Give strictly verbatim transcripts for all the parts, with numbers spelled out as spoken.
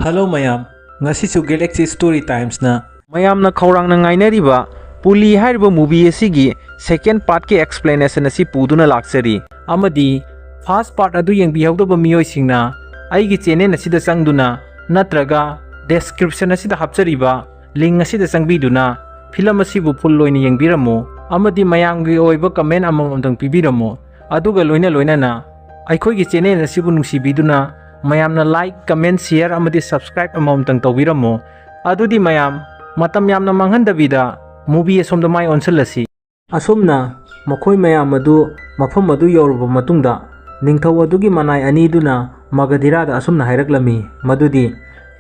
Hello ꯃꯌꯥꯝ, ꯉꯁꯤꯁꯨ Galaxy Story Timesꯅ ꯃꯌꯥꯝꯅ ꯈꯧꯔꯥꯡꯅ ꯉꯥꯏꯅꯔꯤꯕ ꯄꯨꯂꯤ ꯍꯥꯏꯔꯤꯕ movie ꯑꯁꯤꯒꯤ second partꯀꯤ explanation ꯑꯁꯤ ꯄꯨꯗꯨꯅ ꯂꯥꯛꯆꯔꯤ꯫ ꯑꯃꯗꯤ first part ꯑꯗꯨ ꯌꯦꯡꯕꯤꯍꯧꯗꯕ ꯃꯤꯑꯣꯏꯁꯤꯡꯅ ꯑꯩꯒꯤ channel ꯑꯁꯤꯗ ꯆꯪꯗꯨꯅ ꯅꯠꯇ꯭ꯔꯒ description ꯑꯁꯤꯗ ꯍꯥꯞꯆꯔꯤꯕ link ꯑꯁꯤꯗ ꯆꯪꯕꯤꯗꯨꯅ film ꯑꯁꯤꯕꯨ full ꯑꯣꯏꯅ ꯌꯦꯡꯕꯤꯔꯝꯃꯨ꯫ ꯑꯃꯗꯤ ꯃꯌꯥꯝꯒꯤ ꯑꯣꯏꯕ comment ꯑꯃꯃꯝꯇꯪ ꯄꯤꯕꯤꯔꯝꯃꯨ꯫ ꯑꯗꯨꯒ ꯂꯣꯏꯅ ꯂꯣꯏꯅꯅ ꯑꯩꯈꯣꯏꯒꯤ channel ꯑꯁꯤꯕꯨ ꯅꯨꯡꯁꯤꯕꯤꯗꯨꯅ ꯃꯌꯥꯝꯅ like, comment, share ꯑꯃꯗꯤ subscribe ꯑꯃꯃꯝꯇꯪ ꯇꯧꯕꯤꯔꯝꯃꯨ꯫ ꯑꯗꯨꯗꯤ ꯃꯌꯥꯝ, ꯃꯇꯝ ꯌꯥꯝꯅ ꯃꯥꯡꯍꯟꯗꯕꯤꯗ movie ꯑꯁꯣꯝꯗ ꯃꯥꯏ ꯑꯣꯟꯁꯤꯜꯂꯁꯤ꯫ ꯑꯁꯨꯝꯅ ꯃꯈꯣꯏ ꯃꯌꯥꯝ ꯑꯗꯨ ꯃꯐꯝ ꯑꯗꯨ ꯌꯧꯔꯕ ꯃꯇꯨꯡꯗ, ꯅꯤꯡꯊꯧ ꯑꯗꯨꯒꯤ ꯃꯅꯥꯏ ꯑꯅꯤꯗꯨꯅ ꯃꯒꯙꯤꯔꯥꯗ ꯑꯁꯨꯝꯅ ꯍꯥꯏꯔꯛꯂꯝꯃꯤ ꯃꯗꯨꯗꯤ,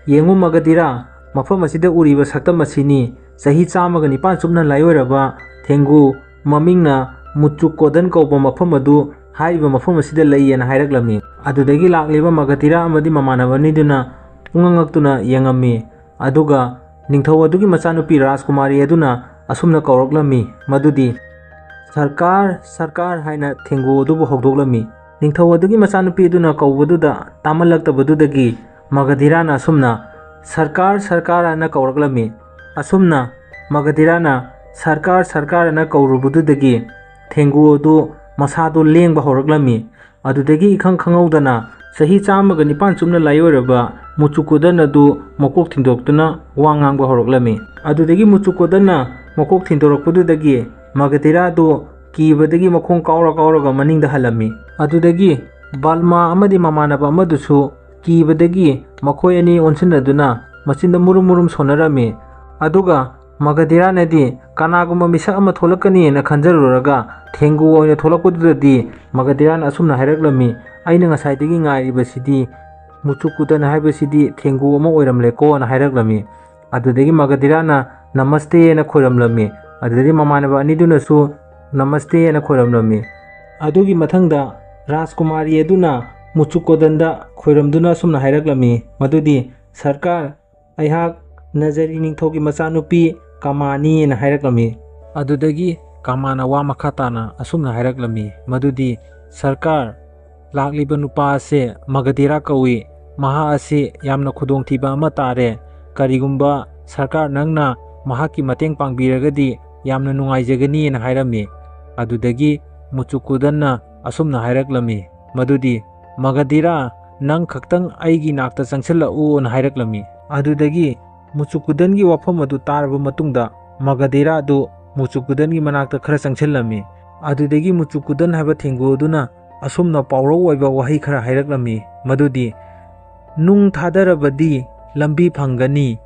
"ꯌꯦꯡꯉꯨ ꯃꯒꯙꯤꯔꯥ, ꯃꯐꯝ ꯑꯁꯤꯗ ꯎꯔꯤꯕ ꯁꯛꯇꯝ ꯑꯁꯤꯅꯤ ꯆꯍꯤ ꯆꯥꯝꯃꯒ ꯅꯤꯄꯥꯟ ꯆꯨꯞꯅ ꯂꯥꯏꯑꯣꯏꯔꯕ ꯊꯦꯡꯒꯨ, ꯃꯃꯤꯡꯅ ꯃꯨꯆꯨꯀꯣꯗꯟ ꯀꯧꯕ ꯃꯐꯝ ꯑꯗꯨ ꯍꯥꯏꯔꯤꯕ ꯃꯐꯝ ꯑꯁꯤꯗ ꯂꯩꯌꯦꯅ" ꯍꯥꯏꯔꯛꯂꯝꯃꯤ꯫ ꯑꯗꯨꯗꯒꯤ ꯂꯥꯛꯂꯤꯕ ꯃꯒꯙꯤꯔꯥ ꯑꯃꯗꯤ ꯃꯃꯥꯟꯅꯕ ꯑꯅꯤꯗꯨꯅ ꯄꯨꯡꯉꯛ ꯉꯛꯇꯨꯅ ꯌꯦꯡꯉꯝꯃꯤ꯫ ꯑꯗꯨꯒ ꯅꯤꯡꯊꯧ ꯑꯗꯨꯒꯤ ꯃꯆꯥꯅꯨꯄꯤ ꯔꯥꯖꯀꯨꯃꯥꯔꯤ ꯑꯗꯨꯅ ꯑꯁꯨꯝꯅ ꯀꯧꯔꯛꯂꯝꯃꯤ ꯃꯗꯨꯗꯤ, "ꯁꯔꯀꯥꯔ, ꯁꯔꯀꯥꯔ" ꯍꯥꯏꯅ ꯊꯦꯡꯒꯨ ꯑꯗꯨꯕꯨ ꯍꯧꯗꯣꯛꯂꯝꯃꯤ꯫ ꯅꯤꯡꯊꯧ ꯑꯗꯨꯒꯤ ꯃꯆꯥꯅꯨꯄꯤ ꯑꯗꯨꯅ ꯀꯧꯕꯗꯨꯗ ꯇꯥꯃꯜꯂꯛꯇꯕꯗꯨꯗꯒꯤ ꯃꯒꯙꯤꯔꯥꯅ ꯑꯁꯨꯝꯅ, "ꯁꯔꯀꯥꯔ, ꯁꯔꯀꯥꯔ" ꯍꯥꯏꯅ ꯀꯧꯔꯛꯂꯝꯃꯤ꯫ ꯑꯁꯨꯝꯅ ꯃꯒꯙꯤꯔꯥꯅ "ꯁꯔꯀꯥꯔ, ꯁꯔꯀꯥꯔ" ꯍꯥꯏꯅ ꯀꯧꯔꯨꯕꯗꯨꯗꯒꯤ ꯊꯦꯡꯒꯨ ꯑꯗꯨ ꯃꯁꯥꯗꯨ ꯂꯦꯡꯕ ꯍꯧꯔꯛꯂꯝꯃꯤ꯫ ꯑꯗꯨꯗꯒꯤ ꯏꯈꯪ ꯈꯪꯍꯧꯗꯅ ꯆꯍꯤ ꯆꯥꯝꯃꯒ ꯅꯤꯄꯥꯟ ꯆꯨꯞꯅ ꯂꯥꯏꯑꯣꯏꯔꯕ ꯃꯨꯆꯨꯀꯨꯗꯟ ꯑꯗꯨ ꯃꯀꯣꯛ ꯊꯤꯟꯗꯣꯛꯇꯨꯅ ꯋꯥ ꯉꯥꯡꯕ ꯍꯧꯔꯛꯂꯝꯃꯤ꯫ ꯑꯗꯨꯗꯒꯤ ꯃꯨꯆꯨꯀꯨꯗꯟꯅ ꯃꯀꯣꯛ ꯊꯤꯟꯗꯣꯔꯛꯄꯗꯨꯗꯒꯤ ꯃꯒꯙꯤꯔꯥꯗꯨ ꯀꯤꯕꯗꯒꯤ ꯃꯈꯣꯡ ꯀꯥꯎꯔ ꯀꯥꯎꯔꯒ ꯃꯅꯤꯡꯗ ꯍꯜꯂꯝꯃꯤ꯫ ꯑꯗꯨꯗꯒꯤ ꯕꯜꯃꯥ ꯑꯃꯗꯤ ꯃꯃꯥꯟꯅꯕ ꯑꯃꯗꯨꯁꯨ ꯀꯤꯕꯗꯒꯤ ꯃꯈꯣꯏ ꯑꯅꯤ ꯑꯣꯟꯁꯤꯟꯅꯗꯨꯅ ꯃꯆꯤꯟꯗ ꯃꯨꯔꯨꯝ ꯃꯨꯔꯨꯝ ꯁꯣꯟꯅꯔꯝꯃꯤ꯫ ꯑꯗꯨꯒ ꯃꯒꯙꯤꯔꯥꯅꯗꯤ ꯀꯅꯥꯒꯨꯝꯕ ꯃꯤꯁꯛ ꯑꯃ ꯊꯣꯛꯂꯛꯀꯅꯤꯅ ꯈꯟꯖꯔꯨꯔꯒ ꯊꯦꯡꯒꯨ ꯑꯣꯏꯅ ꯊꯣꯛꯂꯛꯄꯗꯨꯗꯗꯤ ꯃꯒꯙꯤꯔꯥꯅ ꯑꯁꯨꯝꯅ ꯍꯥꯏꯔꯛꯂꯝꯃꯤ, "ꯑꯩꯅ ꯉꯁꯥꯏꯗꯒꯤ ꯉꯥꯏꯔꯤꯕꯁꯤꯗꯤ ꯃꯨꯆꯨꯀꯨꯗꯟ ꯍꯥꯏꯕꯁꯤꯗꯤ ꯊꯦꯡꯒꯨ ꯑꯃ ꯑꯣꯏꯔꯝꯂꯦꯀꯣꯅ" ꯍꯥꯏꯔꯛꯂꯝꯃꯤ꯫ ꯑꯗꯨꯗꯒꯤ ꯃꯒꯙꯤꯔꯥꯅ "ꯅꯃꯁꯇꯦꯅ" ꯈꯣꯏꯔꯝꯂꯝꯃꯤ꯫ ꯑꯗꯨꯗꯒꯤ ꯃꯃꯥꯟꯅꯕ ꯑꯅꯤꯗꯨꯅꯁꯨ "ꯅꯃꯁꯇꯦꯅ" ꯈꯣꯏꯔꯝꯂꯝꯃꯤ꯫ ꯑꯗꯨꯒꯤ ꯃꯊꯪꯗ ꯔꯥꯖꯀꯨꯃꯥꯔꯤ ꯑꯗꯨꯅ ꯃꯨꯆꯨꯀꯣꯗꯟꯗ ꯈꯣꯏꯔꯝꯗꯨꯅ ꯑꯁꯨꯝꯅ ꯍꯥꯏꯔꯛꯂꯝꯃꯤ ꯃꯗꯨꯗꯤ, "ꯁꯔꯀꯥꯔ, ꯑꯩꯍꯥꯛ ꯅꯖꯔꯤ ꯅꯤꯡꯊꯧꯒꯤ ꯃꯆꯥꯅꯨꯄꯤ ꯀꯃꯥꯅꯤꯅ" ꯍꯥꯏꯔꯛꯂꯝꯃꯤ꯫ ꯑꯗꯨꯗꯒꯤ ꯀꯃꯥꯅ ꯋꯥ ꯃꯈꯥ ꯇꯥꯅ ꯑꯁꯨꯝꯅ ꯍꯥꯏꯔꯛꯂꯝꯃꯤ ꯃꯗꯨꯗꯤ, "ꯁꯔꯀꯥꯔ, ꯂꯥꯛꯂꯤꯕ ꯅꯨꯄꯥ ꯑꯁꯦ ꯃꯒꯙꯤꯔꯥ ꯀꯧꯏ꯫ ꯃꯍꯥꯛ ꯑꯁꯤ ꯌꯥꯝꯅ ꯈꯨꯗꯣꯡꯊꯤꯕ ꯑꯃ ꯇꯥꯔꯦ꯫ ꯀꯔꯤꯒꯨꯝꯕ ꯁꯔꯀꯥꯔ ꯅꯪꯅ ꯃꯍꯥꯛꯀꯤ ꯃꯇꯦꯡ ꯄꯥꯡꯕꯤꯔꯒꯗꯤ ꯌꯥꯝꯅ ꯅꯨꯡꯉꯥꯏꯖꯒꯅꯤꯅ ꯍꯥꯏꯔꯝꯃꯤ꯫ ꯑꯗꯨꯗꯒꯤ ꯃꯨꯆꯨꯀꯨꯗꯟꯅ ꯑꯁꯨꯝꯅ ꯍꯥꯏꯔꯛꯂꯝꯃꯤ, ꯃꯗꯨꯗꯤ, "ꯃꯒꯙꯤꯔꯥ, ꯅꯪ ꯈꯛꯇꯪ ꯑꯩꯒꯤ ꯅꯥꯛꯇ ꯆꯪꯁꯤꯜꯂꯛꯎꯅ" ꯍꯥꯏꯔꯛꯂꯝꯃꯤ꯫ ꯑꯗꯨꯗꯒꯤ ꯃꯨꯆꯨꯀꯨꯗꯟꯒꯤ ꯋꯥꯐꯝ ꯑꯗꯨ ꯇꯥꯔꯕ ꯃꯇꯨꯡꯗ ꯃꯒꯙꯤꯔꯥ ꯑꯗꯨ ꯃꯨꯆꯨꯀꯨꯗꯟꯒꯤ ꯃꯅꯥꯛꯇ ꯈꯔ ꯆꯪꯁꯤꯜꯂꯝꯃꯤ꯫ ꯑꯗꯨꯗꯒꯤ ꯃꯨꯆꯨꯀꯨꯗꯟ ꯍꯥꯏꯕ ꯊꯦꯡꯒꯨ ꯑꯗꯨꯅ ꯑꯁꯨꯝꯅ ꯄꯥꯎꯔꯧ ꯑꯣꯏꯕ ꯋꯥꯍꯩ ꯈꯔ ꯍꯥꯏꯔꯛꯂꯝꯃꯤ, ꯃꯗꯨꯗꯤ, "ꯅꯨꯡ ꯊꯥꯗꯔꯕꯗꯤ ꯂꯝꯕꯤ ꯐꯪꯒꯅꯤ,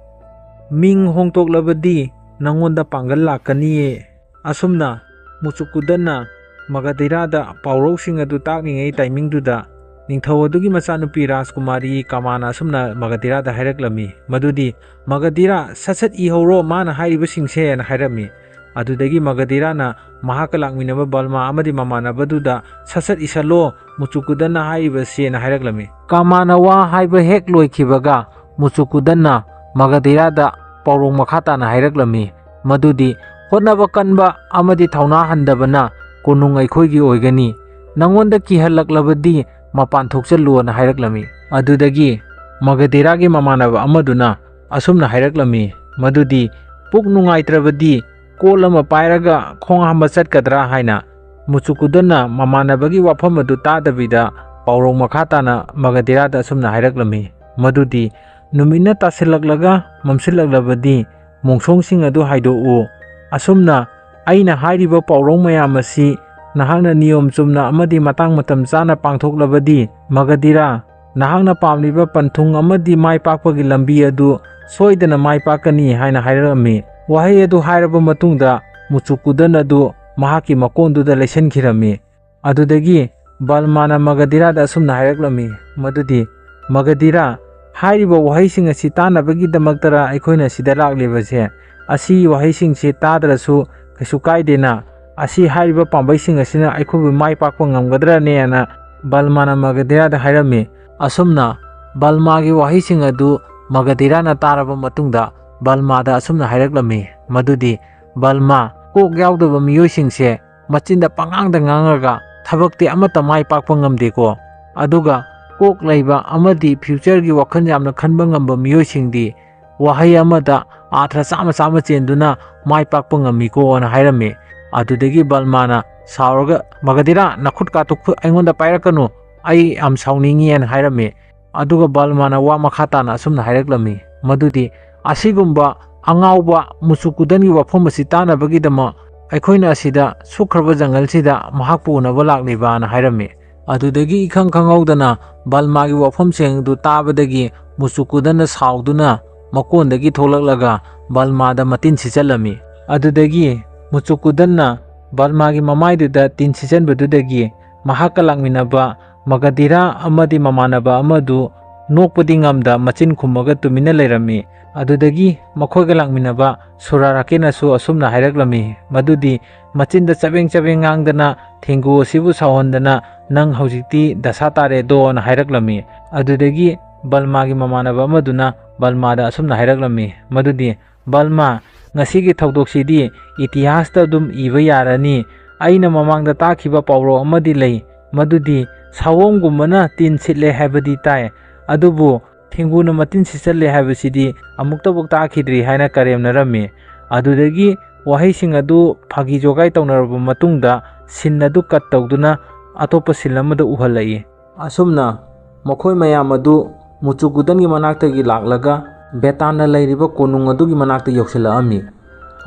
ꯃꯤꯡ ꯍꯣꯡꯗꯣꯛꯂꯕꯗꯤ ꯅꯪꯉꯣꯟꯗ ꯄꯥꯡꯒꯜ ꯂꯥꯛꯀꯅꯤꯌꯦ"꯫ ꯑꯁꯨꯝꯅ ꯃꯨꯆꯨꯀꯨꯗꯟꯅ ꯃꯒꯙꯤꯔꯥꯗ ꯄꯥꯎꯔꯧꯁꯤꯡ ꯑꯗꯨ ꯇꯥꯛꯂꯤꯉꯩ ꯇꯥꯏꯃꯤꯡꯗꯨꯗ ꯅꯤꯡꯊꯧ ꯑꯗꯨꯒꯤ ꯃꯆꯥꯅꯨꯄꯤ ꯔꯥꯖꯀꯨꯃꯥꯔꯤ ꯀꯥꯃꯥꯅ ꯑꯁꯨꯝꯅ ꯃꯒꯙꯤꯔꯥꯗ ꯍꯥꯏꯔꯛꯂꯝꯃꯤ, ꯃꯗꯨꯗꯤ, "ꯃꯒꯙꯤꯔꯥ, ꯁꯠ ꯁꯠ ꯏꯍꯧꯔꯣ ꯃꯥꯅ ꯍꯥꯏꯔꯤꯕꯁꯤꯡꯁꯦꯅ" ꯍꯥꯏꯔꯝꯃꯤ꯫ ꯑꯗꯨꯗꯒꯤ ꯃꯒꯙꯤꯔꯥꯅ ꯃꯍꯥꯛꯀ ꯂꯥꯛꯃꯤꯟꯅꯕ ꯕꯜꯃꯥ ꯑꯃꯗꯤ ꯃꯃꯥꯟꯅꯕꯗꯨꯗ, "ꯁꯠ ꯁꯠ ꯏꯁꯜꯂꯣ ꯃꯨꯆꯨꯀꯨꯗꯟꯅ ꯍꯥꯏꯔꯤꯕꯁꯦꯅ" ꯍꯥꯏꯔꯛꯂꯝꯃꯤ꯫ ꯀꯥꯃꯥꯅ ꯋꯥ ꯍꯥꯏꯕ ꯍꯦꯛ ꯂꯣꯏꯈꯤꯕꯒ ꯃꯨꯆꯨꯀꯨꯗꯟꯅ ꯃꯒꯙꯤꯔꯥꯗ ꯄꯥꯎꯔꯧ ꯃꯈꯥ ꯇꯥꯅ ꯍꯥꯏꯔꯛꯂꯝꯃꯤ, ꯃꯗꯨꯗꯤ, "ꯍꯣꯠꯅꯕ ꯀꯟꯕ ꯑꯃꯗꯤ ꯊꯧꯅꯥ ꯍꯟꯗꯕꯅ ꯀꯣꯅꯨꯡ ꯑꯩꯈꯣꯏꯒꯤ ꯑꯣꯏꯒꯅꯤ꯫ ꯅꯪꯉꯣꯟꯗ ꯀꯤꯍꯜꯂꯛꯂꯕꯗꯤ ꯃꯄꯥꯟ ꯊꯣꯛꯆꯜꯂꯨꯅ" ꯍꯥꯏꯔꯛꯂꯝꯃꯤ꯫ ꯑꯗꯨꯗꯒꯤ ꯃꯒꯙꯤꯔꯥꯒꯤ ꯃꯃꯥꯟꯅꯕ ꯑꯃꯗꯨꯅ ꯑꯁꯨꯝꯅ ꯍꯥꯏꯔꯛꯂꯝꯃꯤ, ꯃꯗꯨꯗꯤ, "ꯄꯨꯛ ꯅꯨꯡꯉꯥꯏꯇ꯭ꯔꯕꯗꯤ ꯀꯣꯜ ꯑꯃ ꯄꯥꯏꯔꯒ ꯈꯣꯡ ꯍꯥꯝꯕ ꯆꯠꯀꯗ꯭ꯔꯥ?" ꯍꯥꯏꯅ꯫ ꯃꯨꯆꯨꯀꯨꯗꯟꯅ ꯃꯃꯥꯟꯅꯕꯒꯤ ꯋꯥꯐꯝ ꯑꯗꯨ ꯇꯥꯗꯕꯤꯗ ꯄꯥꯎꯔꯧ ꯃꯈꯥ ꯇꯥꯅ ꯃꯒꯙꯤꯔꯥꯗ ꯑꯁꯨꯝꯅ ꯍꯥꯏꯔꯛꯂꯝꯃꯤ, ꯃꯗꯨꯗꯤ, "ꯅꯨꯃꯤꯠꯅ ꯇꯥꯁꯤꯜꯂꯛꯂꯒ ꯃꯝꯁꯤꯜꯂꯛꯂꯕꯗꯤ ꯃꯣꯡꯁꯣꯡꯁꯤꯡ ꯑꯗꯨ ꯍꯥꯏꯗꯣꯛꯎ꯫ ꯑꯁꯨꯝꯅ ꯑꯩꯅ ꯍꯥꯏꯔꯤꯕ ꯄꯥꯎꯔꯧ ꯃꯌꯥꯝ ꯑꯁꯤ ꯅꯍꯥꯛꯅ ꯅꯤꯌꯣꯝ ꯆꯨꯝꯅ ꯑꯃꯗꯤ ꯃꯇꯥꯡ ꯃꯇꯝ ꯆꯥꯅ ꯄꯥꯡꯊꯣꯛꯂꯕꯗꯤ, ꯃꯒꯙꯤꯔꯥ, ꯅꯍꯥꯛꯅ ꯄꯥꯝꯂꯤꯕ ꯄꯟꯊꯨꯡ ꯑꯃꯗꯤ ꯃꯥꯏ ꯄꯥꯛꯄꯒꯤ ꯂꯝꯕꯤ ꯑꯗꯨ ꯁꯣꯏꯗꯅ ꯃꯥꯏ ꯄꯥꯛꯀꯅꯤ" ꯍꯥꯏꯅ ꯍꯥꯏꯔꯛꯂꯝꯃꯤ꯫ ꯋꯥꯍꯩ ꯑꯗꯨ ꯍꯥꯏꯔꯕ ꯃꯇꯨꯡꯗ ꯃꯨꯆꯨꯀꯨꯗꯟ ꯑꯗꯨ ꯃꯍꯥꯛꯀꯤ ꯃꯀꯣꯟꯗꯨꯗ ꯂꯩꯁꯤꯟꯈꯤꯔꯝꯃꯤ꯫ ꯑꯗꯨꯗꯒꯤ ꯕꯜꯃꯥꯅ ꯃꯒꯙꯤꯔꯥꯗ ꯑꯁꯨꯝꯅ ꯍꯥꯏꯔꯛꯂꯝꯃꯤ, ꯃꯗꯨꯗꯤ, "ꯃꯒꯙꯤꯔꯥ, ꯍꯥꯏꯔꯤꯕ ꯋꯥꯍꯩꯁꯤꯡ ꯑꯁꯤ ꯇꯥꯅꯕꯒꯤꯗꯃꯛꯇꯔ ꯑꯩꯈꯣꯏꯅ ꯁꯤꯗ ꯂꯥꯛꯂꯤꯕꯁꯦ? ꯑꯁꯤ ꯋꯥꯍꯩꯁꯤꯡꯁꯤ ꯇꯥꯗ꯭ꯔꯁꯨ ꯀꯩꯁꯨ ꯀꯥꯏꯗꯦꯅ꯫ ꯑꯁꯤ ꯍꯥꯏꯔꯤꯕ ꯄꯥꯝꯕꯩꯁꯤꯡ ꯑꯁꯤꯅ ꯑꯩꯈꯣꯏꯕꯨ ꯃꯥꯏ ꯄꯥꯛꯄ ꯉꯝꯒꯗ꯭ꯔꯅꯦꯅ" ꯕꯜꯃꯥꯅ ꯃꯒꯙꯤꯔꯥꯗ ꯍꯥꯏꯔꯝꯃꯤ꯫ ꯑꯁꯨꯝꯅ ꯕꯜꯃꯥꯒꯤ ꯋꯥꯍꯩꯁꯤꯡ ꯑꯗꯨ ꯃꯒꯙꯤꯔꯥꯅ ꯇꯥꯔꯕ ꯃꯇꯨꯡꯗ ꯕꯜꯃꯥꯗ ꯑꯁꯨꯝꯅ ꯍꯥꯏꯔꯛꯂꯝꯃꯤ, ꯃꯗꯨꯗꯤ, "ꯕꯜꯃꯥ, ꯀꯣꯛ ꯌꯥꯎꯗꯕ ꯃꯤꯑꯣꯏꯁꯤꯡꯁꯦ ꯃꯆꯤꯟꯗ ꯄꯉꯥꯡꯗ ꯉꯥꯡꯉꯒ ꯊꯕꯛꯇꯤ ꯑꯃꯠꯇ ꯃꯥꯏ ꯄꯥꯛꯄ ꯉꯝꯗꯦꯀꯣ꯫ ꯑꯗꯨꯒ ꯀꯣꯛ ꯂꯩꯕ ꯑꯃꯗꯤ ꯐ꯭ꯌꯨꯆꯔꯒꯤ ꯋꯥꯈꯜ ꯌꯥꯝꯅ ꯈꯟꯕ ꯉꯝꯕ ꯃꯤꯑꯣꯏꯁꯤꯡꯗꯤ ꯋꯥꯍꯩ ꯑꯃꯗ ꯑꯥꯊ꯭ꯔ ꯆꯥꯝꯃ ꯆꯥꯝꯃ ꯆꯦꯟꯗꯨꯅ ꯃꯥꯏ ꯄꯥꯛꯄ ꯉꯝꯃꯤꯀꯣꯅ ꯍꯥꯏꯔꯝꯃꯤ꯫ ꯑꯗꯨꯗꯒꯤ ꯕꯜꯃꯥꯅ ꯁꯥꯎꯔꯒ, "ꯃꯒꯙꯤꯔꯥ, ꯅꯈꯨꯠ ꯀꯥꯇꯨ ꯈꯨ-, ꯑꯩꯉꯣꯟꯗ ꯄꯥꯏꯔꯛꯀꯅꯨ, ꯑꯩ ꯌꯥꯝ ꯁꯥꯎꯅꯤꯡꯉꯤ" ꯍꯥꯏꯅ ꯍꯥꯏꯔꯝꯃꯤ꯫ ꯑꯗꯨꯒ ꯕꯜꯃꯥꯅ ꯋꯥ ꯃꯈꯥ ꯇꯥꯅ ꯑꯁꯨꯝꯅ ꯍꯥꯏꯔꯛꯂꯝꯃꯤ, ꯃꯗꯨꯗꯤ, "ꯑꯁꯤꯒꯨꯝꯕ ꯑꯉꯥꯎꯕ ꯃꯨꯆꯨꯀꯨꯗꯟꯒꯤ ꯋꯥꯐꯝ ꯑꯁꯤ ꯇꯥꯅꯕꯒꯤꯗꯃꯛ ꯑꯩꯈꯣꯏꯅ ꯑꯁꯤꯗ ꯁꯨꯛꯈ꯭ꯔꯕ ꯖꯪꯒꯜꯁꯤꯗ ꯃꯍꯥꯛꯄꯨ ꯎꯅꯕ ꯂꯥꯛꯂꯤꯕꯅ" ꯍꯥꯏꯔꯝꯃꯤ꯫ ꯑꯗꯨꯗꯒꯤ ꯏꯈꯪ ꯈꯪꯍꯧꯗꯅ ꯕꯜꯃꯥꯒꯤ ꯋꯥꯐꯝꯁꯤꯡ ꯑꯗꯨ ꯇꯥꯕꯗꯒꯤ ꯃꯨꯆꯨꯀꯨꯗꯟꯅ ꯁꯥꯎꯗꯨꯅ ꯃꯀꯣꯟꯗꯒꯤ ꯊꯣꯛꯂꯛꯂꯒ ꯕꯜꯃꯥꯗ ꯃꯇꯤꯟ ꯁꯤꯠꯆꯜꯂꯝꯃꯤ꯫ ꯑꯗꯨꯗꯒꯤ ꯃꯨꯆꯨꯀꯨꯗꯟꯅ ꯕꯜꯃꯥꯒꯤ ꯃꯃꯥꯏꯗꯨꯗ ꯇꯤꯟ ꯁꯤꯠꯆꯟꯕꯗꯨꯗꯒꯤ ꯃꯍꯥꯛꯀ ꯂꯥꯛꯃꯤꯟꯅꯕ ꯃꯒꯙꯤꯔꯥ ꯑꯃꯗꯤ ꯃꯃꯥꯟꯅꯕ ꯑꯃꯗꯨ ꯅꯣꯛꯄꯗꯤ ꯉꯝꯗ ꯃꯆꯤꯟ ꯈꯨꯝꯃꯒ ꯇꯨꯃꯤꯟꯅ ꯂꯩꯔꯝꯃꯤ꯫ ꯑꯗꯨꯗꯒꯤ ꯃꯈꯣꯏꯒ ꯂꯥꯛꯃꯤꯟꯅꯕ ꯁꯨꯔꯥꯔꯥꯀꯦꯟꯅꯁꯨ ꯑꯁꯨꯝꯅ ꯍꯥꯏꯔꯛꯂꯝꯃꯤ, ꯃꯗꯨꯗꯤ ꯃꯆꯤꯟꯗ ꯆꯕꯦꯡ ꯆꯕꯦꯡ ꯉꯥꯡꯗꯅ ꯊꯦꯡꯒꯨ ꯑꯁꯤꯕꯨ ꯁꯥꯎꯍꯟꯗꯅ, "ꯅꯪ ꯍꯧꯖꯤꯛꯇꯤ ꯗꯁꯥ ꯇꯥꯔꯦꯗꯣꯅ" ꯍꯥꯏꯔꯛꯂꯝꯃꯤ꯫ ꯑꯗꯨꯗꯒꯤ ꯕꯜꯃꯥꯒꯤ ꯃꯃꯥꯟꯅꯕ ꯑꯃꯗꯨꯅ ꯕꯜꯃꯥꯗ ꯑꯁꯨꯝꯅ ꯍꯥꯏꯔꯛꯂꯝꯃꯤ, ꯃꯗꯨꯗꯤ, "ꯕꯜꯃꯥ, ꯉꯁꯤꯒꯤ ꯊꯧꯗꯣꯛꯁꯤꯗꯤ ꯏꯇꯤꯍꯥꯁꯇ ꯑꯗꯨꯝ ꯏꯕ ꯌꯥꯔꯅꯤ꯫ ꯑꯩꯅ ꯃꯃꯥꯡꯗ ꯇꯥꯈꯤꯕ ꯄꯥꯎꯔꯧ ꯑꯃꯗꯤ ꯂꯩ, ꯃꯗꯨꯗꯤ ꯁꯥꯋꯣꯝꯒꯨꯝꯕꯅ ꯇꯤꯟ ꯁꯤꯠꯂꯦ ꯍꯥꯏꯕꯗꯤ ꯇꯥꯏ, ꯑꯗꯨꯕꯨ ꯊꯦꯡꯒꯨꯅ ꯃꯇꯤꯟ ꯁꯤꯠꯆꯜꯂꯦ ꯍꯥꯏꯕꯁꯤꯗꯤ ꯑꯃꯨꯛꯇꯐꯥꯎ ꯇꯥꯈꯤꯗ꯭ꯔꯤ" ꯍꯥꯏꯅ ꯀꯔꯦꯝꯅꯔꯝꯃꯤ꯫ ꯑꯗꯨꯗꯒꯤ ꯋꯥꯍꯩꯁꯤꯡ ꯑꯗꯨ ꯐꯥꯒꯤ ꯖꯣꯒꯥꯏ ꯇꯧꯅꯔꯕ ꯃꯇꯨꯡꯗ ꯁꯤꯟ ꯑꯗꯨ ꯀꯠ ꯇꯧꯗꯨꯅ ꯑꯇꯣꯞꯄ ꯁꯤꯟ ꯑꯃꯗ ꯎꯍꯜꯂꯛꯏ꯫ ꯑꯁꯨꯝꯅ ꯃꯈꯣꯏ ꯃꯌꯥꯝ ꯑꯗꯨ ꯃꯨꯆꯨꯀꯨꯗꯟꯒꯤ ꯃꯅꯥꯛꯇꯒꯤ ꯂꯥꯛꯂꯒ ꯕꯦꯇꯥꯟꯅ ꯂꯩꯔꯤꯕ ꯀꯣꯅꯨꯡ ꯑꯗꯨꯒꯤ ꯃꯅꯥꯛꯇ ꯌꯧꯁꯤꯜꯂꯛꯑꯝꯃꯤ꯫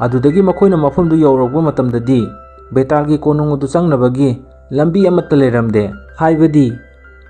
ꯑꯗꯨꯗꯒꯤ ꯃꯈꯣꯏꯅ ꯃꯐꯝꯗꯨ ꯌꯧꯔꯛꯄ ꯃꯇꯝꯗꯗꯤ ꯕꯦꯇꯥꯜꯒꯤ ꯀꯣꯅꯨꯡ ꯑꯗꯨ ꯆꯪꯅꯕꯒꯤ ꯂꯝꯕꯤ ꯑꯃꯠꯇ ꯂꯩꯔꯝꯗꯦ꯫ ꯍꯥꯏꯕꯗꯤ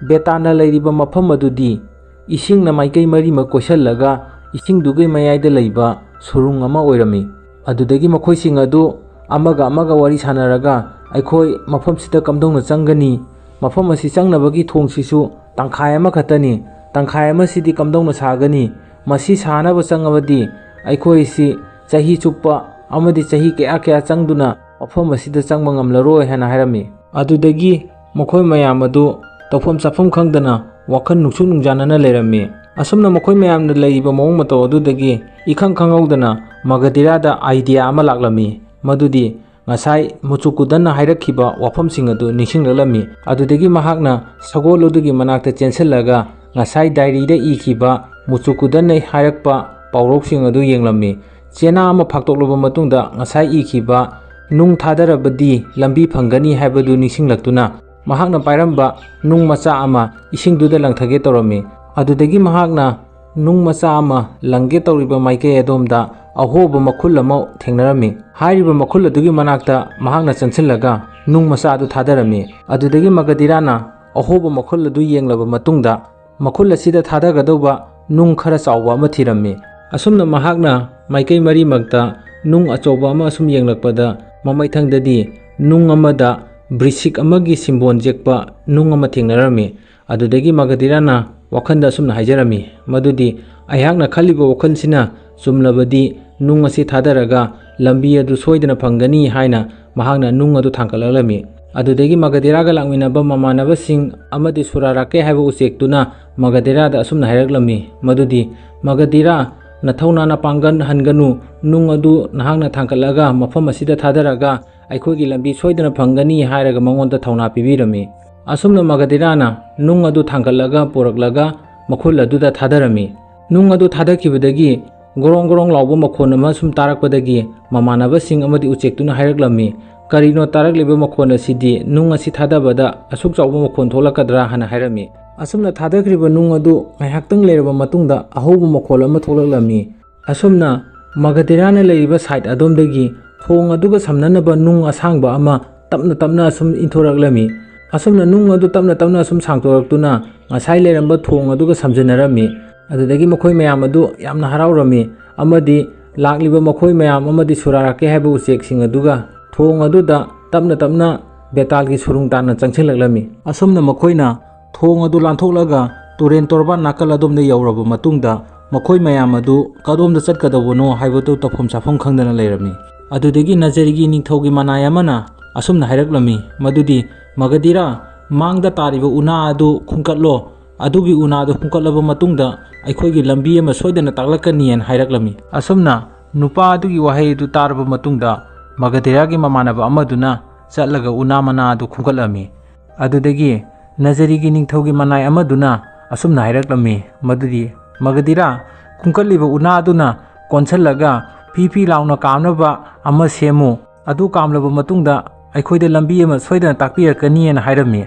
ꯕꯦꯇꯥꯜꯅ ꯂꯩꯔꯤꯕ ꯃꯐꯝ ꯑꯗꯨꯗꯤ ꯏꯁꯤꯡꯅ ꯃꯥꯏꯀꯩ ꯃꯔꯤꯃꯛ ꯀꯣꯏꯁꯤꯜꯂꯒ ꯏꯁꯤꯡꯗꯨꯒꯤ ꯃꯌꯥꯏꯗ ꯂꯩꯕ ꯁꯨꯔꯨꯡ ꯑꯃ ꯑꯣꯏꯔꯝꯃꯤ꯫ ꯑꯗꯨꯗꯒꯤ ꯃꯈꯣꯏꯁꯤꯡ ꯑꯗꯨ ꯑꯃꯒ ꯑꯃꯒ ꯋꯥꯔꯤ ꯁꯥꯟꯅꯔꯒ, "ꯑꯩꯈꯣꯏ ꯃꯐꯝꯁꯤꯗ ꯀꯝꯗꯧꯅ ꯆꯪꯒꯅꯤ? ꯃꯐꯝ ꯑꯁꯤ ꯆꯪꯅꯕꯒꯤ ꯊꯣꯡꯁꯤꯁꯨ ꯇꯪꯈꯥꯏ ꯑꯃꯈꯛꯇꯅꯤ꯫ ꯇꯪꯈꯥꯏ ꯑꯃꯁꯤꯗꯤ ꯀꯝꯗꯧꯅ ꯁꯥꯒꯅꯤ? ꯃꯁꯤ ꯁꯥꯅꯕ ꯆꯪꯉꯕꯗꯤ ꯑꯩꯈꯣꯏꯁꯤ ꯆꯍꯤ ꯆꯨꯞꯄ ꯑꯃꯗꯤ ꯆꯍꯤ ꯀꯌꯥ ꯀꯌꯥ ꯆꯪꯗꯨꯅ ꯃꯐꯝ ꯑꯁꯤꯗ ꯆꯪꯕ ꯉꯝꯂꯔꯣꯏ" ꯍꯥꯏꯅ ꯍꯥꯏꯔꯝꯃꯤ꯫ ꯑꯗꯨꯗꯒꯤ ꯃꯈꯣꯏ ꯃꯌꯥꯝ ꯑꯗꯨ ꯇꯧꯐꯝ ꯆꯥꯐꯝ ꯈꯪꯗꯅ ꯋꯥꯈꯜ ꯅꯨꯡꯁꯨ ꯅꯨꯡꯖꯥꯅꯅ ꯂꯩꯔꯝꯃꯤ꯫ ꯑꯁꯨꯝꯅ ꯃꯈꯣꯏ ꯃꯌꯥꯝꯅ ꯂꯩꯔꯤꯕ ꯃꯑꯣꯡ ꯃꯇꯧ ꯑꯗꯨꯗꯒꯤ ꯏꯈꯪ ꯈꯪꯍꯧꯗꯅ ꯃꯒꯙꯤꯔꯥꯗ ꯑꯥꯏꯗꯤꯌꯥ ꯑꯃ ꯂꯥꯛꯂꯝꯃꯤ, ꯃꯗꯨꯗꯤ ꯉꯁꯥꯏ ꯃꯨꯆꯨꯀꯨꯗꯟꯅ ꯍꯥꯏꯔꯛꯈꯤꯕ ꯋꯥꯐꯝꯁꯤꯡ ꯑꯗꯨ ꯅꯤꯡꯁꯤꯡꯂꯛꯂꯝꯃꯤ꯫ ꯑꯗꯨꯗꯒꯤ ꯃꯍꯥꯛꯅ ꯁꯒꯣꯜ ꯑꯗꯨꯒꯤ ꯃꯅꯥꯛꯇ ꯆꯦꯟꯁꯤꯜꯂꯒ ꯉꯁꯥꯏ ꯗꯥꯏꯔꯤꯗ ꯏꯈꯤꯕ ꯃꯨꯆꯨꯀꯨꯗꯟꯅ ꯍꯥꯏꯔꯛꯄ ꯄꯥꯎꯔꯧꯁꯤꯡ ꯑꯗꯨ ꯌꯦꯡꯂꯝꯃꯤ꯫ ꯆꯦꯅꯥ ꯑꯃ ꯐꯥꯛꯇꯣꯛꯂꯕ ꯃꯇꯨꯡꯗ ꯉꯁꯥꯏ ꯏꯈꯤꯕ "ꯅꯨꯡ ꯊꯥꯗꯔꯕꯗꯤ ꯂꯝꯕꯤ ꯐꯪꯒꯅꯤ" ꯍꯥꯏꯕꯗꯨ ꯅꯤꯡꯁꯤꯡꯂꯛꯇꯨꯅ ꯃꯍꯥꯛꯅ ꯄꯥꯏꯔꯝꯕ ꯅꯨꯡ ꯃꯆꯥ ꯑꯃ ꯏꯁꯤꯡꯗꯨꯗ ꯂꯪꯊꯒꯦ ꯇꯧꯔꯝꯃꯤ꯫ ꯑꯗꯨꯗꯒꯤ ꯃꯍꯥꯛꯅ ꯅꯨꯡ ꯃꯆꯥ ꯑꯃ ꯂꯪꯒꯦ ꯇꯧꯔꯤꯕ ꯃꯥꯏꯀꯩ ꯑꯗꯣꯝꯗ ꯑꯍꯣꯕ ꯃꯈꯨꯜ ꯑꯃ ꯊꯦꯡꯅꯔꯝꯃꯤ꯫ ꯍꯥꯏꯔꯤꯕ ꯃꯈꯨꯜ ꯑꯗꯨꯒꯤ ꯃꯅꯥꯛꯇ ꯃꯍꯥꯛꯅ ꯆꯪꯁꯤꯜꯂꯒ ꯅꯨꯡ ꯃꯆꯥ ꯑꯗꯨ ꯊꯥꯗꯔꯝꯃꯤ꯫ ꯑꯗꯨꯗꯒꯤ ꯃꯒꯙꯤꯔꯥꯅ ꯑꯍꯣꯕ ꯃꯈꯨꯜ ꯑꯗꯨ ꯌꯦꯡꯂꯕ ꯃꯇꯨꯡꯗ ꯃꯈꯨꯜ ꯑꯁꯤꯗ ꯊꯥꯗꯒꯗꯧꯕ ꯅꯨꯡ ꯈꯔ ꯆꯥꯎꯕ ꯑꯃ ꯊꯤꯔꯝꯃꯤ꯫ ꯑꯁꯨꯝꯅ ꯃꯍꯥꯛꯅ ꯃꯥꯏꯀꯩ ꯃꯔꯤꯃꯛꯇ ꯅꯨꯡ ꯑꯆꯧꯕ ꯑꯃ ꯑꯁꯨꯝ ꯌꯦꯡꯂꯛꯄꯗ, ꯃꯃꯩꯊꯪꯗꯗꯤ ꯅꯨꯡ ꯑꯃꯗ ꯕ꯭ꯔꯤꯁꯤꯛ ꯑꯃꯒꯤ ꯁꯤꯝꯕꯣꯟ ꯌꯦꯛꯄ ꯅꯨꯡ ꯑꯃ ꯊꯦꯡꯅꯔꯝꯃꯤ꯫ ꯑꯗꯨꯗꯒꯤ ꯃꯒꯙꯤꯔꯥꯅ ꯋꯥꯈꯜꯗ ꯑꯁꯨꯝꯅ ꯍꯥꯏꯖꯔꯝꯃꯤ, ꯃꯗꯨꯗꯤ, "ꯑꯩꯍꯥꯛꯅ ꯈꯜꯂꯤꯕ ꯋꯥꯈꯜꯁꯤꯅ ꯆꯨꯝꯂꯕꯗꯤ ꯅꯨꯡ ꯑꯁꯤ ꯊꯥꯗꯔꯒ ꯂꯝꯕꯤ ꯑꯗꯨ ꯁꯣꯏꯗꯅ ꯐꯪꯒꯅꯤ" ꯍꯥꯏꯅ ꯃꯍꯥꯛꯅ ꯅꯨꯡ ꯑꯗꯨ ꯊꯥꯡꯒꯠꯂꯛꯂꯝꯃꯤ꯫ ꯑꯗꯨꯗꯒꯤ ꯃꯒꯙꯤꯔꯥꯒ ꯂꯥꯛꯃꯤꯟꯅꯕ ꯃꯃꯥꯟꯅꯕꯁꯤꯡ ꯑꯃꯗꯤ ꯁꯨꯔꯥꯔꯥꯀꯦ ꯍꯥꯏꯕ ꯎꯆꯦꯛꯇꯨꯅ ꯃꯒꯙꯤꯔꯥꯗ ꯑꯁꯨꯝꯅ ꯍꯥꯏꯔꯛꯂꯝꯃꯤ, ꯃꯗꯨꯗꯤ, "ꯃꯒꯙꯤꯔꯥ, ꯅꯊꯧꯅꯥ ꯅꯄꯥꯡꯒꯜ ꯍꯟꯒꯅꯨ, ꯅꯨꯡ ꯑꯗꯨ ꯅꯍꯥꯛꯅ ꯊꯥꯡꯒꯠꯂꯒ ꯃꯐꯝ ꯑꯁꯤꯗ ꯊꯥꯗꯔꯒ ꯑꯩꯈꯣꯏꯒꯤ ꯂꯝꯕꯤ ꯁꯣꯏꯗꯅ ꯐꯪꯒꯅꯤ" ꯍꯥꯏꯔꯒ ꯃꯉꯣꯟꯗ ꯊꯧꯅꯥ ꯄꯤꯕꯤꯔꯝꯃꯤ꯫ ꯑꯁꯨꯝꯅ ꯃꯒꯙꯤꯔꯥꯅ ꯅꯨꯡ ꯑꯗꯨ ꯊꯥꯡꯒꯠꯂꯒ ꯄꯨꯔꯛꯂꯒ ꯃꯈꯨꯜ ꯑꯗꯨꯗ ꯊꯥꯗꯔꯝꯃꯤ꯫ ꯅꯨꯡ ꯑꯗꯨ ꯊꯥꯗꯈꯤꯕꯗꯒꯤ ꯒꯣꯔꯣꯡ ꯒꯣꯔꯣꯡ ꯂꯥꯎꯕ ꯃꯈꯣꯟ ꯑꯃ ꯁꯨꯝ ꯇꯥꯔꯛꯄꯗꯒꯤ ꯃꯃꯥꯟꯅꯕꯁꯤꯡ ꯑꯃꯗꯤ ꯎꯆꯦꯛꯇꯨꯅ ꯍꯥꯏꯔꯛꯂꯝꯃꯤ, "ꯀꯔꯤꯅꯣ ꯇꯥꯔꯛꯂꯤꯕ ꯃꯈꯣꯟ ꯑꯁꯤꯗꯤ? ꯅꯨꯡ ꯑꯁꯤ ꯊꯥꯗꯕꯗ ꯑꯁꯨꯛ ꯆꯥꯎꯕ ꯃꯈꯣꯟ ꯊꯣꯛꯂꯛꯀꯗ꯭ꯔꯥ?" ꯍꯥꯏꯅ ꯍꯥꯏꯔꯝꯃꯤ꯫ ꯑꯁꯨꯝꯅ ꯊꯥꯗꯈ꯭ꯔꯤꯕ ꯅꯨꯡ ꯑꯗꯨ ꯉꯥꯏꯍꯥꯛꯇꯪ ꯂꯩꯔꯕ ꯃꯇꯨꯡꯗ ꯑꯍꯧꯕ ꯃꯈꯣꯜ ꯑꯃ ꯊꯣꯛꯂꯛꯂꯝꯃꯤ꯫ ꯑꯁꯨꯝꯅ ꯃꯒꯙꯤꯔꯥꯅ ꯂꯩꯔꯤꯕ ꯁꯥꯏꯠ ꯑꯗꯣꯝꯗꯒꯤ ꯊꯣꯡ ꯑꯗꯨꯒ ꯁꯝꯅꯅꯕ ꯅꯨꯡ ꯑꯁꯥꯡꯕ ꯑꯃ ꯇꯞꯅ ꯇꯞꯅ ꯑꯁꯨꯝ ꯏꯟꯊꯣꯔꯛꯂꯝꯃꯤ꯫ ꯑꯁꯨꯝꯅ ꯅꯨꯡ ꯑꯗꯨ ꯇꯞꯅ ꯇꯞꯅ ꯑꯁꯨꯝ ꯁꯥꯡꯗꯣꯔꯛꯇꯨꯅ ꯉꯁꯥꯏ ꯂꯩꯔꯝꯕ ꯊꯣꯡ ꯑꯗꯨꯒ ꯁꯝꯖꯤꯟꯅꯔꯝꯃꯤ꯫ ꯑꯗꯨꯗꯒꯤ ꯃꯈꯣꯏ ꯃꯌꯥꯝ ꯑꯗꯨ ꯌꯥꯝꯅ ꯍꯔꯥꯎꯔꯝꯃꯤ ꯑꯃꯗꯤ ꯂꯥꯛꯂꯤꯕ ꯃꯈꯣꯏ ꯃꯌꯥꯝ ꯑꯃꯗꯤ ꯁꯨꯔꯥꯔꯥꯀꯦ ꯍꯥꯏꯕ ꯎꯆꯦꯛꯁꯤꯡ ꯑꯗꯨꯒ ꯊꯣꯡ ꯑꯗꯨꯗ ꯇꯞꯅ ꯇꯞꯅ ꯕꯦꯇꯥꯜꯒꯤ ꯁꯨꯔꯨꯡ ꯇꯥꯟꯅ ꯆꯪꯁꯤꯜꯂꯛꯂꯝꯃꯤ꯫ ꯑꯁꯨꯝꯅ ꯃꯈꯣꯏꯅ ꯊꯣꯡ ꯑꯗꯨ ꯂꯥꯟꯊꯣꯛꯂꯒ ꯇꯨꯔꯦꯟ ꯇꯣꯔꯕꯥꯟ ꯅꯥꯀꯜ ꯑꯗꯣꯝꯗ ꯌꯧꯔꯕ ꯃꯇꯨꯡꯗ ꯃꯈꯣꯏ ꯃꯌꯥꯝ ꯑꯗꯨ ꯀꯗꯣꯝꯗ ꯆꯠꯀꯗꯧꯕꯅꯣ ꯍꯥꯏꯕꯗꯨ ꯇꯧꯐꯝ ꯆꯥꯐꯝ ꯈꯪꯗꯅ ꯂꯩꯔꯝꯃꯤ꯫ ꯑꯗꯨꯗꯒꯤ ꯅꯖꯔꯤꯒꯤ ꯅꯤꯡꯊꯧꯒꯤ ꯃꯅꯥꯏ ꯑꯃꯅ ꯑꯁꯨꯝꯅ ꯍꯥꯏꯔꯛꯂꯝꯃꯤ, ꯃꯗꯨꯗꯤ, "ꯃꯒꯙꯤꯔꯥ, ꯃꯥꯡꯗ ꯇꯥꯔꯤꯕ ꯎꯅꯥ ꯑꯗꯨ ꯈꯨꯟꯀꯠꯂꯣ꯫ ꯑꯗꯨꯒꯤ ꯎꯅꯥꯗꯨ ꯈꯨꯟꯀꯠꯂꯕ ꯃꯇꯨꯡꯗ ꯑꯩꯈꯣꯏꯒꯤ ꯂꯝꯕꯤ ꯑꯃ ꯁꯣꯏꯗꯅ ꯇꯥꯛꯂꯛꯀꯅꯤ" ꯍꯥꯏꯅ ꯍꯥꯏꯔꯛꯂꯝꯃꯤ꯫ ꯑꯁꯨꯝꯅ ꯅꯨꯄꯥ ꯑꯗꯨꯒꯤ ꯋꯥꯍꯩ ꯑꯗꯨ ꯇꯥꯔꯕ ꯃꯇꯨꯡꯗ ꯃꯒꯙꯤꯔꯥꯒꯤ ꯃꯃꯥꯟꯅꯕ ꯑꯃꯗꯨꯅ ꯆꯠꯂꯒ ꯎꯅꯥ ꯃꯅꯥ ꯑꯗꯨ ꯈꯨꯟꯒꯠꯂꯝꯃꯤ꯫ ꯑꯗꯨꯗꯒꯤ ꯅꯖꯔꯤꯒꯤ ꯅꯤꯡꯊꯧꯒꯤ ꯃꯅꯥꯏ ꯑꯃꯗꯨꯅ ꯑꯁꯨꯝꯅ ꯍꯥꯏꯔꯛꯂꯝꯃꯤ, ꯃꯗꯨꯗꯤ, "ꯃꯒꯙꯤꯔꯥ, ꯈꯨꯟꯒꯠꯂꯤꯕ ꯎꯅꯥ ꯑꯗꯨꯅ ꯀꯣꯟꯁꯤꯜꯂꯒ ꯐꯤ ꯐꯤ ꯂꯥꯎꯅ ꯀꯥꯝꯅꯕ ꯑꯃ ꯁꯦꯝꯃꯨ꯫ ꯑꯗꯨ ꯀꯥꯝꯂꯕ ꯃꯇꯨꯡꯗ ꯑꯩꯈꯣꯏꯗ ꯂꯝꯕꯤ ꯑꯃ ꯁꯣꯏꯗꯅ ꯇꯥꯛꯄꯤꯔꯛꯀꯅꯤꯅ" ꯍꯥꯏꯔꯝꯃꯤ꯫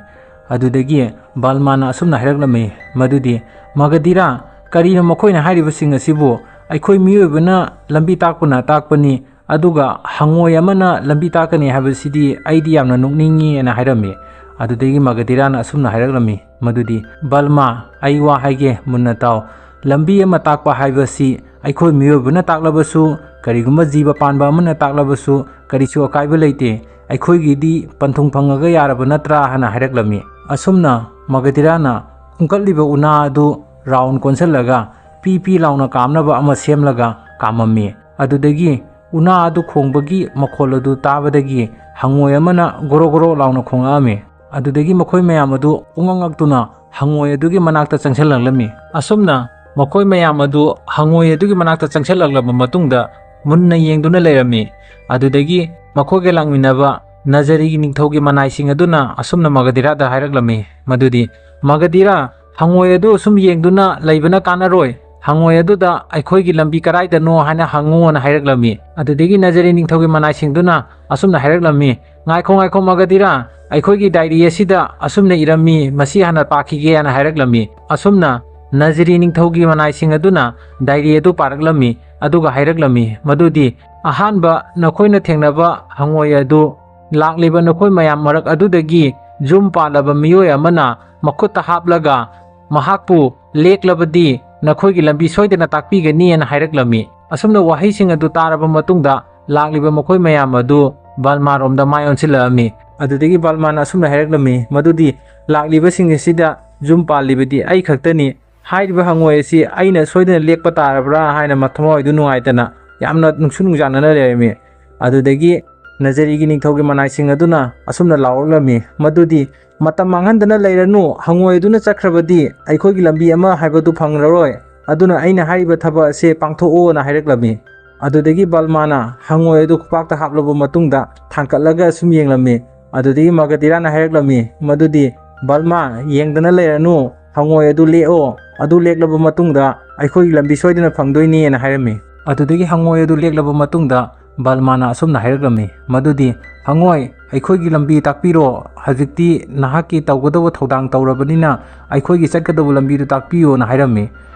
ꯑꯗꯨꯗꯒꯤ ꯕꯜꯃꯥꯅ ꯑꯁꯨꯝꯅ ꯍꯥꯏꯔꯛꯂꯝꯃꯤ, ꯃꯗꯨꯗꯤ, "ꯃꯒꯙꯤꯔꯥ, ꯀꯔꯤꯅꯣ ꯃꯈꯣꯏꯅ ꯍꯥꯏꯔꯤꯕꯁꯤꯡ ꯑꯁꯤꯕꯨ? ꯑꯩꯈꯣꯏ ꯃꯤꯑꯣꯏꯕꯅ ꯂꯝꯕꯤ ꯇꯥꯛꯄꯅ ꯇꯥꯛꯄꯅꯤ, ꯑꯗꯨꯒ ꯍꯪꯉꯣꯏ ꯑꯃꯅ ꯂꯝꯕꯤ ꯇꯥꯛꯀꯅꯤ ꯍꯥꯏꯕꯁꯤꯗꯤ ꯑꯩꯗꯤ ꯌꯥꯝꯅ ꯅꯣꯛꯅꯤꯡꯉꯤ" ꯍꯥꯏꯅ ꯍꯥꯏꯔꯝꯃꯤ꯫ ꯑꯗꯨꯗꯒꯤ ꯃꯒꯙꯤꯔꯥꯅ ꯑꯁꯨꯝꯅ ꯍꯥꯏꯔꯛꯂꯝꯃꯤ, ꯃꯗꯨꯗꯤ, "ꯕꯜꯃꯥ, ꯑꯩ ꯋꯥ ꯍꯥꯏꯒꯦ, ꯃꯨꯟꯅ ꯇꯥꯎ꯫ ꯂꯝꯕꯤ ꯑꯃ ꯇꯥꯛꯄ ꯍꯥꯏꯕꯁꯤ ꯑꯩꯈꯣꯏ ꯃꯤꯑꯣꯏꯕꯅ ꯇꯥꯛꯂꯕꯁꯨ, ꯀꯔꯤꯒꯨꯝꯕ ꯖꯤꯕ ꯄꯥꯟꯕ ꯑꯃꯅ ꯇꯥꯛꯂꯕꯁꯨ ꯀꯔꯤꯁꯨ ꯑꯀꯥꯏꯕ ꯂꯩꯇꯦ꯫ ꯑꯩꯈꯣꯏꯒꯤꯗꯤ ꯄꯟꯊꯨꯡ ꯐꯪꯉꯒ ꯌꯥꯔꯕ ꯅꯠꯇ꯭ꯔꯥ?" ꯍꯥꯏꯅ ꯍꯥꯏꯔꯛꯂꯝꯃꯤ꯫ ꯑꯁꯨꯝꯅ ꯃꯒꯙꯤꯔꯥꯅ ꯈꯨꯟꯒꯠꯂꯤꯕ ꯎꯅꯥ ꯑꯗꯨ ꯔꯥꯎꯟ ꯀꯣꯟꯁꯤꯜꯂꯒ ꯄꯤ ꯄꯤ ꯂꯥꯎꯅ ꯀꯥꯝꯅꯕ ꯑꯃ ꯁꯦꯝꯂꯒ ꯀꯥꯝꯃꯝꯃꯤ꯫ ꯑꯗꯨꯗꯒꯤ ꯎꯅꯥ ꯑꯗꯨ ꯈꯣꯡꯕꯒꯤ ꯃꯈꯣꯜ ꯑꯗꯨ ꯇꯥꯕꯗꯒꯤ ꯍꯪꯉꯣꯏ ꯑꯃꯅ ꯒꯣꯔꯣ ꯒꯣꯔꯣ ꯂꯥꯎꯅ ꯈꯣꯡꯂꯛꯂꯝꯃꯤ꯫ ꯑꯗꯨꯗꯒꯤ ꯃꯈꯣꯏ ꯃꯌꯥꯝ ꯑꯗꯨ ꯄꯨꯡꯉꯛ ꯉꯛꯇꯨꯅ ꯍꯪꯉꯣꯏ ꯑꯗꯨꯒꯤ ꯃꯅꯥꯛꯇ ꯆꯪꯁꯤꯜꯂꯛꯂꯝꯃꯤ꯫ ꯑꯁꯨꯝꯅ ꯃꯈꯣꯏ ꯃꯌꯥꯝ ꯑꯗꯨ ꯍꯪꯉꯣꯏ ꯑꯗꯨꯒꯤ ꯃꯅꯥꯛꯇ ꯆꯪꯁꯤꯜꯂꯛꯂꯕ ꯃꯇꯨꯡꯗ ꯃꯨꯟꯅ ꯌꯦꯡꯗꯨꯅ ꯂꯩꯔꯝꯃꯤ꯫ ꯑꯗꯨꯗꯒꯤ ꯃꯈꯣꯏꯒ ꯂꯥꯛꯃꯤꯟꯅꯕ ꯅꯖꯔꯤꯒꯤ ꯅꯤꯡꯊꯧꯒꯤ ꯃꯅꯥꯏꯁꯤꯡ ꯑꯗꯨꯅ ꯑꯁꯨꯝꯅ ꯃꯒꯙꯤꯔꯥꯗ ꯍꯥꯏꯔꯛꯂꯝꯃꯤ, ꯃꯗꯨꯗꯤ, "ꯃꯒꯙꯤꯔꯥ, ꯍꯪꯉꯣꯏ ꯑꯗꯨ ꯁꯨꯝ ꯌꯦꯡꯗꯨꯅ ꯂꯩꯕꯅ ꯀꯥꯟꯅꯔꯣꯏ꯫ ꯍꯪꯉꯣꯏ ꯑꯗꯨꯗ ꯑꯩꯈꯣꯏꯒꯤ ꯂꯝꯕꯤ ꯀꯗꯥꯏꯗꯅꯣ ꯍꯥꯏꯅ ꯍꯪꯉꯨꯅ" ꯍꯥꯏꯔꯛꯂꯝꯃꯤ꯫ ꯑꯗꯨꯗꯒꯤ ꯅꯖꯔꯤ ꯅꯤꯡꯊꯧꯒꯤ ꯃꯅꯥꯏꯁꯤꯡꯗꯨꯅ ꯑꯁꯨꯝꯅ ꯍꯥꯏꯔꯛꯂꯝꯃꯤ, "ꯉꯥꯏꯈꯣ, ꯉꯥꯏꯈꯣ, ꯃꯒꯙꯤꯔꯥ, ꯑꯩꯈꯣꯏꯒꯤ ꯗꯥꯏꯔꯤ ꯑꯁꯤꯗ ꯑꯁꯨꯝꯅ ꯏꯔꯝꯃꯤ, ꯃꯁꯤ ꯍꯥꯟꯅ ꯄꯥꯈꯤꯒꯦ" ꯍꯥꯏꯅ ꯍꯥꯏꯔꯛꯂꯝꯃꯤ꯫ ꯑꯁꯨꯝꯅ ꯅꯖꯔꯤ ꯅꯤꯡꯊꯧꯒꯤ ꯃꯅꯥꯏꯁꯤꯡ ꯑꯗꯨꯅ ꯗꯥꯏꯔꯤ ꯑꯗꯨ ꯄꯥꯔꯛꯂꯝꯃꯤ, ꯑꯗꯨꯒ ꯍꯥꯏꯔꯛꯂꯝꯃꯤ, ꯃꯗꯨꯗꯤ, "ꯑꯍꯥꯟꯕ ꯅꯈꯣꯏꯅ ꯊꯦꯡꯅꯕ ꯍꯪꯉꯣꯏ ꯑꯗꯨ ꯂꯥꯛꯂꯤꯕ ꯅꯈꯣꯏ ꯃꯌꯥꯝ ꯃꯔꯛ ꯑꯗꯨꯗꯒꯤ ꯌꯨꯝ ꯄꯥꯜꯂꯕ ꯃꯤꯑꯣꯏ ꯑꯃꯅ ꯃꯈꯨꯠꯇ ꯍꯥꯞꯂꯒ ꯃꯍꯥꯛꯄꯨ ꯂꯦꯛꯂꯕꯗꯤ ꯅꯈꯣꯏꯒꯤ ꯂꯝꯕꯤ ꯁꯣꯏꯗꯅ ꯇꯥꯛꯄꯤꯒꯅꯤ" ꯍꯥꯏꯅ ꯍꯥꯏꯔꯛꯂꯝꯃꯤ꯫ ꯑꯁꯨꯝꯅ ꯋꯥꯍꯩꯁꯤꯡ ꯑꯗꯨ ꯇꯥꯔꯕ ꯃꯇꯨꯡꯗ ꯂꯥꯛꯂꯤꯕ ꯃꯈꯣꯏ ꯃꯌꯥꯝ ꯑꯗꯨ ꯕꯜꯃꯥꯔꯣꯝꯗ ꯃꯥꯏ ꯑꯣꯟꯁꯤꯜꯂꯛꯂꯝꯃꯤ꯫ ꯑꯗꯨꯗꯒꯤ ꯕꯜꯃꯥꯅ ꯑꯁꯨꯝꯅ ꯍꯥꯏꯔꯛꯂꯝꯃꯤ, ꯃꯗꯨꯗꯤ, "ꯂꯥꯛꯂꯤꯕꯁꯤꯡ ꯑꯁꯤꯗ ꯌꯨꯝ ꯄꯥꯜꯂꯤꯕꯗꯤ ꯑꯩ ꯈꯛꯇꯅꯤ꯫ ꯍꯥꯏꯔꯤꯕ ꯍꯪꯉꯣꯏ ꯑꯁꯤ ꯑꯩꯅ ꯁꯣꯏꯗꯅ ꯂꯦꯛꯄ ꯇꯥꯔꯕ꯭ꯔꯥ?" ꯍꯥꯏꯅ ꯃꯊꯃꯣꯏꯗꯨ ꯅꯨꯡꯉꯥꯏꯇꯅ ꯌꯥꯝꯅ ꯅꯨꯡꯁꯨ ꯅꯨꯡꯖꯥꯅꯅ ꯂꯩꯔꯝꯃꯤ꯫ ꯑꯗꯨꯗꯒꯤ ꯅꯖꯔꯤꯒꯤ ꯅꯤꯡꯊꯧꯒꯤ ꯃꯅꯥꯏꯁꯤꯡ ꯑꯗꯨꯅ ꯑꯁꯨꯝꯅ ꯂꯥꯎꯔꯛꯂꯝꯃꯤ, ꯃꯗꯨꯗꯤ, "ꯃꯇꯝ ꯃꯥꯡꯍꯟꯗꯅ ꯂꯩꯔꯅꯨ, ꯍꯪꯉꯣꯏ ꯑꯗꯨꯅ ꯆꯠꯈ꯭ꯔꯕꯗꯤ ꯑꯩꯈꯣꯏꯒꯤ ꯂꯝꯕꯤ ꯑꯃ ꯍꯥꯏꯕꯗꯨ ꯐꯪꯂꯔꯣꯏ꯫ ꯑꯗꯨꯅ ꯑꯩꯅ ꯍꯥꯏꯔꯤꯕ ꯊꯕꯛ ꯑꯁꯦ ꯄꯥꯡꯊꯣꯛꯑꯣꯅ" ꯍꯥꯏꯔꯛꯂꯝꯃꯤ꯫ ꯑꯗꯨꯗꯒꯤ ꯕꯜꯃꯥꯅ ꯍꯪꯉꯣꯏ ꯑꯗꯨ ꯈꯨꯄꯥꯛꯇ ꯍꯥꯞꯂꯕ ꯃꯇꯨꯡꯗ ꯊꯥꯡꯀꯠꯂꯒ ꯁꯨꯝ ꯌꯦꯡꯂꯝꯃꯤ꯫ ꯑꯗꯨꯗꯒꯤ ꯃꯒꯙꯤꯔꯥꯅ ꯍꯥꯏꯔꯛꯂꯝꯃꯤ ꯃꯗꯨꯗꯤ, "ꯕꯜꯃꯥ, ꯌꯦꯡꯗꯅ ꯂꯩꯔꯅꯨ, ꯍꯪꯉꯣꯏ ꯑꯗꯨ ꯂꯦꯛꯑꯣ, ꯑꯗꯨ ꯂꯦꯛꯂꯕ ꯃꯇꯨꯡꯗ ꯑꯩꯈꯣꯏꯒꯤ ꯂꯝꯕꯤ ꯁꯣꯏꯗꯅ ꯐꯪꯗꯣꯏꯅꯦꯅ" ꯍꯥꯏꯔꯝꯃꯤ꯫ ꯑꯗꯨꯗꯒꯤ ꯍꯪꯉꯣꯏ ꯑꯗꯨ ꯂꯦꯛꯂꯕ ꯃꯇꯨꯡꯗ ꯕꯜꯃꯥꯅ ꯑꯁꯨꯝꯅ ꯍꯥꯏꯔꯛꯂꯝꯃꯤ ꯃꯗꯨꯗꯤ, "ꯍꯪꯉꯣꯏ, ꯑꯩꯈꯣꯏꯒꯤ ꯂꯝꯕꯤ ꯇꯥꯛꯄꯤꯔꯣ, ꯍꯧꯖꯤꯛꯇꯤ ꯅꯍꯥꯛꯀꯤ ꯇꯧꯒꯗꯧꯕ ꯊꯧꯗꯥꯡ ꯇꯧꯔꯕꯅꯤꯅ ꯑꯩꯈꯣꯏꯒꯤ ꯆꯠꯀꯗꯧꯕ ꯂꯝꯕꯤꯗꯨ ꯇꯥꯛꯄꯤꯌꯣꯅ" ꯍꯥꯏꯔꯝꯃꯤ꯫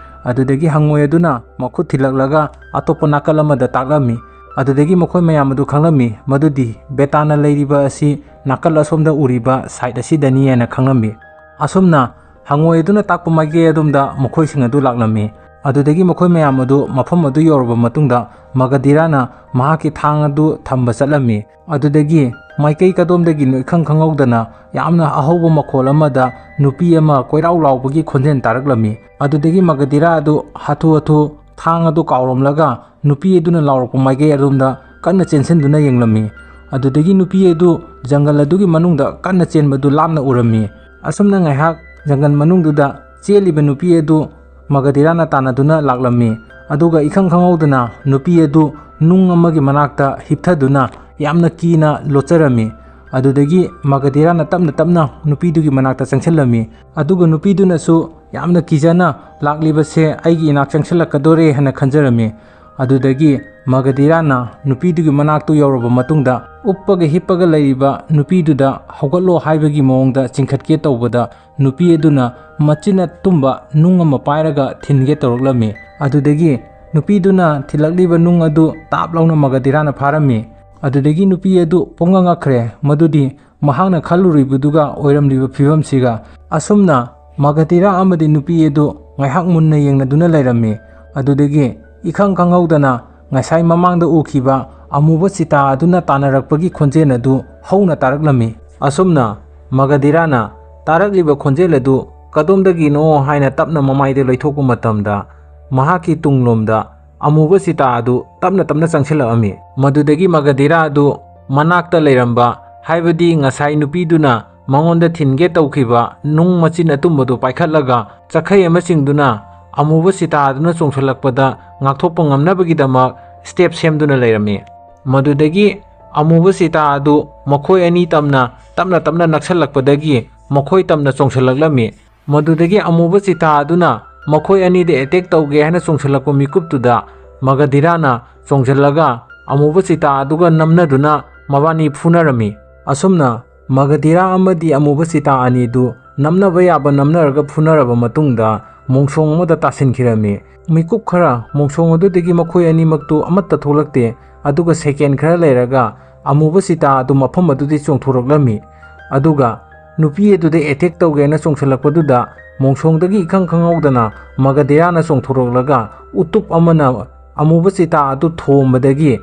ꯑꯗꯨꯗꯒꯤ ꯍꯪꯉꯣꯏ ꯑꯗꯨꯅ ꯃꯈꯨꯠ ꯊꯤꯜꯂꯛꯂꯒ ꯑꯇꯣꯞꯄ ꯅꯥꯀꯜ ꯑꯃꯗ ꯇꯥꯛꯂꯝꯃꯤ꯫ ꯑꯗꯨꯗꯒꯤ ꯃꯈꯣꯏ ꯃꯌꯥꯝ ꯑꯗꯨ ꯈꯪꯂꯝꯃꯤ ꯃꯗꯨꯗꯤ ꯕꯦꯇꯥꯅ ꯂꯩꯔꯤꯕ ꯑꯁꯤ ꯅꯥꯀꯜ ꯑꯁꯣꯝꯗ ꯎꯔꯤꯕ ꯁꯥꯏꯠ ꯑꯁꯤꯗꯅꯤ ꯍꯥꯏꯅ ꯈꯪꯂꯝꯃꯤ꯫ ꯑꯁꯨꯝꯅ ꯍꯪꯉꯣꯏ ꯑꯗꯨꯅ ꯇꯥꯛꯄ ꯃꯥꯏꯀꯩ ꯑꯗꯣꯝꯗ ꯃꯈꯣꯏꯁꯤꯡ ꯑꯗꯨ ꯂꯥꯛꯂꯝꯃꯤ꯫ ꯑꯗꯨꯗꯒꯤ ꯃꯈꯣꯏ ꯃꯌꯥꯝ ꯑꯗꯨ ꯃꯐꯝ ꯑꯗꯨ ꯌꯧꯔꯕ ꯃꯇꯨꯡꯗ ꯃꯒꯙꯤꯔꯥꯅ ꯃꯍꯥꯛꯀꯤ ꯊꯥꯡ ꯑꯗꯨ ꯊꯝꯕ ꯆꯠꯂꯝꯃꯤ꯫ ꯑꯗꯨꯗꯒꯤ ꯃꯥꯏꯀꯩ ꯀꯗꯣꯝꯗꯒꯤꯅꯣ ꯏꯈꯪ ꯈꯪꯍꯧꯗꯅ ꯌꯥꯝꯅ ꯑꯍꯧꯕ ꯃꯈꯣꯜ ꯑꯃꯗ ꯅꯨꯄꯤ ꯑꯃ ꯀꯣꯏꯔꯥꯎ ꯂꯥꯎꯕꯒꯤ ꯈꯣꯟꯖꯦꯜ ꯇꯥꯔꯛꯂꯝꯃꯤ꯫ ꯑꯗꯨꯗꯒꯤ ꯃꯒꯙꯤꯔꯥ ꯑꯗꯨ ꯍꯥꯊꯨ ꯍꯥꯊꯨ ꯊꯥꯡ ꯑꯗꯨ ꯀꯥꯎꯔꯝꯂꯒ ꯅꯨꯄꯤ ꯑꯗꯨꯅ ꯂꯥꯎꯔꯛꯄ ꯃꯥꯏꯀꯩ ꯑꯗꯣꯝꯗ ꯀꯟꯅ ꯆꯦꯟꯁꯤꯟꯗꯨꯅ ꯌꯦꯡꯂꯝꯃꯤ꯫ ꯑꯗꯨꯗꯒꯤ ꯅꯨꯄꯤ ꯑꯗꯨ ꯖꯪꯒꯜ ꯑꯗꯨꯒꯤ ꯃꯅꯨꯡꯗ ꯀꯟꯅ ꯆꯦꯟꯕꯗꯨ ꯂꯥꯞꯅ ꯎꯔꯝꯃꯤ꯫ ꯑꯁꯨꯝꯅ ꯉꯥꯏꯍꯥꯛ ꯖꯪꯒꯜ ꯃꯅꯨꯡꯗꯨꯗ ꯆꯦꯜꯂꯤꯕ ꯅꯨꯄꯤ ꯑꯗꯨ ꯃꯒꯙꯤꯔꯥꯅ ꯇꯥꯟꯅꯗꯨꯅ ꯂꯥꯛꯂꯝꯃꯤ꯫ ꯑꯗꯨꯒ ꯏꯈꯪ ꯈꯪꯍꯧꯗꯅ ꯅꯨꯄꯤ ꯑꯗꯨ ꯅꯨꯡ ꯑꯃꯒꯤ ꯃꯅꯥꯛꯇ ꯍꯤꯞꯊꯗꯨꯅ ꯌꯥꯝꯅ ꯀꯤꯅ ꯂꯣꯠꯆꯔꯝꯃꯤ꯫ ꯑꯗꯨꯗꯒꯤ ꯃꯒꯙꯤꯔꯥꯅ ꯇꯞꯅ ꯇꯞꯅ ꯅꯨꯄꯤꯗꯨꯒꯤ ꯃꯅꯥꯛꯇ ꯆꯪꯁꯤꯜꯂꯝꯃꯤ꯫ ꯑꯗꯨꯒ ꯅꯨꯄꯤꯗꯨꯅꯁꯨ ꯌꯥꯝꯅ ꯀꯤꯖꯅ, "ꯂꯥꯛꯂꯤꯕꯁꯦ ꯑꯩꯒꯤ ꯏꯅꯥꯛ ꯆꯪꯁꯤꯜꯂꯛꯀꯗꯣꯔꯦ" ꯍꯥꯏꯅ ꯈꯟꯖꯔꯝꯃꯤ꯫ ꯑꯗꯨꯗꯒꯤ ꯃꯒꯙꯤꯔꯥꯅ ꯅꯨꯄꯤꯗꯨꯒꯤ ꯃꯅꯥꯛꯇꯨ ꯌꯧꯔꯕ ꯃꯇꯨꯡꯗ ꯎꯞꯄꯒ ꯍꯤꯞꯄꯒ ꯂꯩꯔꯤꯕ ꯅꯨꯄꯤꯗꯨꯗ ꯍꯧꯒꯠꯂꯣ ꯍꯥꯏꯕꯒꯤ ꯃꯑꯣꯡꯗ ꯆꯤꯡꯈꯠꯀꯦ ꯇꯧꯕꯗ ꯅꯨꯄꯤ ꯑꯗꯨꯅ ꯃꯆꯤꯟ ꯑꯇꯨꯝꯕ ꯅꯨꯡ ꯑꯃ ꯄꯥꯏꯔꯒ ꯊꯤꯟꯒꯦ ꯇꯧꯔꯛꯂꯝꯃꯤ꯫ ꯑꯗꯨꯗꯒꯤ ꯅꯨꯄꯤꯗꯨꯅ ꯊꯤꯜꯂꯛꯂꯤꯕ ꯅꯨꯡ ꯑꯗꯨ ꯇꯥꯞ ꯂꯥꯎꯅ ꯃꯒꯙꯤꯔꯥꯅ ꯐꯥꯔꯝꯃꯤ꯫ ꯑꯗꯨꯗꯒꯤ ꯅꯨꯄꯤ ꯑꯗꯨ ꯄꯨꯡꯉꯛ ꯉꯛꯈ꯭ꯔꯦ, ꯃꯗꯨꯗꯤ ꯃꯍꯥꯛꯅ ꯈꯜꯂꯨꯔꯤꯕꯗꯨꯒ ꯑꯣꯏꯔꯝꯂꯤꯕ ꯐꯤꯕꯝꯁꯤꯒ꯫ ꯑꯁꯨꯝꯅ ꯃꯒꯙꯤꯔꯥ ꯑꯃꯗꯤ ꯅꯨꯄꯤ ꯑꯗꯨ ꯉꯥꯏꯍꯥꯛ ꯃꯨꯟꯅ ꯌꯦꯡꯅꯗꯨꯅ ꯂꯩꯔꯝꯃꯤ꯫ ꯑꯗꯨꯗꯒꯤ ꯏꯈꯪ ꯈꯪꯍꯧꯗꯅ ꯉꯁꯥꯏ ꯃꯃꯥꯡꯗ ꯎꯈꯤꯕ ꯑꯃꯨꯕ ꯆꯤꯇꯥ ꯑꯗꯨꯅ ꯇꯥꯟꯅꯔꯛꯄꯒꯤ ꯈꯣꯟꯖꯦꯜ ꯑꯗꯨ ꯍꯧꯅ ꯇꯥꯔꯛꯂꯝꯃꯤ꯫ ꯑꯁꯨꯝꯅ ꯃꯒꯙꯤꯔꯥꯅ ꯇꯥꯔꯛꯂꯤꯕ ꯈꯣꯟꯖꯦꯜ ꯑꯗꯨ ꯀꯗꯣꯝꯗꯒꯤꯅꯣ ꯍꯥꯏꯅ ꯇꯞꯅ ꯃꯃꯥꯏꯗ ꯂꯩꯊꯣꯛꯄ ꯃꯇꯝꯗ, ꯃꯍꯥꯛꯀꯤ ꯇꯨꯡꯂꯣꯝꯗ ꯑꯃꯨꯕ ꯆꯤꯇꯥ ꯑꯗꯨ ꯇꯞꯅ ꯇꯞꯅ ꯆꯪꯁꯤꯜꯂꯛꯑꯝꯃꯤ꯫ ꯃꯗꯨꯗꯒꯤ ꯃꯒꯙꯤꯔꯥ ꯑꯗꯨ ꯃꯅꯥꯛꯇ ꯂꯩꯔꯝꯕ, ꯍꯥꯏꯕꯗꯤ ꯉꯁꯥꯏ ꯅꯨꯄꯤꯗꯨꯅ ꯃꯉꯣꯟꯗ ꯊꯤꯟꯒꯦ ꯇꯧꯈꯤꯕ ꯅꯨꯡ ꯃꯆꯤꯟ ꯑꯇꯨꯝꯕꯗꯨ ꯄꯥꯏꯈꯠꯂꯒ ꯆꯈꯩ ꯑꯃ ꯆꯤꯡꯗꯨꯅ ꯑꯃꯨꯕ ꯆꯤꯇꯥ ꯑꯗꯨꯅ ꯆꯣꯡꯁꯤꯜꯂꯛꯄꯗ ꯉꯥꯛꯊꯣꯛꯄ ꯉꯝꯅꯕꯒꯤꯗꯃꯛ ꯁ꯭ꯇꯦꯞ ꯁꯦꯝꯗꯨꯅ ꯂꯩꯔꯝꯃꯤ꯫ ꯃꯗꯨꯗꯒꯤ ꯑꯃꯨꯕ ꯆꯤꯇꯥ ꯑꯗꯨ ꯃꯈꯣꯏ ꯑꯅꯤ ꯇꯝꯅ ꯇꯞꯅ ꯇꯞꯅ ꯅꯛꯁꯜꯂꯛꯄꯗꯒꯤ ꯃꯈꯣꯏ ꯇꯝꯅ ꯆꯣꯡꯁꯤꯜꯂꯛꯂꯝꯃꯤ꯫ ꯃꯗꯨꯗꯒꯤ ꯑꯃꯨꯕ ꯆꯤꯇꯥ ꯑꯗꯨꯅ ꯃꯈꯣꯏ ꯑꯅꯤꯗ ꯑꯦꯇꯦꯛ ꯇꯧꯒꯦ ꯍꯥꯏꯅ ꯆꯣꯡꯁꯤꯜꯂꯛꯄ ꯃꯤꯀꯨꯞꯇꯨꯗ ꯃꯒꯙꯤꯔꯥꯅ ꯆꯣꯡꯁꯤꯜꯂꯒ ꯑꯃꯨꯕ ꯆꯤꯇꯥ ꯑꯗꯨꯒ ꯅꯝꯅꯗꯨꯅ ꯃꯕꯥꯅꯤ ꯐꯨꯅꯔꯝꯃꯤ꯫ ꯑꯁꯨꯝꯅ ꯃꯒꯙꯤꯔꯥ ꯑꯃꯗꯤ ꯑꯃꯨꯕ ꯆꯤꯇꯥ ꯑꯅꯤꯗꯨ ꯅꯝꯅꯕ ꯌꯥꯕ ꯅꯝꯅꯔꯒ ꯐꯨꯅꯔꯕ ꯃꯇꯨꯡꯗ ꯃꯣꯡꯁꯣꯡ ꯑꯃꯗ ꯇꯥꯁꯤꯟꯈꯤꯔꯝꯃꯤ꯫ ꯃꯤꯀꯨꯞ ꯈꯔ ꯃꯣꯡꯁꯣꯡ ꯑꯗꯨꯗꯒꯤ ꯃꯈꯣꯏ ꯑꯅꯤꯃꯛꯇꯨ ꯑꯃꯠꯇ ꯊꯣꯛꯂꯛꯇꯦ꯫ ꯑꯗꯨꯒ ꯁꯦꯀꯦꯟ ꯈꯔ ꯂꯩꯔꯒ ꯑꯃꯨꯕ ꯆꯤꯇꯥ ꯑꯗꯨ ꯃꯐꯝ ꯑꯗꯨꯗꯒꯤ ꯆꯣꯡꯊꯣꯔꯛꯂꯝꯃꯤ꯫ ꯑꯗꯨꯒ ꯅꯨꯄꯤ ꯑꯗꯨꯗ ꯑꯦꯇꯦꯛ ꯇꯧꯒꯦꯅ ꯆꯣꯡꯁꯤꯜꯂꯛꯄꯗꯨꯗ ꯃꯣꯡꯁꯣꯡꯗꯒꯤ ꯏꯈꯪ ꯈꯪꯍꯧꯗꯅ ꯃꯒꯙꯤꯔꯥꯅ ꯆꯣꯡꯊꯣꯔꯛꯂꯒ ꯎꯇꯨꯞ ꯑꯃꯅ ꯑꯃꯨꯕ ꯆꯤꯇꯥ ꯑꯗꯨ ꯊꯣꯝꯕꯗꯒꯤ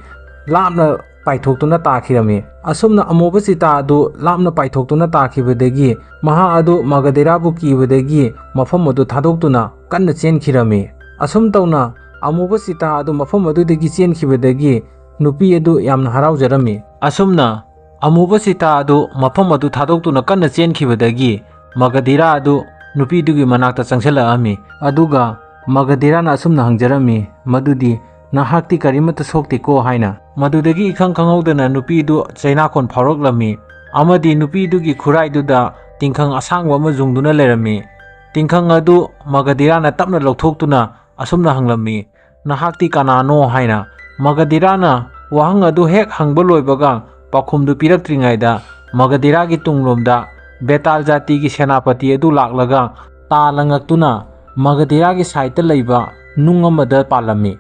ꯂꯥꯞꯅ ꯄꯥꯏꯊꯣꯛꯇꯨꯅ ꯇꯥꯈꯤꯔꯝꯃꯤ꯫ ꯑꯁꯨꯝꯅ ꯑꯃꯨꯕ ꯆꯤꯇꯥ ꯑꯗꯨ ꯂꯥꯞꯅ ꯄꯥꯏꯊꯣꯛꯇꯨꯅ ꯇꯥꯈꯤꯕꯗꯒꯤ ꯃꯍꯥꯛ ꯑꯗꯨ ꯃꯒꯙꯤꯔꯥꯕꯨ ꯀꯤꯕꯗꯒꯤ ꯃꯐꯝ ꯑꯗꯨ ꯊꯥꯗꯣꯛꯇꯨꯅ ꯀꯟꯅ ꯆꯦꯟꯈꯤꯔꯝꯃꯤ꯫ ꯑꯁꯨꯝ ꯇꯧꯅ ꯑꯃꯨꯕ ꯆꯤꯇꯥ ꯑꯗꯨ ꯃꯐꯝ ꯑꯗꯨꯗꯒꯤ ꯆꯦꯟꯈꯤꯕꯗꯒꯤ ꯅꯨꯄꯤ ꯑꯗꯨ ꯌꯥꯝꯅ ꯍꯔꯥꯎꯖꯔꯝꯃꯤ꯫ ꯑꯁꯨꯝꯅ ꯑꯃꯨꯕ ꯆꯤꯇꯥ ꯑꯗꯨ ꯃꯐꯝ ꯑꯗꯨ ꯊꯥꯗꯣꯛꯇꯨꯅ ꯀꯟꯅ ꯆꯦꯟꯈꯤꯕꯗꯒꯤ ꯃꯒꯙꯤꯔꯥ ꯑꯗꯨ ꯅꯨꯄꯤꯗꯨꯒꯤ ꯃꯅꯥꯛꯇ ꯆꯪꯁꯤꯜꯂꯛꯑꯝꯃꯤ꯫ ꯑꯗꯨꯒ ꯃꯒꯙꯤꯔꯥꯅ ꯑꯁꯨꯝꯅ ꯍꯪꯖꯔꯝꯃꯤ, ꯃꯗꯨꯗꯤ, "ꯅꯍꯥꯛꯇꯤ ꯀꯔꯤꯃꯠꯇ ꯁꯣꯛꯇꯦꯀꯣ?" ꯍꯥꯏꯅ꯫ ꯃꯗꯨꯗꯒꯤ ꯏꯈꯪ ꯈꯪꯍꯧꯗꯅ ꯅꯨꯄꯤꯗꯨ ꯆꯩꯅꯥꯈꯣꯟ ꯐꯥꯎꯔꯛꯂꯝꯃꯤ ꯑꯃꯗꯤ ꯅꯨꯄꯤꯗꯨꯒꯤ ꯈꯨꯔꯥꯏꯗꯨꯗ ꯇꯤꯡꯈꯪ ꯑꯁꯥꯡꯕ ꯑꯃ ꯌꯨꯡꯗꯨꯅ ꯂꯩꯔꯝꯃꯤ꯫ ꯇꯤꯡꯈꯪ ꯑꯗꯨ ꯃꯒꯙꯤꯔꯥꯅ ꯇꯞꯅ ꯂꯧꯊꯣꯛꯇꯨꯅ ꯑꯁꯨꯝꯅ ꯍꯪꯂꯝꯃꯤ, "ꯅꯍꯥꯛꯇꯤ ꯀꯅꯥꯅꯣ?" ꯍꯥꯏꯅ꯫ ꯃꯒꯙꯤꯔꯥꯅ ꯋꯥꯍꯪ ꯑꯗꯨ ꯍꯦꯛ ꯍꯪꯕ ꯂꯣꯏꯕꯒ ꯄꯥꯎꯈꯨꯝꯗꯨ ꯄꯤꯔꯛꯇ꯭ꯔꯤꯉꯩꯗ ꯃꯒꯙꯤꯔꯥꯒꯤ ꯇꯨꯡꯂꯣꯝꯗ ꯕꯦꯇꯥꯜ ꯖꯥꯇꯤꯒꯤ ꯁꯦꯅꯥꯄꯇꯤ ꯑꯗꯨ ꯂꯥꯛꯂꯒ ꯇꯥ ꯂꯪꯉꯛꯇꯨꯅ ꯃꯒꯙꯤꯔꯥꯒꯤ ꯁꯥꯏꯠꯇ ꯂꯩꯕ ꯅꯨꯡ ꯑꯃꯗ ꯄꯥꯜꯂꯝꯃꯤ꯫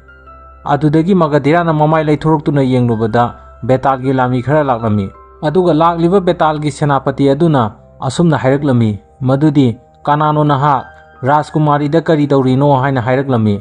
ꯑꯗꯨꯗꯒꯤ ꯃꯒꯙꯤꯔꯥꯅ ꯃꯃꯥꯏ ꯂꯩꯊꯣꯔꯛꯇꯨꯅ ꯌꯦꯡꯂꯨꯕꯗ ꯕꯦꯇꯥꯜꯒꯤ ꯂꯥꯟꯃꯤ ꯈꯔ ꯂꯥꯛꯂꯝꯃꯤ꯫ ꯑꯗꯨꯒ ꯂꯥꯛꯂꯤꯕ ꯕꯦꯇꯥꯜꯒꯤ ꯁꯦꯅꯥꯄꯇꯤ ꯑꯗꯨꯅ ꯑꯁꯨꯝꯅ ꯍꯥꯏꯔꯛꯂꯝꯃꯤ, ꯃꯗꯨꯗꯤ, "ꯀꯅꯥꯅꯣ ꯅꯍꯥꯛ? ꯔꯥꯖꯀꯨꯃꯥꯔꯤꯗ ꯀꯔꯤ ꯇꯧꯔꯤꯅꯣ?" ꯍꯥꯏꯅ ꯍꯥꯏꯔꯛꯂꯝꯃꯤ꯫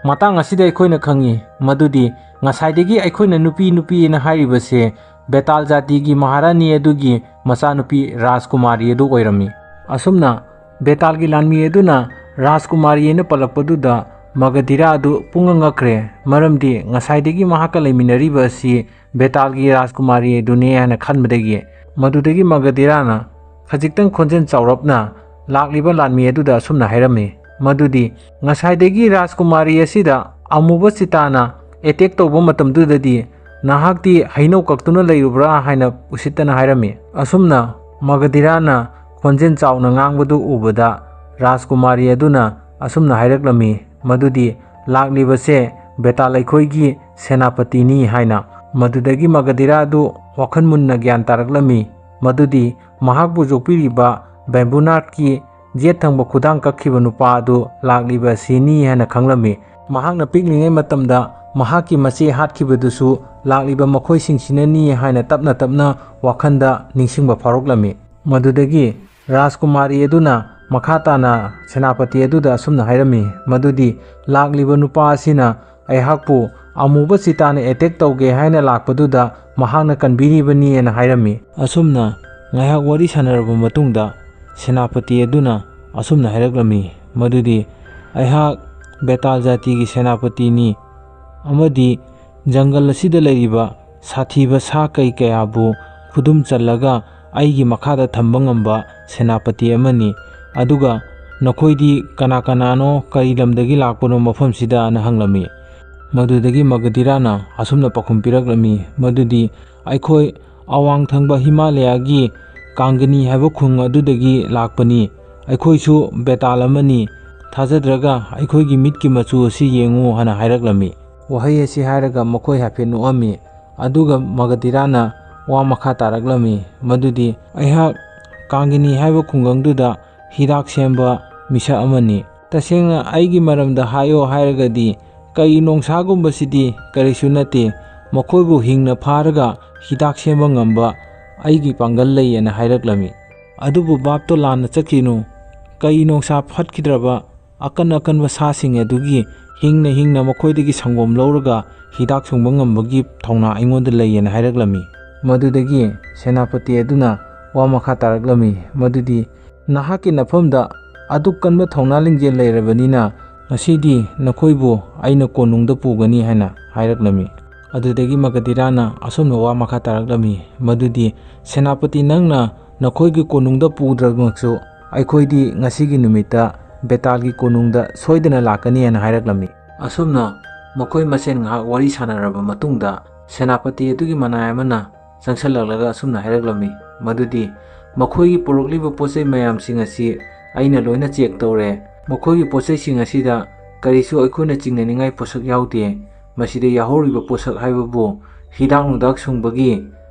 ꯃꯇꯥꯡ ꯑꯁꯤꯗ ꯑꯩꯈꯣꯏꯅ ꯈꯪꯉꯤ ꯃꯗꯨꯗꯤ ꯉꯁꯥꯏꯗꯒꯤ ꯑꯩꯈꯣꯏꯅ ꯅꯨꯄꯤ ꯅꯨꯄꯤꯅ ꯍꯥꯏꯔꯤꯕꯁꯦ ꯕꯦꯇꯥꯜ ꯖꯥꯇꯤꯒꯤ ꯃꯍꯥꯔꯥꯅꯤ ꯑꯗꯨꯒꯤ ꯃꯆꯥꯅꯨꯄꯤ ꯔꯥꯖꯀꯨꯃꯥꯔꯤ ꯑꯗꯨ ꯑꯣꯏꯔꯝꯃꯤ꯫ ꯑꯁꯨꯝꯅ ꯕꯦꯇꯥꯜꯒꯤ ꯂꯥꯟꯃꯤ ꯑꯗꯨꯅ ꯔꯥꯖꯀꯨꯃꯥꯔꯤ ꯑꯅ ꯄꯜꯂꯛꯄꯗꯨꯗ ꯃꯒꯙꯤꯔꯥ ꯑꯗꯨ ꯄꯨꯡꯉꯛ ꯉꯛꯈ꯭ꯔꯦ, ꯃꯔꯝꯗꯤ ꯉꯁꯥꯏꯗꯒꯤ ꯃꯍꯥꯛꯀ ꯂꯩꯃꯤꯟꯅꯔꯤꯕ ꯑꯁꯤ ꯕꯦꯇꯥꯜꯒꯤ ꯔꯥꯖꯀꯨꯃꯥꯔꯤ ꯑꯗꯨꯅꯦ ꯍꯥꯏꯅ ꯈꯟꯕꯗꯒꯤ꯫ ꯃꯗꯨꯗꯒꯤ ꯃꯒꯙꯤꯔꯥꯅ ꯈꯖꯤꯛꯇꯪ ꯈꯣꯟꯖꯦꯜ ꯆꯥꯎꯔꯞꯅ ꯂꯥꯛꯂꯤꯕ ꯂꯥꯟꯃꯤ ꯑꯗꯨꯗ ꯑꯁꯨꯝꯅ ꯍꯥꯏꯔꯝꯃꯤ, ꯃꯗꯨꯗꯤ, "ꯉꯁꯥꯏꯗꯒꯤ ꯔꯥꯖꯀꯨꯃꯥꯔꯤ ꯑꯁꯤꯗ ꯑꯃꯨꯕ ꯆꯤꯇꯥꯅ ꯑꯦꯇꯦꯛ ꯇꯧꯕ ꯃꯇꯝꯗꯨꯗꯗꯤ, "ꯅꯍꯥꯛꯇꯤ ꯍꯩꯅꯧ ꯀꯛꯇꯨꯅ ꯂꯩꯔꯨꯕ꯭ꯔꯥ?" ꯍꯥꯏꯅ ꯎꯁꯤꯠꯇꯅ ꯍꯥꯏꯔꯝꯃꯤ꯫ ꯑꯁꯨꯝꯅ ꯃꯒꯙꯤꯔꯥꯅ ꯈꯣꯟꯖꯦꯜ ꯆꯥꯎꯅ ꯉꯥꯡꯕꯗꯨ ꯎꯕꯗ, ꯔꯥꯖꯀꯨꯃꯥꯔꯤ ꯑꯗꯨꯅ ꯑꯁꯨꯝꯅ ꯍꯥꯏꯔꯛꯂꯝꯃꯤ, ꯃꯗꯨꯗꯤ, "ꯂꯥꯛꯂꯤꯕꯁꯦ ꯕꯦꯇꯥꯜ ꯑꯩꯈꯣꯏꯒꯤ ꯁꯦꯅꯥꯄꯇꯤꯅꯤ" ꯍꯥꯏꯅ꯫ ꯃꯗꯨꯗꯒꯤ ꯃꯒꯙꯤꯔꯥ ꯑꯗꯨ ꯋꯥꯈꯜ ꯃꯨꯟꯅ ꯒ꯭ꯌꯥꯟ ꯇꯥꯔꯛꯂꯝꯃꯤ, ꯃꯗꯨꯗꯤ ꯃꯍꯥꯛꯄꯨ ꯌꯣꯛꯄꯤꯔꯤꯕ ꯕꯦꯝꯕꯨꯅꯥꯠꯀꯤ ꯌꯦꯠ ꯊꯪꯕ ꯈꯨꯗꯥꯡ ꯀꯛꯈꯤꯕ ꯅꯨꯄꯥ ꯑꯗꯨ ꯂꯥꯛꯂꯤꯕ ꯑꯁꯤꯅꯤ ꯍꯥꯏꯅ ꯈꯪꯂꯝꯃꯤ꯫ ꯃꯍꯥꯛꯅ ꯄꯤꯛꯂꯤꯉꯩ ꯃꯇꯝꯗ ꯃꯍꯥꯛꯀꯤ ꯃꯆꯦ ꯍꯥꯠꯈꯤꯕꯗꯨꯁꯨ ꯂꯥꯛꯂꯤꯕ ꯃꯈꯣꯏꯁꯤꯡꯁꯤꯅꯅꯤ ꯍꯥꯏꯅ ꯇꯞꯅ ꯇꯞꯅ ꯋꯥꯈꯜꯗ ꯅꯤꯡꯁꯤꯡꯕ ꯐꯥꯎꯔꯛꯂꯝꯃꯤ꯫ ꯃꯗꯨꯗꯒꯤ ꯔꯥꯖꯀꯨꯃꯥꯔꯤ ꯑꯗꯨꯅ ꯃꯈꯥ ꯇꯥꯅ ꯁꯦꯅꯥꯄꯇꯤ ꯑꯗꯨꯗ ꯑꯁꯨꯝꯅ ꯍꯥꯏꯔꯝꯃꯤ, ꯃꯗꯨꯗꯤ, "ꯂꯥꯛꯂꯤꯕ ꯅꯨꯄꯥ ꯑꯁꯤꯅ ꯑꯩꯍꯥꯛꯄꯨ ꯑꯃꯨꯕ ꯆꯤꯇꯥꯅ ꯑꯦꯇꯦꯛ ꯇꯧꯒꯦ ꯍꯥꯏꯅ ꯂꯥꯛꯄꯗꯨꯗ ꯃꯍꯥꯛꯅ ꯀꯟꯕꯤꯔꯤꯕꯅꯤ" ꯍꯥꯏꯅ ꯍꯥꯏꯔꯝꯃꯤ꯫ ꯑꯁꯨꯝꯅ ꯉꯥꯏꯍꯥꯛ ꯋꯥꯔꯤ ꯁꯥꯟꯅꯔꯕ ꯃꯇꯨꯡꯗ, ꯁꯦꯅꯥꯄꯇꯤ ꯑꯗꯨꯅ ꯑꯁꯨꯝꯅ ꯍꯥꯏꯔꯛꯂꯝꯃꯤ, ꯃꯗꯨꯗꯤ, "ꯑꯩꯍꯥꯛ ꯕꯦꯇꯥꯜ ꯖꯥꯇꯤꯒꯤ ꯁꯦꯅꯥꯄꯇꯤꯅꯤ ꯑꯃꯗꯤ ꯖꯪꯒꯜ ꯑꯁꯤꯗ ꯂꯩꯔꯤꯕ ꯁꯥꯊꯤꯕ ꯁꯥ ꯀꯩ ꯀꯌꯥꯕꯨ ꯈꯨꯗꯨꯝ ꯆꯜꯂꯒ ꯑꯩꯒꯤ ꯃꯈꯥꯗ ꯊꯝꯕ ꯉꯝꯕ ꯁꯦꯅꯥꯄꯇꯤ ꯑꯃꯅꯤ꯫ ꯑꯗꯨꯒ ꯅꯈꯣꯏꯗꯤ ꯀꯅꯥ ꯀꯅꯥꯅꯣ, ꯀꯔꯤ ꯂꯝꯗꯒꯤ ꯂꯥꯛꯄꯅꯣ ꯃꯐꯝꯁꯤꯗ?" ꯑꯅ ꯍꯪꯂꯝꯃꯤ꯫ ꯃꯗꯨꯗꯒꯤ ꯃꯒꯙꯤꯔꯥꯅ ꯑꯁꯨꯝꯅ ꯄꯥꯎꯈꯨꯝ ꯄꯤꯔꯛꯂꯝꯃꯤ, ꯃꯗꯨꯗꯤ, "ꯑꯩꯈꯣꯏ ꯑꯋꯥꯡ ꯊꯪꯕ ꯍꯤꯃꯥꯂꯌꯥꯒꯤ ꯀꯥꯡꯒꯅꯤ ꯍꯥꯏꯕ ꯈꯨꯡ ꯑꯗꯨꯗꯒꯤ ꯂꯥꯛꯄꯅꯤ꯫ ꯑꯩꯈꯣꯏꯁꯨ ꯕꯦꯇꯥꯜ ꯑꯃꯅꯤ꯫ ꯊꯥꯖꯗ꯭ꯔꯒ ꯑꯩꯈꯣꯏꯒꯤ ꯃꯤꯠꯀꯤ ꯃꯆꯨ ꯑꯁꯤ ꯌꯦꯡꯉꯨ" ꯍꯥꯏꯅ ꯍꯥꯏꯔꯛꯂꯝꯃꯤ꯫ ꯋꯥꯍꯩ ꯑꯁꯤ ꯍꯥꯏꯔꯒ ꯃꯈꯣꯏ ꯍꯥꯏꯐꯦꯠ ꯅꯣꯛꯑꯝꯃꯤ꯫ ꯑꯗꯨꯒ ꯃꯒꯙꯤꯔꯥꯅ ꯋꯥ ꯃꯈꯥ ꯇꯥꯔꯛꯂꯝꯃꯤ, ꯃꯗꯨꯗꯤ, "ꯑꯩꯍꯥꯛ ꯀꯥꯡꯒꯅꯤ ꯍꯥꯏꯕ ꯈꯨꯡꯒꯪꯗꯨꯗ ꯍꯤꯗꯥꯛ ꯁꯦꯝꯕ ꯃꯤꯁꯛ ꯑꯃꯅꯤ꯫ ꯇꯁꯦꯡꯅ ꯑꯩꯒꯤ ꯃꯔꯝꯗ ꯍꯥꯏꯌꯣ ꯍꯥꯏꯔꯒꯗꯤ, ꯀꯩ ꯅꯣꯡꯁꯥꯒꯨꯝꯕꯁꯤꯗꯤ ꯀꯔꯤꯁꯨ ꯅꯠꯇꯦ꯫ ꯃꯈꯣꯏꯕꯨ ꯍꯤꯡꯅ ꯐꯥꯔꯒ ꯍꯤꯗꯥꯛ ꯁꯦꯝꯕ ꯉꯝꯕ ꯑꯩꯒꯤ ꯄꯥꯡꯒꯜ ꯂꯩ" ꯑꯅ ꯍꯥꯏꯔꯛꯂꯝꯃꯤ꯫ ꯑꯗꯨꯕꯨ ꯚꯥꯞꯇꯣ ꯂꯥꯟꯅ ꯆꯠꯈꯤꯅꯨ꯫ ꯀꯩ ꯅꯣꯡꯁꯥ ꯐꯠꯈꯤꯗ꯭ꯔꯕ ꯑꯀꯟ ꯑꯀꯟꯕ ꯁꯥꯁꯤꯡ ꯑꯗꯨꯒꯤ ꯍꯤꯡꯅ ꯍꯤꯡꯅ ꯃꯈꯣꯏꯗꯒꯤ ꯁꯪꯒꯣꯝ ꯂꯧꯔꯒ ꯍꯤꯗꯥꯛ ꯁꯨꯡꯕ ꯉꯝꯕꯒꯤ ꯊꯧꯅꯥ ꯑꯩꯉꯣꯟꯗ ꯂꯩꯌꯦꯅ ꯍꯥꯏꯔꯛꯂꯝꯃꯤ꯫ ꯃꯗꯨꯗꯒꯤ ꯁꯦꯅꯥꯄꯇꯤ ꯑꯗꯨꯅ ꯋꯥ ꯃꯈꯥ ꯇꯥꯔꯛꯂꯝꯃꯤ, ꯃꯗꯨꯗꯤ, "ꯅꯍꯥꯛꯀꯤ ꯅꯐꯝꯗ ꯑꯗꯨꯛ ꯀꯟꯕ ꯊꯧꯅꯥ ꯂꯤꯡꯖꯦꯜ ꯂꯩꯔꯕꯅꯤꯅ, ꯉꯁꯤꯗꯤ ꯅꯈꯣꯏꯕꯨ ꯑꯩꯅ ꯀꯣꯅꯨꯡꯗ ꯄꯨꯒꯅꯤ" ꯍꯥꯏꯅ ꯍꯥꯏꯔꯛꯂꯝꯃꯤ꯫ ꯑꯗꯨꯗꯒꯤ ꯃꯒꯙꯤꯔꯥꯅ ꯑꯁꯨꯝꯅ ꯋꯥ ꯃꯈꯥ ꯇꯥꯔꯛꯂꯝꯃꯤ, ꯃꯗꯨꯗꯤ, "ꯁꯦꯅꯥꯄꯇꯤ, ꯅꯪꯅ ꯅꯈꯣꯏꯒꯤ ꯀꯣꯅꯨꯡꯗ ꯄꯨꯗ꯭ꯔꯃꯛꯁꯨ, ꯑꯩꯈꯣꯏꯗꯤ ꯉꯁꯤꯒꯤ ꯅꯨꯃꯤꯠꯇ ꯕꯦꯇꯥꯜꯒꯤ ꯀꯣꯅꯨꯡꯗ ꯁꯣꯏꯗꯅ ꯂꯥꯛꯀꯅꯤ" ꯍꯥꯏꯅ ꯍꯥꯏꯔꯛꯂꯝꯃꯤ꯫ ꯑꯁꯨꯝꯅ ꯃꯈꯣꯏ ꯃꯁꯦꯟ ꯉꯥꯏꯍꯥꯛ ꯋꯥꯔꯤ ꯁꯥꯟꯅꯔꯕ ꯃꯇꯨꯡꯗ, ꯁꯦꯅꯥꯄꯇꯤ ꯑꯗꯨꯒꯤ ꯃꯅꯥꯏ ꯑꯃꯅ ꯆꯪꯁꯜꯂꯛꯂꯒ ꯑꯁꯨꯝꯅ ꯍꯥꯏꯔꯛꯂꯝꯃꯤ, ꯃꯗꯨꯗꯤ, "ꯃꯈꯣꯏꯒꯤ ꯄꯨꯔꯛꯂꯤꯕ ꯄꯣꯠ ꯆꯩ ꯃꯌꯥꯝꯁꯤꯡ ꯑꯁꯤ ꯑꯩꯅ ꯂꯣꯏꯅ ꯆꯦꯛ ꯇꯧꯔꯦ꯫ ꯃꯈꯣꯏꯒꯤ ꯄꯣꯠ ꯆꯩꯁꯤꯡ ꯑꯁꯤꯗ ꯀꯔꯤꯁꯨ ꯑꯩꯈꯣꯏꯅ ꯆꯤꯡꯅꯅꯤꯡꯉꯥꯏ ꯄꯣꯠꯁꯛ ꯌꯥꯎꯗꯦ꯫ ꯃꯁꯤꯗ ꯌꯥꯎꯍꯧꯔꯤꯕ ꯄꯣꯠꯁꯛ ꯍꯥꯏꯕꯕꯨ ꯍꯤꯗꯥꯛ ꯅꯨꯡꯗꯥꯛ ꯁꯨꯡꯕꯒꯤ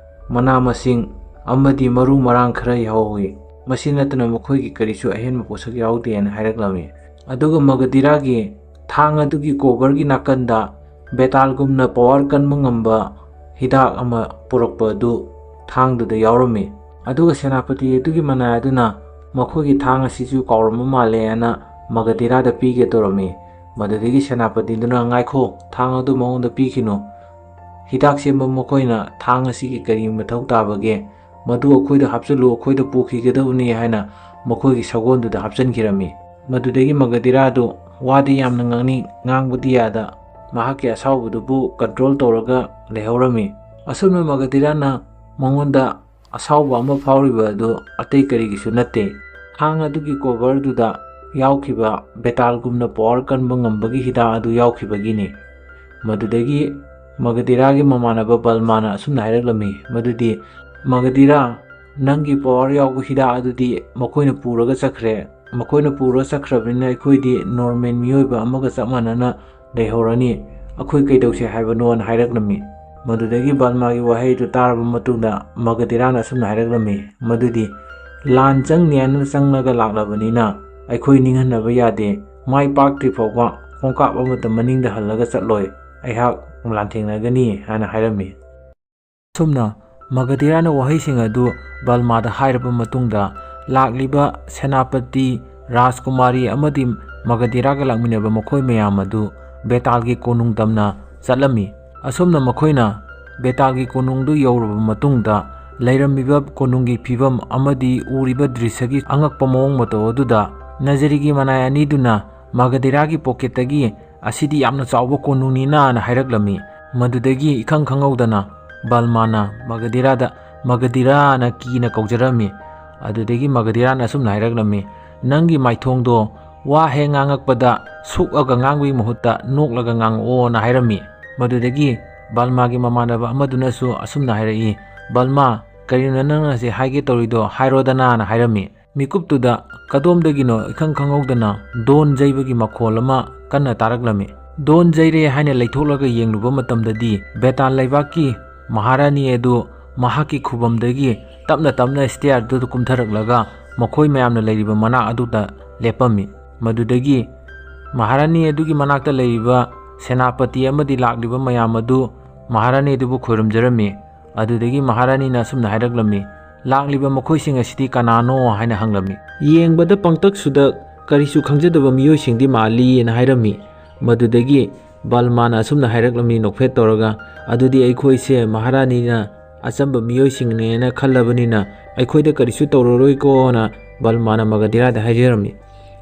ꯃꯅꯥ ꯃꯁꯤꯡ ꯑꯃꯗꯤ ꯃꯔꯨ ꯃꯔꯥꯡ ꯈꯔ ꯌꯥꯎꯍꯧꯏ꯫ ꯃꯁꯤ ꯅꯠꯇꯅ ꯃꯈꯣꯏꯒꯤ ꯀꯔꯤꯁꯨ ꯑꯍꯦꯟꯕ ꯄꯣꯠꯁꯛ ꯌꯥꯎꯗꯦ" ꯍꯥꯏꯅ ꯍꯥꯏꯔꯛꯂꯝꯃꯤ꯫ ꯑꯗꯨꯒ ꯃꯒꯙꯤꯔꯥꯒꯤ ꯊꯥꯡ ꯑꯗꯨꯒꯤ ꯀꯣꯚꯔꯒꯤ ꯅꯥꯀꯟꯗ ꯕꯦꯇꯥꯜꯒꯨꯝꯅ ꯄꯋꯥꯔ ꯀꯟꯕ ꯉꯝꯕ ꯍꯤꯗꯥꯛ ꯑꯃ ꯄꯨꯔꯛꯄ ꯑꯗꯨ ꯊꯥꯡꯗꯨꯗ ꯌꯥꯎꯔꯝꯃꯤ꯫ ꯑꯗꯨꯒ ꯁꯦꯅꯥꯄꯇꯤ ꯑꯗꯨꯒꯤ ꯃꯅꯥꯏ ꯑꯗꯨꯅ ꯃꯈꯣꯏꯒꯤ ꯊꯥꯡ ꯑꯁꯤꯁꯨ ꯀꯥꯎꯔꯝꯕ ꯃꯥꯜꯂꯦ ꯍꯥꯏꯅ ꯃꯒꯙꯤꯔꯥꯗ ꯄꯤꯒꯦ ꯇꯧꯔꯝꯃꯤ꯫ ꯃꯗꯨꯗꯒꯤ ꯁꯦꯅꯥꯄꯇꯤꯗꯨꯅ, "ꯉꯥꯏꯈꯣ, ꯊꯥꯡ ꯑꯗꯨ ꯃꯉꯣꯟꯗ ꯄꯤꯈꯤꯅꯨ꯫ ꯍꯤꯗꯥꯛ ꯁꯦꯝꯕ ꯃꯈꯣꯏꯅ ꯊꯥꯡ ꯑꯁꯤꯒꯤ ꯀꯔꯤ ꯃꯊꯧ ꯇꯥꯕꯒꯦ? ꯃꯗꯨ ꯑꯩꯈꯣꯏꯗ ꯍꯥꯞꯆꯤꯜꯂꯨ, ꯑꯩꯈꯣꯏꯗ ꯄꯨꯈꯤꯒꯗꯕꯅꯤ" ꯍꯥꯏꯅ ꯃꯈꯣꯏꯒꯤ ꯁꯒꯣꯜꯗꯨꯗ ꯍꯥꯞꯆꯤꯟꯈꯤꯔꯝꯃꯤ꯫ ꯃꯗꯨꯗꯒꯤ ꯃꯒꯙꯤꯔꯥꯗꯨ ꯋꯥꯗꯤ ꯌꯥꯝꯅ ꯉꯥꯡꯅꯤꯡ, ꯉꯥꯡꯕꯗꯤ ꯌꯥꯗ, ꯃꯍꯥꯛꯀꯤ ꯑꯁꯥꯎꯕꯗꯨꯕꯨ ꯀꯟꯇ꯭ꯔꯣꯜ ꯇꯧꯔꯒ ꯂꯩꯍꯧꯔꯝꯃꯤ꯫ ꯑꯁꯨꯝꯅ ꯃꯒꯙꯤꯔꯥꯅ ꯃꯉꯣꯟꯗ ꯑꯁꯥꯎꯕ ꯑꯃ ꯐꯥꯎꯔꯤꯕ ꯑꯗꯨ ꯑꯇꯩ ꯀꯔꯤꯒꯤꯁꯨ ꯅꯠꯇꯦ, ꯊꯥꯡ ꯑꯗꯨꯒꯤ ꯀꯣꯚꯔꯗꯨꯗ ꯌꯥꯎꯈꯤꯕ ꯕꯦꯇꯥꯜꯒꯨꯝꯅ ꯄꯋꯥꯔ ꯀꯟꯕ ꯉꯝꯕꯒꯤ ꯍꯤꯗꯥꯛ ꯑꯗꯨ ꯌꯥꯎꯈꯤꯕꯒꯤꯅꯤ꯫ ꯃꯗꯨꯗꯒꯤ ꯃꯒꯙꯤꯔꯥꯒꯤ ꯃꯃꯥꯟꯅꯕ ꯕꯜꯃꯥꯅ ꯑꯁꯨꯝꯅ ꯍꯥꯏꯔꯛꯂꯝꯃꯤ, ꯃꯗꯨꯗꯤ, "ꯃꯒꯙꯤꯔꯥ, ꯅꯪꯒꯤ ꯄꯋꯥꯔ ꯌꯥꯎꯕ ꯍꯤꯗꯥꯛ ꯑꯗꯨꯗꯤ ꯃꯈꯣꯏꯅ ꯄꯨꯔꯒ ꯆꯠꯈ꯭ꯔꯦ꯫ ꯃꯈꯣꯏꯅ ꯄꯨꯔꯒ ꯆꯠꯈ꯭ꯔꯕꯅꯤꯅ ꯑꯩꯈꯣꯏꯗꯤ ꯅꯣꯔꯃꯦꯜ ꯃꯤꯑꯣꯏꯕ ꯑꯃꯒ ꯆꯞ ꯃꯥꯟꯅꯅ ꯂꯩꯍꯧꯔꯅꯤ꯫ ꯑꯩꯈꯣꯏ ꯀꯩꯗꯧꯁꯦ ꯍꯥꯏꯕꯅꯣꯅ?" ꯍꯥꯏꯔꯛꯂꯝꯃꯤ꯫ ꯃꯗꯨꯗꯒꯤ ꯕꯜꯃꯥꯒꯤ ꯋꯥꯍꯩꯗꯨ ꯇꯥꯔꯕ ꯃꯇꯨꯡꯗ ꯃꯒꯙꯤꯔꯥꯅ ꯑꯁꯨꯝꯅ ꯍꯥꯏꯔꯛꯂꯝꯃꯤ, ꯃꯗꯨꯗꯤ, "ꯂꯥꯟ ꯆꯪꯅꯤ ꯍꯥꯏꯅ ꯆꯪꯂꯒ ꯂꯥꯛꯂꯕꯅꯤꯅ ꯑꯩꯈꯣꯏ ꯅꯤꯡꯍꯟꯅꯕ ꯌꯥꯗꯦ꯫ ꯃꯥꯏ ꯄꯥꯛꯇ꯭ꯔꯤ ꯐꯥꯎꯕ ꯈꯣꯡꯀꯥꯞ ꯑꯃꯠꯇ ꯃꯅꯤꯡꯗ ꯍꯜꯂꯒ ꯆꯠꯂꯣꯏ꯫ ꯑꯩꯍꯥꯛ ꯂꯥꯟꯊꯦꯡꯅꯒꯅꯤ" ꯍꯥꯏꯅ ꯍꯥꯏꯔꯝꯃꯤ꯫ ꯑꯁꯨꯝꯅ ꯃꯒꯙꯤꯔꯥꯅ ꯋꯥꯍꯩꯁꯤꯡ ꯑꯗꯨ ꯕꯜꯃꯥꯗ ꯍꯥꯏꯔꯕ ꯃꯇꯨꯡꯗ, ꯂꯥꯛꯂꯤꯕ ꯁꯦꯅꯥꯄꯇꯤ, ꯔꯥꯖꯀꯨꯃꯥꯔꯤ ꯑꯃꯗꯤ ꯃꯒꯙꯤꯔꯥꯒ ꯂꯥꯛꯃꯤꯟꯅꯕ ꯃꯈꯣꯏ ꯃꯌꯥꯝ ꯑꯗꯨ ꯕꯦꯇꯥꯜꯒꯤ ꯀꯣꯅꯨꯡ ꯇꯝꯅ ꯆꯠꯂꯝꯃꯤ꯫ ꯑꯁꯨꯝꯅ ꯃꯈꯣꯏꯅ ꯕꯦꯇꯥꯜꯒꯤ ꯀꯣꯅꯨꯡꯗꯨ ꯌꯧꯔꯕ ꯃꯇꯨꯡꯗ, ꯂꯩꯔꯝꯃꯤꯕ ꯀꯣꯅꯨꯡꯒꯤ ꯐꯤꯕꯝ ꯑꯃꯗꯤ ꯎꯔꯤꯕ ꯗ꯭ꯔꯤꯁ꯭ꯌꯒꯤ ꯑꯉꯛꯄ ꯃꯑꯣꯡ ꯃꯇꯧ ꯑꯗꯨꯗ ꯅꯖꯔꯤꯒꯤ ꯃꯅꯥꯏ ꯑꯅꯤꯗꯨꯅ ꯃꯒꯙꯤꯔꯥꯒꯤ ꯄꯣꯀꯦꯠꯇꯒꯤ, "ꯑꯁꯤꯗꯤ ꯌꯥꯝꯅ ꯆꯥꯎꯕ ꯀꯣꯅꯨꯡꯅꯤꯅ" ꯍꯥꯏꯔꯛꯂꯝꯃꯤ꯫ ꯃꯗꯨꯗꯒꯤ ꯏꯈꯪ ꯈꯪꯍꯧꯗꯅ ꯕꯜꯃꯥꯅ ꯃꯒꯙꯤꯔꯥꯗ "ꯃꯒꯙꯤꯔꯥꯅ" ꯀꯤꯅ ꯀꯧꯖꯔꯝꯃꯤ꯫ ꯑꯗꯨꯗꯒꯤ ꯃꯒꯙꯤꯔꯥꯅ ꯑꯁꯨꯝꯅ ꯍꯥꯏꯔꯛꯂꯝꯃꯤ, "ꯅꯪꯒꯤ ꯃꯥꯏꯊꯣꯡꯗꯣ ꯋꯥ ꯍꯦꯛ ꯉꯥꯡꯉꯛꯄꯗ ꯁꯣꯛꯑꯒ ꯉꯥꯡꯕꯒꯤ ꯃꯍꯨꯠꯇ ꯅꯣꯛꯂꯒ ꯉꯥꯡꯉꯛꯑꯣꯅ ꯍꯥꯏꯔꯝꯃꯤ꯫ ꯃꯗꯨꯗꯒꯤ ꯕꯜꯃꯥꯒꯤ ꯃꯃꯥꯟꯅꯕ ꯑꯃꯗꯨꯅꯁꯨ ꯑꯁꯨꯝꯅ ꯍꯥꯏꯔꯛꯏ, "ꯕꯜꯃꯥ, ꯀꯔꯤꯅꯣ ꯅꯪꯅ ꯁꯤ ꯍꯥꯏꯒꯦ ꯇꯧꯔꯤꯗꯣ? ꯍꯥꯏꯔꯣꯗꯅꯥꯅ" ꯍꯥꯏꯔꯝꯃꯤ꯫ ꯃꯤꯀꯨꯞꯇꯨꯗ ꯀꯗꯣꯝꯗꯒꯤꯅꯣ ꯏꯈꯪ ꯈꯪꯍꯧꯗꯅ ꯗꯣꯟ ꯌꯩꯕꯒꯤ ꯃꯈꯣꯜ ꯑꯃ ꯀꯟꯅ ꯇꯥꯔꯛꯂꯝꯃꯤ꯫ ꯗꯣꯟ ꯌꯩꯔꯦ ꯍꯥꯏꯅ ꯂꯩꯊꯣꯛꯂꯒ ꯌꯦꯡꯂꯨꯕ ꯃꯇꯝꯗꯗꯤ ꯕꯦꯇꯥꯜ ꯂꯩꯕꯥꯛꯀꯤ ꯃꯍꯥꯔꯥꯅꯤ ꯑꯗꯨ ꯃꯍꯥꯛꯀꯤ ꯈꯨꯕꯝꯗꯒꯤ ꯇꯞꯅ ꯇꯞꯅ ꯁ꯭ꯇꯦꯌꯔꯗꯨꯗ ꯀꯨꯝꯊꯔꯛꯂꯒ ꯃꯈꯣꯏ ꯃꯌꯥꯝꯅ ꯂꯩꯔꯤꯕ ꯃꯅꯥꯛ ꯑꯗꯨꯗ ꯂꯦꯞꯄꯝꯃꯤ꯫ ꯃꯗꯨꯗꯒꯤ ꯃꯍꯥꯔꯥꯅꯤ ꯑꯗꯨꯒꯤ ꯃꯅꯥꯛꯇ ꯂꯩꯔꯤꯕ ꯁꯦꯅꯥꯄꯇꯤ ꯑꯃꯗꯤ ꯂꯥꯛꯂꯤꯕ ꯃꯌꯥꯝ ꯑꯗꯨ ꯃꯍꯥꯔꯥꯅꯤ ꯑꯗꯨꯕꯨ ꯈꯣꯏꯔꯨꯝꯖꯔꯝꯃꯤ꯫ ꯑꯗꯨꯗꯒꯤ ꯃꯍꯥꯔꯥꯅꯤꯅ ꯑꯁꯨꯝꯅ ꯍꯥꯏꯔꯛꯂꯝꯃꯤ, "ꯂꯥꯛꯂꯤꯕ ꯃꯈꯣꯏꯁꯤꯡ ꯑꯁꯤꯗꯤ ꯀꯅꯥꯅꯣ?" ꯍꯥꯏꯅ ꯍꯪꯂꯝꯃꯤ꯫ "ꯌꯦꯡꯕꯗ ꯄꯪꯇꯛ ꯁꯨꯗꯛ, ꯀꯔꯤꯁꯨ ꯈꯪꯖꯗꯕ ꯃꯤꯑꯣꯏꯁꯤꯡꯗꯤ ꯃꯥꯜꯂꯤꯅ" ꯍꯥꯏꯔꯝꯃꯤ꯫ ꯃꯗꯨꯗꯒꯤ ꯕꯜꯃꯥꯅ ꯑꯁꯨꯝꯅ ꯍꯥꯏꯔꯛꯂꯝꯃꯤ ꯅꯣꯛꯐꯦꯠ ꯇꯧꯔꯒ, "ꯑꯗꯨꯗꯤ ꯑꯩꯈꯣꯏꯁꯦ ꯃꯍꯥꯔꯥꯅꯤꯅ ꯑꯆꯝꯕ ꯃꯤꯑꯣꯏꯁꯤꯡꯅꯦꯅ ꯈꯜꯂꯕꯅꯤꯅ ꯑꯩꯈꯣꯏꯗ ꯀꯔꯤꯁꯨ ꯇꯧꯔꯔꯣꯏꯀꯣꯅ" ꯕꯜꯃꯥꯅ ꯃꯒꯙꯤꯔꯥꯗ ꯍꯥꯏꯖꯔꯝꯃꯤ꯫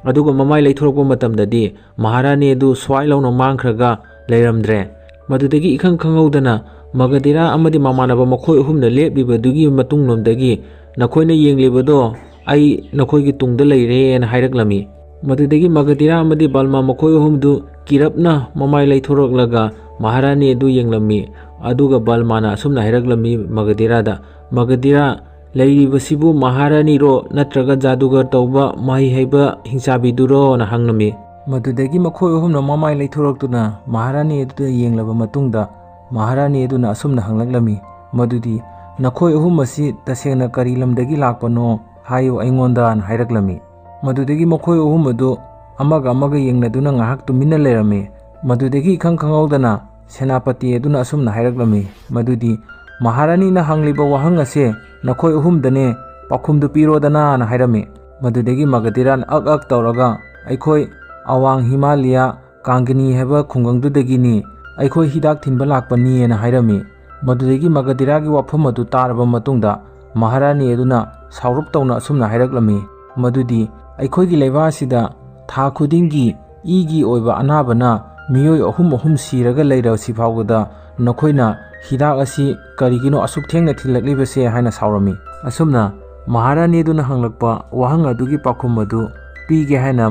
ꯑꯗꯨꯒ ꯃꯃꯥꯏ ꯂꯩꯊꯣꯔꯛꯄ ꯃꯇꯝꯗꯗꯤ ꯃꯍꯥꯔꯥꯅꯤ ꯑꯗꯨ ꯁ꯭ꯋꯥꯏ ꯂꯥꯎꯅ ꯃꯥꯡꯈ꯭ꯔꯒ ꯂꯩꯔꯝꯗ꯭ꯔꯦ꯫ ꯃꯗꯨꯗꯒꯤ ꯏꯈꯪ ꯈꯪꯍꯧꯗꯅ ꯃꯒꯙꯤꯔꯥ ꯑꯃꯗꯤ ꯃꯃꯥꯟꯅꯕ ꯃꯈꯣꯏ ꯑꯍꯨꯝꯅ ꯂꯦꯞꯂꯤꯕꯗꯨꯒꯤ ꯃꯇꯨꯡꯂꯣꯝꯗꯒꯤ, "ꯅꯈꯣꯏꯅ ꯌꯦꯡꯂꯤꯕꯗꯣ ꯑꯩ ꯅꯈꯣꯏꯒꯤ ꯇꯨꯡꯗ ꯂꯩꯔꯦꯅ" ꯍꯥꯏꯔꯛꯂꯝꯃꯤ꯫ ꯃꯗꯨꯗꯒꯤ ꯃꯒꯙꯤꯔꯥ ꯑꯃꯗꯤ ꯕꯜꯃꯥ ꯃꯈꯣꯏ ꯑꯍꯨꯝꯗꯨ ꯀꯤꯔꯞꯅ ꯃꯃꯥꯏ ꯂꯩꯊꯣꯔꯛꯂꯒ ꯃꯍꯥꯔꯥꯅꯤ ꯑꯗꯨ ꯌꯦꯡꯂꯝꯃꯤ꯫ ꯑꯗꯨꯒ ꯕꯜꯃꯥꯅ ꯑꯁꯨꯝꯅ ꯍꯥꯏꯔꯛꯂꯝꯃꯤ ꯃꯒꯙꯤꯔꯥꯗ, "ꯃꯒꯙꯤꯔꯥ, ꯂꯩꯔꯤꯕꯁꯤꯕꯨ ꯃꯍꯥꯔꯥꯅꯤꯔꯣ ꯅꯠꯇ꯭ꯔꯒ ꯖꯥꯗꯨꯒꯔ ꯇꯧꯕ ꯃꯍꯩ ꯍꯩꯕ ꯍꯤꯡꯆꯥꯕꯤꯗꯨꯔꯣꯅ" ꯍꯪꯂꯝꯃꯤ꯫ ꯃꯗꯨꯗꯒꯤ ꯃꯈꯣꯏ ꯑꯍꯨꯝꯅ ꯃꯃꯥꯏ ꯂꯩꯊꯣꯔꯛꯇꯨꯅ ꯃꯍꯥꯔꯥꯅꯤ ꯑꯗꯨꯗ ꯌꯦꯡꯂꯕ ꯃꯇꯨꯡꯗ ꯃꯍꯥꯔꯥꯅꯤ ꯑꯗꯨꯅ ꯑꯁꯨꯝꯅ ꯍꯪꯂꯛꯂꯝꯃꯤ, ꯃꯗꯨꯗꯤ, "ꯅꯈꯣꯏ ꯑꯍꯨꯝ ꯑꯁꯤ ꯇꯁꯦꯡꯅ ꯀꯔꯤ ꯂꯝꯗꯒꯤ ꯂꯥꯛꯄꯅꯣ ꯍꯥꯏꯌꯨ ꯑꯩꯉꯣꯟꯗꯅ" ꯍꯥꯏꯔꯛꯂꯝꯃꯤ꯫ ꯃꯗꯨꯗꯒꯤ ꯃꯈꯣꯏ ꯑꯍꯨꯝ ꯑꯗꯨ ꯑꯃꯒ ꯑꯃꯒ ꯌꯦꯡꯅꯗꯨꯅ ꯉꯥꯏꯍꯥꯛ ꯇꯨꯃꯤꯟꯅ ꯂꯩꯔꯝꯃꯤ꯫ ꯃꯗꯨꯗꯒꯤ ꯏꯈꯪ ꯈꯪꯍꯧꯗꯅ ꯁꯦꯅꯥꯄꯇꯤ ꯑꯗꯨꯅ ꯑꯁꯨꯝꯅ ꯍꯥꯏꯔꯛꯂꯝꯃꯤ, ꯃꯗꯨꯗꯤ, "ꯃꯍꯥꯔꯥꯅꯤꯅ ꯍꯪꯂꯤꯕ ꯋꯥꯍꯪ ꯑꯁꯦ ꯅꯈꯣꯏ ꯑꯍꯨꯝꯗꯅꯦ, ꯄꯥꯎꯈꯨꯝꯗꯨ ꯄꯤꯔꯣꯗꯅꯥꯅ" ꯍꯥꯏꯔꯝꯃꯤ꯫ ꯃꯗꯨꯗꯒꯤ ꯃꯒꯙꯤꯔꯥꯅ ꯑꯛ ꯑꯛ ꯇꯧꯔꯒ, "ꯑꯩꯈꯣꯏ ꯑꯋꯥꯡ ꯍꯤꯃꯥꯂꯌꯥ ꯀꯥꯡꯒꯅꯤ ꯍꯥꯏꯕ ꯈꯨꯡꯒꯪꯗꯨꯗꯒꯤꯅꯤ, ꯑꯩꯈꯣꯏ ꯍꯤꯗꯥꯛ ꯊꯤꯟꯕ ꯂꯥꯛꯄꯅꯤꯅ" ꯍꯥꯏꯔꯝꯃꯤ꯫ ꯃꯗꯨꯗꯒꯤ ꯃꯒꯙꯤꯔꯥꯒꯤ ꯋꯥꯐꯝ ꯑꯗꯨ ꯇꯥꯔꯕ ꯃꯇꯨꯡꯗ ꯃꯍꯥꯔꯥꯅꯤ ꯑꯗꯨꯅ ꯁꯥꯎꯔꯞ ꯇꯧꯅ ꯑꯁꯨꯝꯅ ꯍꯥꯏꯔꯛꯂꯝꯃꯤ, ꯃꯗꯨꯗꯤ, "ꯑꯩꯈꯣꯏꯒꯤ ꯂꯩꯕꯥꯛ ꯑꯁꯤꯗ ꯊꯥ ꯈꯨꯗꯤꯡꯒꯤ ꯏꯒꯤ ꯑꯣꯏꯕ ꯑꯅꯥꯕꯅ ꯃꯤꯑꯣꯏ ꯑꯍꯨꯝ ꯑꯍꯨꯝ ꯁꯤꯔꯒ ꯂꯩꯔꯁꯤ ꯐꯥꯎꯕꯗ ꯅꯈꯣꯏꯅ ꯍꯤꯗꯥꯛ ꯑꯁꯤ ꯀꯔꯤꯒꯤꯅꯣ ꯑꯁꯨꯛ ꯊꯦꯡꯅ ꯊꯤꯜꯂꯛꯂꯤꯕꯁꯦ?" ꯍꯥꯏꯅ ꯁꯥꯎꯔꯝꯃꯤ꯫ ꯑꯁꯨꯝꯅ ꯃꯍꯥꯔꯥꯅꯤ ꯑꯗꯨꯅ ꯍꯪꯂꯛꯄ ꯋꯥꯍꯪ ꯑꯗꯨꯒꯤ ꯄꯥꯎꯈꯨꯝ ꯑꯗꯨ ꯄꯤꯒꯦ ꯍꯥꯏꯅ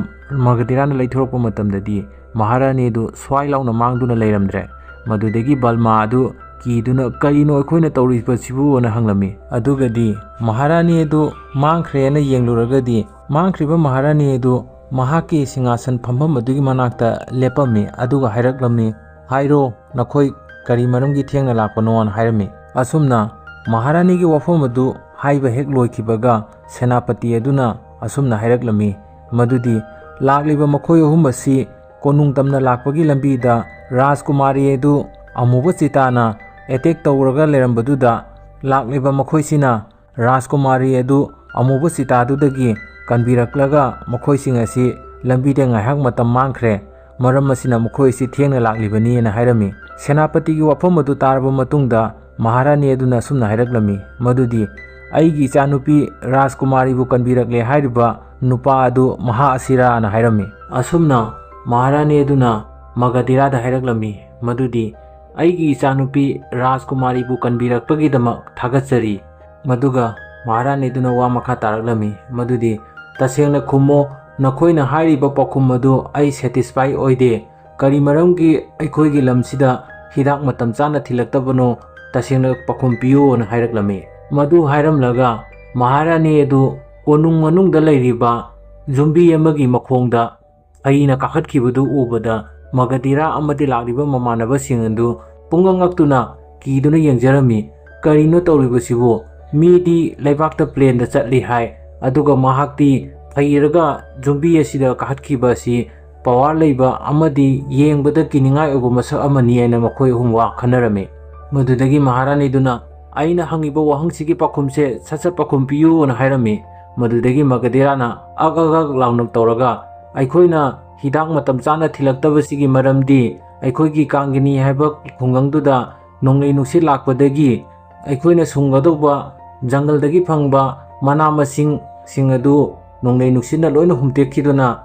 ꯃꯒꯙꯤꯔꯥꯅ ꯂꯩꯊꯣꯔꯛꯄ ꯃꯇꯝꯗꯗꯤ ꯃꯍꯥꯔꯥꯅꯤ ꯑꯗꯨ ꯁ꯭ꯋꯥꯏ ꯂꯥꯎꯅ ꯃꯥꯡꯗꯨꯅ ꯂꯩꯔꯝꯗ꯭ꯔꯦ꯫ ꯃꯗꯨꯗꯒꯤ ꯕꯜꯃꯥ ꯑꯗꯨ ꯀꯤꯗꯨꯅ "ꯀꯔꯤꯅꯣ ꯑꯩꯈꯣꯏꯅ ꯇꯧꯔꯤꯕꯁꯤꯕꯨꯅ" ꯍꯪꯂꯝꯃꯤ꯫ ꯑꯗꯨꯒꯗꯤ ꯃꯍꯥꯔꯥꯅꯤ ꯑꯗꯨ ꯃꯥꯡꯈ꯭ꯔꯦꯅ ꯌꯦꯡꯂꯨꯔꯒꯗꯤ ꯃꯥꯡꯈ꯭ꯔꯤꯕ ꯃꯍꯥꯔꯥꯅꯤ ꯑꯗꯨ ꯃꯍꯥꯛꯀꯤ ꯁꯤꯡꯍꯥꯁꯟ ꯐꯝꯐꯝ ꯑꯗꯨꯒꯤ ꯃꯅꯥꯛꯇ ꯂꯦꯞꯄꯝꯃꯤ꯫ ꯑꯗꯨꯒ ꯍꯥꯏꯔꯛꯂꯝꯃꯤ, "ꯍꯥꯏꯔꯣ, ꯅꯈꯣꯏ ꯀꯔꯤ ꯃꯔꯝꯒꯤ ꯊꯦꯡꯅ ꯂꯥꯛꯄꯅꯣꯅ?" ꯍꯥꯏꯔꯝꯃꯤ꯫ ꯑꯁꯨꯝꯅ ꯃꯍꯥꯔꯥꯅꯤꯒꯤ ꯋꯥꯐꯝ ꯑꯗꯨ ꯍꯥꯏꯕ ꯍꯦꯛ ꯂꯣꯏꯈꯤꯕꯒ ꯁꯦꯅꯥꯄꯇꯤ ꯑꯗꯨꯅ ꯑꯁꯨꯝꯅ ꯍꯥꯏꯔꯛꯂꯝꯃꯤ, ꯃꯗꯨꯗꯤ ꯂꯥꯛꯂꯤꯕ ꯃꯈꯣꯏ ꯑꯍꯨꯝ ꯑꯁꯤ ꯀꯣꯅꯨꯡ ꯇꯝꯅ ꯂꯥꯛꯄꯒꯤ ꯂꯝꯕꯤꯗ ꯔꯥꯖꯀꯨꯃꯥꯔꯤ ꯑꯗꯨ ꯑꯃꯨꯕ ꯆꯤꯇꯥꯅ ꯑꯦꯇꯦꯛ ꯇꯧꯔꯒ ꯂꯩꯔꯝꯕꯗꯨꯗ ꯂꯥꯛꯂꯤꯕ ꯃꯈꯣꯏꯁꯤꯅ ꯔꯥꯖꯀꯨꯃꯥꯔꯤ ꯑꯗꯨ ꯑꯃꯨꯕ ꯆꯤꯇꯥꯗꯨꯗꯒꯤ ꯀꯟꯕꯤꯔꯛꯂꯒ ꯃꯈꯣꯏꯁꯤꯡ ꯑꯁꯤ ꯂꯝꯕꯤꯗ ꯉꯥꯏꯍꯥꯛ ꯃꯇꯝ ꯃꯥꯡꯈ꯭ꯔꯦ꯫ ꯃꯔꯝ ꯑꯁꯤꯅ ꯃꯈꯣꯏ ꯑꯁꯤ ꯊꯦꯡꯅ ꯂꯥꯛꯂꯤꯕꯅꯤꯅ ꯍꯥꯏꯔꯝꯃꯤ꯫ ꯁꯦꯅꯥꯄꯇꯤꯒꯤ ꯋꯥꯐꯝ ꯑꯗꯨ ꯇꯥꯔꯕ ꯃꯇꯨꯡꯗ ꯃꯍꯥꯔꯥꯅꯤ ꯑꯗꯨꯅ ꯑꯁꯨꯝꯅ ꯍꯥꯏꯔꯛꯂꯝꯃꯤ, ꯃꯗꯨꯗꯤ "ꯑꯩꯒꯤ ꯏꯆꯥꯅꯨꯄꯤ ꯔꯥꯖꯀꯨꯃꯥꯔꯤꯕꯨ ꯀꯟꯕꯤꯔꯛꯂꯦ ꯍꯥꯏꯔꯤꯕ ꯅꯨꯄꯥ ꯑꯗꯨ ꯃꯍꯥꯛ ꯑꯁꯤꯔꯥꯅ" ꯍꯥꯏꯔꯝꯃꯤ꯫ ꯑꯁꯨꯝꯅ ꯃꯍꯥꯔꯥꯅꯤ ꯑꯗꯨꯅ ꯃꯒꯙꯤꯔꯥꯗ ꯍꯥꯏꯔꯛꯂꯝꯃꯤ, ꯃꯗꯨꯗꯤ "ꯑꯩꯒꯤ ꯏꯆꯥꯅꯨꯄꯤ ꯔꯥꯖꯀꯨꯃꯥꯔꯤꯕꯨ ꯀꯟꯕꯤꯔꯛꯄꯒꯤꯗꯃꯛ ꯊꯥꯒꯠꯆꯔꯤ"꯫ ꯃꯗꯨꯒ ꯃꯍꯥꯔꯥꯅꯤꯗꯨꯅ ꯋꯥ ꯃꯈꯥ ꯇꯥꯔꯛꯂꯝꯃꯤ, ꯃꯗꯨꯗꯤ, "ꯇꯁꯦꯡꯅ ꯈꯨꯝꯃꯣ, ꯅꯈꯣꯏꯅ ꯍꯥꯏꯔꯤꯕ ꯄꯥꯎꯈꯨꯝ ꯑꯗꯨ ꯑꯩ ꯁꯦꯇꯤꯁꯐꯥꯏ ꯑꯣꯏꯗꯦ꯫ ꯀꯔꯤ ꯃꯔꯝꯒꯤ ꯑꯩꯈꯣꯏꯒꯤ ꯂꯝꯁꯤꯗ ꯍꯤꯗꯥꯛ ꯃꯇꯝ ꯆꯥꯅ ꯊꯤꯜꯂꯛꯇꯕꯅꯣ? ꯇꯁꯦꯡꯅ ꯄꯥꯎꯈꯨꯝ ꯄꯤꯌꯨꯅ" ꯍꯥꯏꯔꯛꯂꯝꯃꯤ꯫ ꯃꯗꯨ ꯍꯥꯏꯔꯝꯂꯒ ꯃꯍꯥꯔꯥꯅꯤ ꯑꯗꯨ ꯀꯣꯅꯨꯡ ꯃꯅꯨꯡꯗ ꯂꯩꯔꯤꯕ ꯌꯨꯝꯕꯤ ꯑꯃꯒꯤ ꯃꯈꯣꯡꯗ ꯐꯩꯅ ꯀꯥꯈꯠꯈꯤꯕꯗꯨ ꯎꯕꯗ ꯃꯒꯙꯤꯔꯥ ꯑꯃꯗꯤ ꯂꯥꯛꯂꯤꯕ ꯃꯃꯥꯟꯅꯕꯁꯤꯡ ꯑꯗꯨ ꯄꯨꯡꯉꯛ ꯉꯛꯇꯨꯅ ꯀꯤꯗꯨꯅ ꯌꯦꯡꯖꯔꯝꯃꯤ꯫ "ꯀꯔꯤꯅꯣ ꯇꯧꯔꯤꯕꯁꯤꯕꯨ? ꯃꯤꯗꯤ ꯂꯩꯕꯥꯛꯇ ꯄ꯭ꯂꯦꯟꯗ ꯆꯠꯂꯤ ꯍꯥꯏ, ꯑꯗꯨꯒ ꯃꯍꯥꯛꯇꯤ ꯐꯩꯔꯒ ꯌꯨꯝꯕꯤ ꯑꯁꯤꯗ ꯀꯥꯈꯠꯈꯤꯕ ꯑꯁꯤ ꯄꯋꯥꯔ ꯂꯩꯕ ꯑꯃꯗꯤ ꯌꯦꯡꯕꯗ ꯀꯤꯅꯤꯡꯉꯥꯏ ꯑꯣꯏꯕ ꯃꯁꯛ ꯑꯃꯅꯤ" ꯍꯥꯏꯅ ꯃꯈꯣꯏ ꯑꯍꯨꯝ ꯋꯥ ꯈꯟꯅꯔꯝꯃꯤ꯫ ꯃꯗꯨꯗꯒꯤ ꯃꯍꯥꯔꯥꯅꯤꯗꯨꯅ "ꯑꯩꯅ ꯍꯪꯉꯤꯕ ꯋꯥꯍꯪꯁꯤꯒꯤ ꯄꯥꯎꯈꯨꯝꯁꯦ ꯁꯠ ꯁꯠ ꯄꯥꯎꯈꯨꯝ ꯄꯤꯌꯨꯅ" ꯍꯥꯏꯔꯝꯃꯤ꯫ ꯃꯗꯨꯗꯒꯤ ꯃꯒꯙꯤꯔꯥꯅ ꯑꯛ ꯑꯛ ꯑꯛ ꯂꯥꯎꯅ ꯇꯧꯔꯒ, "ꯑꯩꯈꯣꯏꯅ ꯍꯤꯗꯥꯛ ꯃꯇꯝ ꯆꯥꯅ ꯊꯤꯜꯂꯛꯇꯕꯁꯤꯒꯤ ꯃꯔꯝꯗꯤ ꯑꯩꯈꯣꯏꯒꯤ ꯀꯥꯡꯒꯤꯅꯤ ꯍꯥꯏꯕ ꯈꯨꯡꯒꯪꯗꯨꯗ ꯅꯣꯡꯂꯩ ꯅꯨꯡꯁꯤꯠ ꯂꯥꯛꯄꯗꯒꯤ ꯑꯩꯈꯣꯏꯅ ꯁꯨꯡꯒꯗꯧꯕ ꯖꯪꯒꯜꯗꯒꯤ ꯐꯪꯕ ꯃꯅꯥ ꯃꯁꯤꯡꯁꯤꯡ ꯑꯗꯨ ꯅꯣꯡꯂꯩ ꯅꯨꯡꯁꯤꯠꯅ ꯂꯣꯏꯅ ꯍꯨꯝꯇꯦꯛꯈꯤꯗꯨꯅ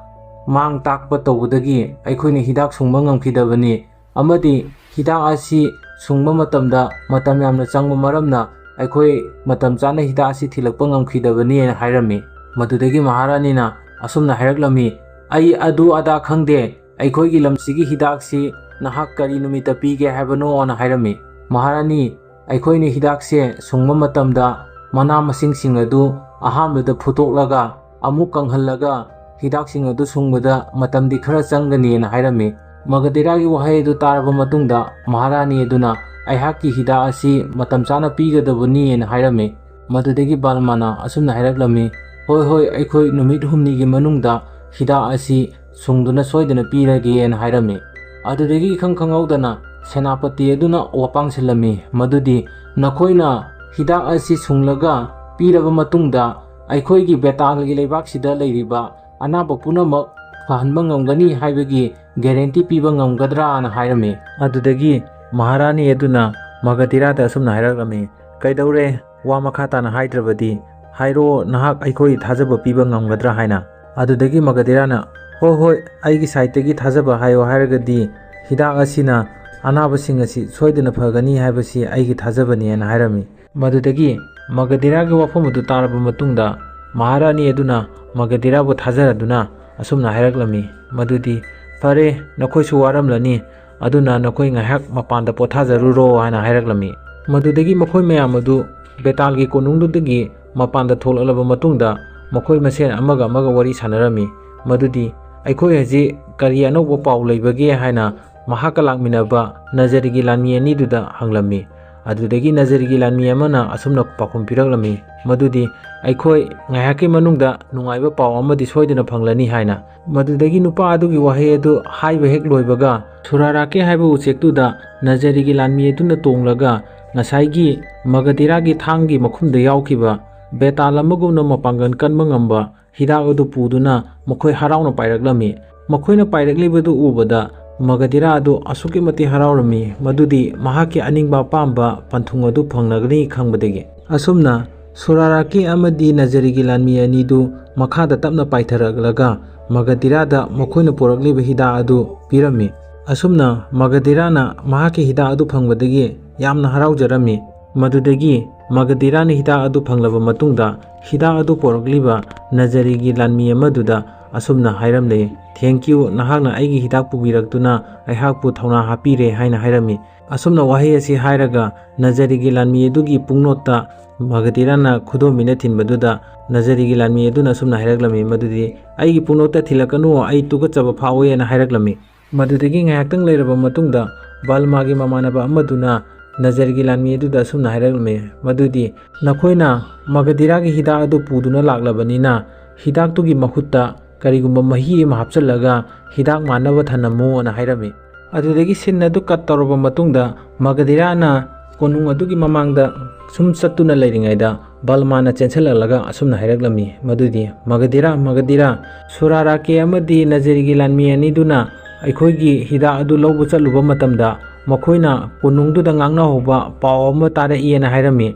ꯃꯥꯡ ꯇꯥꯛꯄ ꯇꯧꯕꯗꯒꯤ ꯑꯩꯈꯣꯏꯅ ꯍꯤꯗꯥꯛ ꯁꯨꯡꯕ ꯉꯝꯈꯤꯗꯕꯅꯤ꯫ ꯑꯃꯗꯤ ꯍꯤꯗꯥꯛ ꯑꯁꯤ ꯁꯨꯡꯕ ꯃꯇꯝꯗ ꯃꯇꯝ ꯌꯥꯝꯅ ꯆꯪꯕ ꯃꯔꯝꯅ ꯑꯩꯈꯣꯏ ꯃꯇꯝ ꯆꯥꯅ ꯍꯤꯗꯥꯛ ꯑꯁꯤ ꯊꯤꯜꯂꯛꯄ ꯉꯝꯈꯤꯗꯕꯅꯤ" ꯍꯥꯏꯅ ꯍꯥꯏꯔꯝꯃꯤ꯫ ꯃꯗꯨꯗꯒꯤ ꯃꯍꯥꯔꯥꯅꯤꯅ ꯑꯁꯨꯝꯅ ꯍꯥꯏꯔꯛꯂꯝꯃꯤ, "ꯑꯩ ꯑꯗꯨ ꯑꯗꯥ ꯈꯪꯗꯦ, ꯑꯩꯈꯣꯏꯒꯤ ꯂꯝꯁꯤꯒꯤ ꯍꯤꯗꯥꯛꯁꯤ ꯅꯍꯥꯛ ꯀꯔꯤ ꯅꯨꯃꯤꯠꯇ ꯄꯤꯒꯦ ꯍꯥꯏꯕꯅꯣꯅ?" ꯍꯥꯏꯔꯝꯃꯤ꯫ "ꯃꯍꯥꯔꯥꯅꯤ, ꯑꯩꯈꯣꯏꯅ ꯍꯤꯗꯥꯛꯁꯦ ꯁꯨꯡꯕ ꯃꯇꯝꯗ ꯃꯅꯥ ꯃꯁꯤꯡꯁꯤꯡ ꯑꯗꯨ ꯑꯍꯥꯟꯕꯗ ꯐꯨꯠꯇꯣꯛꯂꯒ ꯑꯃꯨꯛ ꯀꯪꯍꯜꯂꯒ ꯍꯤꯗꯥꯛꯁꯤꯡ ꯑꯗꯨ ꯁꯨꯡꯕꯗ ꯃꯇꯝꯗꯤ ꯈꯔ ꯆꯪꯒꯅꯤꯅ" ꯍꯥꯏꯔꯝꯃꯤ꯫ ꯃꯒꯙꯤꯔꯥꯒꯤ ꯋꯥꯍꯩ ꯑꯗꯨ ꯇꯥꯔꯕ ꯃꯇꯨꯡꯗ ꯃꯍꯥꯔꯥꯅꯤ ꯑꯗꯨꯅ, "ꯑꯩꯍꯥꯛꯀꯤ ꯍꯤꯗꯥꯛ ꯑꯁꯤ ꯃꯇꯝ ꯆꯥꯅ ꯄꯤꯒꯗꯕꯅꯤꯅ" ꯍꯥꯏꯔꯝꯃꯤ꯫ ꯃꯗꯨꯗꯒꯤ ꯕꯥꯜꯃꯥꯅ ꯑꯁꯨꯝꯅ ꯍꯥꯏꯔꯛꯂꯝꯃꯤ, "ꯍꯣꯏ, ꯍꯣꯏ, ꯑꯩꯈꯣꯏ ꯅꯨꯃꯤꯠ ꯍꯨꯝꯅꯤꯒꯤ ꯃꯅꯨꯡꯗ ꯍꯤꯗꯥꯛ ꯑꯁꯤ ꯁꯨꯡꯗꯨꯅ ꯁꯣꯏꯗꯅ ꯄꯤꯔꯒꯦꯅ" ꯍꯥꯏꯔꯝꯃꯤ꯫ ꯑꯗꯨꯗꯒꯤ ꯏꯈꯪ ꯈꯪꯍꯧꯗꯅ ꯁꯦꯅꯥꯄꯇꯤ ꯑꯗꯨꯅ ꯋꯥꯄꯥꯡꯁꯤꯜꯂꯝꯃꯤ, ꯃꯗꯨꯗꯤ, "ꯅꯈꯣꯏꯅ ꯍꯤꯗꯥꯛ ꯑꯁꯤ ꯁꯨꯡꯂꯒ ꯄꯤꯔꯕ ꯃꯇꯨꯡꯗ ꯑꯩꯈꯣꯏꯒꯤ ꯕꯦꯇꯥꯜꯒꯤ ꯂꯩꯕꯥꯛꯁꯤꯗ ꯂꯩꯔꯤꯕ ꯑꯅꯥꯕ ꯄꯨꯝꯅꯃꯛ ꯐꯍꯟꯕ ꯉꯝꯒꯅꯤ ꯍꯥꯏꯕꯒꯤ ꯒꯦꯔꯦꯟꯇꯤ ꯄꯤꯕ ꯉꯝꯒꯗ꯭ꯔꯥꯅ?" ꯍꯥꯏꯔꯝꯃꯤ꯫ ꯑꯗꯨꯗꯒꯤ ꯃꯍꯥꯔꯥꯅꯤ ꯑꯗꯨꯅ ꯃꯒꯙꯤꯔꯥꯗ ꯑꯁꯨꯝꯅ ꯍꯥꯏꯔꯛꯂꯝꯃꯤ, "ꯀꯩꯗꯧꯔꯦ? ꯋꯥ ꯃꯈꯥ ꯇꯥꯅ ꯍꯥꯏꯗ꯭ꯔꯕꯗꯤ? ꯍꯥꯏꯔꯣ, ꯅꯍꯥꯛ ꯑꯩꯈꯣꯏ ꯊꯥꯖꯕ ꯄꯤꯕ ꯉꯝꯒꯗ꯭ꯔꯥ ꯍꯥꯏꯅ?" ꯑꯗꯨꯗꯒꯤ ꯃꯒꯙꯤꯔꯥꯅ, "ꯍꯣꯏ, ꯍꯣꯏ, ꯑꯩꯒꯤ ꯁꯥꯏꯠꯇꯒꯤ ꯊꯥꯖꯕ ꯍꯥꯏꯌꯣ ꯍꯥꯏꯔꯒꯗꯤ ꯍꯤꯗꯥꯛ ꯑꯁꯤꯅ ꯑꯅꯥꯕꯁꯤꯡ ꯑꯁꯤ ꯁꯣꯏꯗꯅ ꯐꯒꯅꯤ ꯍꯥꯏꯕꯁꯤ ꯑꯩꯒꯤ ꯊꯥꯖꯕꯅꯤ" ꯍꯥꯏꯅ ꯍꯥꯏꯔꯝꯃꯤ꯫ ꯃꯗꯨꯗꯒꯤ ꯃꯒꯙꯤꯔꯥꯒꯤ ꯋꯥꯐꯝ ꯑꯗꯨ ꯇꯥꯔꯕ ꯃꯇꯨꯡꯗ ꯃꯍꯥꯔꯥꯅꯤ ꯑꯗꯨꯅ ꯃꯒꯙꯤꯔꯥꯕꯨ ꯊꯥꯖꯔꯗꯨꯅ ꯑꯁꯨꯝꯅ ꯍꯥꯏꯔꯛꯂꯝꯃꯤ, ꯃꯗꯨꯗꯤ, "ꯐꯔꯦ, ꯅꯈꯣꯏꯁꯨ ꯋꯥꯔꯝꯂꯅꯤ, ꯑꯗꯨꯅ ꯅꯈꯣꯏ ꯉꯥꯏꯍꯥꯛ ꯃꯄꯥꯟꯗ ꯄꯣꯊꯥꯖꯔꯨꯔꯣ" ꯍꯥꯏꯅ ꯍꯥꯏꯔꯛꯂꯝꯃꯤ꯫ ꯃꯗꯨꯗꯒꯤ ꯃꯈꯣꯏ ꯃꯌꯥꯝ ꯑꯗꯨ ꯕꯦꯇꯥꯜꯒꯤ ꯀꯣꯅꯨꯡꯗꯨꯗꯒꯤ ꯃꯄꯥꯟꯗ ꯊꯣꯛꯂꯛꯂꯕ ꯃꯇꯨꯡꯗ ꯃꯈꯣꯏ ꯃꯁꯦꯟ ꯑꯃꯒ ꯑꯃꯒ ꯋꯥꯔꯤ ꯁꯥꯟꯅꯔꯝꯃꯤ꯫ ꯃꯗꯨꯗꯤ, "ꯑꯩꯈꯣꯏ ꯍꯧꯖꯤꯛ ꯀꯔꯤ ꯑꯅꯧꯕ ꯄꯥꯎ ꯂꯩꯕꯒꯦ?" ꯍꯥꯏꯅ ꯃꯍꯥꯛꯀ ꯂꯥꯛꯃꯤꯟꯅꯕ ꯅꯖꯔꯤꯒꯤ ꯂꯥꯟꯃꯤ ꯑꯅꯤꯗꯨꯗ ꯍꯪꯂꯝꯃꯤ꯫ ꯑꯗꯨꯗꯒꯤ ꯅꯖꯔꯤꯒꯤ ꯂꯥꯟꯃꯤ ꯑꯃꯅ ꯑꯁꯨꯝꯅ ꯄꯥꯎꯈꯨꯝ ꯄꯤꯔꯛꯂꯝꯃꯤ, ꯃꯗꯨꯗꯤ, "ꯑꯩꯈꯣꯏ ꯉꯥꯏꯍꯥꯛꯀꯤ ꯃꯅꯨꯡꯗ ꯅꯨꯡꯉꯥꯏꯕ ꯄꯥꯎ ꯑꯃꯗꯤ ꯁꯣꯏꯗꯅ ꯐꯪꯂꯅꯤ" ꯍꯥꯏꯅ꯫ ꯃꯗꯨꯗꯒꯤ ꯅꯨꯄꯥ ꯑꯗꯨꯒꯤ ꯋꯥꯍꯩ ꯑꯗꯨ ꯍꯥꯏꯕ ꯍꯦꯛ ꯂꯣꯏꯕꯒ, ꯁꯨꯔꯥꯔꯥꯀꯦ ꯍꯥꯏꯕ ꯎꯆꯦꯛꯇꯨꯗ ꯅꯖꯔꯤꯒꯤ ꯂꯥꯟꯃꯤ ꯑꯗꯨꯅ ꯇꯣꯡꯂꯒ ꯉꯁꯥꯏꯒꯤ ꯃꯒꯙꯤꯔꯥꯒꯤ ꯊꯥꯡꯒꯤ ꯃꯈꯨꯝꯗ ꯌꯥꯎꯈꯤꯕ ꯕꯦꯇꯥꯜ ꯑꯃꯒꯨꯝꯅ ꯃꯄꯥꯡꯒꯜ ꯀꯟꯕ ꯉꯝꯕ ꯍꯤꯗꯥꯛ ꯑꯗꯨ ꯄꯨꯗꯨꯅ ꯃꯈꯣꯏ ꯍꯔꯥꯎꯅ ꯄꯥꯏꯔꯛꯂꯝꯃꯤ꯫ ꯃꯈꯣꯏꯅ ꯄꯥꯏꯔꯛꯂꯤꯕꯗꯨ ꯎꯕꯗ ꯃꯒꯙꯤꯔꯥ ꯑꯗꯨ ꯑꯁꯨꯛꯀꯤ ꯃꯇꯤꯛ ꯍꯔꯥꯎꯔꯝꯃꯤ, ꯃꯗꯨꯗꯤ ꯃꯍꯥꯛꯀꯤ ꯑꯅꯤꯡꯕ ꯑꯄꯥꯝꯕ ꯄꯟꯊꯨꯡ ꯑꯗꯨ ꯐꯪꯂꯒꯅꯤ ꯈꯪꯕꯗꯒꯤ꯫ ꯑꯁꯨꯝꯅ ꯁꯨꯔꯥꯔꯥꯀꯦ ꯑꯃꯗꯤ ꯅꯖꯔꯤꯒꯤ ꯂꯥꯟꯃꯤ ꯑꯅꯤꯗꯨ ꯃꯈꯥꯗ ꯇꯞꯅ ꯄꯥꯏꯊꯔꯛꯂꯒ ꯃꯒꯙꯤꯔꯥꯗ ꯃꯈꯣꯏꯅ ꯄꯨꯔꯛꯂꯤꯕ ꯍꯤꯗꯥꯛ ꯑꯗꯨ ꯄꯤꯔꯝꯃꯤ꯫ ꯑꯁꯨꯝꯅ ꯃꯒꯙꯤꯔꯥꯅ ꯃꯍꯥꯛꯀꯤ ꯍꯤꯗꯥꯛ ꯑꯗꯨ ꯐꯪꯕꯗꯒꯤ ꯌꯥꯝꯅ ꯍꯔꯥꯎꯖꯔꯝꯃꯤ꯫ ꯃꯗꯨꯗꯒꯤ ꯃꯒꯙꯤꯔꯥꯅ ꯍꯤꯗꯥꯛ ꯑꯗꯨ ꯐꯪꯂꯕ ꯃꯇꯨꯡꯗ, ꯍꯤꯗꯥꯛ ꯑꯗꯨ ꯄꯣꯔꯛꯂꯤꯕ ꯅꯖꯔꯤꯒꯤ ꯂꯥꯟꯃꯤ ꯑꯃꯗꯨꯗ ꯑꯁꯨꯝꯅ ꯍꯥꯏꯔꯝꯂꯦ, "Thank you, ꯅꯍꯥꯛꯅ ꯑꯩꯒꯤ ꯍꯤꯗꯥꯛ ꯄꯨꯕꯤꯔꯛꯇꯨꯅ ꯑꯩꯍꯥꯛꯄꯨ ꯊꯧꯅꯥ ꯍꯥꯞꯄꯤꯔꯦ" ꯍꯥꯏꯅ ꯍꯥꯏꯔꯝꯃꯤ꯫ ꯑꯁꯨꯝꯅ ꯋꯥꯍꯩ ꯑꯁꯤ ꯍꯥꯏꯔꯒ ꯅꯖꯔꯤꯒꯤ ꯂꯥꯟꯃꯤ ꯑꯗꯨꯒꯤ ꯄꯨꯡꯅꯣꯠꯇ ꯃꯒꯙꯤꯔꯥꯅ ꯈꯨꯗꯣꯝꯕꯤꯅ ꯊꯤꯟꯕꯗꯨꯗ, ꯅꯖꯔꯤꯒꯤ ꯂꯥꯟꯃꯤ ꯑꯗꯨꯅ ꯑꯁꯨꯝꯅ ꯍꯥꯏꯔꯛꯂꯝꯃꯤ, ꯃꯗꯨꯗꯤ, "ꯑꯩꯒꯤ ꯄꯨꯡꯅꯣꯠꯇ ꯊꯤꯜꯂꯛꯀꯅꯨ, ꯑꯩ ꯇꯨꯀꯠꯆꯕ ꯐꯥꯎꯋꯦꯅ" ꯍꯥꯏꯔꯛꯂꯝꯃꯤ꯫ ꯃꯗꯨꯗꯒꯤ ꯉꯥꯏꯍꯥꯛꯇꯪ ꯂꯩꯔꯕ ꯃꯇꯨꯡꯗ ꯕꯜꯃꯥꯒꯤ ꯃꯃꯥꯟꯅꯕ ꯑꯃꯗꯨꯅ ꯅꯖꯔꯤꯒꯤ ꯂꯥꯟꯃꯤ ꯑꯗꯨꯗ ꯑꯁꯨꯝꯅ ꯍꯥꯏꯔꯛꯂꯝꯃꯤ, ꯃꯗꯨꯗꯤ, "ꯅꯈꯣꯏꯅ ꯃꯒꯙꯤꯔꯥꯒꯤ ꯍꯤꯗꯥꯛ ꯑꯗꯨ ꯄꯨꯗꯨꯅ ꯂꯥꯛꯂꯕꯅꯤꯅ, ꯍꯤꯗꯥꯛꯇꯨꯒꯤ ꯃꯍꯨꯠꯇ ꯀꯔꯤꯒꯨꯝꯕ ꯃꯍꯤ ꯑꯃ ꯍꯥꯞꯆꯤꯜꯂꯒ ꯍꯤꯗꯥꯛ ꯃꯥꯟꯅꯕ ꯊꯝꯂꯝꯃꯨꯅ" ꯍꯥꯏꯔꯝꯃꯤ꯫ ꯑꯗꯨꯗꯒꯤ ꯁꯤꯟ ꯑꯗꯨ ꯀꯠ ꯇꯧꯔꯕ ꯃꯇꯨꯡꯗ, ꯃꯒꯙꯤꯔꯥꯅ ꯀꯣꯅꯨꯡ ꯑꯗꯨꯒꯤ ꯃꯃꯥꯡꯗ ꯁꯨꯝ ꯆꯠꯇꯨꯅ ꯂꯩꯔꯤꯉꯩꯗ, ꯕꯜꯃꯥꯅ ꯆꯦꯟꯁꯤꯜꯂꯛꯂꯒ ꯑꯁꯨꯝꯅ ꯍꯥꯏꯔꯛꯂꯝꯃꯤ, ꯃꯗꯨꯗꯤ, "ꯃꯒꯙꯤꯔꯥ, ꯃꯒꯙꯤꯔꯥ, ꯁꯨꯔꯥꯔꯥꯀꯦ ꯑꯃꯗꯤ ꯅꯖꯔꯤꯒꯤ ꯂꯥꯟꯃꯤ ꯑꯅꯤꯗꯨꯅ ꯑꯩꯈꯣꯏꯒꯤ ꯍꯤꯗꯥꯛ ꯑꯗꯨ ꯂꯧꯕ ꯆꯠꯂꯨꯕ ꯃꯇꯝꯗ, ꯃꯈꯣꯏꯅ ꯀꯣꯅꯨꯡꯗꯨꯗ ꯉꯥꯡꯅꯍꯧꯕ ꯄꯥꯎ ꯑꯃ ꯇꯥꯔꯛꯏꯅ" ꯍꯥꯏꯔꯝꯃꯤ꯫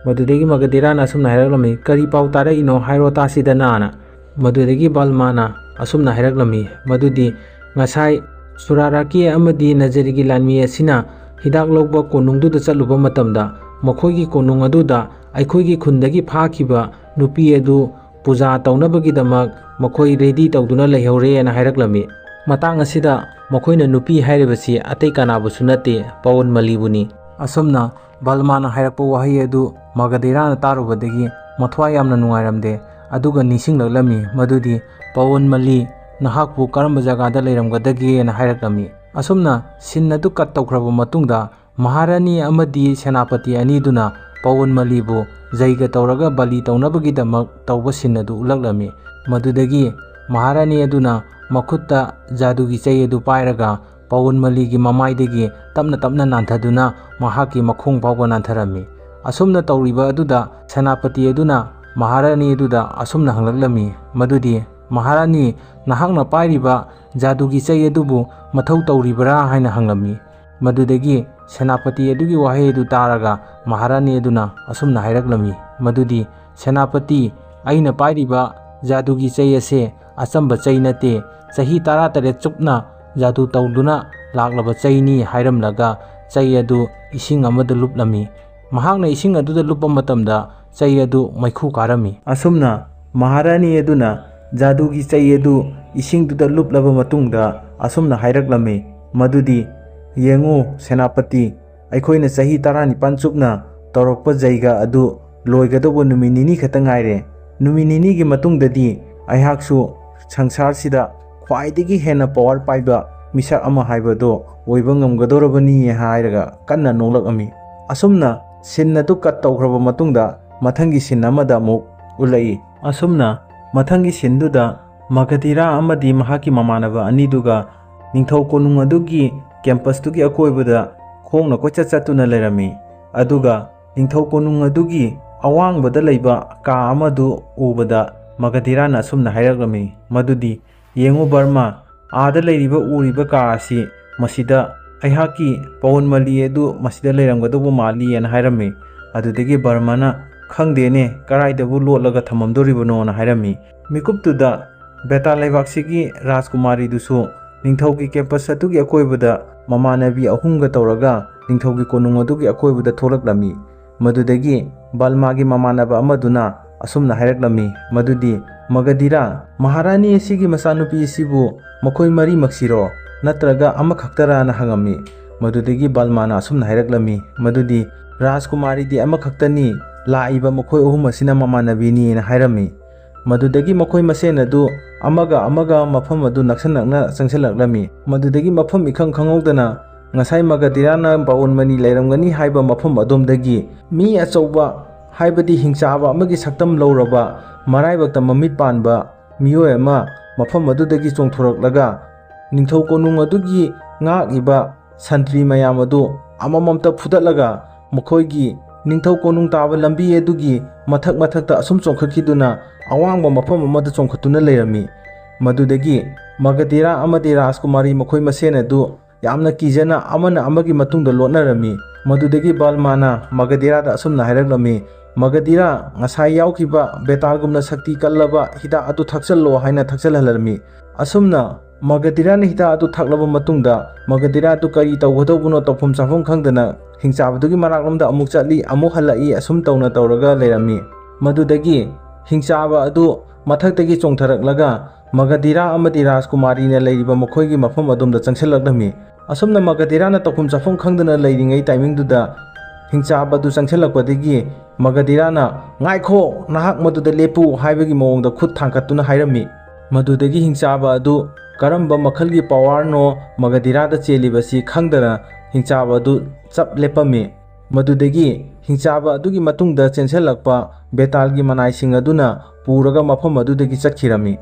ꯃꯗꯨꯗꯒꯤ ꯃꯒꯙꯤꯔꯥꯅ ꯑꯁꯨꯝꯅ ꯍꯥꯏꯔꯛꯂꯝꯃꯤ, "ꯀꯔꯤ ꯄꯥꯎ ꯇꯥꯔꯛꯏꯅꯣ ꯍꯥꯏꯔꯣ ꯇꯥꯁꯤꯗꯅ"ꯅ꯫ ꯃꯗꯨꯗꯒꯤ ꯕꯜꯃꯥꯅ ꯑꯁꯨꯝꯅ ꯍꯥꯏꯔꯛꯂꯝꯃꯤ, ꯃꯗꯨꯗꯤ, "ꯉꯁꯥꯏ ꯁꯨꯔꯥꯔꯥꯀꯦ ꯑꯃꯗꯤ ꯅꯖꯔꯤꯒꯤ ꯂꯥꯟꯃꯤ ꯑꯁꯤꯅ ꯍꯤꯗꯥꯛ ꯂꯧꯕ ꯀꯣꯅꯨꯡꯗꯨꯗ ꯆꯠꯂꯨꯕ ꯃꯇꯝꯗ, ꯃꯈꯣꯏꯒꯤ ꯀꯣꯅꯨꯡ ꯑꯗꯨꯗ ꯑꯩꯈꯣꯏꯒꯤ ꯈꯨꯟꯗꯒꯤ ꯐꯥꯈꯤꯕ ꯅꯨꯄꯤ ꯑꯗꯨ ꯄꯨꯖꯥ ꯇꯧꯅꯕꯒꯤꯗꯃꯛ ꯃꯈꯣꯏ ꯔꯦꯗꯤ ꯇꯧꯗꯨꯅ ꯂꯩꯍꯧꯔꯦꯅ" ꯍꯥꯏꯔꯛꯂꯝꯃꯤ꯫ ꯃꯇꯥꯡ ꯑꯁꯤꯗ ꯃꯈꯣꯏꯅ ꯅꯨꯄꯤ ꯍꯥꯏꯔꯤꯕꯁꯤ ꯑꯇꯩ ꯀꯅꯥꯕꯨꯁꯨ ꯅꯠꯇꯦ, ꯄꯋꯟ ꯃꯂꯤꯕꯨꯅꯤ꯫ ꯑꯁꯨꯝꯅ ꯕꯜꯃꯥꯅ ꯍꯥꯏꯔꯛꯄ ꯋꯥꯍꯩ ꯑꯗꯨ ꯃꯒꯙꯤꯔꯥꯅ ꯇꯥꯔꯨꯕꯗꯒꯤ ꯃꯊ꯭ꯋꯥꯏ ꯌꯥꯝꯅ ꯅꯨꯡꯉꯥꯏꯔꯝꯗꯦ, ꯑꯗꯨꯒ ꯅꯤꯡꯁꯤꯡꯂꯛꯂꯝꯃꯤ, ꯃꯗꯨꯗꯤ, "ꯄꯋꯟ ꯃꯂꯤ, ꯅꯍꯥꯛꯄꯨ ꯀꯔꯝꯕ ꯖꯒꯥꯗ ꯂꯩꯔꯝꯒꯗꯒꯦꯅ" ꯍꯥꯏꯔꯛꯂꯝꯃꯤ꯫ ꯑꯁꯨꯝꯅ ꯁꯤꯟ ꯑꯗꯨ ꯀꯠ ꯇꯧꯈ꯭ꯔꯕ ꯃꯇꯨꯡꯗ, ꯃꯍꯥꯔꯥꯅꯤ ꯑꯃꯗꯤ ꯁꯦꯅꯥꯄꯇꯤ ꯑꯅꯤꯗꯨꯅ ꯄꯋꯟ ꯃꯂꯤꯕꯨ ꯖꯩꯒ ꯇꯧꯔꯒ ꯕꯂꯤ ꯇꯧꯅꯕꯒꯤꯗꯃꯛ ꯇꯧꯕ ꯁꯤꯟ ꯑꯗꯨ ꯎꯠꯂꯛꯂꯝꯃꯤ꯫ ꯃꯗꯨꯗꯒꯤ ꯃꯍꯥꯔꯥꯅꯤ ꯑꯗꯨꯅ ꯃꯈꯨꯠꯇ ꯖꯥꯗꯨꯒꯤ ꯆꯩ ꯑꯗꯨ ꯄꯥꯏꯔꯒ ꯄꯋꯟ ꯃꯂꯤꯒꯤ ꯃꯃꯥꯏꯗꯒꯤ ꯇꯞꯅ ꯇꯞꯅ ꯅꯥꯟꯊꯗꯨꯅ ꯃꯍꯥꯛꯀꯤ ꯃꯈꯣꯡ ꯐꯥꯎꯕ ꯅꯥꯟꯊꯔꯝꯃꯤ꯫ ꯑꯁꯨꯝꯅ ꯇꯧꯔꯤꯕ ꯑꯗꯨꯗ ꯁꯦꯅꯥꯄꯇꯤ ꯑꯗꯨꯅ ꯃꯍꯥꯔꯥꯅꯤ ꯑꯗꯨꯗ ꯑꯁꯨꯝꯅ ꯍꯪꯂꯛꯂꯝꯃꯤ, ꯃꯗꯨꯗꯤ, "ꯃꯍꯥꯔꯥꯅꯤ, ꯅꯍꯥꯛꯅ ꯄꯥꯏꯔꯤꯕ ꯖꯥꯗꯨꯒꯤ ꯆꯩ ꯑꯗꯨꯕꯨ ꯃꯊꯧ ꯇꯧꯔꯤꯕꯔꯥ?" ꯍꯥꯏꯅ ꯍꯪꯂꯝꯃꯤ꯫ ꯃꯗꯨꯗꯒꯤ ꯁꯦꯅꯥꯄꯇꯤ ꯑꯗꯨꯒꯤ ꯋꯥꯍꯩ ꯑꯗꯨ ꯇꯥꯔꯒ ꯃꯍꯥꯔꯥꯅꯤ ꯑꯗꯨꯅ ꯑꯁꯨꯝꯅ ꯍꯥꯏꯔꯛꯂꯝꯃꯤ, ꯃꯗꯨꯗꯤ, "ꯁꯦꯅꯥꯄꯇꯤ, ꯑꯩꯅ ꯄꯥꯏꯔꯤꯕ ꯖꯥꯗꯨꯒꯤ ꯆꯩ ꯑꯁꯦ ꯑꯆꯝꯕ ꯆꯩ ꯅꯠꯇꯦ, ꯆꯍꯤ ꯇꯔꯥꯇꯔꯦꯠ ꯆꯨꯞꯅ ꯖꯥꯗꯨ ꯇꯧꯗꯨꯅ ꯂꯥꯛꯂꯕ ꯆꯩꯅꯤ" ꯍꯥꯏꯔꯝꯂꯒ ꯆꯩ ꯑꯗꯨ ꯏꯁꯤꯡ ꯑꯃꯗ ꯂꯨꯞꯂꯝꯃꯤ꯫ ꯃꯍꯥꯛꯅ ꯏꯁꯤꯡ ꯑꯗꯨꯗ ꯂꯨꯞꯄ ꯃꯇꯝꯗ ꯆꯩ ꯑꯗꯨ ꯃꯩꯈꯨ ꯀꯥꯔꯝꯃꯤ꯫ ꯑꯁꯨꯝꯅ ꯃꯍꯥꯔꯥꯅꯤ ꯑꯗꯨꯅ ꯖꯥꯗꯨꯒꯤ ꯆꯩ ꯑꯗꯨ ꯏꯁꯤꯡꯗꯨꯗ ꯂꯨꯞꯂꯕ ꯃꯇꯨꯡꯗ ꯑꯁꯨꯝꯅ ꯍꯥꯏꯔꯛꯂꯝꯃꯤ, ꯃꯗꯨꯗꯤ, "ꯌꯦꯡꯉꯨ ꯁꯦꯅꯥꯄꯇꯤ, ꯑꯩꯈꯣꯏꯅ ꯆꯍꯤ ꯇꯔꯥꯅꯤꯄꯥꯟ ꯆꯨꯞꯅ ꯇꯧꯔꯛꯄ ꯖꯩꯒ ꯑꯗꯨ ꯂꯣꯏꯒꯗꯧꯕ ꯅꯨꯃꯤꯠ ꯅꯤꯅꯤ ꯈꯛꯇ ꯉꯥꯏꯔꯦ꯫ ꯅꯨꯃꯤꯠ ꯅꯤꯅꯤꯒꯤ ꯃꯇꯨꯡꯗꯗꯤ ꯑꯩꯍꯥꯛꯁꯨ ꯁꯪꯁꯥꯔꯁꯤꯗ ꯈ꯭ꯋꯥꯏꯗꯒꯤ ꯍꯦꯟꯅ ꯄꯋꯥꯔ ꯄꯥꯏꯕ ꯃꯤꯁꯛ ꯑꯃ ꯍꯥꯏꯕꯗꯣ ꯑꯣꯏꯕ ꯉꯝꯒꯗꯧꯔꯕꯅꯤ" ꯍꯥꯏꯔꯒ ꯀꯟꯅ ꯅꯣꯛꯂꯛꯂꯝꯃꯤ꯫ ꯑꯁꯨꯝꯅ ꯁꯤꯟ ꯑꯗꯨ ꯀꯠ ꯇꯧꯈ꯭ꯔꯕ ꯃꯇꯨꯡꯗ ꯃꯊꯪꯒꯤ ꯁꯤꯟ ꯑꯃꯗ ꯑꯃꯨꯛ ꯎꯠꯂꯛꯏ꯫ ꯑꯁꯨꯝꯅ ꯃꯊꯪꯒꯤ ꯁꯤꯟꯗꯨꯗ ꯃꯒꯙꯤꯔꯥ ꯑꯃꯗꯤ ꯃꯍꯥꯛꯀꯤ ꯃꯃꯥꯟꯅꯕ ꯑꯅꯤꯗꯨꯒ ꯅꯤꯡꯊꯧ ꯀꯣꯅꯨꯡ ꯑꯗꯨꯒꯤ ꯀꯦꯝꯄꯁꯇꯨꯒꯤ ꯑꯀꯣꯏꯕꯗ ꯈꯣꯡꯅ ꯀꯣꯏꯆꯠ ꯆꯠꯇꯨꯅ ꯂꯩꯔꯝꯃꯤ꯫ ꯑꯗꯨꯒ ꯅꯤꯡꯊꯧ ꯀꯣꯅꯨꯡ ꯑꯗꯨꯒꯤ ꯑꯋꯥꯡꯕꯗ ꯂꯩꯕ ꯀꯥ ꯑꯃꯗꯨ ꯎꯕꯗ ꯃꯒꯙꯤꯔꯥꯅ ꯑꯁꯨꯝꯅ ꯍꯥꯏꯔꯛꯂꯝꯃꯤ, ꯃꯗꯨꯗꯤ, "ꯌꯦꯡꯉꯨ ꯕꯔꯃ, ꯑꯥꯗ ꯂꯩꯔꯤꯕ ꯎꯔꯤꯕ ꯀꯥ ꯑꯁꯤ, ꯃꯁꯤꯗ ꯑꯩꯍꯥꯛꯀꯤ ꯄꯋꯟ ꯃꯂꯤ ꯑꯗꯨ ꯃꯁꯤꯗ ꯂꯩꯔꯝꯒꯗꯧꯕ ꯃꯥꯜꯂꯤ" ꯍꯥꯏꯅ ꯍꯥꯏꯔꯝꯃꯤ꯫ ꯑꯗꯨꯗꯒꯤ ꯕꯔꯃꯅ, "ꯈꯪꯗꯦꯅꯦ, ꯀꯔꯥꯏꯗꯕꯨ ꯂꯣꯠꯂꯒ ꯊꯝꯃꯝꯗꯣꯔꯤꯕꯅꯣꯅ" ꯍꯥꯏꯔꯝꯃꯤ꯫ ꯃꯤꯀꯨꯞꯇꯨꯗ ꯕꯦꯇꯥ ꯂꯩꯕꯥꯛꯁꯤꯒꯤ ꯔꯥꯖꯀꯨꯃꯥꯔꯤꯗꯨꯁꯨ ꯅꯤꯡꯊꯧꯒꯤ ꯀꯦꯝꯄꯁ ꯑꯗꯨꯒꯤ ꯑꯀꯣꯏꯕꯗ ꯃꯃꯥꯟꯅꯕꯤ ꯑꯍꯨꯝꯒ ꯇꯧꯔꯒ ꯅꯤꯡꯊꯧꯒꯤ ꯀꯣꯅꯨꯡ ꯑꯗꯨꯒꯤ ꯑꯀꯣꯏꯕꯗ ꯊꯣꯛꯂꯛꯂꯝꯃꯤ꯫ ꯃꯗꯨꯗꯒꯤ ꯕꯜꯃꯥꯒꯤ ꯃꯃꯥꯟꯅꯕ ꯑꯃꯗꯨꯅ ꯑꯁꯨꯝꯅ ꯍꯥꯏꯔꯛꯂꯝꯃꯤ, ꯃꯗꯨꯗꯤ, "ꯃꯒꯙꯤꯔꯥ, ꯃꯍꯥꯔꯥꯅꯤ ꯑꯁꯤꯒꯤ ꯃꯆꯥꯅꯨꯄꯤ ꯑꯁꯤꯕꯨ ꯃꯈꯣꯏ ꯃꯔꯤꯃꯛꯁꯤꯔꯣ, ꯅꯠꯇ꯭ꯔꯒ ꯑꯃꯈꯛꯇꯔꯥꯅ?" ꯍꯪꯉꯝꯃꯤ꯫ ꯃꯗꯨꯗꯒꯤ ꯕꯜꯃꯥꯅ ꯑꯁꯨꯝꯅ ꯍꯥꯏꯔꯛꯂꯝꯃꯤ, ꯃꯗꯨꯗꯤ, "ꯔꯥꯖꯀꯨꯃꯥꯔꯤꯗꯤ ꯑꯃꯈꯛꯇꯅꯤ, ꯂꯥꯛꯏꯕ ꯃꯈꯣꯏ ꯑꯍꯨꯝ ꯑꯁꯤꯅ ꯃꯃꯥꯟꯅꯕꯤꯅꯤꯅ" ꯍꯥꯏꯔꯝꯃꯤ꯫ ꯃꯗꯨꯗꯒꯤ ꯃꯈꯣꯏ ꯃꯁꯦꯟ ꯑꯗꯨ ꯑꯃꯒ ꯑꯃꯒ ꯃꯐꯝ ꯑꯗꯨ ꯅꯛꯁꯟꯅꯛꯅ ꯆꯪꯁꯤꯜꯂꯛꯂꯝꯃꯤ꯫ ꯃꯗꯨꯗꯒꯤ ꯃꯐꯝ ꯏꯈꯪ ꯈꯪꯍꯧꯗꯅ ꯉꯁꯥꯏ ꯃꯒꯙꯤꯔꯥꯅ ꯄꯥꯋꯟ ꯃꯅꯤ ꯂꯩꯔꯝꯒꯅꯤ ꯍꯥꯏꯕ ꯃꯐꯝ ꯑꯗꯣꯝꯗꯒꯤ ꯃꯤ ꯑꯆꯧꯕ, ꯍꯥꯏꯕꯗꯤ ꯍꯤꯡꯆꯥꯕ ꯑꯃꯒꯤ ꯁꯛꯇꯝ ꯂꯧꯔꯕ, ꯃꯔꯥꯏꯕꯛꯇ ꯃꯃꯤꯠ ꯄꯥꯟꯕ ꯃꯤꯑꯣꯏ ꯑꯃ ꯃꯐꯝ ꯑꯗꯨꯗꯒꯤ ꯆꯣꯡꯊꯣꯔꯛꯂꯒ ꯅꯤꯡꯊꯧ ꯀꯣꯅꯨꯡ ꯑꯗꯨꯒꯤ ꯉꯥꯛꯂꯤꯕ ꯁꯟꯇ꯭ꯔꯤ ꯃꯌꯥꯝ ꯑꯗꯨ ꯑꯃꯃꯝꯇ ꯐꯨꯗꯠꯂꯒ ꯃꯈꯣꯏꯒꯤ ꯅꯤꯡꯊꯧ ꯀꯣꯅꯨꯡ ꯇꯥꯕ ꯂꯝꯕꯤ ꯑꯗꯨꯒꯤ ꯃꯊꯛ ꯃꯊꯛꯇ ꯑꯁꯨꯝ ꯆꯣꯡꯈꯠꯈꯤꯗꯨꯅ ꯑꯋꯥꯡꯕ ꯃꯐꯝ ꯑꯃꯗ ꯆꯣꯡꯈꯠꯇꯨꯅ ꯂꯩꯔꯝꯃꯤ꯫ ꯃꯗꯨꯗꯒꯤ ꯃꯒꯙꯤꯔꯥ ꯑꯃꯗꯤ ꯔꯥꯖꯀꯨꯃꯥꯔꯤ ꯃꯈꯣꯏ ꯃꯁꯦꯟ ꯑꯗꯨ ꯌꯥꯝꯅ ꯀꯤꯖꯅ ꯑꯃꯅ ꯑꯃꯒꯤ ꯃꯇꯨꯡꯗ ꯂꯣꯠꯅꯔꯝꯃꯤ꯫ ꯃꯗꯨꯗꯒꯤ ꯕꯜꯃꯥꯅ ꯃꯒꯙꯤꯔꯥꯗ ꯑꯁꯨꯝꯅ ꯍꯥꯏꯔꯛꯂꯝꯃꯤ, "ꯃꯒꯙꯤꯔꯥ, ꯉꯁꯥꯏ ꯌꯥꯎꯈꯤꯕ ꯕꯦꯇꯥꯜꯒꯨꯝꯅ ꯁꯛꯇꯤ ꯀꯜꯂꯕ ꯍꯤꯗꯥꯛ ꯑꯗꯨ ꯊꯛꯆꯜꯂꯣ" ꯍꯥꯏꯅ ꯊꯛꯆꯜꯍꯜꯂꯝꯃꯤ꯫ ꯑꯁꯨꯝꯅ ꯃꯒꯙꯤꯔꯥꯅ ꯍꯤꯗꯥꯛ ꯑꯗꯨ ꯊꯛꯂꯕ ꯃꯇꯨꯡꯗ ꯃꯒꯙꯤꯔꯥ ꯑꯗꯨ ꯀꯔꯤ ꯇꯧꯒꯗꯧꯕꯅꯣ ꯇꯧꯐꯝ ꯆꯥꯐꯝ ꯈꯪꯗꯅ ꯍꯤꯡꯆꯥꯕꯗꯨꯒꯤ ꯃꯅꯥꯛꯂꯣꯝꯗ ꯑꯃꯨꯛ ꯆꯠꯂꯤ, ꯑꯃꯨꯛ ꯍꯜꯂꯛꯏ, ꯑꯁꯨꯝ ꯇꯧꯅ ꯇꯧꯔꯒ ꯂꯩꯔꯝꯃꯤ꯫ ꯃꯗꯨꯗꯒꯤ ꯍꯤꯡꯆꯥꯕ ꯑꯗꯨ ꯃꯊꯛꯇꯒꯤ ꯆꯣꯡꯊꯔꯛꯂꯒ ꯃꯒꯙꯤꯔꯥ ꯑꯃꯗꯤ ꯔꯥꯖꯀꯨꯃꯥꯔꯤꯅ ꯂꯩꯔꯤꯕ ꯃꯈꯣꯏꯒꯤ ꯃꯐꯝ ꯑꯗꯣꯝꯗ ꯆꯪꯁꯤꯜꯂꯛꯂꯝꯃꯤ꯫ ꯑꯁꯨꯝꯅ ꯃꯒꯙꯤꯔꯥꯅ ꯇꯧꯐꯝ ꯆꯥꯐꯝ ꯈꯪꯗꯅ ꯂꯩꯔꯤꯉꯩ timingꯗꯨꯗ ꯍꯤꯡꯆꯥꯕ ꯑꯗꯨ ꯆꯪꯁꯤꯜꯂꯛꯄꯗꯒꯤ ꯃꯒꯙꯤꯔꯥꯅ, "ꯉꯥꯏꯈꯣ, ꯅꯍꯥꯛ ꯃꯗꯨꯗ ꯂꯦꯞꯄꯨ" ꯍꯥꯏꯕꯒꯤ ꯃꯑꯣꯡꯗ ꯈꯨꯠ ꯊꯥꯡꯒꯠꯇꯨꯅ ꯍꯥꯏꯔꯝꯃꯤ꯫ ꯃꯗꯨꯗꯒꯤ ꯍꯤꯡꯆꯥꯕ ꯑꯗꯨ ꯀꯔꯝꯕ ꯃꯈꯜꯒꯤ powerꯅꯣ ꯃꯒꯙꯤꯔꯥꯗ ꯆꯦꯜꯂꯤꯕꯁꯤ ꯈꯪꯗꯅ ꯍꯤꯡꯆꯥꯕ ꯑꯗꯨ ꯆꯞ ꯂꯦꯞꯄꯝꯃꯤ꯫ ꯃꯗꯨꯗꯒꯤ ꯍꯤꯡꯆꯥꯕ ꯑꯗꯨꯒꯤ ꯃꯇꯨꯡꯗ ꯆꯦꯟꯁꯤꯜꯂꯛꯄ ꯕꯦꯇꯥꯜꯒꯤ ꯃꯅꯥꯏꯁꯤꯡ ꯑꯗꯨꯅ ꯄꯨꯔꯒ ꯃꯐꯝ ꯑꯗꯨꯗꯒꯤ ꯆꯠꯈꯤꯔꯝꯃꯤ꯫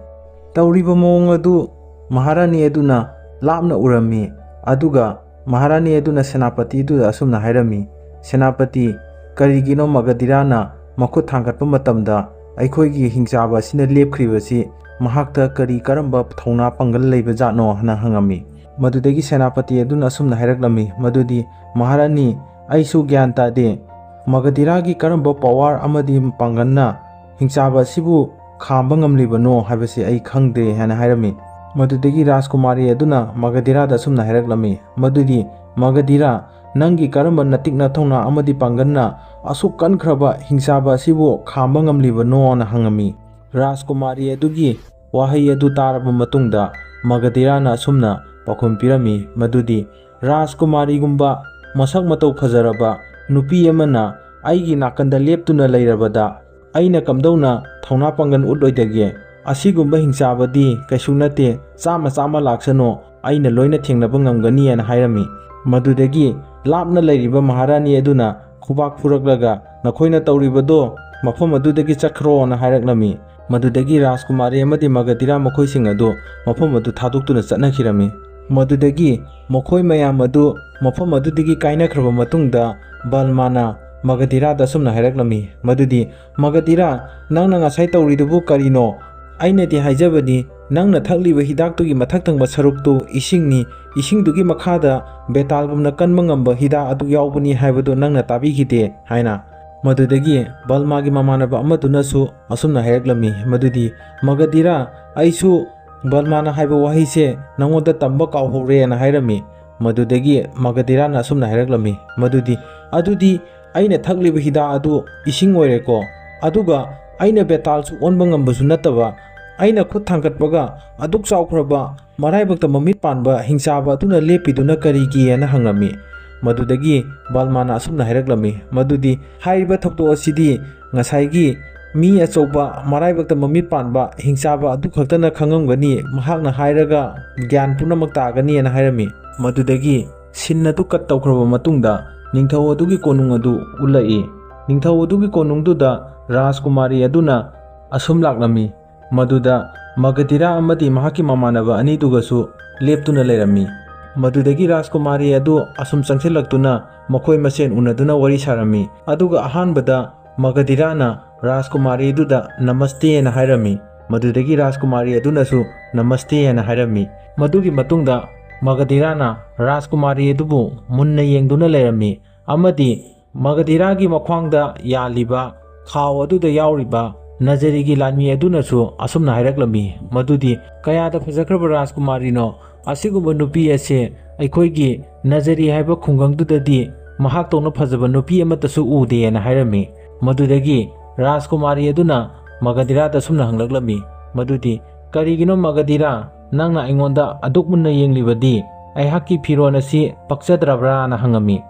ꯇꯧꯔꯤꯕ ꯃꯑꯣꯡ ꯑꯗꯨ ꯃꯍꯥꯔꯥꯅꯤ ꯑꯗꯨꯅ ꯂꯥꯞꯅ ꯎꯔꯝꯃꯤ, ꯑꯗꯨꯒ ꯃꯍꯥꯔꯥꯅꯤ ꯑꯗꯨꯅ ꯁꯦꯅꯥꯄꯇꯤ ꯑꯗꯨꯗ ꯑꯁꯨꯝꯅ ꯍꯥꯏꯔꯝꯃꯤ, "ꯁꯦꯅꯥꯄꯇꯤ, ꯀꯔꯤꯒꯤꯅꯣ ꯃꯒꯙꯤꯔꯥꯅ ꯃꯈꯨꯠ ꯊꯥꯡꯒꯠꯄ ꯃꯇꯝꯗ ꯑꯩꯈꯣꯏꯒꯤ ꯍꯤꯡꯆꯥꯕ ꯑꯁꯤꯅ ꯂꯦꯞꯈ꯭ꯔꯤꯕꯁꯤ ꯃꯍꯥꯛꯇ ꯀꯔꯤ ꯀꯔꯝꯕ ꯊꯧꯅꯥ ꯄꯥꯡꯒꯜ ꯂꯩꯕ ꯖꯥꯠꯅꯣ?" ꯍꯥꯏꯅ ꯍꯪꯉꯝꯃꯤ꯫ ꯃꯗꯨꯗꯒꯤ ꯁꯦꯅꯥꯄꯇꯤ ꯑꯗꯨꯅ ꯑꯁꯨꯝꯅ ꯍꯥꯏꯔꯛꯂꯝꯃꯤ ꯃꯗꯨꯗꯤ, "ꯃꯍꯥꯔꯥꯅꯤ, ꯑꯩꯁꯨ ꯒ꯭ꯌꯥꯟ ꯇꯥꯗꯦ꯫ ꯃꯒꯙꯤꯔꯥꯒꯤ ꯀꯔꯝꯕ power ꯑꯃꯗꯤ ꯄꯥꯡꯒꯜꯅ ꯍꯤꯡꯆꯥꯕ ꯑꯁꯤꯕꯨ ꯈꯥꯝꯕ ꯉꯝꯂꯤꯕꯅꯣ ꯍꯥꯏꯕꯁꯤ ꯑꯩ ꯈꯪꯗꯦ" ꯍꯥꯏꯅ ꯍꯥꯏꯔꯝꯃꯤ꯫ ꯃꯗꯨꯗꯒꯤ ꯔꯥꯖꯀꯨꯃꯥꯔꯤ ꯑꯗꯨꯅ ꯃꯒꯙꯤꯔꯥꯗ ꯑꯁꯨꯝꯅ ꯍꯥꯏꯔꯛꯂꯝꯃꯤ ꯃꯗꯨꯗꯤ, "ꯃꯒꯙꯤꯔꯥ, ꯅꯪꯒꯤ ꯀꯔꯝꯕ ꯅꯇꯤꯛ ꯅꯊꯧꯅꯥ ꯑꯃꯗꯤ ꯄꯥꯡꯒꯜꯅ ꯑꯁꯨꯛ ꯀꯟꯈ꯭ꯔꯕ ꯍꯤꯡꯆꯥꯕ ꯑꯁꯤꯕꯨ ꯈꯥꯝꯕ ꯉꯝꯂꯤꯕꯅꯣꯅ?" ꯍꯪꯉꯝꯃꯤ꯫ ꯔꯥꯖꯀꯨꯃꯥꯔꯤ ꯑꯗꯨꯒꯤ ꯋꯥꯍꯩ ꯑꯗꯨ ꯇꯥꯔꯕ ꯃꯇꯨꯡꯗ ꯃꯒꯙꯤꯔꯥꯅ ꯑꯁꯨꯝꯅ ꯄꯥꯎꯈꯨꯝ ꯄꯤꯔꯝꯃꯤ ꯃꯗꯨꯗꯤ, "ꯔꯥꯖꯀꯨꯃꯥꯔꯤꯒꯨꯝꯕ ꯃꯁꯛ ꯃꯇꯧ ꯐꯖꯔꯕ ꯅꯨꯄꯤ ꯑꯃꯅ ꯑꯩꯒꯤ ꯅꯥꯀꯟꯗ ꯂꯦꯞꯇꯨꯅ ꯂꯩꯔꯕꯗ ꯑꯩꯅ ꯀꯝꯗꯧꯅ ꯊꯧꯅꯥ ꯄꯥꯡꯒꯜ ꯎꯠꯂꯣꯏꯗꯒꯦ? ꯑꯁꯤꯒꯨꯝꯕ ꯍꯤꯡꯆꯥꯕꯗꯤ ꯀꯩꯁꯨ ꯅꯠꯇꯦ, ꯆꯥꯝꯃ ꯆꯥꯝꯃ ꯂꯥꯛꯁꯅꯨ, ꯑꯩꯅ ꯂꯣꯏꯅ ꯊꯦꯡꯅꯕ ꯉꯝꯒꯅꯤ" ꯍꯥꯏꯅ ꯍꯥꯏꯔꯝꯃꯤ꯫ ꯃꯗꯨꯗꯒꯤ ꯂꯥꯞꯅ ꯂꯩꯔꯤꯕ ꯃꯍꯥꯔꯥꯅꯤ ꯑꯗꯨꯅ ꯈꯨꯕꯥꯛ ꯐꯨꯔꯛꯂꯒ, "ꯅꯈꯣꯏꯅ ꯇꯧꯔꯤꯕꯗꯣ ꯃꯐꯝ ꯑꯗꯨꯗꯒꯤ ꯆꯠꯈ꯭ꯔꯣꯅ" ꯍꯥꯏꯔꯛꯂꯝꯃꯤ꯫ ꯃꯗꯨꯗꯒꯤ ꯔꯥꯖꯀꯨꯃꯥꯔꯤ ꯑꯃꯗꯤ ꯃꯒꯙꯤꯔꯥ ꯃꯈꯣꯏꯁꯤꯡ ꯑꯗꯨ ꯃꯐꯝ ꯑꯗꯨ ꯊꯥꯗꯣꯛꯇꯨꯅ ꯆꯠꯅꯈꯤꯔꯝꯃꯤ꯫ ꯃꯗꯨꯗꯒꯤ ꯃꯈꯣꯏ ꯃꯌꯥꯝ ꯑꯗꯨ ꯃꯐꯝ ꯑꯗꯨꯗꯒꯤ ꯀꯥꯏꯅꯈ꯭ꯔꯕ ꯃꯇꯨꯡꯗ ꯕꯜꯃꯥꯅ ꯃꯒꯙꯤꯔꯥꯗ ꯑꯁꯨꯝꯅ ꯍꯥꯏꯔꯛꯂꯝꯃꯤ ꯃꯗꯨꯗꯤ, "ꯃꯒꯙꯤꯔꯥ, ꯅꯪꯅ ꯉꯁꯥꯏ ꯇꯧꯔꯤꯗꯨꯕꯨ ꯀꯔꯤꯅꯣ? ꯑꯩꯅꯗꯤ ꯍꯥꯏꯖꯕꯅꯤ, ꯅꯪꯅ ꯊꯛꯂꯤꯕ ꯍꯤꯗꯥꯛꯇꯨꯒꯤ ꯃꯊꯛ ꯊꯪꯕ ꯁꯔꯨꯛꯇꯨ ꯏꯁꯤꯡꯅꯤ, ꯏꯁꯤꯡꯗꯨꯒꯤ ꯃꯈꯥꯗ ꯕꯦꯇꯥꯜꯒꯨꯝꯅ ꯀꯟꯕ ꯉꯝꯕ ꯍꯤꯗꯥꯛ ꯑꯗꯨ ꯌꯥꯎꯕꯅꯤ ꯍꯥꯏꯕꯗꯨ ꯅꯪꯅ ꯇꯥꯕꯤꯈꯤꯗꯦ" ꯍꯥꯏꯅ꯫ ꯃꯗꯨꯗꯒꯤ ꯕꯜꯃꯥꯒꯤ ꯃꯃꯥꯟꯅꯕ ꯑꯃꯗꯨꯅꯁꯨ ꯑꯁꯨꯝꯅ ꯍꯥꯏꯔꯛꯂꯝꯃꯤ ꯃꯗꯨꯗꯤ, "ꯃꯒꯙꯤꯔꯥ, ꯑꯩꯁꯨ ꯕꯜꯃꯥꯅ ꯍꯥꯏꯕ ꯋꯥꯍꯩꯁꯦ ꯅꯉꯣꯟꯗ ꯇꯝꯕ ꯀꯥꯎꯍꯧꯔꯦꯅ" ꯍꯥꯏꯔꯝꯃꯤ꯫ ꯃꯗꯨꯗꯒꯤ ꯃꯒꯙꯤꯔꯥꯅ ꯑꯁꯨꯝꯅ ꯍꯥꯏꯔꯛꯂꯝꯃꯤ ꯃꯗꯨꯗꯤ, "ꯑꯗꯨꯗꯤ ꯑꯩꯅ ꯊꯛꯂꯤꯕ ꯍꯤꯗꯥꯛ ꯑꯗꯨ ꯏꯁꯤꯡ ꯑꯣꯏꯔꯦꯀꯣ, ꯑꯗꯨꯒ ꯑꯩꯅ ꯕꯦꯇꯥꯜꯁꯨ ꯑꯣꯟꯕ ꯉꯝꯕꯁꯨ ꯅꯠꯇꯕ, ꯑꯩꯅ ꯈꯨꯠ ꯊꯥꯡꯒꯠꯄꯒ ꯑꯗꯨꯛ ꯆꯥꯎꯈ꯭ꯔꯕ ꯃꯔꯥꯏꯕꯛꯇ ꯃꯃꯤꯠ ꯄꯥꯟꯕ ꯍꯤꯡꯆꯥꯕ ꯑꯗꯨꯅ ꯂꯦꯞꯄꯤꯗꯨꯅ ꯀꯔꯤꯒꯤ?" ꯍꯥꯏꯅ ꯍꯪꯂꯝꯃꯤ꯫ ꯃꯗꯨꯗꯒꯤ ꯕꯜꯃꯥꯅ ꯑꯁꯨꯝꯅ ꯍꯥꯏꯔꯛꯂꯝꯃꯤ ꯃꯗꯨꯗꯤ, "ꯍꯥꯏꯔꯤꯕ ꯊꯧꯗꯣꯛ ꯑꯁꯤꯗꯤ ꯉꯁꯥꯏꯒꯤ ꯃꯤ ꯑꯆꯧꯕ ꯃꯔꯥꯏꯕꯛꯇ ꯃꯃꯤꯠ ꯄꯥꯟꯕ ꯍꯤꯡꯆꯥꯕ ꯑꯗꯨ ꯈꯛꯇꯅ ꯈꯪꯉꯝꯒꯅꯤ, ꯃꯍꯥꯛꯅ ꯍꯥꯏꯔꯒ ꯒ꯭ꯌꯥꯟ ꯄꯨꯝꯅꯃꯛ ꯇꯥꯒꯅꯤ" ꯍꯥꯏꯅ ꯍꯥꯏꯔꯝꯃꯤ꯫ ꯃꯗꯨꯗꯒꯤ ꯁꯤꯟ ꯑꯗꯨ ꯀꯠ ꯇꯧꯈ꯭ꯔꯕ ꯃꯇꯨꯡꯗ ꯅꯤꯡꯊꯧ ꯑꯗꯨꯒꯤ ꯀꯣꯅꯨꯡ ꯑꯗꯨ ꯎꯠꯂꯛꯏ꯫ ꯅꯤꯡꯊꯧ ꯑꯗꯨꯒꯤ ꯀꯣꯅꯨꯡꯗꯨꯗ ꯔꯥꯖꯀꯨꯃꯥꯔꯤ ꯑꯗꯨꯅ ꯑꯁꯨꯝ ꯂꯥꯛꯂꯝꯃꯤ ꯃꯗꯨꯗ ꯃꯒꯙꯤꯔꯥ ꯑꯃꯗꯤ ꯃꯍꯥꯛꯀꯤ ꯃꯃꯥꯟꯅꯕ ꯑꯅꯤꯗꯨꯒꯁꯨ ꯂꯦꯞꯇꯨꯅ ꯂꯩꯔꯝꯃꯤ꯫ ꯃꯗꯨꯗꯒꯤ ꯔꯥꯖꯀꯨꯃꯥꯔꯤ ꯑꯗꯨ ꯑꯁꯨꯝ ꯆꯪꯁꯤꯜꯂꯛꯇꯨꯅ ꯃꯈꯣꯏ ꯃꯁꯦꯟ ꯎꯅꯗꯨꯅ ꯋꯥꯔꯤ ꯁꯥꯔꯝꯃꯤ꯫ ꯑꯗꯨꯒ ꯑꯍꯥꯟꯕꯗ ꯃꯒꯙꯤꯔꯥꯅ ꯔꯥꯖꯀꯨꯃꯥꯔꯤꯗꯨꯗ "ꯅꯃꯁꯇꯦ" ꯍꯥꯏꯅ ꯍꯥꯏꯔꯝꯃꯤ꯫ ꯃꯗꯨꯗꯒꯤ ꯔꯥꯖꯀꯨꯃꯥꯔꯤ ꯑꯗꯨꯅꯁꯨ "ꯅꯃꯁꯇꯦ" ꯍꯥꯏꯅ ꯍꯥꯏꯔꯝꯃꯤ꯫ ꯃꯗꯨꯒꯤ ꯃꯇꯨꯡꯗ ꯃꯒꯙꯤꯔꯥꯅ ꯔꯥꯖꯀꯨꯃꯥꯔꯤ ꯑꯗꯨꯕꯨ ꯃꯨꯟꯅ ꯌꯦꯡꯗꯨꯅ ꯂꯩꯔꯝꯃꯤ ꯑꯃꯗꯤ ꯃꯒꯙꯤꯔꯥꯒꯤ ꯃꯈ꯭ꯋꯥꯡꯗ ꯌꯥꯜꯂꯤꯕ ꯈꯥꯎ ꯑꯗꯨꯗ ꯌꯥꯎꯔꯤꯕ ꯅꯖꯔꯤꯒꯤ ꯂꯥꯟꯃꯤ ꯑꯗꯨꯅꯁꯨ ꯑꯁꯨꯝꯅ ꯍꯥꯏꯔꯛꯂꯝꯃꯤ ꯃꯗꯨꯗꯤ, "ꯀꯌꯥꯗ ꯐꯖꯈ꯭ꯔꯕ ꯔꯥꯖꯀꯨꯃꯥꯔꯤꯅꯣ! ꯑꯁꯤꯒꯨꯝꯕ ꯅꯨꯄꯤ ꯑꯁꯦ ꯑꯩꯈꯣꯏꯒꯤ ꯅꯖꯔꯤ ꯍꯥꯏꯕ ꯈꯨꯡꯒꯪꯗꯨꯗꯗꯤ ꯃꯍꯥꯛꯇꯧꯅ ꯐꯖꯕ ꯅꯨꯄꯤ ꯑꯃꯠꯇꯁꯨ ꯎꯗꯦ" ꯍꯥꯏꯅ ꯍꯥꯏꯔꯝꯃꯤ꯫ ꯃꯗꯨꯗꯒꯤ ꯔꯥꯖꯀꯨꯃꯥꯔꯤ ꯑꯗꯨꯅ ꯃꯒꯙꯤꯔꯥꯗ ꯑꯁꯨꯝꯅ ꯍꯪꯂꯛꯂꯝꯃꯤ ꯃꯗꯨꯗꯤ, "ꯀꯔꯤꯒꯤꯅꯣ ꯃꯒꯙꯤꯔꯥ, ꯅꯪꯅ ꯑꯩꯉꯣꯟꯗ ꯑꯗꯨꯛ ꯃꯨꯟꯅ ꯌꯦꯡꯂꯤꯕꯗꯤ? ꯑꯩꯍꯥꯛꯀꯤ ꯐꯤꯔꯣꯜ ꯑꯁꯤ ꯄꯛꯆꯗ꯭ꯔꯕ꯭ꯔꯥꯅ?" ꯍꯪꯉꯝꯃꯤ꯫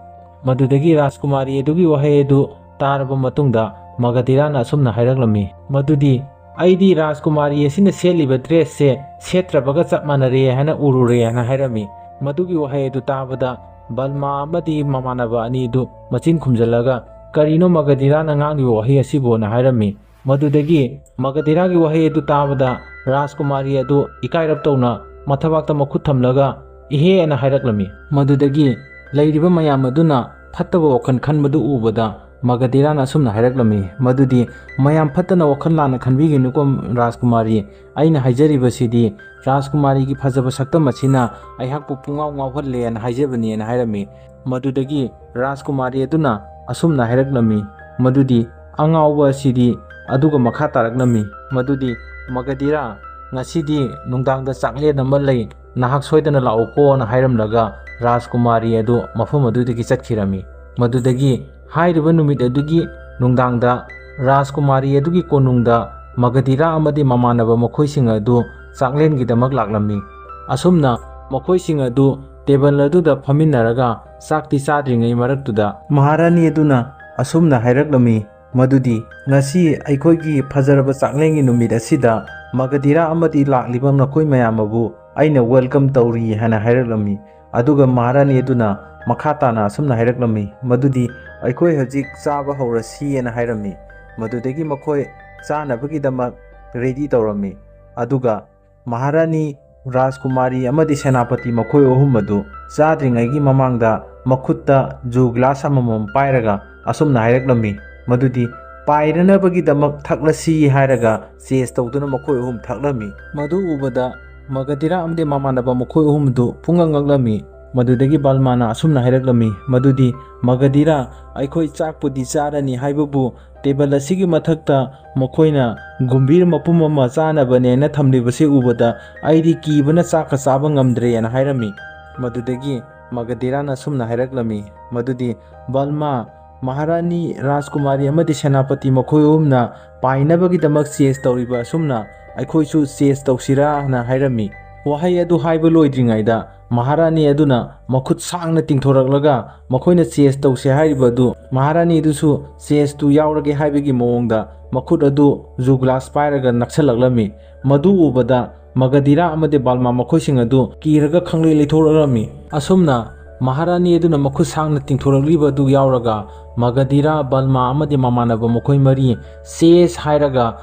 ꯃꯗꯨꯗꯒꯤ ꯔꯥꯖꯀꯨꯃꯥꯔꯤ ꯑꯗꯨꯒꯤ ꯋꯥꯍꯩ ꯑꯗꯨ ꯇꯥꯔꯕ ꯃꯇꯨꯡꯗ ꯃꯒꯙꯤꯔꯥꯅ ꯑꯁꯨꯝꯅ ꯍꯥꯏꯔꯛꯂꯝꯃꯤ ꯃꯗꯨꯗꯤ, "ꯑꯩꯗꯤ ꯔꯥꯖꯀꯨꯃꯥꯔꯤ ꯑꯁꯤꯅ ꯁꯦꯠꯂꯤꯕ ꯗ꯭ꯔꯦꯁꯁꯦ ꯁꯦꯠꯇ꯭ꯔꯕꯒ ꯆꯞ ꯃꯥꯟꯅꯔꯦ" ꯍꯥꯏꯅ ꯎꯔꯨꯔꯦ ꯍꯥꯏꯅ ꯍꯥꯏꯔꯝꯃꯤ꯫ ꯃꯗꯨꯒꯤ ꯋꯥꯍꯩ ꯑꯗꯨ ꯇꯥꯕꯗ ꯕꯜꯃꯥ ꯑꯃꯗꯤ ꯃꯃꯥꯟꯅꯕ ꯑꯅꯤꯗꯨ ꯃꯆꯤꯟ ꯈꯨꯝꯖꯤꯜꯂꯒ, "ꯀꯔꯤꯅꯣ ꯃꯒꯙꯤꯔꯥꯅ ꯉꯥꯡꯂꯤꯕ ꯋꯥꯍꯩ ꯑꯁꯤꯕꯨꯅ?" ꯍꯥꯏꯔꯝꯃꯤ꯫ ꯃꯗꯨꯗꯒꯤ ꯃꯒꯙꯤꯔꯥꯒꯤ ꯋꯥꯍꯩ ꯑꯗꯨ ꯇꯥꯕꯗ ꯔꯥꯖꯀꯨꯃꯥꯔꯤ ꯑꯗꯨ ꯏꯀꯥꯏꯔꯞ ꯇꯧꯅ ꯃꯊꯕꯥꯛꯇ ꯃꯈꯨꯠ ꯊꯝꯂꯒ, "ꯏꯍꯦ" ꯍꯥꯏꯅ ꯍꯥꯏꯔꯛꯂꯝꯃꯤ꯫ ꯃꯗꯨꯗꯒꯤ ꯂꯩꯔꯤꯕ ꯃꯌꯥꯝ ꯑꯗꯨꯅ ꯐꯠꯇꯕ ꯋꯥꯈꯜ ꯈꯟꯕꯗꯨ ꯎꯕꯗ ꯃꯒꯙꯤꯔꯥꯅ ꯑꯁꯨꯝꯅ ꯍꯥꯏꯔꯛꯂꯝꯃꯤ ꯃꯗꯨꯗꯤ, "ꯃꯌꯥꯝ ꯐꯠꯇꯅ ꯋꯥꯈꯜ ꯂꯥꯟꯅ ꯈꯟꯕꯤꯒꯅꯨꯀꯣ ꯔꯥꯖꯀꯨꯃꯥꯔꯤ, ꯑꯩꯅ ꯍꯥꯏꯖꯔꯤꯕꯁꯤꯗꯤ ꯔꯥꯖꯀꯨꯃꯥꯔꯤꯒꯤ ꯐꯖꯕ ꯁꯛꯇꯝ ꯑꯁꯤꯅ ꯑꯩꯍꯥꯛꯄꯨ ꯄꯨꯡꯉꯥꯎ ꯉꯥꯎꯍꯜꯂꯦꯅ ꯍꯥꯏꯖꯕꯅꯦꯅ" ꯍꯥꯏꯔꯝꯃꯤ꯫ ꯃꯗꯨꯗꯒꯤ ꯔꯥꯖꯀꯨꯃꯥꯔꯤ ꯑꯗꯨꯅ ꯑꯁꯨꯝꯅ ꯍꯥꯏꯔꯛꯂꯝꯃꯤ ꯃꯗꯨꯗꯤ, "ꯑꯉꯥꯎꯕ ꯑꯁꯤꯗꯤ" ꯑꯗꯨꯒ ꯃꯈꯥ ꯇꯥꯔꯛꯂꯝꯃꯤ ꯃꯗꯨꯗꯤ, "ꯃꯒꯙꯤꯔꯥ, ꯉꯁꯤꯗꯤ ꯅꯨꯡꯗꯥꯡꯗ ꯆꯥꯛꯂꯦꯟ ꯑꯃ ꯂꯩ, ꯅꯍꯥꯛ ꯁꯣꯏꯗꯅ ꯂꯥꯛꯎꯀꯣꯅ" ꯍꯥꯏꯔꯝꯂꯒ ꯔꯥꯖꯀꯨꯃꯥꯔꯤ ꯑꯗꯨ ꯃꯐꯝ ꯑꯗꯨꯗꯒꯤ ꯆꯠꯈꯤꯔꯝꯃꯤ꯫ ꯃꯗꯨꯗꯒꯤ ꯍꯥꯏꯔꯤꯕ ꯅꯨꯃꯤꯠ ꯑꯗꯨꯒꯤ ꯅꯨꯡꯗꯥꯡꯗ ꯔꯥꯖꯀꯨꯃꯥꯔꯤ ꯑꯗꯨꯒꯤ ꯀꯣꯅꯨꯡꯗ ꯃꯒꯙꯤꯔꯥ ꯑꯃꯗꯤ ꯃꯃꯥꯟꯅꯕ ꯃꯈꯣꯏꯁꯤꯡ ꯑꯗꯨ ꯆꯥꯛꯂꯦꯟꯒꯤꯗꯃꯛ ꯂꯥꯛꯂꯝꯃꯤ꯫ ꯑꯁꯨꯝꯅ ꯃꯈꯣꯏꯁꯤꯡ ꯑꯗꯨ ꯇꯦꯕꯜ ꯑꯗꯨꯗ ꯐꯝꯃꯤꯟꯅꯔꯒ ꯆꯥꯛꯇꯤ ꯆꯥꯗ꯭ꯔꯤꯉꯩ ꯃꯔꯛꯇꯨꯗ ꯃꯍꯥꯔꯥꯅꯤ ꯑꯗꯨꯅ ꯑꯁꯨꯝꯅ ꯍꯥꯏꯔꯛꯂꯝꯃꯤ, ꯃꯗꯨꯗꯤ, "ꯉꯁꯤ ꯑꯩꯈꯣꯏꯒꯤ ꯐꯖꯔꯕ ꯆꯥꯛꯂꯦꯟꯒꯤ ꯅꯨꯃꯤꯠ ꯑꯁꯤꯗ ꯃꯒꯙꯤꯔꯥ ꯑꯃꯗꯤ ꯂꯥꯛꯂꯤꯕ ꯅꯈꯣꯏ ꯃꯌꯥꯝ ꯑꯕꯨ ꯑꯩꯅ welcome ꯇꯧꯔꯤ" ꯍꯥꯏꯅ ꯍꯥꯏꯔꯛꯂꯝꯃꯤ꯫ ꯑꯗꯨꯒ ꯃꯍꯥꯔꯥꯅꯤ ꯑꯗꯨꯅ ꯃꯈꯥ ꯇꯥꯅ ꯑꯁꯨꯝꯅ ꯍꯥꯏꯔꯛꯂꯝꯃꯤ, ꯃꯗꯨꯗꯤ, "ꯑꯩꯈꯣꯏ ꯍꯧꯖꯤꯛ ꯆꯥꯕ ꯍꯧꯔꯁꯤ" ꯍꯥꯏꯅ ꯍꯥꯏꯔꯝꯃꯤ꯫ ꯃꯗꯨꯗꯒꯤ ꯃꯈꯣꯏ ꯆꯥꯅꯕꯒꯤꯗꯃꯛ ready ꯇꯧꯔꯝꯃꯤ꯫ ꯑꯗꯨꯒ ꯃꯍꯥꯔꯥꯅꯤ, ꯔꯥꯖꯀꯨꯃꯥꯔꯤ ꯑꯃꯗꯤ ꯁꯦꯅꯥꯄꯇꯤ ꯃꯈꯣꯏ ꯑꯍꯨꯝ ꯑꯗꯨ ꯆꯥꯗ꯭ꯔꯤꯉꯩꯒꯤ ꯃꯃꯥꯡꯗ ꯃꯈꯨꯠꯇ ꯖꯨ ꯒ꯭ꯂꯥꯁ ꯑꯃꯃꯝ ꯄꯥꯏꯔꯒ ꯑꯁꯨꯝꯅ ꯍꯥꯏꯔꯛꯂꯝꯃꯤ, ꯃꯗꯨꯗꯤ, "ꯄꯥꯏꯔꯅꯕꯒꯤꯗꯃꯛ ꯊꯛꯂꯁꯤ" ꯍꯥꯏꯔꯒ ꯆꯦꯁ ꯇꯧꯗꯨꯅ ꯃꯈꯣꯏ ꯑꯍꯨꯝ ꯊꯛꯂꯝꯃꯤ꯫ ꯃꯗꯨ ꯎꯕꯗ ꯃꯒꯙꯤꯔꯥ ꯑꯃꯗꯤ ꯃꯃꯥꯟꯅꯕ ꯃꯈꯣꯏ ꯑꯍꯨꯝꯗꯨ ꯄꯨꯡꯉꯛ ꯉꯛꯂꯝꯃꯤ꯫ ꯃꯗꯨꯗꯒꯤ ꯕꯜꯃꯥꯅ ꯑꯁꯨꯝꯅ ꯍꯥꯏꯔꯛꯂꯝꯃꯤ, ꯃꯗꯨꯗꯤ, "ꯃꯒꯙꯤꯔꯥ, ꯑꯩꯈꯣꯏ ꯆꯥꯛꯄꯨꯗꯤ ꯆꯥꯔꯅꯤ ꯍꯥꯏꯕꯕꯨ ꯇꯦꯕꯜ ꯑꯁꯤꯒꯤ ꯃꯊꯛꯇ ꯃꯈꯣꯏꯅ ꯒꯨꯝꯚꯤꯔ ꯃꯄꯨꯝ ꯑꯃ ꯆꯥꯅꯕꯅꯦꯅ ꯊꯝꯂꯤꯕꯁꯤ ꯎꯕꯗ ꯑꯩꯗꯤ ꯀꯤꯕꯅ ꯆꯥꯛꯀ ꯆꯥꯕ ꯉꯝꯗ꯭ꯔꯦꯅ" ꯍꯥꯏꯔꯝꯃꯤ꯫ ꯃꯗꯨꯗꯒꯤ ꯃꯒꯙꯤꯔꯥꯅ ꯑꯁꯨꯝꯅ ꯍꯥꯏꯔꯛꯂꯝꯃꯤ, ꯃꯗꯨꯗꯤ, "ꯕꯜꯃꯥ, ꯃꯍꯥꯔꯥꯅꯤ, ꯔꯥꯖꯀꯨꯃꯥꯔꯤ ꯑꯃꯗꯤ ꯁꯦꯅꯥꯄꯇꯤ ꯃꯈꯣꯏ ꯑꯍꯨꯝꯅ ꯄꯥꯏꯅꯕꯒꯤꯗꯃꯛ ꯆꯦꯁ ꯇꯧꯔꯤꯕ ꯑꯁꯨꯝꯅ ꯑꯩꯈꯣꯏꯁꯨ ꯆꯦꯁ ꯇꯧꯁꯤꯔꯥ?" ꯍꯥꯏꯅ ꯍꯥꯏꯔꯝꯃꯤ꯫ ꯋꯥꯍꯩ ꯑꯗꯨ ꯍꯥꯏꯕ ꯂꯣꯏꯗ꯭ꯔꯤꯉꯩꯗ ꯃꯍꯥꯔꯥꯅꯤ ꯑꯗꯨꯅ ꯃꯈꯨꯠ ꯁꯥꯡꯅ ꯇꯤꯡꯊꯣꯔꯛꯂꯒ ꯃꯈꯣꯏꯅ ꯆꯦꯁ ꯇꯧꯁꯦ ꯍꯥꯏꯔꯤꯕ ꯑꯗꯨ ꯃꯍꯥꯔꯥꯅꯤ ꯑꯗꯨꯁꯨ ꯆꯦꯁꯇꯨ ꯌꯥꯎꯔꯒꯦ ꯍꯥꯏꯕꯒꯤ ꯃꯑꯣꯡꯗ ꯃꯈꯨꯠ ꯑꯗꯨ ꯖꯨ ꯒ꯭ꯂꯥꯁ ꯄꯥꯏꯔꯒ ꯅꯛꯁꯜꯂꯛꯂꯝꯃꯤ꯫ ꯃꯗꯨ ꯎꯕꯗ ꯃꯒꯙꯤꯔꯥ ꯑꯃꯗꯤ ꯕꯜꯃꯥ ꯃꯈꯣꯏꯁꯤꯡ ꯑꯗꯨ ꯀꯤꯔꯒ ꯈꯪꯂꯩ ꯂꯩꯊꯣꯔꯛꯂꯝꯃꯤ꯫ ꯑꯁꯨꯝꯅ ꯃꯍꯥꯔꯥꯅꯤ ꯑꯗꯨꯅ ꯃꯈꯨꯠ ꯁꯥꯡꯅ ꯇꯤꯡꯊꯣꯔꯛꯂꯤꯕ ꯑꯗꯨ ꯌꯥꯎꯔꯒ ꯃꯒꯙꯤꯔꯥ, ꯕꯜꯃꯥ ꯑꯃꯗꯤ ꯃꯃꯥꯟꯅꯕ ꯃꯈꯣꯏ ꯃꯔꯤ ꯆꯦꯁ ꯍꯥꯏꯔꯒ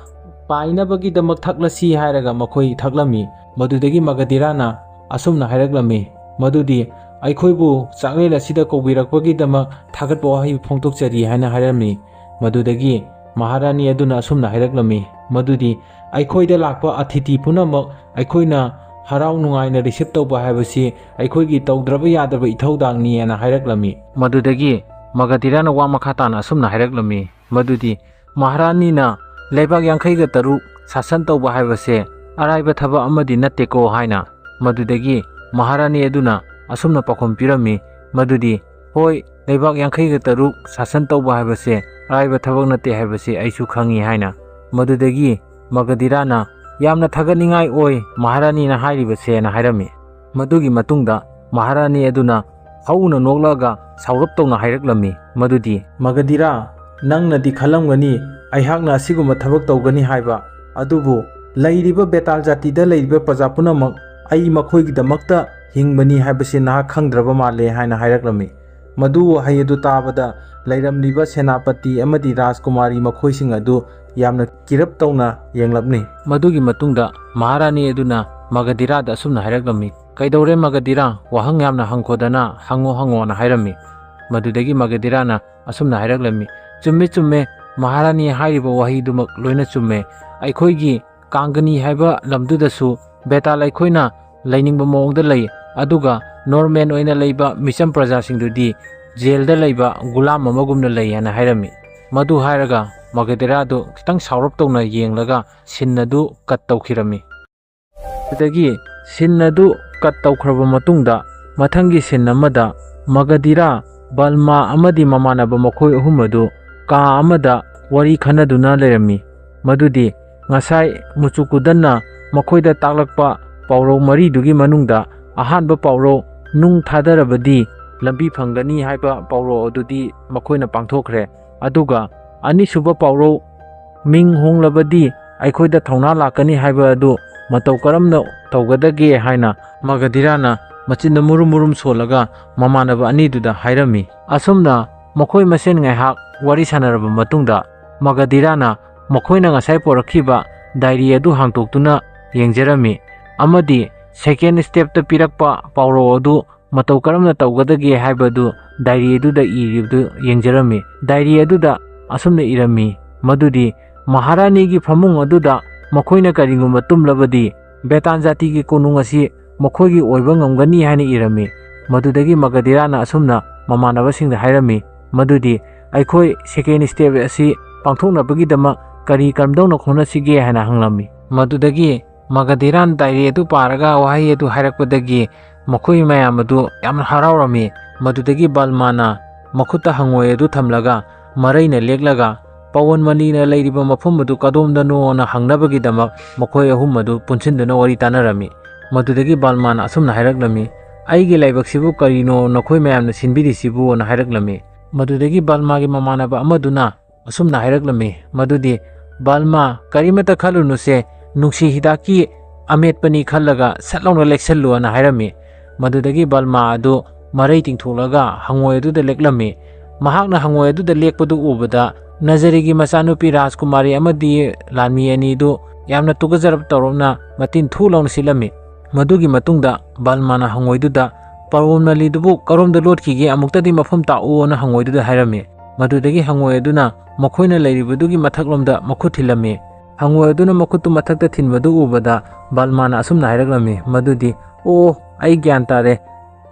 ꯄꯥꯏꯅꯕꯒꯤꯗꯃꯛ ꯊꯛꯂꯁꯤ ꯍꯥꯏꯔꯒ ꯃꯈꯣꯏ ꯊꯛꯂꯝꯃꯤ꯫ ꯃꯗꯨꯗꯒꯤ ꯃꯒꯙꯤꯔꯥꯅ ꯑꯁꯨꯝꯅ ꯍꯥꯏꯔꯛꯂꯝꯃꯤ, ꯃꯗꯨꯗꯤ, "ꯑꯩꯈꯣꯏꯕꯨ ꯆꯥꯛꯂꯦꯟ ꯑꯁꯤꯗ ꯀꯧꯕꯤꯔꯛꯄꯒꯤꯗꯃꯛ ꯊꯥꯒꯠꯄ ꯋꯥꯍꯩ ꯐꯣꯡꯗꯣꯛꯆꯔꯤ" ꯍꯥꯏꯅ ꯍꯥꯏꯔꯝꯃꯤ꯫ ꯃꯗꯨꯗꯒꯤ ꯃꯍꯥꯔꯥꯅꯤ ꯑꯗꯨꯅ ꯑꯁꯨꯝꯅ ꯍꯥꯏꯔꯛꯂꯝꯃꯤ, ꯃꯗꯨꯗꯤ, "ꯑꯩꯈꯣꯏꯗ ꯂꯥꯛꯄ ꯑꯇꯤꯊꯤ ꯄꯨꯝꯅꯃꯛ ꯑꯩꯈꯣꯏꯅ ꯍꯔꯥꯎ ꯅꯨꯡꯉꯥꯏꯅ receive ꯇꯧꯕ ꯍꯥꯏꯕꯁꯤ ꯑꯩꯈꯣꯏꯒꯤ ꯇꯧꯗ꯭ꯔꯕ ꯌꯥꯗ꯭ꯔꯕ ꯏꯊꯧꯗꯥꯡꯅꯤ" ꯍꯥꯏꯅ ꯍꯥꯏꯔꯛꯂꯝꯃꯤ꯫ ꯃꯗꯨꯗꯒꯤ ꯃꯒꯙꯤꯔꯥꯅ ꯋꯥ ꯃꯈꯥ ꯇꯥꯅ ꯑꯁꯨꯝꯅ ꯍꯥꯏꯔꯛꯂꯝꯃꯤ, ꯃꯗꯨꯗꯤ, "ꯃꯍꯥꯔꯥꯅꯤꯅ ꯂꯩꯕꯥꯛ ꯌꯥꯡꯈꯩꯒ ꯇꯔꯨꯛ ꯁꯥꯁꯟ ꯇꯧꯕ ꯍꯥꯏꯕꯁꯦ ꯑꯔꯥꯏꯕ ꯊꯕꯛ ꯑꯃꯗꯤ ꯅꯠꯇꯦꯀꯣ" ꯍꯥꯏꯅ꯫ ꯃꯗꯨꯗꯒꯤ ꯃꯍꯥꯔꯥꯅꯤ ꯑꯗꯨꯅ ꯑꯁꯨꯝꯅ ꯄꯥꯎꯈꯨꯝ ꯄꯤꯔꯝꯃꯤ, ꯃꯗꯨꯗꯤ, "ꯍꯣꯏ, ꯂꯩꯕꯥꯛ ꯌꯥꯡꯈꯩꯒ ꯇꯔꯨꯛ ꯁꯥꯁꯟ ꯇꯧꯕ ꯍꯥꯏꯕꯁꯦ ꯑꯔꯥꯏꯕ ꯊꯕꯛ ꯅꯠꯇꯦ ꯍꯥꯏꯕꯁꯤ ꯑꯩꯁꯨ ꯈꯪꯉꯤ" ꯍꯥꯏꯅ꯫ ꯃꯗꯨꯗꯒꯤ ꯃꯒꯙꯤꯔꯥꯅ, "ꯌꯥꯝꯅ ꯊꯥꯒꯠꯅꯤꯡꯉꯥꯏ ꯑꯣꯏ ꯃꯍꯥꯔꯥꯅꯤꯅ ꯍꯥꯏꯔꯤꯕꯁꯦꯅ" ꯍꯥꯏꯔꯝꯃꯤ꯫ ꯃꯗꯨꯒꯤ ꯃꯇꯨꯡꯗ ꯃꯍꯥꯔꯥꯅꯤ ꯑꯗꯨꯅ ꯍꯧꯅ ꯅꯣꯛꯂꯛꯑꯒ ꯁꯥꯎꯔꯞ ꯇꯧꯅ ꯍꯥꯏꯔꯛꯂꯝꯃꯤ, ꯃꯗꯨꯗꯤ, "ꯃꯒꯙꯤꯔꯥ, ꯅꯪꯅꯗꯤ ꯈꯜꯂꯝꯒꯅꯤ ꯑꯩꯍꯥꯛꯅ ꯑꯁꯤꯒꯨꯝꯕ ꯊꯕꯛ ꯇꯧꯒꯅꯤ ꯍꯥꯏꯕ, ꯑꯗꯨꯕꯨ ꯂꯩꯔꯤꯕ ꯕꯦꯇꯥꯜ ꯖꯥꯇꯤꯗ ꯂꯩꯔꯤꯕ ꯄ꯭ꯔꯖꯥ ꯄꯨꯝꯅꯃꯛ ꯑꯩ ꯃꯈꯣꯏꯒꯤꯗꯃꯛꯇ ꯍꯤꯡꯕꯅꯤ ꯍꯥꯏꯕꯁꯤ ꯅꯍꯥꯛ ꯈꯪꯗ꯭ꯔꯕ ꯃꯥꯜꯂꯦ" ꯍꯥꯏꯅ ꯍꯥꯏꯔꯛꯂꯝꯃꯤ꯫ ꯃꯗꯨ ꯋꯥꯍꯩ ꯑꯗꯨ ꯇꯥꯕꯗ ꯂꯩꯔꯝꯂꯤꯕ ꯁꯦꯅꯥꯄꯇꯤ ꯑꯃꯗꯤ ꯔꯥꯖꯀꯨꯃꯥꯔꯤ ꯃꯈꯣꯏꯁꯤꯡ ꯑꯗꯨ ꯌꯥꯝꯅ ꯀꯤꯔꯞ ꯇꯧꯅ ꯌꯦꯡꯂꯞꯅꯤ꯫ ꯃꯗꯨꯒꯤ ꯃꯇꯨꯡꯗ ꯃꯍꯥꯔꯥꯅꯤ ꯑꯗꯨꯅ ꯃꯒꯙꯤꯔꯥꯗ ꯑꯁꯨꯝꯅ ꯍꯥꯏꯔꯛꯂꯝꯃꯤ, "ꯀꯩꯗꯧꯔꯦ ꯃꯒꯙꯤꯔꯥ? ꯋꯥꯍꯪ ꯌꯥꯝꯅ ꯍꯪꯈꯣꯗꯅ, ꯍꯪꯉꯣ ꯍꯪꯉꯣꯅ" ꯍꯥꯏꯔꯝꯃꯤ꯫ ꯃꯗꯨꯗꯒꯤ ꯃꯒꯙꯤꯔꯥꯅ ꯑꯁꯨꯝꯅ ꯍꯥꯏꯔꯛꯂꯝꯃꯤ, "ꯆꯨꯝꯃꯦ, ꯆꯨꯝꯃꯦ, ꯃꯍꯥꯔꯥꯅꯤ ꯍꯥꯏꯔꯤꯕ ꯋꯥꯍꯩꯗꯨꯃꯛ ꯂꯣꯏꯅ ꯆꯨꯝꯃꯦ꯫ ꯑꯩꯈꯣꯏꯒꯤ ꯀꯥꯡꯒꯅꯤ ꯍꯥꯏꯕ ꯂꯝꯗꯨꯗꯁꯨ ꯕꯦꯇꯥꯜ ꯑꯩꯈꯣꯏꯅ ꯂꯩꯅꯤꯡꯕ ꯃꯑꯣꯡꯗ ꯂꯩ, ꯑꯗꯨꯒ ꯅꯣꯔꯃꯦꯟ ꯑꯣꯏꯅ ꯂꯩꯕ ꯃꯤꯆꯝ ꯄ꯭ꯔꯖꯥꯁꯤꯡꯗꯨꯗꯤ ꯖꯦꯜꯗ ꯂꯩꯕ ꯒꯨꯂꯥꯝ ꯑꯃꯒꯨꯝꯅ ꯂꯩ" ꯍꯥꯏꯅ ꯍꯥꯏꯔꯝꯃꯤ꯫ ꯃꯗꯨ ꯍꯥꯏꯔꯒ ꯃꯒꯙꯤꯔꯥꯗꯨ ꯈꯤꯇꯪ ꯁꯥꯎꯔꯞ ꯇꯧꯅ ꯌꯦꯡꯂꯒ ꯁꯤꯟ ꯑꯗꯨ ꯀꯠ ꯇꯧꯈꯤꯔꯝꯃꯤ꯫ ꯑꯗꯨꯗꯒꯤ ꯁꯤꯟ ꯑꯗꯨ ꯀꯠ ꯇꯧꯈ꯭ꯔꯕ ꯃꯇꯨꯡꯗ ꯃꯊꯪꯒꯤ ꯁꯤꯟ ꯑꯃꯗ ꯃꯒꯙꯤꯔꯥ, ꯕꯜꯃꯥ ꯑꯃꯗꯤ ꯃꯃꯥꯟꯅꯕ ꯃꯈꯣꯏ ꯑꯍꯨꯝ ꯑꯗꯨ ꯀꯥ ꯑꯃꯗ ꯋꯥꯔꯤ ꯈꯟꯅꯗꯨꯅ ꯂꯩꯔꯝꯃꯤ꯫ ꯃꯗꯨꯗꯤ ꯉꯁꯥꯏ ꯃꯨꯆꯨꯀꯨꯗꯟꯅ ꯃꯈꯣꯏꯗ ꯇꯥꯛꯂꯛꯄ ꯄꯥꯎꯔꯧ ꯃꯔꯤꯗꯨꯒꯤ ꯃꯅꯨꯡꯗ ꯑꯍꯥꯟꯕ ꯄꯥꯎꯔꯧ "ꯅꯨꯡ ꯊꯥꯗꯔꯕꯗꯤ ꯂꯝꯕꯤ ꯐꯪꯒꯅꯤ" ꯍꯥꯏꯕ ꯄꯥꯎꯔꯧ ꯑꯗꯨꯗꯤ ꯃꯈꯣꯏꯅ ꯄꯥꯡꯊꯣꯛꯈ꯭ꯔꯦ꯫ ꯑꯗꯨꯒ ꯑꯅꯤꯁꯨꯕ ꯄꯥꯎꯔꯧ "ꯃꯤꯡ ꯍꯣꯡꯂꯕꯗꯤ ꯑꯩꯈꯣꯏꯗ ꯊꯧꯅꯥ ꯂꯥꯛꯀꯅꯤ" ꯍꯥꯏꯕ ꯑꯗꯨ ꯃꯇꯧ ꯀꯔꯝꯅ ꯇꯧꯒꯗꯒꯦ ꯍꯥꯏꯅ ꯃꯒꯙꯤꯔꯥꯅ ꯃꯆꯤꯟꯗ ꯃꯨꯔꯨꯝ ꯃꯨꯔꯨꯝ ꯁꯣꯜꯂꯒ ꯃꯃꯥꯟꯅꯕ ꯑꯅꯤꯗꯨꯗ ꯍꯥꯏꯔꯝꯃꯤ꯫ ꯑꯁꯨꯝꯅ ꯃꯈꯣꯏ ꯃꯁꯦꯟ ꯉꯥꯏꯍꯥꯛ ꯋꯥꯔꯤ ꯁꯥꯟꯅꯔꯕ ꯃꯇꯨꯡꯗ ꯃꯒꯙꯤꯔꯥꯅ ꯃꯈꯣꯏꯅ ꯉꯁꯥꯏ ꯄꯣꯔꯛꯈꯤꯕ ꯗꯥꯏꯔꯤ ꯑꯗꯨ ꯍꯥꯡꯇꯣꯛꯇꯨꯅ ꯌꯦꯡꯖꯔꯝꯃꯤ ꯑꯃꯗꯤ ꯁꯦꯀꯦꯟ ꯁ꯭ꯇꯦꯞꯇ ꯄꯤꯔꯛꯄ ꯄꯥꯎꯔꯧ ꯑꯗꯨ ꯃꯇꯧ ꯀꯔꯝꯅ ꯇꯧꯒꯗꯒꯦ ꯍꯥꯏꯕꯗꯨ ꯗꯥꯏꯔꯤ ꯑꯗꯨꯗ ꯏꯔꯤꯕꯗꯨ ꯌꯦꯡꯖꯔꯝꯃꯤ꯫ ꯗꯥꯏꯔꯤ ꯑꯗꯨꯗ ꯑꯁꯨꯝꯅ ꯏꯔꯝꯃꯤ, ꯃꯗꯨꯗꯤ ꯃꯍꯥꯔꯥꯅꯤꯒꯤ ꯐꯃꯨꯡ ꯑꯗꯨꯗ ꯃꯈꯣꯏꯅ ꯀꯔꯤꯒꯨꯝꯕ ꯇꯨꯝꯂꯕꯗꯤ ꯕꯦꯇꯥꯟ ꯖꯥꯇꯤꯒꯤ ꯀꯣꯅꯨꯡ ꯑꯁꯤ ꯃꯈꯣꯏꯒꯤ ꯑꯣꯏꯕ ꯉꯝꯒꯅꯤ ꯍꯥꯏꯅ ꯏꯔꯝꯃꯤ꯫ ꯃꯗꯨꯗꯒꯤ ꯃꯒꯙꯤꯔꯥꯅ ꯑꯁꯨꯝꯅ ꯃꯃꯥꯟꯅꯕꯁꯤꯡꯗ ꯍꯥꯏꯔꯝꯃꯤ, ꯃꯗꯨꯗꯤ ꯑꯩꯈꯣꯏ ꯁꯦꯀꯦꯟ ꯁ꯭ꯇꯦꯞ ꯑꯁꯤ ꯄꯥꯡꯊꯣꯛꯅꯕꯒꯤꯗꯃꯛ ꯀꯔꯤ ꯀꯔꯝꯗꯧꯅ ꯍꯣꯠꯅꯁꯤꯒꯦ ꯍꯥꯏꯅ ꯍꯪꯂꯝꯃꯤ꯫ ꯃꯗꯨꯗꯒꯤ ꯃꯒꯙꯤꯔꯥꯅ ꯗꯥꯏꯔꯤ ꯑꯗꯨ ꯄꯥꯔꯒ ꯋꯥꯍꯩ ꯑꯗꯨ ꯍꯥꯏꯔꯛꯄꯗꯒꯤ ꯃꯈꯣꯏ ꯃꯌꯥꯝ ꯑꯗꯨ ꯌꯥꯝꯅ ꯍꯔꯥꯎꯔꯝꯃꯤ꯫ ꯃꯗꯨꯗꯒꯤ ꯕꯜꯃꯥꯅ ꯃꯈꯨꯠꯇ ꯍꯪꯉꯣꯏ ꯑꯗꯨ ꯊꯝꯂꯒ ꯃꯔꯩꯅ ꯂꯦꯛꯂꯒ ꯄꯋꯟ ꯃꯂꯤꯅ ꯂꯩꯔꯤꯕ ꯃꯐꯝ ꯑꯗꯨ ꯀꯗꯣꯝꯗꯅꯣꯅ ꯍꯪꯅꯕꯒꯤꯗꯃꯛ ꯃꯈꯣꯏ ꯑꯍꯨꯝ ꯑꯗꯨ ꯄꯨꯟꯁꯤꯟꯗꯨꯅ ꯋꯥꯔꯤ ꯇꯥꯟꯅꯔꯝꯃꯤ꯫ ꯃꯗꯨꯗꯒꯤ ꯕꯜꯃꯥꯅ ꯑꯁꯨꯝꯅ ꯍꯥꯏꯔꯛꯂꯝꯃꯤ, "ꯑꯩꯒꯤ ꯂꯥꯏꯕꯛꯁꯤꯕꯨ ꯀꯔꯤꯅꯣ ꯅꯈꯣꯏ ꯃꯌꯥꯝꯅ ꯁꯤꯟꯕꯤꯔꯤꯁꯤꯕꯨꯅ?" ꯍꯥꯏꯔꯛꯂꯝꯃꯤ꯫ ꯃꯗꯨꯗꯒꯤ ꯕꯜꯃꯥꯒꯤ ꯃꯃꯥꯟꯅꯕ ꯑꯃꯗꯨꯅ ꯑꯁꯨꯝꯅ ꯍꯥꯏꯔꯛꯂꯝꯃꯤ, ꯃꯗꯨꯗꯤ, "ꯕꯜꯃꯥ, ꯀꯔꯤꯃꯠꯇ ꯈꯜꯂꯨꯅꯨꯁꯦ, ꯅꯨꯡꯁꯤ ꯍꯤꯗꯥꯛꯀꯤ ꯑꯃꯦꯠꯄꯅꯤ ꯈꯜꯂꯒ ꯁꯠ ꯂꯥꯎꯅ ꯂꯦꯛꯁꯜꯂꯨꯅ" ꯍꯥꯏꯔꯝꯃꯤ꯫ ꯃꯗꯨꯗꯒꯤ ꯕꯜꯃꯥ ꯑꯗꯨ ꯃꯔꯩ ꯇꯤꯡꯊꯣꯛꯂꯒ ꯍꯪꯉꯣꯏ ꯑꯗꯨꯗ ꯂꯦꯛꯂꯝꯃꯤ꯫ ꯃꯍꯥꯛꯅ ꯍꯪꯉꯣꯏ ꯑꯗꯨꯗ ꯂꯦꯛꯄꯗꯨ ꯎꯕꯗ ꯅꯖꯔꯤꯒꯤ ꯃꯆꯥꯅꯨꯄꯤ ꯔꯥꯖꯀꯨꯃꯥꯔꯤ ꯑꯃꯗꯤ ꯂꯥꯟꯃꯤ ꯑꯅꯤꯗꯨ ꯌꯥꯝꯅ ꯇꯨꯀꯠꯆꯔꯞ ꯇꯧꯔꯞꯅ ꯃꯇꯤꯟ ꯊꯨ ꯂꯥꯎꯅ ꯁꯤꯠꯂꯝꯃꯤ꯫ ꯃꯗꯨꯒꯤ ꯃꯇꯨꯡꯗ ꯕꯜꯃꯥꯅ ꯍꯪꯉꯣꯏꯗꯨꯗ, "ꯄꯔꯣꯟ ꯃꯂꯤꯗꯨꯕꯨ ꯀꯔꯣꯝꯗ ꯂꯣꯠꯈꯤꯒꯦ, ꯑꯃꯨꯛꯇꯗꯤ ꯃꯐꯝ ꯇꯥꯛꯎꯅ" ꯍꯪꯉꯣꯏꯗꯨꯗ ꯍꯥꯏꯔꯝꯃꯤ꯫ ꯃꯗꯨꯗꯒꯤ ꯍꯪꯉꯣꯏ ꯑꯗꯨꯅ ꯃꯈꯣꯏꯅ ꯂꯩꯔꯤꯕꯗꯨꯒꯤ ꯃꯊꯛꯂꯣꯝꯗ ꯃꯈꯨꯠ ꯊꯤꯜꯂꯝꯃꯤ꯫ ꯍꯪꯉꯣꯏ ꯑꯗꯨꯅ ꯃꯈꯨꯠꯇꯨ ꯃꯊꯛꯇ ꯊꯤꯟꯕꯗꯨ ꯎꯕꯗ ꯕꯜꯃꯥꯅ ꯑꯁꯨꯝꯅ ꯍꯥꯏꯔꯛꯂꯝꯃꯤ, ꯃꯗꯨꯗꯤ, "ꯑꯣ, ꯑꯩ ꯒ꯭ꯌꯥꯟ ꯇꯥꯔꯦ,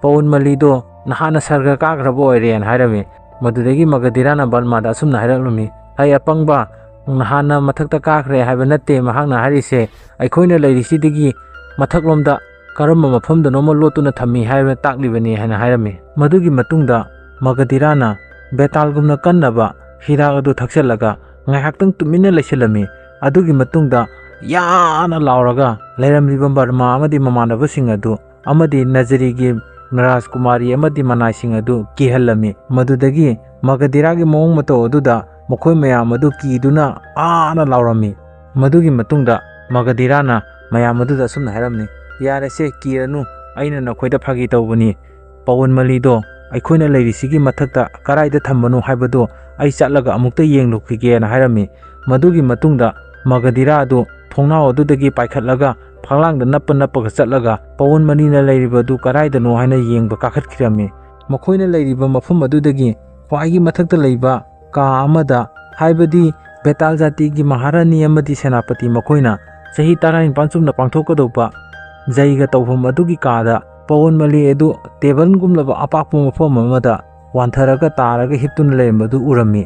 ꯄꯋꯟ ꯃꯂꯤꯗꯣ ꯅꯍꯥꯟꯅ ꯁꯔꯒ ꯀꯥꯈ꯭ꯔꯕ ꯑꯣꯏꯔꯦꯅ" ꯍꯥꯏꯔꯝꯃꯤ꯫ ꯃꯗꯨꯗꯒꯤ ꯃꯒꯙꯤꯔꯥꯅ ꯕꯜꯃꯥꯗ ꯑꯁꯨꯝꯅ ꯍꯥꯏꯔꯛꯂꯝꯃꯤ, "ꯍꯩ ꯑꯄꯪꯕ, ꯅꯍꯥꯟꯅ ꯃꯊꯛꯇ ꯀꯥꯈ꯭ꯔꯦ ꯍꯥꯏꯕ ꯅꯠꯇꯦ ꯃꯍꯥꯛꯅ ꯍꯥꯏꯔꯤꯁꯦ, ꯑꯩꯈꯣꯏꯅ ꯂꯩꯔꯤꯁꯤꯗꯒꯤ ꯃꯊꯛꯂꯣꯝꯗ ꯀꯔꯝꯕ ꯃꯐꯝꯗꯅꯣꯃ ꯂꯣꯠꯇꯨꯅ ꯊꯝꯃꯤ ꯍꯥꯏꯕ ꯇꯥꯛꯂꯤꯕꯅꯤ" ꯍꯥꯏꯅ ꯍꯥꯏꯔꯝꯃꯤ꯫ ꯃꯗꯨꯒꯤ ꯃꯇꯨꯡꯗ ꯃꯒꯙꯤꯔꯥꯅ ꯕꯦꯇꯥꯜꯒꯨꯝꯅ ꯀꯟꯅꯕ ꯍꯤꯗꯥꯛ ꯑꯗꯨ ꯊꯛꯆꯜꯂꯒ ꯉꯥꯏꯍꯥꯛꯇꯪ ꯇꯨꯃꯤꯟꯅ ꯂꯩꯁꯤꯜꯂꯝꯃꯤ꯫ ꯑꯗꯨꯒꯤ ꯃꯇꯨꯡꯗ ꯌꯥꯅ ꯂꯥꯎꯔꯒ ꯂꯩꯔꯝꯂꯤꯕ ꯕꯔꯃꯥ ꯑꯃꯗꯤ ꯃꯃꯥꯟꯅꯕꯁꯤꯡ ꯑꯗꯨ ꯑꯃꯗꯤ ꯅꯖꯔꯤꯒꯤ ꯔꯥꯖꯀꯨꯃꯥꯔꯤ ꯑꯃꯗꯤ ꯃꯅꯥꯏꯁꯤꯡ ꯑꯗꯨ ꯀꯤꯍꯜꯂꯝꯃꯤ꯫ ꯃꯗꯨꯗꯒꯤ ꯃꯒꯙꯤꯔꯥꯒꯤ ꯃꯑꯣꯡ ꯃꯇꯧ ꯑꯗꯨꯗ ꯃꯈꯣꯏ ꯃꯌꯥꯝ ꯑꯗꯨ ꯀꯤꯗꯨꯅ ꯑꯥꯅ ꯂꯥꯎꯔꯝꯃꯤ꯫ ꯃꯗꯨꯒꯤ ꯃꯇꯨꯡꯗ ꯃꯒꯙꯤꯔꯥꯅ ꯃꯌꯥꯝ ꯑꯗꯨꯗ ꯑꯁꯨꯝꯅ ꯍꯥꯏꯔꯝꯃꯤ, "ꯌꯥꯔꯦꯁꯦ, ꯀꯤꯔꯅꯨ, ꯑꯩꯅ ꯅꯈꯣꯏꯗ ꯐꯥꯒꯤ ꯇꯧꯕꯅꯤ꯫ ꯄꯋꯟ ꯃꯂꯤꯗꯣ ꯑꯩꯈꯣꯏꯅ ꯂꯩꯔꯤꯁꯤꯒꯤ ꯃꯊꯛꯇ ꯀꯔꯥꯏꯗ ꯊꯝꯕꯅꯣ ꯍꯥꯏꯕꯗꯣ ꯑꯩ ꯆꯠꯂꯒ ꯑꯃꯨꯛꯇ ꯌꯦꯡꯂꯨꯈꯤꯒꯦꯅ" ꯍꯥꯏꯔꯝꯃꯤ꯫ ꯃꯗꯨꯒꯤ ꯃꯇꯨꯡꯗ ꯃꯒꯙꯤꯔꯥ ꯑꯗꯨ ꯊꯣꯡꯅꯥꯎ ꯑꯗꯨꯗꯒꯤ ꯄꯥꯏꯈꯠꯂꯒ ꯐꯛꯂꯥꯡꯗ ꯅꯞꯄ ꯅꯞꯄꯒ ꯆꯠꯂꯒ ꯄꯋꯟ ꯃꯂꯤꯅ ꯂꯩꯔꯤꯕ ꯑꯗꯨ ꯀꯗꯥꯏꯗꯅꯣ ꯍꯥꯏꯅ ꯌꯦꯡꯕ ꯀꯥꯈꯠꯈꯤꯔꯝꯃꯤ꯫ ꯃꯈꯣꯏꯅ ꯂꯩꯔꯤꯕ ꯃꯐꯝ ꯑꯗꯨꯗꯒꯤ ꯈ꯭ꯋꯥꯏꯒꯤ ꯃꯊꯛꯇ ꯂꯩꯕ ꯀꯥ ꯑꯃꯗ, ꯍꯥꯏꯕꯗꯤ ꯕꯦꯇꯥꯜ ꯖꯥꯇꯤꯒꯤ ꯃꯍꯥꯔꯥꯅꯤ ꯑꯃꯗꯤ ꯁꯦꯅꯥꯄꯇꯤ ꯃꯈꯣꯏꯅ ꯆꯍꯤ ꯇꯔꯥꯅꯤꯄꯥꯟ ꯆꯨꯝꯅ ꯄꯥꯡꯊꯣꯛꯀꯗꯧꯕ ꯖꯩꯒ ꯇꯧꯐꯝ ꯑꯗꯨꯒꯤ ꯀꯥꯗ ꯄꯋꯟ ꯃꯂꯤ ꯑꯗꯨ ꯇꯦꯕꯜꯒꯨꯝꯂꯕ ꯑꯄꯥꯛꯄ ꯃꯐꯝ ꯑꯃꯗ ꯋꯥꯟꯊꯔꯒ ꯇꯥꯔꯒ ꯍꯤꯞꯇꯨꯅ ꯂꯩꯔꯝꯕꯗꯨ ꯎꯔꯝꯃꯤ꯫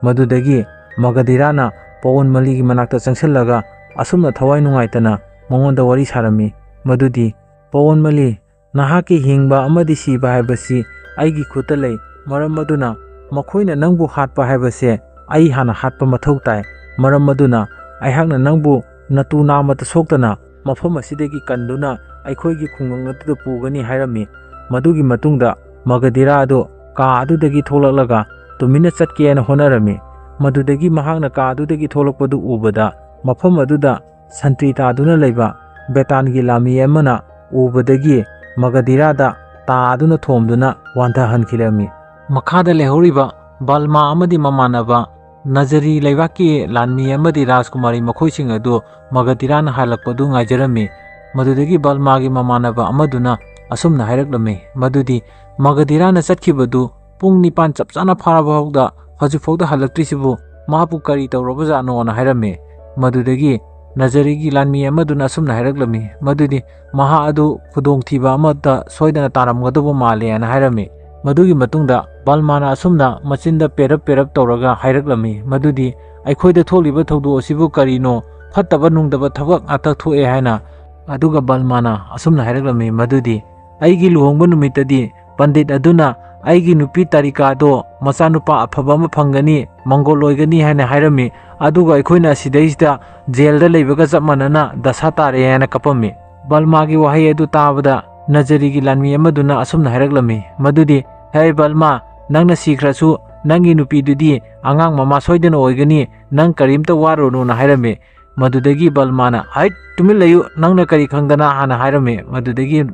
ꯃꯗꯨꯗꯒꯤ ꯃꯒꯙꯤꯔꯥꯅ ꯄꯋꯟ ꯃꯂꯤꯒꯤ ꯃꯅꯥꯛꯇ ꯆꯪꯁꯤꯜꯂꯒ ꯑꯁꯨꯝꯅ ꯊꯋꯥꯏ ꯅꯨꯡꯉꯥꯏꯇꯅ ꯃꯉꯣꯟꯗ ꯋꯥꯔꯤ ꯁꯥꯔꯝꯃꯤ, ꯃꯗꯨꯗꯤ, "ꯄꯋꯟ ꯃꯂꯤ, ꯅꯍꯥꯛꯀꯤ ꯍꯤꯡꯕ ꯑꯃꯗꯤ ꯁꯤꯕ ꯍꯥꯏꯕꯁꯤ ꯑꯩꯒꯤ ꯈꯨꯠꯇ ꯂꯩ꯫ ꯃꯔꯝ ꯑꯗꯨꯅ ꯃꯈꯣꯏꯅ ꯅꯪꯕꯨ ꯍꯥꯠꯄ ꯍꯥꯏꯕꯁꯦ ꯑꯩ ꯍꯥꯟꯅ ꯍꯥꯠꯄ ꯃꯊꯧ ꯇꯥꯏ꯫ ꯃꯔꯝ ꯑꯗꯨꯅ ꯑꯩꯍꯥꯛꯅ ꯅꯪꯕꯨ ꯅꯇꯨ ꯅꯥꯃꯠꯇ ꯁꯣꯛꯇꯅ ꯃꯐꯝ ꯑꯁꯤꯗꯒꯤ ꯀꯟꯗꯨꯅ ꯑꯩꯈꯣꯏꯒꯤ ꯈꯨꯡꯒꯪ ꯑꯗꯨꯗ ꯄꯨꯒꯅꯤ" ꯍꯥꯏꯔꯝꯃꯤ꯫ ꯃꯗꯨꯒꯤ ꯃꯇꯨꯡꯗ ꯃꯒꯙꯤꯔꯥ ꯑꯗꯨ ꯀꯥ ꯑꯗꯨꯗꯒꯤ ꯊꯣꯛꯂꯛꯂꯒ ꯇꯨꯃꯤꯟꯅ ꯆꯠꯀꯦꯅ ꯍꯣꯠꯅꯔꯝꯃꯤ꯫ ꯃꯗꯨꯗꯒꯤ ꯃꯍꯥꯛꯅ ꯀꯥ ꯑꯗꯨꯗꯒꯤ ꯊꯣꯛꯂꯛꯄꯗꯨ ꯎꯕꯗ ꯃꯐꯝ ꯑꯗꯨꯗ ꯁꯟꯇ꯭ꯔꯤ ꯇꯥꯗꯨꯅ ꯂꯩꯕ ꯕꯦꯇꯥꯟꯒꯤ ꯂꯥꯟꯃꯤ ꯑꯃꯅ ꯎꯕꯗꯒꯤ ꯃꯒꯙꯤꯔꯥꯗ ꯇꯥꯗꯨꯅ ꯊꯣꯝꯗꯨꯅ ꯋꯥꯟꯊꯍꯟꯈꯤꯔꯝꯃꯤ꯫ ꯃꯈꯥꯗ ꯂꯩꯍꯧꯔꯤꯕ ꯕꯜꯃꯥ ꯑꯃꯗꯤ ꯃꯃꯥꯟꯅꯕ ꯅꯖꯔꯤ ꯂꯩꯕꯥꯛꯀꯤ ꯂꯥꯟꯃꯤ ꯑꯃꯗꯤ ꯔꯥꯖꯀꯨꯃꯥꯔꯤ ꯃꯈꯣꯏꯁꯤꯡ ꯑꯗꯨ ꯃꯒꯙꯤꯔꯥꯅ ꯍꯜꯂꯛꯄꯗꯨ ꯉꯥꯏꯖꯔꯝꯃꯤ꯫ ꯃꯗꯨꯗꯒꯤ ꯕꯜꯃꯥꯒꯤ ꯃꯃꯥꯟꯅꯕ ꯑꯃꯗꯨꯅ ꯑꯁꯨꯝꯅ ꯍꯥꯏꯔꯛꯂꯝꯃꯤ, ꯃꯗꯨꯗꯤ ꯃꯒꯙꯤꯔꯥꯅ ꯆꯠꯈꯤꯕꯗꯨ ꯄꯨꯡ ꯅꯤꯄꯥꯟ ꯆꯞ ꯆꯥꯅ ꯐꯥꯔꯕ ꯐꯥꯎꯗ ꯍꯧꯖꯤꯛꯐꯥꯎꯗ ꯍꯜꯂꯛꯇ꯭ꯔꯤꯁꯤꯕꯨ ꯃꯍꯥꯛꯄꯨ ꯀꯔꯤ ꯇꯧꯔꯕꯖꯥꯠꯅꯣꯅ ꯍꯥꯏꯔꯝꯃꯤ꯫ ꯃꯗꯨꯗꯒꯤ ꯅꯖꯔꯤꯒꯤ ꯂꯥꯟꯃꯤ ꯑꯃꯗꯨꯅ ꯑꯁꯨꯝꯅ ꯍꯥꯏꯔꯛꯂꯝꯃꯤ, ꯃꯗꯨꯗꯤ ꯃꯍꯥꯛ ꯑꯗꯨ ꯈꯨꯗꯣꯡꯊꯤꯕ ꯑꯃꯗ ꯁꯣꯏꯗꯅ ꯇꯥꯔꯝꯒꯗꯧꯕ ꯃꯥꯜꯂꯦꯅ ꯍꯥꯏꯔꯝꯃꯤ꯫ ꯃꯗꯨꯒꯤ ꯃꯇꯨꯡꯗ ꯕꯜꯃꯥꯅ ꯑꯁꯨꯝꯅ ꯃꯆꯤꯟꯗ ꯄꯦꯔꯞ ꯄꯦꯔꯞ ꯇꯧꯔꯒ ꯍꯥꯏꯔꯛꯂꯝꯃꯤ, ꯃꯗꯨꯗꯤ ꯑꯩꯈꯣꯏꯗ ꯊꯣꯛꯂꯤꯕ ꯊꯧꯗꯣꯛ ꯑꯁꯤꯕꯨ ꯀꯔꯤꯅꯣ? ꯐꯠꯇꯕ ꯅꯨꯡꯗꯕ ꯊꯕꯛ ꯉꯥꯛꯇ ꯊꯣꯛꯑꯦ ꯍꯥꯏꯅ꯫ ꯑꯗꯨꯒ ꯕꯜꯃꯥꯅ ꯑꯁꯨꯝꯅ ꯍꯥꯏꯔꯛꯂꯝꯃꯤ, ꯃꯗꯨꯗꯤ ꯑꯩꯒꯤ ꯂꯨꯍꯣꯡꯕ ꯅꯨꯃꯤꯠꯇꯗꯤ ꯄꯟꯗꯤꯠ ꯑꯗꯨꯅ ꯑꯩꯒꯤ ꯅꯨꯄꯤ ꯇꯥꯔꯤꯀꯥꯗꯣ ꯃꯆꯥꯅꯨꯄꯥ ꯑꯐꯕ ꯑꯃ ꯐꯪꯒꯅꯤ, ꯃꯪꯒꯣꯜ ꯑꯣꯏꯒꯅꯤ ꯍꯥꯏꯅ ꯍꯥꯏꯔꯝꯃꯤ꯫ ꯑꯗꯨꯒ ꯑꯩꯈꯣꯏꯅ ꯑꯁꯤꯗꯩꯁꯤꯗ ꯖꯦꯜꯗ ꯂꯩꯕꯒ ꯆꯞ ꯃꯥꯟꯅꯅ ꯗꯁꯥ ꯇꯥꯔꯦ ꯍꯥꯏꯅ ꯀꯞꯄꯝꯃꯤ꯫ ꯕꯜꯃꯥꯒꯤ ꯋꯥꯍꯩ ꯑꯗꯨ ꯇꯥꯕꯗ ꯅꯖꯔꯤꯒꯤ ꯂꯥꯟꯃꯤ ꯑꯃꯗꯨꯅ ꯑꯁꯨꯝꯅ ꯍꯥꯏꯔꯛꯂꯝꯃꯤ, ꯃꯗꯨꯗꯤ, "ꯍꯦ ꯕꯜꯃꯥ, ꯅꯪꯅ ꯁꯤꯈ꯭ꯔꯁꯨ ꯅꯪꯒꯤ ꯅꯨꯄꯤꯗꯨꯗꯤ ꯑꯉꯥꯡ ꯃꯃꯥ ꯁꯣꯏꯗꯅ ꯑꯣꯏꯒꯅꯤ, ꯅꯪ ꯀꯔꯤꯝꯇ ꯋꯥꯔꯨꯔꯅꯨꯅ" ꯍꯥꯏꯔꯝꯃꯤ꯫ ꯃꯗꯨꯗꯒꯤ ꯕꯜꯃꯥꯅ, "ꯍꯩꯠ, ꯇꯨꯃꯤꯟ ꯂꯩꯌꯨ, ꯅꯪꯅ ꯀꯔꯤ ꯈꯪꯗꯅ?" ꯍꯥꯟꯅ ꯍꯥꯏꯔꯝꯃꯤ꯫ ꯃꯗꯨꯗꯒꯤ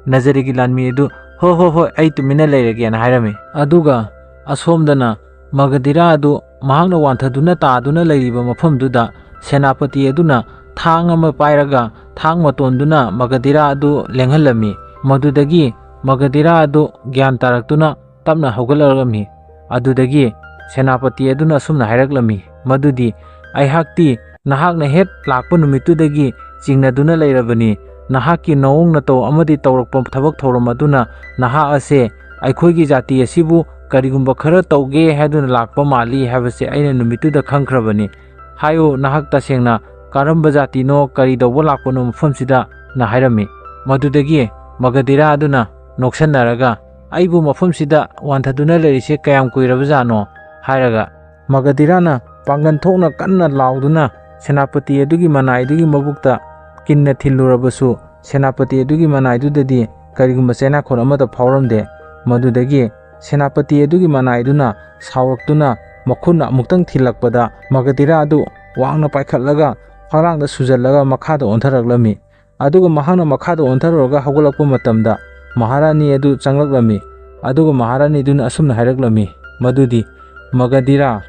ꯅꯖꯔꯤꯒꯤ ꯂꯥꯟꯃꯤ ꯑꯗꯨ, "ꯍꯣ, ꯍꯣ, ꯍꯣꯏ, ꯑꯩ ꯇꯨꯃꯤꯟꯅ ꯂꯩꯔꯒꯦꯅ" ꯍꯥꯏꯔꯝꯃꯤ꯫ ꯑꯗꯨꯒ ꯑꯁꯣꯝꯗꯅ ꯃꯒꯙꯤꯔꯥ ꯑꯗꯨ ꯃꯍꯥꯛꯅ ꯋꯥꯟꯊꯗꯨꯅ ꯇꯥꯗꯨꯅ ꯂꯩꯔꯤꯕ ꯃꯐꯝꯗꯨꯗ ꯁꯦꯅꯥꯄꯇꯤ ꯑꯗꯨꯅ ꯊꯥꯡ ꯑꯃ ꯄꯥꯏꯔꯒ ꯊꯥꯡ ꯃꯇꯣꯟꯗꯨꯅ ꯃꯒꯙꯤꯔꯥ ꯑꯗꯨ ꯂꯦꯡꯍꯜꯂꯝꯃꯤ꯫ ꯃꯗꯨꯗꯒꯤ ꯃꯒꯙꯤꯔꯥ ꯑꯗꯨ ꯒ꯭ꯌꯥꯟ ꯇꯥꯔꯛꯇꯨꯅ ꯇꯞꯅ ꯍꯧꯒꯠꯂꯛꯂꯝꯃꯤ꯫ ꯑꯗꯨꯗꯒꯤ ꯁꯦꯅꯥꯄꯇꯤ ꯑꯗꯨꯅ ꯑꯁꯨꯝꯅ ꯍꯥꯏꯔꯛꯂꯝꯃꯤ, ꯃꯗꯨꯗꯤ, "ꯑꯩꯍꯥꯛꯇꯤ ꯅꯍꯥꯛꯅ ꯍꯦꯛ ꯂꯥꯛꯄ ꯅꯨꯃꯤꯠꯇꯨꯗꯒꯤ ꯆꯤꯡꯅꯗꯨꯅ ꯂꯩꯔꯕꯅꯤ꯫ ꯅꯍꯥꯛꯀꯤ ꯅꯑꯣꯡ ꯅꯇꯧ ꯑꯃꯗꯤ ꯇꯧꯔꯛꯄ ꯊꯕꯛ ꯊꯧꯔꯝ ꯑꯗꯨꯅ ꯅꯍꯥꯛ ꯑꯁꯦ ꯑꯩꯈꯣꯏꯒꯤ ꯖꯥꯇꯤ ꯑꯁꯤꯕꯨ ꯀꯔꯤꯒꯨꯝꯕ ꯈꯔ ꯇꯧꯒꯦ ꯍꯥꯏꯗꯨꯅ ꯂꯥꯛꯄ ꯃꯥꯜꯂꯤ ꯍꯥꯏꯕꯁꯦ ꯑꯩꯅ ꯅꯨꯃꯤꯠꯇꯨꯗ ꯈꯪꯈ꯭ꯔꯕꯅꯤ꯫ ꯍꯥꯏꯌꯨ, ꯅꯍꯥꯛ ꯇꯁꯦꯡꯅ ꯀꯔꯝꯕ ꯖꯥꯇꯤꯅꯣ, ꯀꯔꯤ ꯇꯧꯕ ꯂꯥꯛꯄꯅꯣ ꯃꯐꯝꯁꯤꯗ?" ꯅ ꯍꯥꯏꯔꯝꯃꯤ꯫ ꯃꯗꯨꯗꯒꯤ ꯃꯒꯙꯤꯔꯥ ꯑꯗꯨꯅ ꯅꯣꯛꯁꯟꯅꯔꯒ, "ꯑꯩꯕꯨ ꯃꯐꯝꯁꯤꯗ ꯋꯥꯟꯊꯗꯨꯅ ꯂꯩꯔꯤꯁꯦ ꯀꯌꯥꯝ ꯀꯨꯏꯔꯕꯖꯥꯠꯅꯣ?" ꯍꯥꯏꯔꯒ, ꯃꯒꯙꯤꯔꯥꯅ ꯄꯥꯡꯒꯜ ꯊꯣꯛꯅ ꯀꯟꯅ ꯂꯥꯎꯗꯨꯅ ꯁꯦꯅꯥꯄꯇꯤ ꯑꯗꯨꯒꯤ ꯃꯅꯥꯏꯗꯨꯒꯤ ꯃꯕꯨꯛꯇ ꯀꯤꯟꯅ ꯊꯤꯜꯂꯨꯔꯕꯁꯨ, ꯁꯦꯅꯥꯄꯇꯤ ꯑꯗꯨꯒꯤ ꯃꯅꯥꯏꯗꯨꯗꯗꯤ ꯀꯔꯤꯒꯨꯝꯕ ꯆꯩꯅꯥꯈꯣꯠ ꯑꯃꯠꯇ ꯐꯥꯎꯔꯝꯗꯦ꯫ ꯃꯗꯨꯗꯒꯤ ꯁꯦꯅꯥꯄꯇꯤ ꯑꯗꯨꯒꯤ ꯃꯅꯥꯏꯗꯨꯅ ꯁꯥꯎꯔꯛꯇꯨꯅ ꯃꯈꯨꯠꯅ ꯑꯃꯨꯛꯇꯪ ꯊꯤꯜꯂꯛꯄꯗ, ꯃꯒꯙꯤꯔꯥ ꯑꯗꯨ ꯋꯥꯡꯅ ꯄꯥꯏꯈꯠꯂꯒ ꯐꯛꯂꯥꯡꯗ ꯁꯨꯖꯜꯂꯒ ꯃꯈꯥꯗ ꯑꯣꯟꯊꯔꯛꯂꯝꯃꯤ꯫ ꯑꯗꯨꯒ ꯃꯍꯥꯛꯅ ꯃꯈꯥꯗ ꯑꯣꯟꯊꯔꯨꯔꯒ ꯍꯧꯒꯠꯂꯛꯄ ꯃꯇꯝꯗ, ꯃꯍꯥꯔꯥꯅꯤ ꯑꯗꯨ ꯆꯪꯂꯛꯂꯝꯃꯤ꯫ ꯑꯗꯨꯒ ꯃꯍꯥꯔꯥꯅꯤꯗꯨꯅ ꯑꯁꯨꯝꯅ ꯍꯥꯏꯔꯛꯂꯝꯃꯤ, ꯃꯗꯨꯗꯤ, "ꯃꯒꯙꯤꯔꯥ,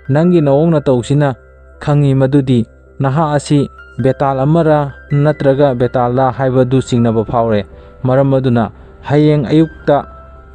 ꯅꯪꯒꯤ ꯅꯑꯣꯡ ꯅꯇꯧꯁꯤꯅ ꯈꯪꯉꯤ ꯃꯗꯨꯗꯤ ꯅꯍꯥꯛ ꯑꯁꯤ ꯕꯦꯇꯥꯜ ꯑꯃꯔ ꯅꯠꯇ꯭ꯔꯒ ꯕꯦꯇꯥꯜꯂ ꯍꯥꯏꯕꯗꯨ ꯆꯤꯡꯅꯕ ꯐꯥꯎꯔꯦ꯫ ꯃꯔꯝ ꯑꯗꯨꯅ ꯍꯌꯦꯡ ꯑꯌꯨꯛꯇ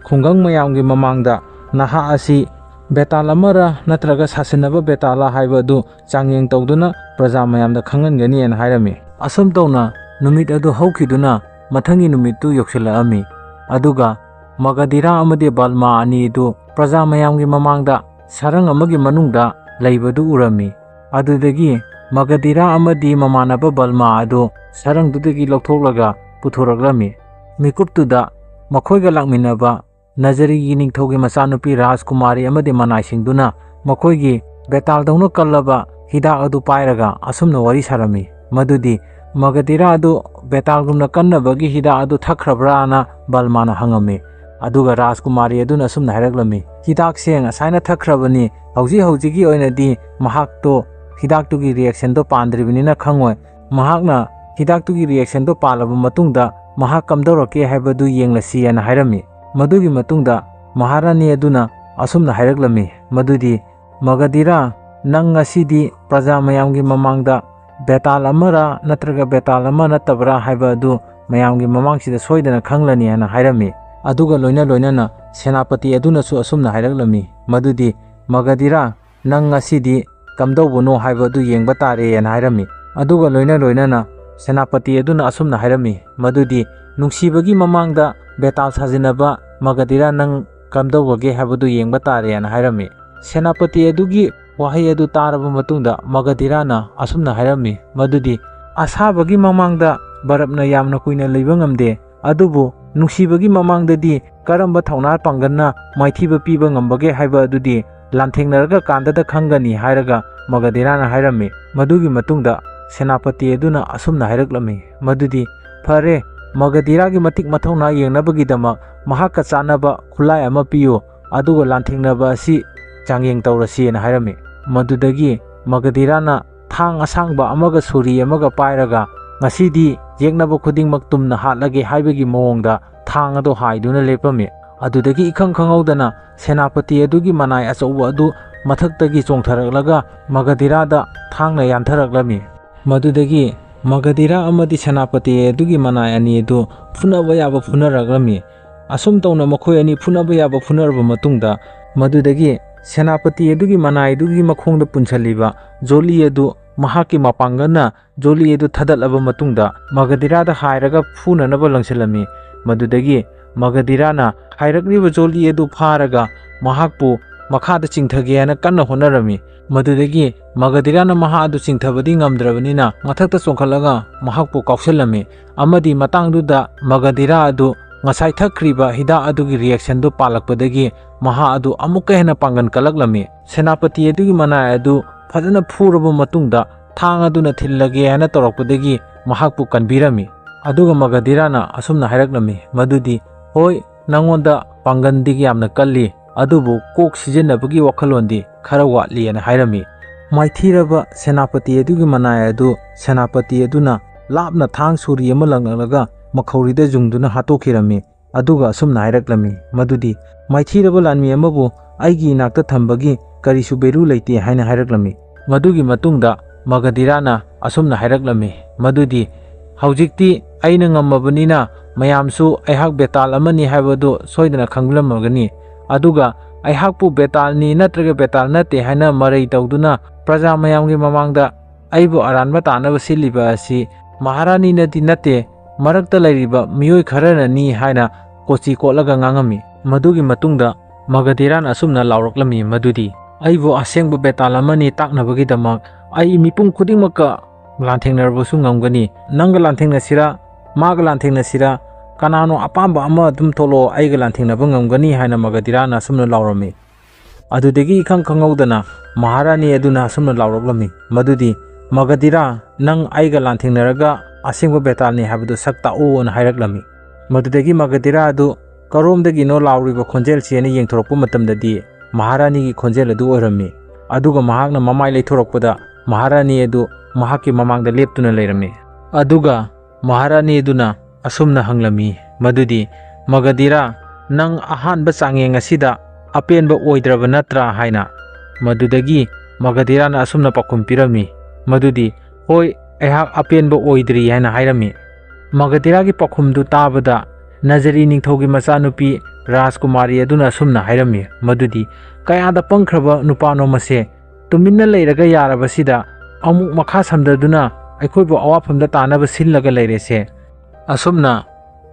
ꯈꯨꯡꯒꯪ ꯃꯌꯥꯝꯒꯤ ꯃꯃꯥꯡꯗ ꯅꯍꯥꯛ ꯑꯁꯤ ꯕꯦꯇꯥꯜ ꯑꯃꯔ ꯅꯠꯇ꯭ꯔꯒ ꯁꯥꯁꯤꯟꯅꯕ ꯕꯦꯇꯥꯜꯂ ꯍꯥꯏꯕ ꯑꯗꯨ ꯆꯥꯡꯌꯦꯡ ꯇꯧꯗꯨꯅ ꯄ꯭ꯔꯖꯥ ꯃꯌꯥꯝꯗ ꯈꯪꯍꯟꯒꯅꯤꯅ" ꯍꯥꯏꯔꯝꯃꯤ꯫ ꯑꯁꯨꯝ ꯇꯧꯅ ꯅꯨꯃꯤꯠ ꯑꯗꯨ ꯍꯧꯈꯤꯗꯨꯅ ꯃꯊꯪꯒꯤ ꯅꯨꯃꯤꯠꯇꯨ ꯌꯧꯁꯤꯜꯂꯛꯂꯝꯃꯤ꯫ ꯑꯗꯨꯒ ꯃꯒꯙꯤꯔꯥ ꯑꯃꯗꯤ ꯕꯜꯃꯥ ꯑꯅꯤꯗꯨ ꯄ꯭ꯔꯖꯥ ꯃꯌꯥꯝꯒꯤ ꯃꯃꯥꯡꯗ ꯁꯔꯪ ꯑꯃꯒꯤ ꯃꯅꯨꯡꯗ ꯂꯩꯕꯗꯨ ꯎꯔꯝꯃꯤ꯫ ꯑꯗꯨꯗꯒꯤ ꯃꯒꯙꯤꯔꯥ ꯑꯃꯗꯤ ꯃꯃꯥꯟꯅꯕ ꯕꯜꯃꯥ ꯑꯗꯨ ꯁꯔꯪꯗꯨꯗꯒꯤ ꯂꯧꯊꯣꯛꯂꯒ ꯄꯨꯊꯣꯔꯛꯂꯝꯃꯤ꯫ ꯃꯤꯀꯨꯞꯇꯨꯗ ꯃꯈꯣꯏꯒ ꯂꯥꯛꯃꯤꯟꯅꯕ ꯅꯖꯔꯤꯒꯤ ꯅꯤꯡꯊꯧꯒꯤ ꯃꯆꯥꯅꯨꯄꯤ ꯔꯥꯖꯀꯨꯃꯥꯔꯤ ꯑꯃꯗꯤ ꯃꯅꯥꯏꯁꯤꯡꯗꯨꯅ ꯃꯈꯣꯏꯒꯤ ꯕꯦꯇꯥꯜꯗꯧꯅ ꯀꯜꯂꯕ ꯍꯤꯗꯥꯛ ꯑꯗꯨ ꯄꯥꯏꯔꯒ ꯑꯁꯨꯝꯅ ꯋꯥꯔꯤ ꯁꯥꯔꯝꯃꯤ, ꯃꯗꯨꯗꯤ, "ꯃꯒꯙꯤꯔꯥ ꯑꯗꯨ ꯕꯦꯇꯥꯜꯒꯨꯝꯅ ꯀꯟꯅꯕꯒꯤ ꯍꯤꯗꯥꯛ ꯑꯗꯨ ꯊꯛꯈ꯭ꯔꯕ꯭ꯔꯥꯅ?" ꯕꯜꯃꯥꯅ ꯍꯪꯉꯝꯃꯤ꯫ ꯑꯗꯨꯒ ꯔꯥꯖꯀꯨꯃꯥꯔꯤ ꯑꯗꯨꯅ ꯑꯁꯨꯝꯅ ꯍꯥꯏꯔꯛꯂꯝꯃꯤ, "ꯍꯤꯗꯥꯛꯁꯦ ꯉꯁꯥꯏꯅ ꯊꯛꯈ꯭ꯔꯕꯅꯤ, ꯍꯧꯖꯤꯛ ꯍꯧꯖꯤꯛꯀꯤ ꯑꯣꯏꯅꯗꯤ ꯃꯍꯥꯛꯇꯣ ꯍꯤꯗꯥꯛꯇꯨꯒꯤ ꯔꯤꯌꯦꯛꯁꯟꯗꯣ ꯄꯥꯟꯗ꯭ꯔꯤꯕꯅꯤꯅ ꯈꯪꯉꯣꯏ꯫ ꯃꯍꯥꯛꯅ ꯍꯤꯗꯥꯛꯇꯨꯒꯤ ꯔꯤꯌꯦꯛꯁꯟꯗꯣ ꯄꯥꯜꯂꯕ ꯃꯇꯨꯡꯗ ꯃꯍꯥꯛ ꯀꯝꯗꯧꯔꯛꯀꯦ ꯍꯥꯏꯕꯗꯨ ꯌꯦꯡꯂꯁꯤ" ꯍꯥꯏꯅ ꯍꯥꯏꯔꯝꯃꯤ꯫ ꯃꯗꯨꯒꯤ ꯃꯇꯨꯡꯗ ꯃꯍꯥꯔꯥꯅꯤ ꯑꯗꯨꯅ ꯑꯁꯨꯝꯅ ꯍꯥꯏꯔꯛꯂꯝꯃꯤ, ꯃꯗꯨꯗꯤ, "ꯃꯒꯙꯤꯔꯥ, ꯅꯪ ꯉꯁꯤꯗꯤ ꯄ꯭ꯔꯖꯥ ꯃꯌꯥꯝꯒꯤ ꯃꯃꯥꯡꯗ ꯕꯦꯇꯥꯜ ꯑꯃꯔꯥ ꯅꯠꯇ꯭ꯔꯒ ꯕꯦꯇꯥꯜ ꯑꯃ ꯅꯠꯇꯕ꯭ꯔꯥ ꯍꯥꯏꯕ ꯑꯗꯨ ꯃꯌꯥꯝꯒꯤ ꯃꯃꯥꯡꯁꯤꯗ ꯁꯣꯏꯗꯅ ꯈꯪꯂꯅꯤ" ꯍꯥꯏꯅ ꯍꯥꯏꯔꯝꯃꯤ꯫ ꯑꯗꯨꯒ ꯂꯣꯏꯅ ꯂꯣꯏꯅꯅ ꯁꯦꯅꯥꯄꯇꯤ ꯑꯗꯨꯅꯁꯨ ꯑꯁꯨꯝꯅ ꯍꯥꯏꯔꯛꯂꯝꯃꯤ, ꯃꯗꯨꯗꯤ, "ꯃꯒꯙꯤꯔꯥ, ꯅꯪ ꯉꯁꯤꯗꯤ ꯀꯝꯗꯧꯕꯅꯣ ꯍꯥꯏꯕ ꯑꯗꯨ ꯌꯦꯡꯕ ꯇꯥꯔꯦ" ꯍꯥꯏꯅ ꯍꯥꯏꯔꯝꯃꯤ꯫ ꯑꯗꯨꯒ ꯂꯣꯏꯅ ꯂꯣꯏꯅꯅ ꯁꯦꯅꯥꯄꯇꯤ ꯑꯗꯨꯅ ꯑꯁꯨꯝꯅ ꯍꯥꯏꯔꯝꯃꯤ, ꯃꯗꯨꯗꯤ, "ꯅꯨꯡꯁꯤꯕꯒꯤ ꯃꯃꯥꯡꯗ ꯕꯦꯇꯥꯜ ꯁꯥꯖꯤꯟꯅꯕ ꯃꯒꯙꯤꯔꯥ ꯅꯪ ꯀꯝꯗꯧꯕꯒꯦ ꯍꯥꯏꯕꯗꯨ ꯌꯦꯡꯕ ꯇꯥꯔꯦ" ꯍꯥꯏꯅ ꯍꯥꯏꯔꯝꯃꯤ꯫ ꯁꯦꯅꯥꯄꯇꯤ ꯑꯗꯨꯒꯤ ꯋꯥꯍꯩ ꯑꯗꯨ ꯇꯥꯔꯕ ꯃꯇꯨꯡꯗ ꯃꯒꯙꯤꯔꯥꯅ ꯑꯁꯨꯝꯅ ꯍꯥꯏꯔꯝꯃꯤ, ꯃꯗꯨꯗꯤ, "ꯑꯁꯥꯕꯒꯤ ꯃꯃꯥꯡꯗ ꯕꯔꯞꯅ ꯌꯥꯝꯅ ꯀꯨꯏꯅ ꯂꯩꯕ ꯉꯝꯗꯦ, ꯑꯗꯨꯕꯨ ꯅꯨꯡꯁꯤꯕꯒꯤ ꯃꯃꯥꯡꯗꯗꯤ ꯀꯔꯝꯕ ꯊꯧꯅꯥ ꯄꯥꯡꯒꯜꯅ ꯃꯥꯏꯊꯤꯕ ꯄꯤꯕ ꯉꯝꯕꯒꯦ ꯍꯥꯏꯕ ꯑꯗꯨꯗꯤ ꯂꯥꯟꯊꯦꯡꯅꯔꯒ ꯀꯥꯟꯗꯗ ꯈꯪꯒꯅꯤ ꯍꯥꯏꯔꯒ ꯃꯒꯙꯤꯔꯥꯅ ꯍꯥꯏꯔꯝꯃꯤ꯫ ꯃꯗꯨꯒꯤ ꯃꯇꯨꯡꯗ ꯁꯦꯅꯥꯄꯇꯤ ꯑꯗꯨꯅ ꯑꯁꯨꯝꯅ ꯍꯥꯏꯔꯛꯂꯝꯃꯤ ꯃꯗꯨꯗꯤ, "ꯐꯔꯦ, ꯃꯒꯙꯤꯔꯥꯒꯤ ꯃꯇꯤꯛ ꯃꯊꯧꯅꯥ ꯌꯦꯡꯅꯕꯒꯤꯗꯃꯛ ꯃꯍꯥꯛꯀ ꯆꯥꯟꯅꯕ ꯈꯨꯠꯂꯥꯏ ꯑꯃ ꯄꯤꯌꯨ, ꯑꯗꯨꯒ ꯂꯥꯟꯊꯦꯡꯅꯕ ꯑꯁꯤ ꯆꯥꯡꯌꯦꯡ ꯇꯧꯔꯁꯤꯅ" ꯍꯥꯏꯔꯝꯃꯤ꯫ ꯃꯗꯨꯗꯒꯤ ꯃꯒꯙꯤꯔꯥꯅ ꯊꯥꯡ ꯑꯁꯥꯡꯕ ꯑꯃꯒ ꯁꯣꯔꯤ ꯑꯃꯒ ꯄꯥꯏꯔꯒ, "ꯉꯁꯤꯗꯤ ꯌꯦꯛꯅꯕ ꯈꯨꯗꯤꯡꯃꯛ ꯇꯨꯝꯅ ꯍꯥꯠꯂꯒꯦ" ꯍꯥꯏꯕꯒꯤ ꯃꯑꯣꯡꯗ ꯊꯥꯡ ꯑꯗꯨ ꯍꯥꯏꯗꯨꯅ ꯂꯦꯞꯄꯝꯃꯤ꯫ ꯑꯗꯨꯗꯒꯤ ꯏꯈꯪ ꯈꯪꯍꯧꯗꯅ ꯁꯦꯅꯥꯄꯇꯤ ꯑꯗꯨꯒꯤ ꯃꯅꯥꯏ ꯑꯆꯧꯕ ꯑꯗꯨ ꯃꯊꯛꯇꯒꯤ ꯆꯣꯡꯊꯔꯛꯂꯒ ꯃꯒꯙꯤꯔꯥꯗ ꯊꯥꯡꯅ ꯌꯥꯟꯊꯔꯛꯂꯝꯃꯤ꯫ ꯃꯗꯨꯗꯒꯤ ꯃꯒꯙꯤꯔꯥ ꯑꯃꯗꯤ ꯁꯦꯅꯥꯄꯇꯤ ꯑꯗꯨꯒꯤ ꯃꯅꯥꯏ ꯑꯅꯤ ꯑꯗꯨ ꯐꯨꯅꯕ ꯌꯥꯕ ꯐꯨꯅꯔꯛꯂꯝꯃꯤ꯫ ꯑꯁꯨꯝ ꯇꯧꯅ ꯃꯈꯣꯏ ꯑꯅꯤ ꯐꯨꯅꯕ ꯌꯥꯕ ꯐꯨꯅꯔꯕ ꯃꯇꯨꯡꯗ, ꯃꯗꯨꯗꯒꯤ ꯁꯦꯅꯥꯄꯇꯤ ꯑꯗꯨꯒꯤ ꯃꯅꯥꯏꯗꯨꯒꯤ ꯃꯈꯣꯡꯗ ꯄꯨꯟꯁꯤꯜꯂꯤꯕ ꯖꯣꯂꯤ ꯑꯗꯨ ꯃꯍꯥꯛꯀꯤ ꯃꯄꯥꯡꯒꯜꯅ ꯖꯣꯂꯤ ꯑꯗꯨ ꯊꯥꯗꯠꯂꯕ ꯃꯇꯨꯡꯗ ꯃꯒꯙꯤꯔꯥꯗ ꯍꯥꯏꯔꯒ ꯐꯨꯅꯅꯕ ꯂꯪꯁꯤꯜꯂꯝꯃꯤ꯫ ꯃꯗꯨꯗꯒꯤ ꯃꯒꯙꯤꯔꯥꯅ ꯍꯥꯏꯔꯛꯂꯤꯕ ꯖꯣꯂꯤ ꯑꯗꯨ ꯐꯥꯔꯒ ꯃꯍꯥꯛꯄꯨ ꯃꯈꯥꯗ ꯆꯤꯡꯊꯒꯦ ꯍꯥꯏꯅ ꯀꯟꯅ ꯍꯣꯠꯅꯔꯝꯃꯤ꯫ ꯃꯗꯨꯗꯒꯤ ꯃꯒꯙꯤꯔꯥꯅ ꯃꯍꯥꯛ ꯑꯗꯨ ꯆꯤꯡꯊꯕꯗꯤ ꯉꯝꯗ꯭ꯔꯕꯅꯤꯅ ꯃꯊꯛꯇ ꯆꯣꯡꯈꯠꯂꯒ ꯃꯍꯥꯛꯄꯨ ꯀꯥꯎꯁꯜꯂꯝꯃꯤ꯫ ꯑꯃꯗꯤ ꯃꯇꯥꯡꯗꯨꯗ ꯃꯒꯙꯤꯔꯥ ꯑꯗꯨ ꯉꯁꯥꯏ ꯊꯛꯈ꯭ꯔꯤꯕ ꯍꯤꯗꯥꯛ ꯑꯗꯨꯒꯤ ꯔꯤꯌꯦꯛꯁꯟꯗꯨ ꯄꯥꯜꯂꯛꯄꯗꯒꯤ ꯃꯍꯥꯛ ꯑꯗꯨ ꯑꯃꯨꯛꯀ ꯍꯦꯟꯅ ꯄꯥꯡꯒꯜ ꯀꯜꯂꯛꯂꯝꯃꯤ꯫ ꯁꯦꯅꯥꯄꯇꯤ ꯑꯗꯨꯒꯤ ꯃꯅꯥꯏ ꯑꯗꯨ ꯐꯖꯅ ꯐꯨꯔꯕ ꯃꯇꯨꯡꯗ ꯊꯥꯡ ꯑꯗꯨꯅ ꯊꯤꯜꯂꯒꯦ ꯍꯥꯏꯅ ꯇꯧꯔꯛꯄꯗꯒꯤ ꯃꯍꯥꯛꯄꯨ ꯀꯟꯕꯤꯔꯝꯃꯤ꯫ ꯑꯗꯨꯒ ꯃꯒꯙꯤꯔꯥꯅ ꯑꯁꯨꯝꯅ ꯍꯥꯏꯔꯛꯂꯝꯃꯤ ꯃꯗꯨꯗꯤ, "ꯍꯣꯏ, ꯅꯪꯉꯣꯟꯗ ꯄꯥꯡꯒꯜꯗꯤ ꯌꯥꯝꯅ ꯀꯜꯂꯤ, ꯑꯗꯨꯕꯨ ꯀꯣꯛ ꯁꯤꯖꯤꯟꯅꯕꯒꯤ ꯋꯥꯈꯜꯂꯣꯟꯗꯤ ꯈꯔ ꯋꯥꯠꯂꯤ" ꯍꯥꯏꯅ ꯍꯥꯏꯔꯝꯃꯤ꯫ ꯃꯥꯏꯊꯤꯔꯕ ꯁꯦꯅꯥꯄꯇꯤ ꯑꯗꯨꯒꯤ ꯃꯅꯥꯏ ꯑꯗꯨ ꯁꯦꯅꯥꯄꯇꯤ ꯑꯗꯨꯅ ꯂꯥꯞꯅ ꯊꯥꯡ ꯁꯣꯔꯤ ꯑꯃ ꯂꯪꯂꯛꯂꯒ ꯃꯈꯧꯔꯤꯗ ꯌꯨꯡꯗꯨꯅ ꯍꯥꯠꯇꯣꯛꯈꯤꯔꯝꯃꯤ꯫ ꯑꯗꯨꯒ ꯑꯁꯨꯝꯅ ꯍꯥꯏꯔꯛꯂꯝꯃꯤ ꯃꯗꯨꯗꯤ, "ꯃꯥꯏꯊꯤꯔꯕ ꯂꯥꯟꯃꯤ ꯑꯃꯕꯨ ꯑꯩꯒꯤ ꯏꯅꯥꯛꯇ ꯊꯝꯕꯒꯤ ꯀꯔꯤꯁꯨ ꯚꯦꯂꯨ ꯂꯩꯇꯦ" ꯍꯥꯏꯅ ꯍꯥꯏꯔꯛꯂꯝꯃꯤ꯫ ꯃꯗꯨꯒꯤ ꯃꯇꯨꯡꯗ ꯃꯒꯙꯤꯔꯥꯅ ꯑꯁꯨꯝꯅ ꯍꯥꯏꯔꯛꯂꯝꯃꯤ ꯃꯗꯨꯗꯤ, "ꯍꯧꯖꯤꯛꯇꯤ ꯑꯩꯅ ꯉꯝꯃꯕꯅꯤꯅ ꯃꯌꯥꯝꯁꯨ ꯑꯩꯍꯥꯛ ꯕꯦꯇꯥꯜ ꯑꯃꯅꯤ ꯍꯥꯏꯕꯗꯨ ꯁꯣꯏꯗꯅ ꯈꯪꯂꯝꯃꯒꯅꯤ꯫ ꯑꯗꯨꯒ ꯑꯩꯍꯥꯛꯄꯨ ꯕꯦꯇꯥꯜꯅꯤ ꯅꯠꯇ꯭ꯔꯒ ꯕꯦꯇꯥꯜ ꯅꯠꯇꯦ ꯍꯥꯏꯅ ꯃꯔꯩ ꯇꯧꯗꯨꯅ ꯄ꯭ꯔꯖꯥ ꯃꯌꯥꯝꯒꯤ ꯃꯃꯥꯡꯗ ꯑꯩꯕꯨ ꯑꯔꯥꯟꯕ ꯇꯥꯅꯕ ꯁꯤꯜꯂꯤꯕ ꯑꯁꯤ ꯃꯍꯥꯔꯥꯅꯤꯅꯗꯤ ꯅꯠꯇꯦ, ꯃꯔꯛꯇ ꯂꯩꯔꯤꯕ ꯃꯤꯑꯣꯏ ꯈꯔꯅꯅꯤ" ꯍꯥꯏꯅ ꯀꯣꯆꯤ ꯀꯣꯠꯂꯒ ꯉꯥꯡꯉꯝꯃꯤ꯫ ꯃꯗꯨꯒꯤ ꯃꯇꯨꯡꯗ ꯃꯒꯙꯤꯔꯥꯅ ꯑꯁꯨꯝꯅ ꯂꯥꯎꯔꯛꯂꯝꯃꯤ ꯃꯗꯨꯗꯤ, "ꯑꯩꯕꯨ ꯑꯁꯦꯡꯕ ꯕꯦꯇꯥꯜ ꯑꯃꯅꯤ ꯇꯥꯛꯅꯕꯒꯤꯗꯃꯛ ꯑꯩ ꯃꯤꯄꯨꯝ ꯈꯨꯗꯤꯡꯃꯛꯀ ꯂꯥꯟꯊꯦꯡꯅꯔꯕꯁꯨ ꯉꯝꯒꯅꯤ꯫ ꯅꯪꯒ ꯂꯥꯟꯊꯦꯡꯅꯁꯤꯔꯥ, ꯃꯥꯒ ꯂꯥꯟꯊꯦꯡꯅꯁꯤꯔꯥ, "ꯀꯅꯥꯅꯣ ꯑꯄꯥꯝꯕ ꯑꯃ ꯑꯗꯨꯝ ꯊꯣꯛꯂꯛꯑꯣ, ꯑꯩꯒ ꯂꯥꯟꯊꯦꯡꯅꯕ ꯉꯝꯒꯅꯤ" ꯍꯥꯏꯅ ꯃꯒꯙꯤꯔꯥꯅ ꯑꯁꯨꯝꯅ ꯂꯥꯎꯔꯝꯃꯤ꯫ ꯑꯗꯨꯗꯒꯤ ꯏꯈꯪ ꯈꯪꯍꯧꯗꯅ ꯃꯍꯥꯔꯥꯅꯤ ꯑꯗꯨꯅ ꯑꯁꯨꯝꯅ ꯂꯥꯎꯔꯛꯂꯝꯃꯤ, ꯃꯗꯨꯗꯤ, "ꯃꯒꯙꯤꯔꯥ, ꯅꯪ ꯑꯩꯒ ꯂꯥꯟꯊꯦꯡꯅꯔꯒ ꯑꯁꯦꯡꯕ ꯕꯦꯇꯥꯜꯅꯤ ꯍꯥꯏꯕꯗꯨ ꯁꯛ ꯇꯥꯛꯎꯅ" ꯍꯥꯏꯔꯛꯂꯝꯃꯤ꯫ ꯃꯗꯨꯗꯒꯤ ꯃꯒꯙꯤꯔꯥ ꯑꯗꯨ ꯀꯔꯣꯝꯗꯒꯤꯅꯣ ꯂꯥꯎꯔꯤꯕ ꯈꯣꯟꯖꯦꯜꯁꯤ ꯍꯥꯏꯅ ꯌꯦꯡꯊꯣꯔꯛꯄ ꯃꯇꯝꯗꯗꯤ ꯃꯍꯥꯔꯥꯅꯤꯒꯤ ꯈꯣꯟꯖꯦꯜ ꯑꯗꯨ ꯑꯣꯏꯔꯝꯃꯤ꯫ ꯑꯗꯨꯒ ꯃꯍꯥꯛꯅ ꯃꯃꯥꯏ ꯂꯩꯊꯣꯔꯛꯄꯗ ꯃꯍꯥꯔꯥꯅꯤ ꯑꯗꯨ ꯃꯍꯥꯛꯀꯤ ꯃꯃꯥꯡꯗ ꯂꯦꯞꯇꯨꯅ ꯂꯩꯔꯝꯃꯤ꯫ ꯑꯗꯨꯒ ꯃꯍꯥꯔꯥꯅꯤ ꯑꯗꯨꯅ ꯑꯁꯨꯝꯅ ꯍꯪꯂꯝꯃꯤ, ꯃꯗꯨꯗꯤ, "ꯃꯒꯙꯤꯔꯥ, ꯅꯪ ꯑꯍꯥꯟꯕ ꯆꯥꯡꯌꯦꯡ ꯑꯁꯤꯗ ꯑꯄꯦꯟꯕ ꯑꯣꯏꯗ꯭ꯔꯕ ꯅꯠꯇ꯭ꯔꯥ?" ꯍꯥꯏꯅ꯫ ꯃꯗꯨꯗꯒꯤ ꯃꯒꯙꯤꯔꯥꯅ ꯑꯁꯨꯝꯅ ꯄꯥꯎꯈꯨꯝ ꯄꯤꯔꯝꯃꯤ, ꯃꯗꯨꯗꯤ, "ꯍꯣꯏ, ꯑꯩꯍꯥꯛ ꯑꯄꯦꯟꯕ ꯑꯣꯏꯗ꯭ꯔꯤ" ꯍꯥꯏꯅ ꯍꯥꯏꯔꯝꯃꯤ꯫ ꯃꯒꯙꯤꯔꯥꯒꯤ ꯄꯥꯎꯈꯨꯝꯗꯨ ꯇꯥꯕꯗ ꯅꯖꯔꯤ ꯅꯤꯡꯊꯧꯒꯤ ꯃꯆꯥꯅꯨꯄꯤ ꯔꯥꯖꯀꯨꯃꯥꯔꯤ ꯑꯗꯨꯅ ꯑꯁꯨꯝꯅ ꯍꯥꯏꯔꯝꯃꯤ, ꯃꯗꯨꯗꯤ, "ꯀꯌꯥꯗ ꯄꯪꯈ꯭ꯔꯕ ꯅꯨꯄꯥꯅꯣ ꯃꯁꯦ! ꯇꯨꯃꯤꯟꯅ ꯂꯩꯔꯒ ꯌꯥꯔꯕꯁꯤꯗ ꯑꯃꯨꯛ ꯃꯈꯥ ꯁꯝꯊꯗꯨꯅ ꯑꯩꯈꯣꯏꯕꯨ ꯑꯋꯥꯐꯝꯗ ꯇꯥꯅꯕ ꯁꯤꯜꯂꯒ ꯂꯩꯔꯦꯁꯦ"꯫ ꯑꯁꯨꯝꯅ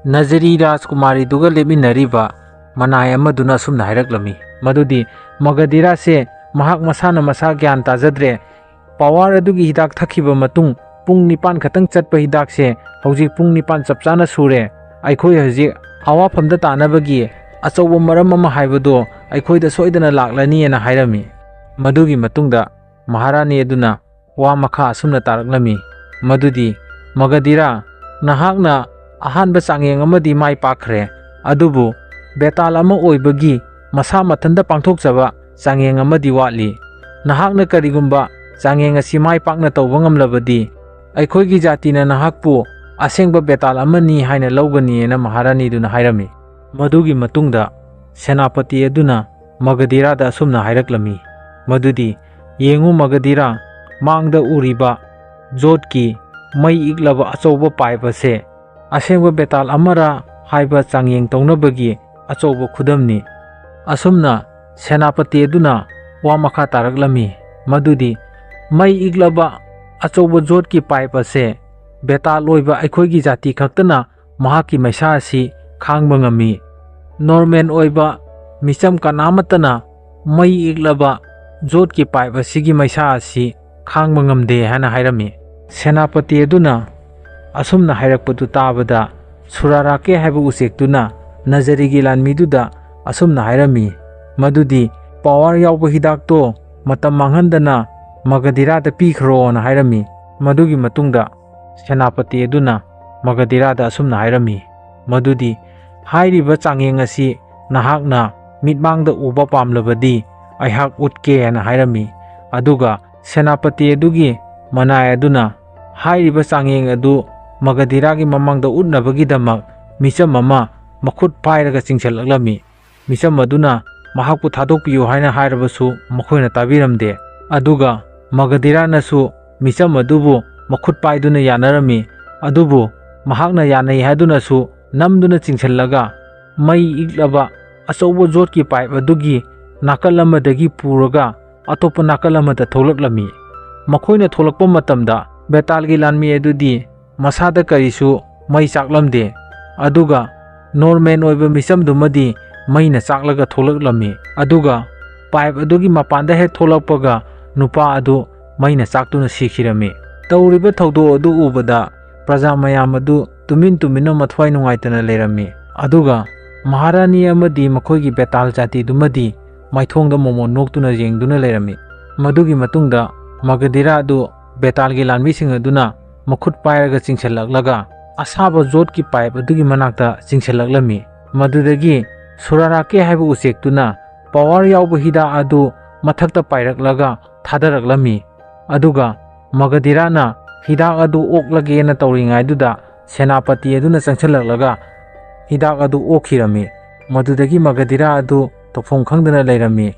ꯅꯖꯔꯤ ꯔꯥꯖꯀꯨꯃꯥꯔꯤꯗꯨꯒ ꯂꯦꯞꯃꯤꯟꯅꯔꯤꯕ ꯃꯅꯥꯏ ꯑꯃꯗꯨꯅ ꯑꯁꯨꯝꯅ ꯍꯥꯏꯔꯛꯂꯝꯃꯤ, ꯃꯗꯨꯗꯤ, "ꯃꯒꯙꯤꯔꯥꯁꯦ ꯃꯍꯥꯛ ꯃꯁꯥꯅ ꯃꯁꯥ ꯒ꯭ꯌꯥꯟ ꯇꯥꯖꯗ꯭ꯔꯦ꯫ ꯄꯋꯥꯔ ꯑꯗꯨꯒꯤ ꯍꯤꯗꯥꯛ ꯊꯛꯈꯤꯕ ꯃꯇꯨꯡ ꯄꯨꯡ ꯅꯤꯄꯥꯟ ꯈꯛꯇꯪ ꯆꯠꯄ ꯍꯤꯗꯥꯛꯁꯦ ꯍꯧꯖꯤꯛ ꯄꯨꯡ ꯅꯤꯄꯥꯟ ꯆꯞ ꯆꯥꯅ ꯁꯨꯔꯦ꯫ ꯑꯩꯈꯣꯏ ꯍꯧꯖꯤꯛ ꯑꯋꯥꯐꯝꯗ ꯇꯥꯅꯕꯒꯤ ꯑꯆꯧꯕ ꯃꯔꯝ ꯑꯃ ꯍꯥꯏꯕꯗꯣ ꯑꯩꯈꯣꯏꯗ ꯁꯣꯏꯗꯅ ꯂꯥꯛꯂꯅꯤꯅ" ꯍꯥꯏꯔꯝꯃꯤ꯫ ꯃꯗꯨꯒꯤ ꯃꯇꯨꯡꯗ ꯃꯍꯥꯔꯥꯅꯤ ꯑꯗꯨꯅ ꯋꯥ ꯃꯈꯥ ꯑꯁꯨꯝꯅ ꯇꯥꯔꯛꯂꯝꯃꯤ, ꯃꯗꯨꯗꯤ, "ꯃꯒꯙꯤꯔꯥ, ꯅꯍꯥꯛꯅ ꯑꯍꯥꯟꯕ ꯆꯥꯡꯌꯦꯡ ꯑꯃꯗꯤ ꯃꯥꯏ ꯄꯥꯛꯈ꯭ꯔꯦ, ꯑꯗꯨꯕꯨ ꯕꯦꯇꯥꯜ ꯑꯃ ꯑꯣꯏꯕꯒꯤ ꯃꯁꯥ ꯃꯊꯟꯇ ꯄꯥꯡꯊꯣꯛꯆꯕ ꯆꯥꯡꯌꯦꯡ ꯑꯃꯗꯤ ꯋꯥꯠꯂꯤ꯫ ꯅꯍꯥꯛꯅ ꯀꯔꯤꯒꯨꯝꯕ ꯆꯥꯡꯌꯦꯡ ꯑꯁꯤ ꯃꯥꯏ ꯄꯥꯛꯅ ꯇꯧꯕ ꯉꯝꯂꯕꯗꯤ, ꯑꯩꯈꯣꯏꯒꯤ ꯖꯥꯇꯤꯅ ꯅꯍꯥꯛꯄꯨ ꯑꯁꯦꯡꯕ ꯕꯦꯇꯥꯜ ꯑꯃꯅꯤ ꯍꯥꯏꯅ ꯂꯧꯒꯅꯤꯅ" ꯃꯍꯥꯔꯥꯅꯤꯗꯨꯅ ꯍꯥꯏꯔꯝꯃꯤ꯫ ꯃꯗꯨꯒꯤ ꯃꯇꯨꯡꯗ ꯁꯦꯅꯥꯄꯇꯤ ꯑꯗꯨꯅ ꯃꯒꯙꯤꯔꯥꯗ ꯑꯁꯨꯝꯅ ꯍꯥꯏꯔꯛꯂꯝꯃꯤ, ꯃꯗꯨꯗꯤ, "ꯌꯦꯡꯉꯨ ꯃꯒꯙꯤꯔꯥ, ꯃꯥꯡꯗ ꯎꯔꯤꯕ ꯖꯣꯠꯀꯤ ꯃꯩ ꯏꯛꯂꯕ ꯑꯆꯧꯕ ꯄꯥꯏꯞ ꯑꯁꯦ ꯑꯁꯦꯡꯕ ꯕꯦꯇꯥꯜ ꯑꯃꯔꯥ ꯍꯥꯏꯕ ꯆꯥꯡꯌꯦꯡ ꯇꯧꯅꯕꯒꯤ ꯑꯆꯧꯕ ꯈꯨꯗꯝꯅꯤ"꯫ ꯑꯁꯨꯝꯅ ꯁꯦꯅꯥꯄꯇꯤ ꯑꯗꯨꯅ ꯋꯥ ꯃꯈꯥ ꯇꯥꯔꯛꯂꯝꯃꯤ, ꯃꯗꯨꯗꯤ, "ꯃꯩ ꯏꯛꯂꯕ ꯑꯆꯧꯕ ꯖꯣꯠꯀꯤ ꯄꯥꯏꯞ ꯑꯁꯦ ꯕꯦꯇꯥꯜ ꯑꯣꯏꯕ ꯑꯩꯈꯣꯏꯒꯤ ꯖꯥꯇꯤ ꯈꯛꯇꯅ ꯃꯍꯥꯛꯀꯤ ꯃꯩꯁꯥ ꯑꯁꯤ ꯈꯥꯡꯕ ꯉꯝꯃꯤ꯫ ꯅꯣꯔꯃꯦꯜ ꯑꯣꯏꯕ ꯃꯤꯆꯝ ꯀꯅꯥꯃꯠꯇꯅ ꯃꯩ ꯏꯛꯂꯕ ꯖꯣꯠꯀꯤ ꯄꯥꯏꯞ ꯑꯁꯤꯒꯤ ꯃꯩꯁꯥ ꯑꯁꯤ ꯈꯥꯡꯕ ꯉꯝꯗꯦ" ꯍꯥꯏꯅ ꯍꯥꯏꯔꯝꯃꯤ꯫ ꯁꯦꯅꯥꯄꯇꯤ ꯑꯗꯨꯅ ꯑꯁꯨꯝꯅ ꯍꯥꯏꯔꯛꯄꯗꯨ ꯇꯥꯕꯗ ꯁꯨꯔꯥꯔꯥꯀꯦ ꯍꯥꯏꯕ ꯎꯆꯦꯛꯇꯨꯅ ꯅꯖꯔꯤꯒꯤ ꯂꯥꯟꯃꯤꯗꯨꯗ ꯑꯁꯨꯝꯅ ꯍꯥꯏꯔꯝꯃꯤ, ꯃꯗꯨꯗꯤ ꯄꯋꯥꯔ ꯌꯥꯎꯕ ꯍꯤꯗꯥꯛꯇꯣ ꯃꯇꯝ ꯃꯥꯡꯍꯟꯗꯅ ꯃꯒꯙꯤꯔꯥꯗ ꯄꯤꯈ꯭ꯔꯣꯅ ꯍꯥꯏꯔꯝꯃꯤ꯫ ꯃꯗꯨꯒꯤ ꯃꯇꯨꯡꯗ ꯁꯦꯅꯥꯄꯇꯤ ꯑꯗꯨꯅ ꯃꯒꯙꯤꯔꯥꯗ ꯑꯁꯨꯝꯅ ꯍꯥꯏꯔꯝꯃꯤ, ꯃꯗꯨꯗꯤ ꯍꯥꯏꯔꯤꯕ ꯆꯥꯡꯌꯦꯡ ꯑꯁꯤ ꯅꯍꯥꯛꯅ ꯃꯤꯠꯃꯥꯡꯗ ꯎꯕ ꯄꯥꯝꯂꯕꯗꯤ ꯑꯩꯍꯥꯛ ꯎꯠꯀꯦ ꯍꯥꯏꯅ ꯍꯥꯏꯔꯝꯃꯤ꯫ ꯑꯗꯨꯒ ꯁꯦꯅꯥꯄꯇꯤ ꯑꯗꯨꯒꯤ ꯃꯅꯥꯏ ꯑꯗꯨꯅ ꯍꯥꯏꯔꯤꯕ ꯆꯥꯡꯌꯦꯡ ꯑꯗꯨ ꯃꯒꯙꯤꯔꯥꯒꯤ ꯃꯃꯥꯡꯗ ꯎꯠꯅꯕꯒꯤꯗꯃꯛ ꯃꯤꯆꯝ ꯑꯃ ꯃꯈꯨꯠ ꯄꯥꯏꯔꯒ ꯆꯤꯡꯁꯤꯜꯂꯛꯂꯝꯃꯤ꯫ ꯃꯤꯆꯝ ꯑꯗꯨꯅ ꯃꯍꯥꯛꯄꯨ ꯊꯥꯗꯣꯛꯄꯤꯌꯨ ꯍꯥꯏꯅ ꯍꯥꯏꯔꯕꯁꯨ ꯃꯈꯣꯏꯅ ꯇꯥꯕꯤꯔꯝꯗꯦ꯫ ꯑꯗꯨꯒ ꯃꯒꯙꯤꯔꯥꯅꯁꯨ ꯃꯤꯆꯝ ꯑꯗꯨꯕꯨ ꯃꯈꯨꯠ ꯄꯥꯏꯗꯨꯅ ꯌꯥꯅꯔꯝꯃꯤ꯫ ꯑꯗꯨꯕꯨ ꯃꯍꯥꯛꯅ ꯌꯥꯅꯩ ꯍꯥꯏꯗꯨꯅꯁꯨ ꯅꯝꯗꯨꯅ ꯆꯤꯡꯁꯤꯜꯂꯒ ꯃꯩ ꯏꯛꯂꯕ ꯑꯆꯧꯕ ꯖꯣꯠꯀꯤ ꯄꯥꯏꯞ ꯑꯗꯨꯒꯤ ꯅꯥꯀꯜ ꯑꯃꯗꯒꯤ ꯄꯨꯔꯒ ꯑꯇꯣꯞꯄ ꯅꯥꯀꯜ ꯑꯃꯗ ꯊꯣꯛꯂꯛꯂꯝꯃꯤ꯫ ꯃꯈꯣꯏꯅ ꯊꯣꯛꯂꯛꯄ ꯃꯇꯝꯗ ꯕꯦꯇꯥꯜꯒꯤ ꯂꯥꯟꯃꯤ ꯑꯗꯨꯗꯤ ꯃꯁꯥꯗ ꯀꯔꯤꯁꯨ ꯃꯩ ꯆꯥꯛꯂꯝꯗꯦ꯫ ꯑꯗꯨꯒ ꯅꯣꯔꯃꯦꯟ ꯑꯣꯏꯕ ꯃꯤꯆꯝꯗꯨꯃꯗꯤ ꯃꯩꯅ ꯆꯥꯛꯂꯒ ꯊꯣꯛꯂꯛꯂꯝꯃꯤ꯫ ꯑꯗꯨꯒ ꯄꯥꯏꯞ ꯑꯗꯨꯒꯤ ꯃꯄꯥꯟꯗ ꯍꯦꯛ ꯊꯣꯛꯂꯛꯄꯒ ꯅꯨꯄꯥ ꯑꯗꯨ ꯃꯩꯅ ꯆꯥꯛꯇꯨꯅ ꯁꯤꯈꯤꯔꯝꯃꯤ꯫ ꯇꯧꯔꯤꯕ ꯊꯧꯗꯣꯛ ꯑꯗꯨ ꯎꯕꯗ ꯄ꯭ꯔꯖꯥ ꯃꯌꯥꯝ ꯑꯗꯨ ꯇꯨꯃꯤꯟ ꯇꯨꯃꯤꯟꯅ ꯃꯊ꯭ꯋꯥꯏ ꯅꯨꯡꯉꯥꯏꯇꯅ ꯂꯩꯔꯝꯃꯤ꯫ ꯑꯗꯨꯒ ꯃꯍꯥꯔꯥꯅꯤ ꯑꯃꯗꯤ ꯃꯈꯣꯏꯒꯤ ꯕꯦꯇꯥꯜ ꯖꯥꯇꯤꯗꯨꯃꯗꯤ ꯃꯥꯏꯊꯣꯡꯗ ꯃꯣꯃꯣꯟ ꯅꯣꯛꯇꯨꯅ ꯌꯦꯡꯗꯨꯅ ꯂꯩꯔꯝꯃꯤ꯫ ꯃꯗꯨꯒꯤ ꯃꯇꯨꯡꯗ ꯃꯒꯙꯤꯔꯥ ꯑꯗꯨ ꯕꯦꯇꯥꯜꯒꯤ ꯂꯥꯟꯃꯤꯁꯤꯡ ꯑꯗꯨꯅ ꯃꯈꯨꯠ ꯄꯥꯏꯔꯒ ꯆꯤꯡꯁꯤꯜꯂꯛꯂꯒ ꯑꯁꯥꯕ ꯖꯣꯠꯀꯤ ꯄꯥꯏꯞ ꯑꯗꯨꯒꯤ ꯃꯅꯥꯛꯇ ꯆꯤꯡꯁꯤꯜꯂꯛꯂꯝꯃꯤ꯫ ꯃꯗꯨꯗꯒꯤ ꯁꯨꯔꯥꯔꯥꯀꯦ ꯍꯥꯏꯕ ꯎꯆꯦꯛꯇꯨꯅ ꯄꯋꯥꯔ ꯌꯥꯎꯕ ꯍꯤꯗꯥꯛ ꯑꯗꯨ ꯃꯊꯛꯇ ꯄꯥꯏꯔꯛꯂꯒ ꯊꯥꯗꯔꯛꯂꯝꯃꯤ꯫ ꯑꯗꯨꯒ ꯃꯒꯙꯤꯔꯥꯅ ꯍꯤꯗꯥꯛ ꯑꯗꯨ ꯑꯣꯛꯂꯒꯦꯅ ꯇꯧꯔꯤꯉꯩꯗꯨꯗ ꯁꯦꯅꯥꯄꯇꯤ ꯑꯗꯨꯅ ꯆꯪꯁꯤꯜꯂꯛꯂꯒ ꯍꯤꯗꯥꯛ ꯑꯗꯨ ꯑꯣꯛꯈꯤꯔꯝꯃꯤ꯫ ꯃꯗꯨꯗꯒꯤ ꯃꯒꯙꯤꯔꯥ ꯑꯗꯨ ꯇꯧꯐꯝ ꯈꯪꯗꯅ ꯂꯩꯔꯝꯃꯤ꯫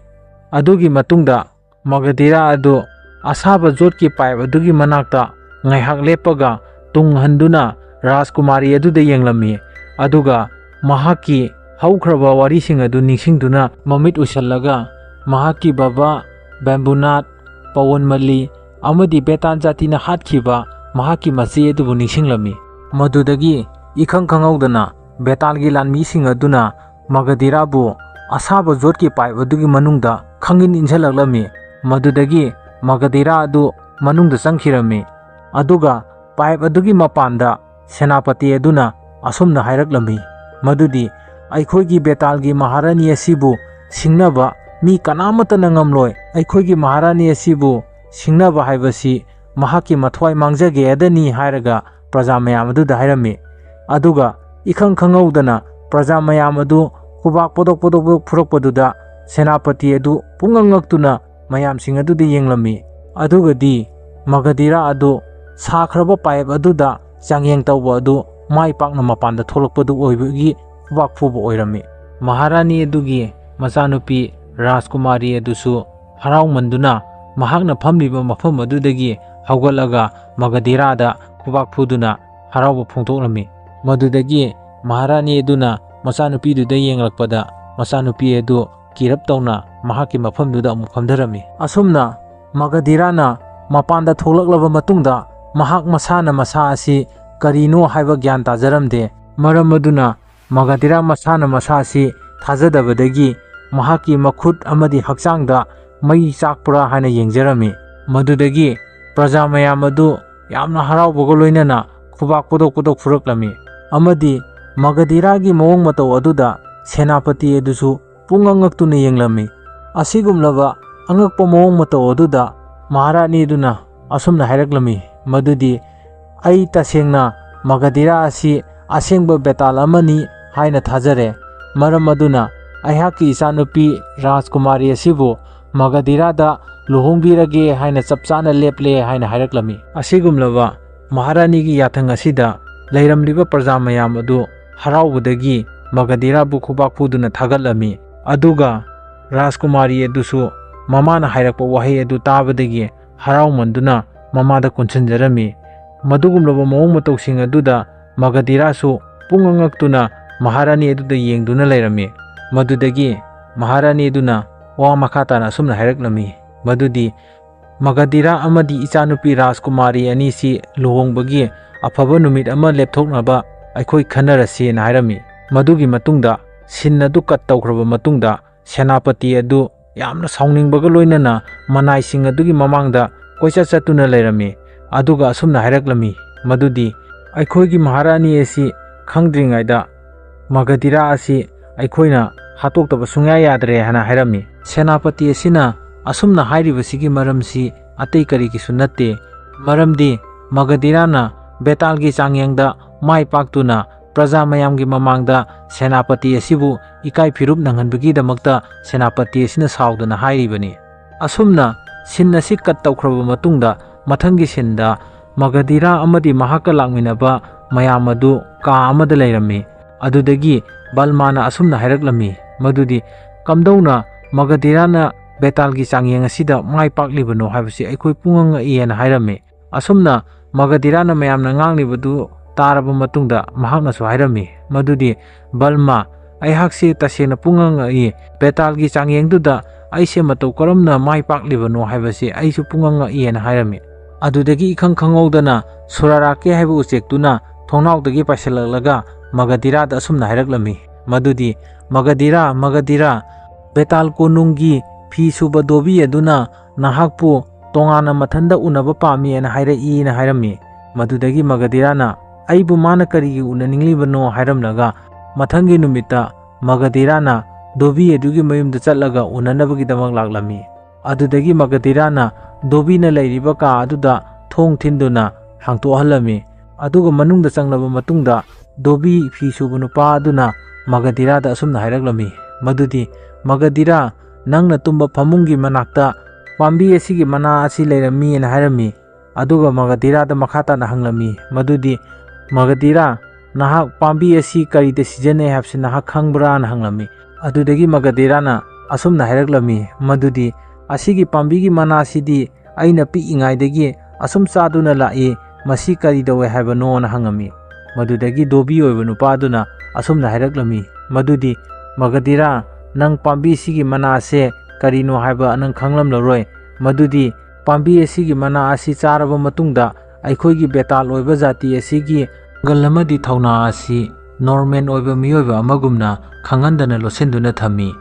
ꯑꯗꯨꯒꯤ ꯃꯇꯨꯡꯗ ꯃꯒꯙꯤꯔꯥ ꯑꯗꯨ ꯑꯁꯥꯕ ꯖꯣꯠꯀꯤ ꯄꯥꯏꯞ ꯑꯗꯨꯒꯤ ꯃꯅꯥꯛꯇ ꯉꯥꯏꯍꯥꯛ ꯂꯦꯞꯄꯒ ꯇꯨꯡ ꯍꯟꯗꯨꯅ ꯔꯥꯖꯀꯨꯃꯥꯔꯤ ꯑꯗꯨꯗ ꯌꯦꯡꯂꯝꯃꯤ꯫ ꯑꯗꯨꯒ ꯃꯍꯥꯛꯀꯤ ꯍꯧꯈ꯭ꯔꯕ ꯋꯥꯔꯤꯁꯤꯡ ꯑꯗꯨ ꯅꯤꯡꯁꯤꯡꯗꯨꯅ ꯃꯃꯤꯠ ꯎꯏꯁꯜꯂꯒ ꯃꯍꯥꯛꯀꯤ ꯕꯕꯥ ꯕꯦꯝꯕꯨꯅꯥꯠ, ꯄꯋꯟꯃꯂꯤ ꯑꯃꯗꯤ ꯕꯦꯇꯥꯜ ꯖꯥꯇꯤꯅ ꯍꯥꯠꯈꯤꯕ ꯃꯍꯥꯛꯀꯤ ꯃꯆꯦ ꯑꯗꯨꯕꯨ ꯅꯤꯡꯁꯤꯡꯂꯝꯃꯤ꯫ ꯃꯗꯨꯗꯒꯤ ꯏꯈꯪ ꯈꯪꯍꯧꯗꯅ ꯕꯦꯇꯥꯜꯒꯤ ꯂꯥꯟꯃꯤꯁꯤꯡ ꯑꯗꯨꯅ ꯃꯒꯙꯤꯔꯥꯕꯨ ꯑꯁꯥꯕ ꯖꯣꯠꯀꯤ ꯄꯥꯏꯞ ꯑꯗꯨꯒꯤ ꯃꯅꯨꯡꯗ ꯈꯪꯏꯟ ꯏꯟꯁꯤꯜꯂꯛꯂꯝꯃꯤ꯫ ꯃꯗꯨꯗꯒꯤ ꯃꯒꯙꯤꯔꯥ ꯑꯗꯨ ꯃꯅꯨꯡꯗ ꯆꯪꯈꯤꯔꯝꯃꯤ꯫ ꯑꯗꯨꯒ ꯄꯥꯏꯞ ꯑꯗꯨꯒꯤ ꯃꯄꯥꯟꯗ ꯁꯦꯅꯥꯄꯇꯤ ꯑꯗꯨꯅ ꯑꯁꯨꯝꯅ ꯍꯥꯏꯔꯛꯂꯝꯃꯤ, ꯃꯗꯨꯗꯤ, "ꯑꯩꯈꯣꯏꯒꯤ ꯕꯦꯇꯥꯜꯒꯤ ꯃꯍꯥꯔꯥꯅꯤ ꯑꯁꯤꯕꯨ ꯁꯤꯡꯅꯕ ꯃꯤ ꯀꯅꯥꯃꯠꯇꯅ ꯉꯝꯂꯣꯏ꯫ ꯑꯩꯈꯣꯏꯒꯤ ꯃꯍꯥꯔꯥꯅꯤ ꯑꯁꯤꯕꯨ ꯁꯤꯡꯅꯕ ꯍꯥꯏꯕꯁꯤ ꯃꯍꯥꯛꯀꯤ ꯃꯊ꯭ꯋꯥꯏ ꯃꯥꯡꯖꯒꯦ ꯑꯗꯅꯤ" ꯍꯥꯏꯔꯒ ꯄ꯭ꯔꯖꯥ ꯃꯌꯥꯝ ꯑꯗꯨꯗ ꯍꯥꯏꯔꯝꯃꯤ꯫ ꯑꯗꯨꯒ ꯏꯈꯪ ꯈꯪꯍꯧꯗꯅ ꯄ꯭ꯔꯖꯥ ꯃꯌꯥꯝ ꯑꯗꯨ ꯈꯨꯕꯥꯛ ꯄꯣꯗꯣꯛ ꯄꯣꯗꯣꯛ ꯄꯣꯗꯣꯛ ꯐꯨꯔꯛꯄꯗꯨꯗ ꯁꯦꯅꯥꯄꯇꯤ ꯑꯗꯨ ꯄꯨꯡꯉꯛ ꯉꯛꯇꯨꯅ ꯃꯌꯥꯝꯁꯤꯡ ꯑꯗꯨꯗ ꯌꯦꯡꯂꯝꯃꯤ꯫ ꯑꯗꯨꯒꯗꯤ ꯃꯒꯙꯤꯔꯥ ꯑꯗꯨ ꯁꯥꯈ꯭ꯔꯕ ꯄꯥꯏꯞ ꯑꯗꯨꯗ ꯆꯥꯡꯌꯦꯡ ꯇꯧꯕ ꯑꯗꯨ ꯃꯥꯏ ꯄꯥꯛꯅ ꯃꯄꯥꯟꯗ ꯊꯣꯛꯂꯛꯄꯗꯨ ꯑꯣꯏꯕꯒꯤ ꯈꯨꯕꯥꯛ ꯐꯨꯕ ꯑꯣꯏꯔꯝꯃꯤ꯫ ꯃꯍꯥꯔꯥꯅꯤ ꯑꯗꯨꯒꯤ ꯃꯆꯥꯅꯨꯄꯤ ꯔꯥꯖꯀꯨꯃꯥꯔꯤ ꯑꯗꯨꯁꯨ ꯍꯔꯥꯎꯃꯟꯗꯨꯅ ꯃꯍꯥꯛꯅ ꯐꯝꯂꯤꯕ ꯃꯐꯝ ꯑꯗꯨꯗꯒꯤ ꯍꯧꯒꯠꯂꯒ ꯃꯒꯙꯤꯔꯥꯗ ꯈꯨꯕꯥꯛ ꯐꯨꯗꯨꯅ ꯍꯔꯥꯎꯕ ꯐꯣꯡꯗꯣꯛꯂꯝꯃꯤ꯫ ꯃꯗꯨꯗꯒꯤ ꯃꯍꯥꯔꯥꯅꯤ ꯑꯗꯨꯅ ꯃꯆꯥꯅꯨꯄꯤꯗꯨꯗ ꯌꯦꯡꯂꯛꯄꯗ ꯃꯆꯥꯅꯨꯄꯤ ꯑꯗꯨ ꯀꯤꯔꯞ ꯇꯧꯅ ꯃꯍꯥꯛꯀꯤ ꯃꯐꯝꯗꯨꯗ ꯑꯃꯨꯛ ꯐꯝꯊꯔꯝꯃꯤ꯫ ꯑꯁꯨꯝꯅ ꯃꯒꯙꯤꯔꯥꯅ ꯃꯄꯥꯟꯗ ꯊꯣꯛꯂꯛꯂꯕ ꯃꯇꯨꯡꯗ ꯃꯍꯥꯛ ꯃꯁꯥꯅ ꯃꯁꯥ ꯑꯁꯤ ꯀꯔꯤꯅꯣ ꯍꯥꯏꯕ ꯒ꯭ꯌꯥꯟ ꯇꯥꯖꯔꯝꯗꯦ꯫ ꯃꯔꯝ ꯑꯗꯨꯅ ꯃꯒꯙꯤꯔꯥ ꯃꯁꯥꯅ ꯃꯁꯥ ꯑꯁꯤ ꯊꯥꯖꯗꯕꯗꯒꯤ ꯃꯍꯥꯛꯀꯤ ꯃꯈꯨꯠ ꯑꯃꯗꯤ ꯍꯛꯆꯥꯡꯗ ꯃꯩ ꯆꯥꯛꯄ꯭ꯔꯥ ꯍꯥꯏꯅ ꯌꯦꯡꯖꯔꯝꯃꯤ꯫ ꯃꯗꯨꯗꯒꯤ ꯄ꯭ꯔꯖꯥ ꯃꯌꯥꯝ ꯑꯗꯨ ꯌꯥꯝꯅ ꯍꯔꯥꯎꯕꯒ ꯂꯣꯏꯅꯅ ꯈꯨꯕꯥꯛ ꯄꯣꯗꯣꯛ ꯄꯣꯗꯣꯛ ꯐꯨꯔꯛꯂꯝꯃꯤ꯫ ꯑꯃꯗꯤ ꯃꯒꯙꯤꯔꯥꯒꯤ ꯃꯑꯣꯡ ꯃꯇꯧ ꯑꯗꯨꯗ ꯁꯦꯅꯥꯄꯇꯤ ꯑꯗꯨꯁꯨ ꯄꯨꯡꯉꯛ ꯉꯛꯇꯨꯅ ꯌꯦꯡꯂꯝꯃꯤ꯫ ꯑꯁꯤꯒꯨꯝꯂꯕ ꯑꯉꯛꯄ ꯃꯑꯣꯡ ꯃꯇꯧ ꯑꯗꯨꯗ ꯃꯍꯥꯔꯥꯅꯤꯗꯨꯅ ꯑꯁꯨꯝꯅ ꯍꯥꯏꯔꯛꯂꯝꯃꯤ, ꯃꯗꯨꯗꯤ, "ꯑꯩ ꯇꯁꯦꯡꯅ ꯃꯒꯙꯤꯔꯥ ꯑꯁꯤ ꯑꯁꯦꯡꯕ ꯕꯦꯇꯥꯜ ꯑꯃꯅꯤ ꯍꯥꯏꯅ ꯊꯥꯖꯔꯦ꯫ ꯃꯔꯝ ꯑꯗꯨꯅ ꯑꯩꯍꯥꯛꯀꯤ ꯏꯆꯥꯅꯨꯄꯤ ꯔꯥꯖꯀꯨꯃꯥꯔꯤ ꯑꯁꯤꯕꯨ ꯃꯒꯙꯤꯔꯥꯗ ꯂꯨꯍꯣꯡꯕꯤꯔꯒꯦ ꯍꯥꯏꯅ ꯆꯞ ꯆꯥꯅ ꯂꯦꯞꯂꯦ" ꯍꯥꯏꯅ ꯍꯥꯏꯔꯛꯂꯝꯃꯤ꯫ ꯑꯁꯤꯒꯨꯝꯂꯕ ꯃꯍꯥꯔꯥꯅꯤꯒꯤ ꯌꯥꯊꯪ ꯑꯁꯤꯗ ꯂꯩꯔꯝꯂꯤꯕ ꯄ꯭ꯔꯖꯥ ꯃꯌꯥꯝ ꯑꯗꯨ ꯍꯔꯥꯎꯕꯗꯒꯤ ꯃꯒꯙꯤꯔꯥꯕꯨ ꯈꯨꯕꯥꯛ ꯐꯨꯗꯨꯅ ꯊꯥꯒꯠꯂꯝꯃꯤ꯫ ꯑꯗꯨꯒ ꯔꯥꯖꯀꯨꯃꯥꯔꯤ ꯑꯗꯨꯁꯨ ꯃꯃꯥꯅ ꯍꯥꯏꯔꯛꯄ ꯋꯥꯍꯩ ꯑꯗꯨ ꯇꯥꯕꯗꯒꯤ ꯍꯔꯥꯎꯃꯟꯗꯨꯅ ꯃꯃꯥꯗ ꯀꯣꯟꯁꯤꯟꯖꯔꯝꯃꯤ꯫ ꯃꯗꯨꯒꯨꯝꯂꯕ ꯃꯑꯣꯡ ꯃꯇꯧꯁꯤꯡ ꯑꯗꯨꯗ ꯃꯒꯙꯤꯔꯥꯁꯨ ꯄꯨꯡꯉꯛ ꯉꯛꯇꯨꯅ ꯃꯍꯥꯔꯥꯅꯤ ꯑꯗꯨꯗ ꯌꯦꯡꯗꯨꯅ ꯂꯩꯔꯝꯃꯤ꯫ ꯃꯗꯨꯗꯒꯤ ꯃꯍꯥꯔꯥꯅꯤ ꯑꯗꯨꯅ ꯋꯥ ꯃꯈꯥ ꯇꯥꯅ ꯑꯁꯨꯝꯅ ꯍꯥꯏꯔꯛꯂꯝꯃꯤ, ꯃꯗꯨꯗꯤ, "ꯃꯒꯙꯤꯔꯥ ꯑꯃꯗꯤ ꯏꯆꯥꯅꯨꯄꯤ ꯔꯥꯖꯀꯨꯃꯥꯔꯤ ꯑꯅꯤꯁꯤ ꯂꯨꯍꯣꯡꯕꯒꯤ ꯑꯐꯕ ꯅꯨꯃꯤꯠ ꯑꯃ ꯂꯦꯞꯊꯣꯛꯅꯕ ꯑꯩꯈꯣꯏ ꯈꯟꯅꯔꯁꯦꯅ" ꯍꯥꯏꯔꯝꯃꯤ꯫ ꯃꯗꯨꯒꯤ ꯃꯇꯨꯡꯗ ꯁꯤꯟ ꯑꯗꯨ ꯀꯠ ꯇꯧꯈ꯭ꯔꯕ ꯃꯇꯨꯡꯗ ꯁꯦꯅꯥꯄꯇꯤ ꯑꯗꯨ ꯌꯥꯝꯅ ꯁꯥꯎꯅꯤꯡꯕꯒ ꯂꯣꯏꯅꯅ ꯃꯅꯥꯏꯁꯤꯡ ꯑꯗꯨꯒꯤ ꯃꯃꯥꯡꯗ ꯀꯣꯏꯆꯠ ꯆꯠꯇꯨꯅ ꯂꯩꯔꯝꯃꯤ꯫ ꯑꯗꯨꯒ ꯑꯁꯨꯝꯅ ꯍꯥꯏꯔꯛꯂꯝꯃꯤ, ꯃꯗꯨꯗꯤ, "ꯑꯩꯈꯣꯏꯒꯤ ꯃꯍꯥꯔꯥꯅꯤ ꯑꯁꯤ ꯈꯪꯗ꯭ꯔꯤꯉꯩꯗ ꯃꯒꯙꯤꯔꯥ ꯑꯁꯤ ꯑꯩꯈꯣꯏꯅ ꯍꯥꯠꯇꯣꯛꯇꯕ ꯁꯨꯡꯌꯥ ꯌꯥꯗ꯭ꯔꯦ ꯍꯥꯏꯅ ꯍꯥꯏꯔꯝꯃꯤ꯫ ꯁꯦꯅꯥꯄꯇꯤ ꯑꯁꯤꯅ ꯑꯁꯨꯝꯅ ꯍꯥꯏꯔꯤꯕꯁꯤꯒꯤ ꯃꯔꯝꯁꯤ ꯑꯇꯩ ꯀꯔꯤꯒꯤꯁꯨ ꯅꯠꯇꯦ, ꯃꯔꯝꯗꯤ ꯃꯒꯙꯤꯔꯥꯅ ꯕꯦꯇꯥꯜꯒꯤ ꯆꯥꯡꯌꯦꯡꯗ ꯃꯥꯏ ꯄꯥꯛꯇꯨꯅ ꯄ꯭ꯔꯖꯥ ꯃꯌꯥꯝꯒꯤ ꯃꯃꯥꯡꯗ ꯁꯦꯅꯥꯄꯇꯤ ꯑꯁꯤꯕꯨ ꯏꯀꯥꯏ ꯐꯤꯔꯨꯞ ꯅꯪꯍꯟꯕꯒꯤꯗꯃꯛꯇ ꯁꯦꯅꯥꯄꯇꯤ ꯑꯁꯤꯅ ꯁꯥꯎꯗꯨꯅ ꯍꯥꯏꯔꯤꯕꯅꯤ꯫ ꯑꯁꯨꯝꯅ ꯁꯤꯟ ꯑꯁꯤ ꯀꯠ ꯇꯧꯈ꯭ꯔꯕ ꯃꯇꯨꯡꯗ, ꯃꯊꯪꯒꯤ ꯁꯤꯟꯗ ꯃꯒꯙꯤꯔꯥ ꯑꯃꯗꯤ ꯃꯍꯥꯛꯀ ꯂꯥꯛꯃꯤꯟꯅꯕ ꯃꯌꯥꯝ ꯑꯗꯨ ꯀꯥ ꯑꯃꯗ ꯂꯩꯔꯝꯃꯤ꯫ ꯑꯗꯨꯗꯒꯤ ꯕꯜꯃꯥꯅ ꯑꯁꯨꯝꯅ ꯍꯥꯏꯔꯛꯂꯝꯃꯤ, ꯃꯗꯨꯗꯤ ꯀꯝꯗꯧꯅ ꯃꯒꯙꯤꯔꯥꯅ ꯕꯦꯇꯥꯜꯒꯤ ꯆꯥꯡꯌꯦꯡ ꯑꯁꯤꯗ ꯃꯥꯏ ꯄꯥꯛꯂꯤꯕꯅꯣ ꯍꯥꯏꯕꯁꯤ ꯑꯩꯈꯣꯏ ꯄꯨꯡꯉꯛ ꯉꯛꯏ ꯍꯥꯏꯅ ꯍꯥꯏꯔꯝꯃꯤ꯫ ꯑꯁꯨꯝꯅ ꯃꯒꯙꯤꯔꯥꯅ ꯃꯌꯥꯝꯅ ꯉꯥꯡꯂꯤꯕꯗꯨ ꯇꯥꯔꯕ ꯃꯇꯨꯡꯗ ꯃꯍꯥꯛꯅꯁꯨ ꯍꯥꯏꯔꯝꯃꯤ, ꯃꯗꯨꯗꯤ ꯕꯜꯃꯥ, ꯑꯩꯍꯥꯛꯁꯤ ꯇꯁꯦꯡꯅ ꯄꯨꯡꯉꯛ ꯉꯛꯏ꯫ ꯕꯦꯇꯥꯜꯒꯤ ꯆꯥꯡꯌꯦꯡꯗꯨꯗ ꯑꯩꯁꯦ ꯃꯇꯧ ꯀꯔꯝꯅ ꯃꯥꯏ ꯄꯥꯛꯂꯤꯕꯅꯣ ꯍꯥꯏꯕꯁꯤ ꯑꯩꯁꯨ ꯄꯨꯡꯉꯛ ꯉꯛꯏ ꯍꯥꯏꯅ ꯍꯥꯏꯔꯝꯃꯤ꯫ ꯑꯗꯨꯗꯒꯤ ꯏꯈꯪ ꯈꯪꯍꯧꯗꯅ ꯁꯨꯔꯥꯔꯥꯀꯦ ꯍꯥꯏꯕ ꯎꯆꯦꯛꯇꯨꯅ ꯊꯣꯡꯅꯥꯎꯗꯒꯤ ꯄꯥꯏꯁꯤꯜꯂꯛꯂꯒ ꯃꯒꯙꯤꯔꯥꯗ ꯑꯁꯨꯝꯅ ꯍꯥꯏꯔꯛꯂꯝꯃꯤ, ꯃꯗꯨꯗꯤ, ꯃꯒꯙꯤꯔꯥ, ꯃꯒꯙꯤꯔꯥ, ꯕꯦꯇꯥꯜ ꯀꯣꯅꯨꯡꯒꯤ ꯐꯤ ꯁꯨꯕ ꯗꯣꯕꯤ ꯑꯗꯨꯅ ꯅꯍꯥꯛꯄꯨ ꯇꯣꯉꯥꯟꯅ ꯃꯊꯟꯗ ꯎꯅꯕ ꯄꯥꯝꯃꯤ ꯍꯥꯏꯅ ꯍꯥꯏꯔꯛꯏꯅ ꯍꯥꯏꯔꯝꯃꯤ꯫ ꯃꯗꯨꯗꯒꯤ ꯃꯒꯙꯤꯔꯥꯅ ꯑꯩꯕꯨ ꯃꯥꯅ ꯀꯔꯤꯒꯤ ꯎꯅꯅꯤꯡꯂꯤꯕꯅꯣ ꯍꯥꯏꯔꯝꯂꯒ, ꯃꯊꯪꯒꯤ ꯅꯨꯃꯤꯠꯇ ꯃꯒꯙꯤꯔꯥꯅ ꯗꯣꯕꯤ ꯑꯗꯨꯒꯤ ꯃꯌꯨꯝꯗ ꯆꯠꯂꯒ ꯎꯅꯅꯕꯒꯤꯗꯃꯛ ꯂꯥꯛꯂꯝꯃꯤ꯫ ꯑꯗꯨꯗꯒꯤ ꯃꯒꯙꯤꯔꯥꯅ ꯗꯣꯕꯤꯅ ꯂꯩꯔꯤꯕ ꯀꯥ ꯑꯗꯨꯗ ꯊꯣꯡ ꯊꯤꯟꯗꯨꯅ ꯍꯥꯡꯇꯣꯛꯍꯜꯂꯝꯃꯤ꯫ ꯑꯗꯨꯒ ꯃꯅꯨꯡꯗ ꯆꯪꯂꯕ ꯃꯇꯨꯡꯗ ꯗꯣꯕꯤ ꯐꯤ ꯁꯨꯕ ꯅꯨꯄꯥ ꯑꯗꯨꯅ ꯃꯒꯙꯤꯔꯥꯗ ꯑꯁꯨꯝꯅ ꯍꯥꯏꯔꯛꯂꯝꯃꯤ, ꯃꯗꯨꯗꯤ, ꯃꯒꯙꯤꯔꯥ, ꯅꯪꯅ ꯇꯨꯝꯕ ꯐꯃꯨꯡꯒꯤ ꯃꯅꯥꯛꯇ ꯄꯥꯝꯕꯤ ꯑꯁꯤꯒꯤ ꯃꯅꯥ ꯑꯁꯤ ꯂꯩꯔꯝꯃꯤ ꯍꯥꯏꯅ ꯍꯥꯏꯔꯝꯃꯤ꯫ ꯑꯗꯨꯒ ꯃꯒꯙꯤꯔꯥꯗ ꯃꯈꯥ ꯇꯥꯅ ꯍꯪꯂꯝꯃꯤ, ꯃꯗꯨꯗꯤ, ꯃꯒꯙꯤꯔꯥ, ꯅꯍꯥꯛ ꯄꯥꯝꯕꯤ ꯑꯁꯤ ꯀꯔꯤꯗ ꯁꯤꯖꯤꯟꯅꯩ ꯍꯥꯏꯕꯁꯤ ꯅꯍꯥꯛ ꯈꯪꯕ꯭ꯔꯥꯅ ꯍꯪꯂꯝꯃꯤ꯫ ꯑꯗꯨꯗꯒꯤ ꯃꯒꯙꯤꯔꯥꯅ ꯑꯁꯨꯝꯅ ꯍꯥꯏꯔꯛꯂꯝꯃꯤ, ꯃꯗꯨꯗꯤ, ꯑꯁꯤꯒꯤ ꯄꯥꯝꯕꯤꯒꯤ ꯃꯅꯥꯁꯤꯗꯤ ꯑꯩꯅ ꯄꯤꯛꯏꯉꯩꯗꯒꯤ ꯑꯁꯨꯝ ꯆꯥꯗꯨꯅ ꯂꯥꯛꯏ, ꯃꯁꯤ ꯀꯔꯤ ꯇꯧꯋꯦ ꯍꯥꯏꯕꯅꯣꯅ ꯍꯪꯉꯝꯃꯤ꯫ ꯃꯗꯨꯗꯒꯤ ꯗꯣꯕꯤ ꯑꯣꯏꯕ ꯅꯨꯄꯥꯗꯨꯅ ꯑꯁꯨꯝꯅ ꯍꯥꯏꯔꯛꯂꯝꯃꯤ, ꯃꯗꯨꯗꯤ, ꯃꯒꯙꯤꯔꯥ, ꯅꯪ ꯄꯥꯝꯕꯤꯁꯤꯒꯤ ꯃꯅꯥꯁꯦ ꯀꯔꯤꯅꯣ ꯍꯥꯏꯕ ꯅꯪ ꯈꯪꯂꯝꯂꯔꯣꯏ, ꯃꯗꯨꯗꯤ ꯄꯥꯝꯕꯤ ꯑꯁꯤꯒꯤ ꯃꯅꯥ ꯑꯁꯤ ꯆꯥꯔꯕ ꯃꯇꯨꯡꯗ ꯑꯩꯈꯣꯏꯒꯤ ꯕꯦꯇꯥꯜ ꯑꯣꯏꯕ ꯖꯥꯇꯤ ꯑꯁꯤꯒꯤ ꯄꯥꯡꯒꯜ ꯑꯃꯗꯤ ꯊꯧꯅꯥ ꯑꯁꯤ ꯅꯣꯔꯃꯦꯟ ꯑꯣꯏꯕ ꯃꯤꯑꯣꯏꯕ ꯑꯃꯒꯨꯝꯅ ꯈꯪꯍꯟꯗꯅ ꯂꯣꯠꯁꯤꯟꯗꯨꯅ ꯊꯝꯃꯤ꯫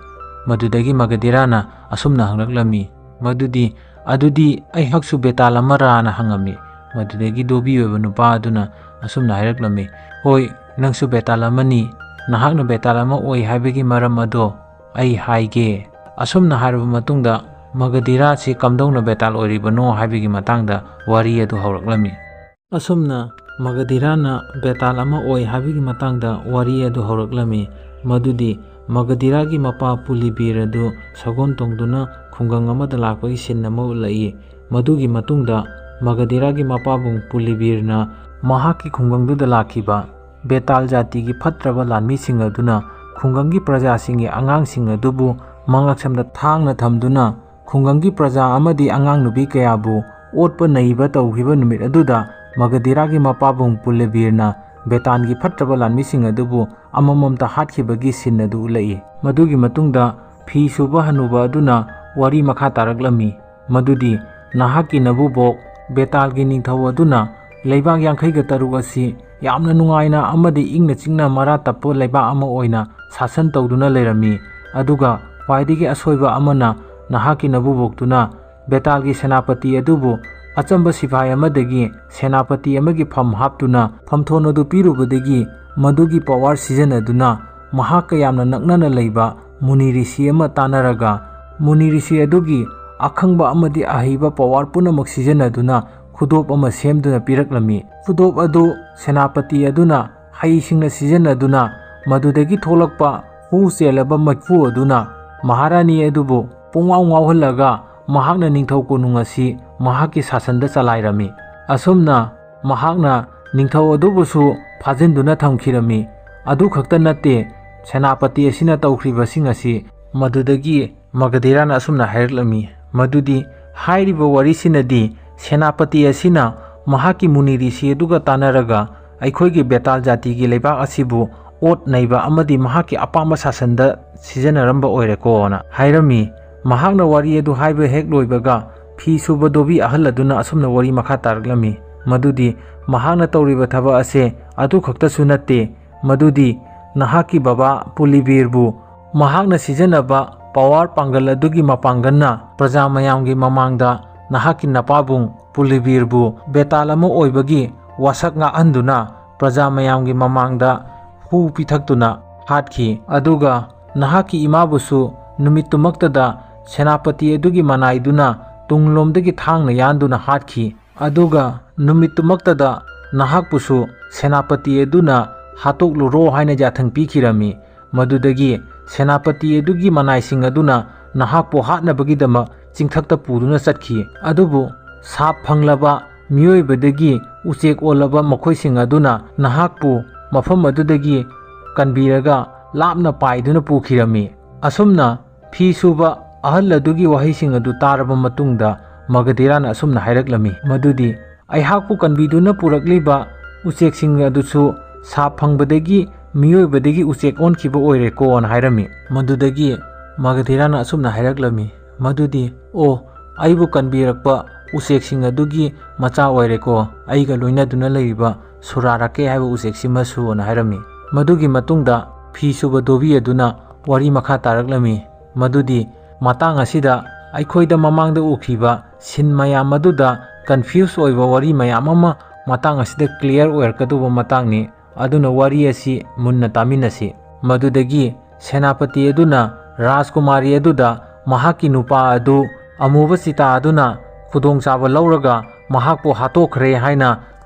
ꯃꯗꯨꯗꯒꯤ ꯃꯒꯙꯤꯔꯥꯅ ꯑꯁꯨꯝꯅ ꯍꯪꯂꯛꯂꯝꯃꯤ, ꯃꯗꯨꯗꯤ, ꯑꯗꯨꯗꯤ ꯑꯩꯍꯥꯛꯁꯨ ꯕꯦꯇꯥꯜ ꯑꯃꯔꯥꯅ ꯍꯪꯉꯝꯃꯤ꯫ ꯃꯗꯨꯗꯒꯤ ꯗꯣꯕꯤ ꯑꯣꯏꯕ ꯅꯨꯄꯥ ꯑꯗꯨꯅ ꯑꯁꯨꯝꯅ ꯍꯥꯏꯔꯛꯂꯝꯃꯤ, ꯍꯣꯏ, ꯅꯪꯁꯨ ꯕꯦꯇꯥꯜ ꯑꯃꯅꯤ, ꯅꯍꯥꯛꯅ ꯕꯦꯇꯥꯜ ꯑꯃ ꯑꯣꯏ ꯍꯥꯏꯕꯒꯤ ꯃꯔꯝ ꯑꯗꯣ ꯑꯩ ꯍꯥꯏꯒꯦ꯫ ꯑꯁꯨꯝꯅ ꯍꯥꯏꯔꯕ ꯃꯇꯨꯡꯗ ꯃꯒꯙꯤꯔꯥꯁꯤ ꯀꯝꯗꯧꯅ ꯕꯦꯇꯥꯜ ꯑꯣꯏꯔꯤꯕꯅꯣ ꯍꯥꯏꯕꯒꯤ ꯃꯇꯥꯡꯗ ꯋꯥꯔꯤ ꯑꯗꯨ ꯍꯧꯔꯛꯂꯝꯃꯤ꯫ ꯑꯁꯨꯝꯅ ꯃꯒꯙꯤꯔꯥꯅ ꯕꯦꯇꯥꯜ ꯑꯃ ꯑꯣꯏ ꯍꯥꯏꯕꯒꯤ ꯃꯇꯥꯡꯗ ꯋꯥꯔꯤ ꯑꯗꯨ ꯍꯧꯔꯛꯂꯝꯃꯤ꯫ ꯃꯗꯨꯗꯤ ꯃꯒꯙꯤꯔꯥꯒꯤ ꯃꯄꯥ ꯄꯨꯂꯤꯕꯤꯔ ꯑꯗꯨ ꯁꯒꯣꯜ ꯇꯣꯡꯗꯨꯅ ꯈꯨꯡꯒꯪ ꯑꯃꯗ ꯂꯥꯛꯄꯒꯤ ꯁꯤꯟ ꯑꯃ ꯎꯠꯂꯛꯏ꯫ ꯃꯗꯨꯒꯤ ꯃꯇꯨꯡꯗ ꯃꯒꯙꯤꯔꯥꯒꯤ ꯃꯄꯥꯕꯨꯡ ꯄꯨꯂꯤꯕꯤꯔꯅ ꯃꯍꯥꯛꯀꯤ ꯈꯨꯡꯒꯪꯗꯨꯗ ꯂꯥꯛꯈꯤꯕ ꯕꯦꯇꯥꯜ ꯖꯥꯇꯤꯒꯤ ꯐꯠꯇ꯭ꯔꯕ ꯂꯥꯟꯃꯤꯁꯤꯡ ꯑꯗꯨꯅ ꯈꯨꯡꯒꯪꯒꯤ ꯄ꯭ꯔꯖꯥꯁꯤꯡꯒꯤ ꯑꯉꯥꯡꯁꯤꯡ ꯑꯗꯨꯕꯨ ꯃꯉꯛꯁꯝꯗ ꯊꯥꯡꯅ ꯊꯝꯗꯨꯅ ꯈꯨꯡꯒꯪꯒꯤ ꯄ꯭ꯔꯖꯥ ꯑꯃꯗꯤ ꯑꯉꯥꯡ ꯅꯨꯄꯤ ꯀꯌꯥꯕꯨ ꯑꯣꯠꯄ ꯅꯩꯕ ꯇꯧꯈꯤꯕ ꯅꯨꯃꯤꯠ ꯑꯗꯨꯗ ꯃꯒꯙꯤꯔꯥꯒꯤ ꯃꯄꯥꯕꯨꯡ ꯄꯨꯂꯕꯤꯔꯅ ꯕꯦꯇꯥꯜꯒꯤ ꯐꯠꯇ꯭ꯔꯕ ꯂꯥꯟꯃꯤꯁꯤꯡ ꯑꯗꯨꯕꯨ ꯑꯃꯃꯝꯇ ꯍꯥꯠꯈꯤꯕꯒꯤ ꯁꯤꯟ ꯑꯗꯨ ꯎꯠꯂꯛꯏ꯫ ꯃꯗꯨꯒꯤ ꯃꯇꯨꯡꯗ ꯐꯤ ꯁꯨꯕ ꯍꯅꯨꯕ ꯑꯗꯨꯅ ꯋꯥꯔꯤ ꯃꯈꯥ ꯇꯥꯔꯛꯂꯝꯃꯤ꯫ ꯃꯗꯨꯗꯤ ꯅꯍꯥꯛꯀꯤ ꯅꯕꯨꯕꯣꯛ ꯕꯦꯇꯥꯜꯒꯤ ꯅꯤꯡꯊꯧ ꯑꯗꯨꯅ ꯂꯩꯕꯥꯛ ꯌꯥꯡꯈꯩꯒ ꯇꯔꯨꯛ ꯑꯁꯤ ꯌꯥꯝꯅ ꯅꯨꯡꯉꯥꯏꯅ ꯑꯃꯗꯤ ꯏꯪꯅ ꯆꯤꯛꯅ ꯃꯔꯥ ꯇꯞꯄ ꯂꯩꯕꯥꯛ ꯑꯃ ꯑꯣꯏꯅ ꯁꯥꯁꯟ ꯇꯧꯗꯨꯅ ꯂꯩꯔꯝꯃꯤ꯫ ꯑꯗꯨꯒ ꯈ꯭ꯋꯥꯏꯗꯒꯤ ꯑꯁꯣꯏꯕ ꯑꯃꯅ ꯅꯍꯥꯛꯀꯤ ꯅꯕꯨꯕꯣꯛꯇꯨꯅ ꯕꯦꯇꯥꯜꯒꯤ ꯁꯦꯅꯥꯄꯇꯤ ꯑꯗꯨꯕꯨ ꯑꯆꯝꯕ ꯁꯤꯐꯥꯏ ꯑꯃꯗꯒꯤ ꯁꯦꯅꯥꯄꯇꯤ ꯑꯃꯒꯤ ꯐꯝ ꯍꯥꯞꯇꯨꯅ ꯐꯝꯊꯣꯟ ꯑꯗꯨ ꯄꯤꯔꯨꯕꯗꯒꯤ ꯃꯗꯨꯒꯤ ꯄꯋꯥꯔ ꯁꯤꯖꯤꯟꯅꯗꯨꯅ ꯃꯍꯥꯛꯀ ꯌꯥꯝꯅ ꯅꯛꯅꯅ ꯂꯩꯕ ꯃꯨꯅꯤ ꯔꯤꯁꯤ ꯑꯃ ꯇꯥꯟꯅꯔꯒ ꯃꯨꯅꯤ ꯔꯤꯁꯤ ꯑꯗꯨꯒꯤ ꯑꯈꯪꯕ ꯑꯃꯗꯤ ꯑꯍꯩꯕ ꯄꯋꯥꯔ ꯄꯨꯝꯅꯃꯛ ꯁꯤꯖꯤꯟꯅꯗꯨꯅ ꯈꯨꯗꯣꯞ ꯑꯃ ꯁꯦꯝꯗꯨꯅ ꯄꯤꯔꯛꯂꯝꯃꯤ꯫ ꯈꯨꯗꯣꯞ ꯑꯗꯨ ꯁꯦꯅꯥꯄꯇꯤ ꯑꯗꯨꯅ ꯍꯩꯁꯤꯡꯅ ꯁꯤꯖꯤꯟꯅꯗꯨꯅ ꯃꯗꯨꯗꯒꯤ ꯊꯣꯛꯂꯛꯄ ꯍꯨ ꯆꯦꯜꯂꯕ ꯃꯩꯐꯨ ꯑꯗꯨꯅ ꯃꯍꯥꯔꯥꯅꯤ ꯑꯗꯨꯕꯨ ꯄꯨꯡꯉꯥꯎ ꯉꯥꯎꯍꯜꯂꯒ ꯃꯍꯥꯛꯅ ꯅꯤꯡꯊꯧ ꯀꯣꯅꯨꯡ ꯑꯁꯤ ꯃꯍꯥꯛꯀꯤ ꯁꯥꯁꯟꯗ ꯆꯂꯥꯏꯔꯝꯃꯤ꯫ ꯑꯁꯨꯝꯅ ꯃꯍꯥꯛꯅ ꯅꯤꯡꯊꯧ ꯑꯗꯨꯕꯨꯁꯨ ꯐꯥꯖꯤꯟꯗꯨꯅ ꯊꯝꯈꯤꯔꯝꯃꯤ꯫ ꯑꯗꯨ ꯈꯛꯇ ꯅꯠꯇꯦ, ꯁꯦꯅꯥꯄꯇꯤ ꯑꯁꯤꯅ ꯇꯧꯈ꯭ꯔꯤꯕꯁꯤꯡ ꯑꯁꯤ ꯃꯗꯨꯗꯒꯤ ꯃꯒꯙꯤꯔꯥꯅ ꯑꯁꯨꯝꯅ ꯍꯥꯏꯔꯛꯂꯝꯃꯤ, ꯃꯗꯨꯗꯤ ꯍꯥꯏꯔꯤꯕ ꯋꯥꯔꯤꯁꯤꯅꯗꯤ ꯁꯦꯅꯥꯄꯇꯤ ꯑꯁꯤꯅ ꯃꯍꯥꯛꯀꯤ ꯃꯨꯅꯤ ꯔꯤꯁꯤ ꯑꯗꯨꯒ ꯇꯥꯟꯅꯔꯒ ꯑꯩꯈꯣꯏꯒꯤ ꯕꯦꯇꯥꯜ ꯖꯥꯇꯤꯒꯤ ꯂꯩꯕꯥꯛ ꯑꯁꯤꯕꯨ ꯑꯣꯠ ꯅꯩꯕ ꯑꯃꯗꯤ ꯃꯍꯥꯛꯀꯤ ꯑꯄꯥꯝꯕ ꯁꯥꯁꯟꯗ ꯁꯤꯖꯤꯟꯅꯔꯝꯕ ꯑꯣꯏꯔꯦꯀꯣꯅ ꯍꯥꯏꯔꯝꯃꯤ꯫ ꯃꯍꯥꯛꯅ ꯋꯥꯔꯤ ꯑꯗꯨ ꯍꯥꯏꯕ ꯍꯦꯛ ꯂꯣꯏꯕꯒ ꯐꯤ ꯁꯨꯕ ꯗꯣꯕꯤ ꯑꯍꯜ ꯑꯗꯨꯅ ꯑꯁꯨꯝꯅ ꯋꯥꯔꯤ ꯃꯈꯥ ꯇꯥꯔꯛꯂꯝꯃꯤ, ꯃꯗꯨꯗꯤ ꯃꯍꯥꯛꯅ ꯇꯧꯔꯤꯕ ꯊꯕꯛ ꯑꯁꯦ ꯑꯗꯨ ꯈꯛꯇꯁꯨ ꯅꯠꯇꯦ, ꯃꯗꯨꯗꯤ ꯅꯍꯥꯛꯀꯤ ꯕꯕꯥ ꯄꯨꯂꯤꯕꯤꯔꯕꯨ ꯃꯍꯥꯛꯅ ꯁꯤꯖꯤꯟꯅꯕ ꯄꯋꯥꯔ ꯄꯥꯡꯒꯜ ꯑꯗꯨꯒꯤ ꯃꯄꯥꯡꯒꯜꯅ ꯄ꯭ꯔꯖꯥ ꯃꯌꯥꯝꯒꯤ ꯃꯃꯥꯡꯗ ꯅꯍꯥꯛꯀꯤ ꯅꯄꯥꯕꯨꯡ ꯄꯨꯂꯤꯕꯤꯔꯕꯨ ꯕꯦꯇꯥꯜ ꯑꯃ ꯑꯣꯏꯕꯒꯤ ꯋꯥꯁꯛ ꯉꯥꯛꯍꯟꯗꯨꯅ ꯄ꯭ꯔꯖꯥ ꯃꯌꯥꯝꯒꯤ ꯃꯃꯥꯡꯗ ꯍꯨ ꯄꯤꯊꯛꯇꯨꯅ ꯍꯥꯠꯈꯤ꯫ ꯑꯗꯨꯒ ꯅꯍꯥꯛꯀꯤ ꯏꯃꯥꯕꯨꯁꯨ ꯅꯨꯃꯤꯠꯇꯨꯃꯛꯇꯗ ꯁꯦꯅꯥꯄꯇꯤ ꯑꯗꯨꯒꯤ ꯃꯅꯥꯏꯗꯨꯅ ꯇꯨꯡꯂꯣꯝꯗꯒꯤ ꯊꯥꯡꯅ ꯌꯥꯟꯗꯨꯅ ꯍꯥꯠꯈꯤ꯫ ꯑꯗꯨꯒ ꯅꯨꯃꯤꯠꯇꯨꯃꯛꯇꯗ ꯅꯍꯥꯛꯄꯨꯁꯨ ꯁꯦꯅꯥꯄꯇꯤ ꯑꯗꯨꯅ ꯍꯥꯠꯇꯣꯛꯂꯨꯔꯣ ꯍꯥꯏꯅ ꯌꯥꯊꯪ ꯄꯤꯈꯤꯔꯝꯃꯤ꯫ ꯃꯗꯨꯗꯒꯤ ꯁꯦꯅꯥꯄꯇꯤ ꯑꯗꯨꯒꯤ ꯃꯅꯥꯏꯁꯤꯡ ꯑꯗꯨꯅ ꯅꯍꯥꯛꯄꯨ ꯍꯥꯠꯅꯕꯒꯤꯗꯃꯛ ꯆꯤꯡꯊꯛꯇ ꯄꯨꯗꯨꯅ ꯆꯠꯈꯤ꯫ ꯑꯗꯨꯕꯨ ꯁꯥꯞ ꯐꯪꯂꯕ ꯃꯤꯑꯣꯏꯕꯗꯒꯤ ꯎꯆꯦꯛ ꯑꯣꯜꯂꯕ ꯃꯈꯣꯏꯁꯤꯡ ꯑꯗꯨꯅ ꯅꯍꯥꯛꯄꯨ ꯃꯐꯝ ꯑꯗꯨꯗꯒꯤ ꯀꯟꯕꯤꯔꯒ ꯂꯥꯞꯅ ꯄꯥꯏꯗꯨꯅ ꯄꯨꯈꯤꯔꯝꯃꯤ꯫ ꯑꯁꯨꯝꯅ ꯐꯤ ꯁꯨꯕ ꯑꯍꯜ ꯑꯗꯨꯒꯤ ꯋꯥꯍꯩꯁꯤꯡ ꯑꯗꯨ ꯇꯥꯔꯕ ꯃꯇꯨꯡꯗ ꯃꯒꯙꯤꯔꯥꯅ ꯑꯁꯨꯝꯅ ꯍꯥꯏꯔꯛꯂꯝꯃꯤ, ꯃꯗꯨꯗꯤ, "ꯑꯩꯍꯥꯛꯄꯨ ꯀꯟꯕꯤꯗꯨꯅ ꯄꯨꯔꯛꯂꯤꯕ ꯎꯆꯦꯛꯁꯤꯡ ꯑꯗꯨꯁꯨ ꯁꯥꯞ ꯐꯪꯕꯗꯒꯤ ꯃꯤꯑꯣꯏꯕꯗꯒꯤ ꯎꯆꯦꯛ ꯑꯣꯟꯈꯤꯕ ꯑꯣꯏꯔꯦꯀꯣꯅ" ꯍꯥꯏꯔꯝꯃꯤ꯫ ꯃꯗꯨꯗꯒꯤ ꯃꯒꯙꯤꯔꯥꯅ ꯑꯁꯨꯝꯅ ꯍꯥꯏꯔꯛꯂꯝꯃꯤ, ꯃꯗꯨꯗꯤ, "ꯑꯣ, ꯑꯩꯕꯨ ꯀꯟꯕꯤꯔꯛꯄ ꯎꯆꯦꯛꯁꯤꯡ ꯑꯗꯨꯒꯤ ꯃꯆꯥ ꯑꯣꯏꯔꯦꯀꯣ, ꯑꯩꯒ ꯂꯣꯏꯅꯗꯨꯅ ꯂꯩꯔꯤꯕ ꯁꯨꯔꯥꯔꯥꯀꯦ ꯍꯥꯏꯕ ꯎꯆꯦꯛꯁꯤꯃꯁꯨꯅ" ꯍꯥꯏꯔꯝꯃꯤ꯫ ꯃꯗꯨꯒꯤ ꯃꯇꯨꯡꯗ ꯐꯤ ꯁꯨꯕ ꯙꯣꯕꯤ ꯑꯗꯨꯅ ꯋꯥꯔꯤ ꯃꯈꯥ ꯇꯥꯔꯛꯂꯝꯃꯤ, ꯃꯗꯨꯗꯤ ꯃꯇꯥꯡ ꯑꯁꯤꯗ ꯑꯩꯈꯣꯏꯗ ꯃꯃꯥꯡꯗ ꯎꯈꯤꯕ ꯁꯤꯟ ꯃꯌꯥꯝ ꯑꯗꯨꯗ ꯀꯟꯐ꯭ꯌꯨꯁ ꯑꯣꯏꯕ ꯋꯥꯔꯤ ꯃꯌꯥꯝ ꯑꯃ ꯃꯇꯥꯡ ꯑꯁꯤꯗ ꯀ꯭ꯂꯤꯌꯥꯔ ꯑꯣꯏꯔꯛꯀꯗꯧꯕ ꯃꯇꯥꯡꯅꯤ꯫ ꯑꯗꯨꯅ ꯋꯥꯔꯤ ꯑꯁꯤ ꯃꯨꯟꯅ ꯇꯥꯃꯤꯟꯅꯁꯤ꯫ ꯃꯗꯨꯗꯒꯤ ꯁꯦꯅꯥꯄꯇꯤ ꯑꯗꯨꯅ ꯔꯥꯖꯀꯨꯃꯥꯔꯤ ꯑꯗꯨꯗ ꯃꯍꯥꯛꯀꯤ ꯅꯨꯄꯥ ꯑꯗꯨ ꯑꯃꯨꯕ ꯆꯤꯇꯥ ꯑꯗꯨꯅ ꯈꯨꯗꯣꯡꯆꯥꯕ ꯂꯧꯔꯒ ꯃꯍꯥꯛꯄꯨ ꯍꯥꯠꯇꯣꯛꯈ꯭ꯔꯦ ꯍꯥꯏꯅ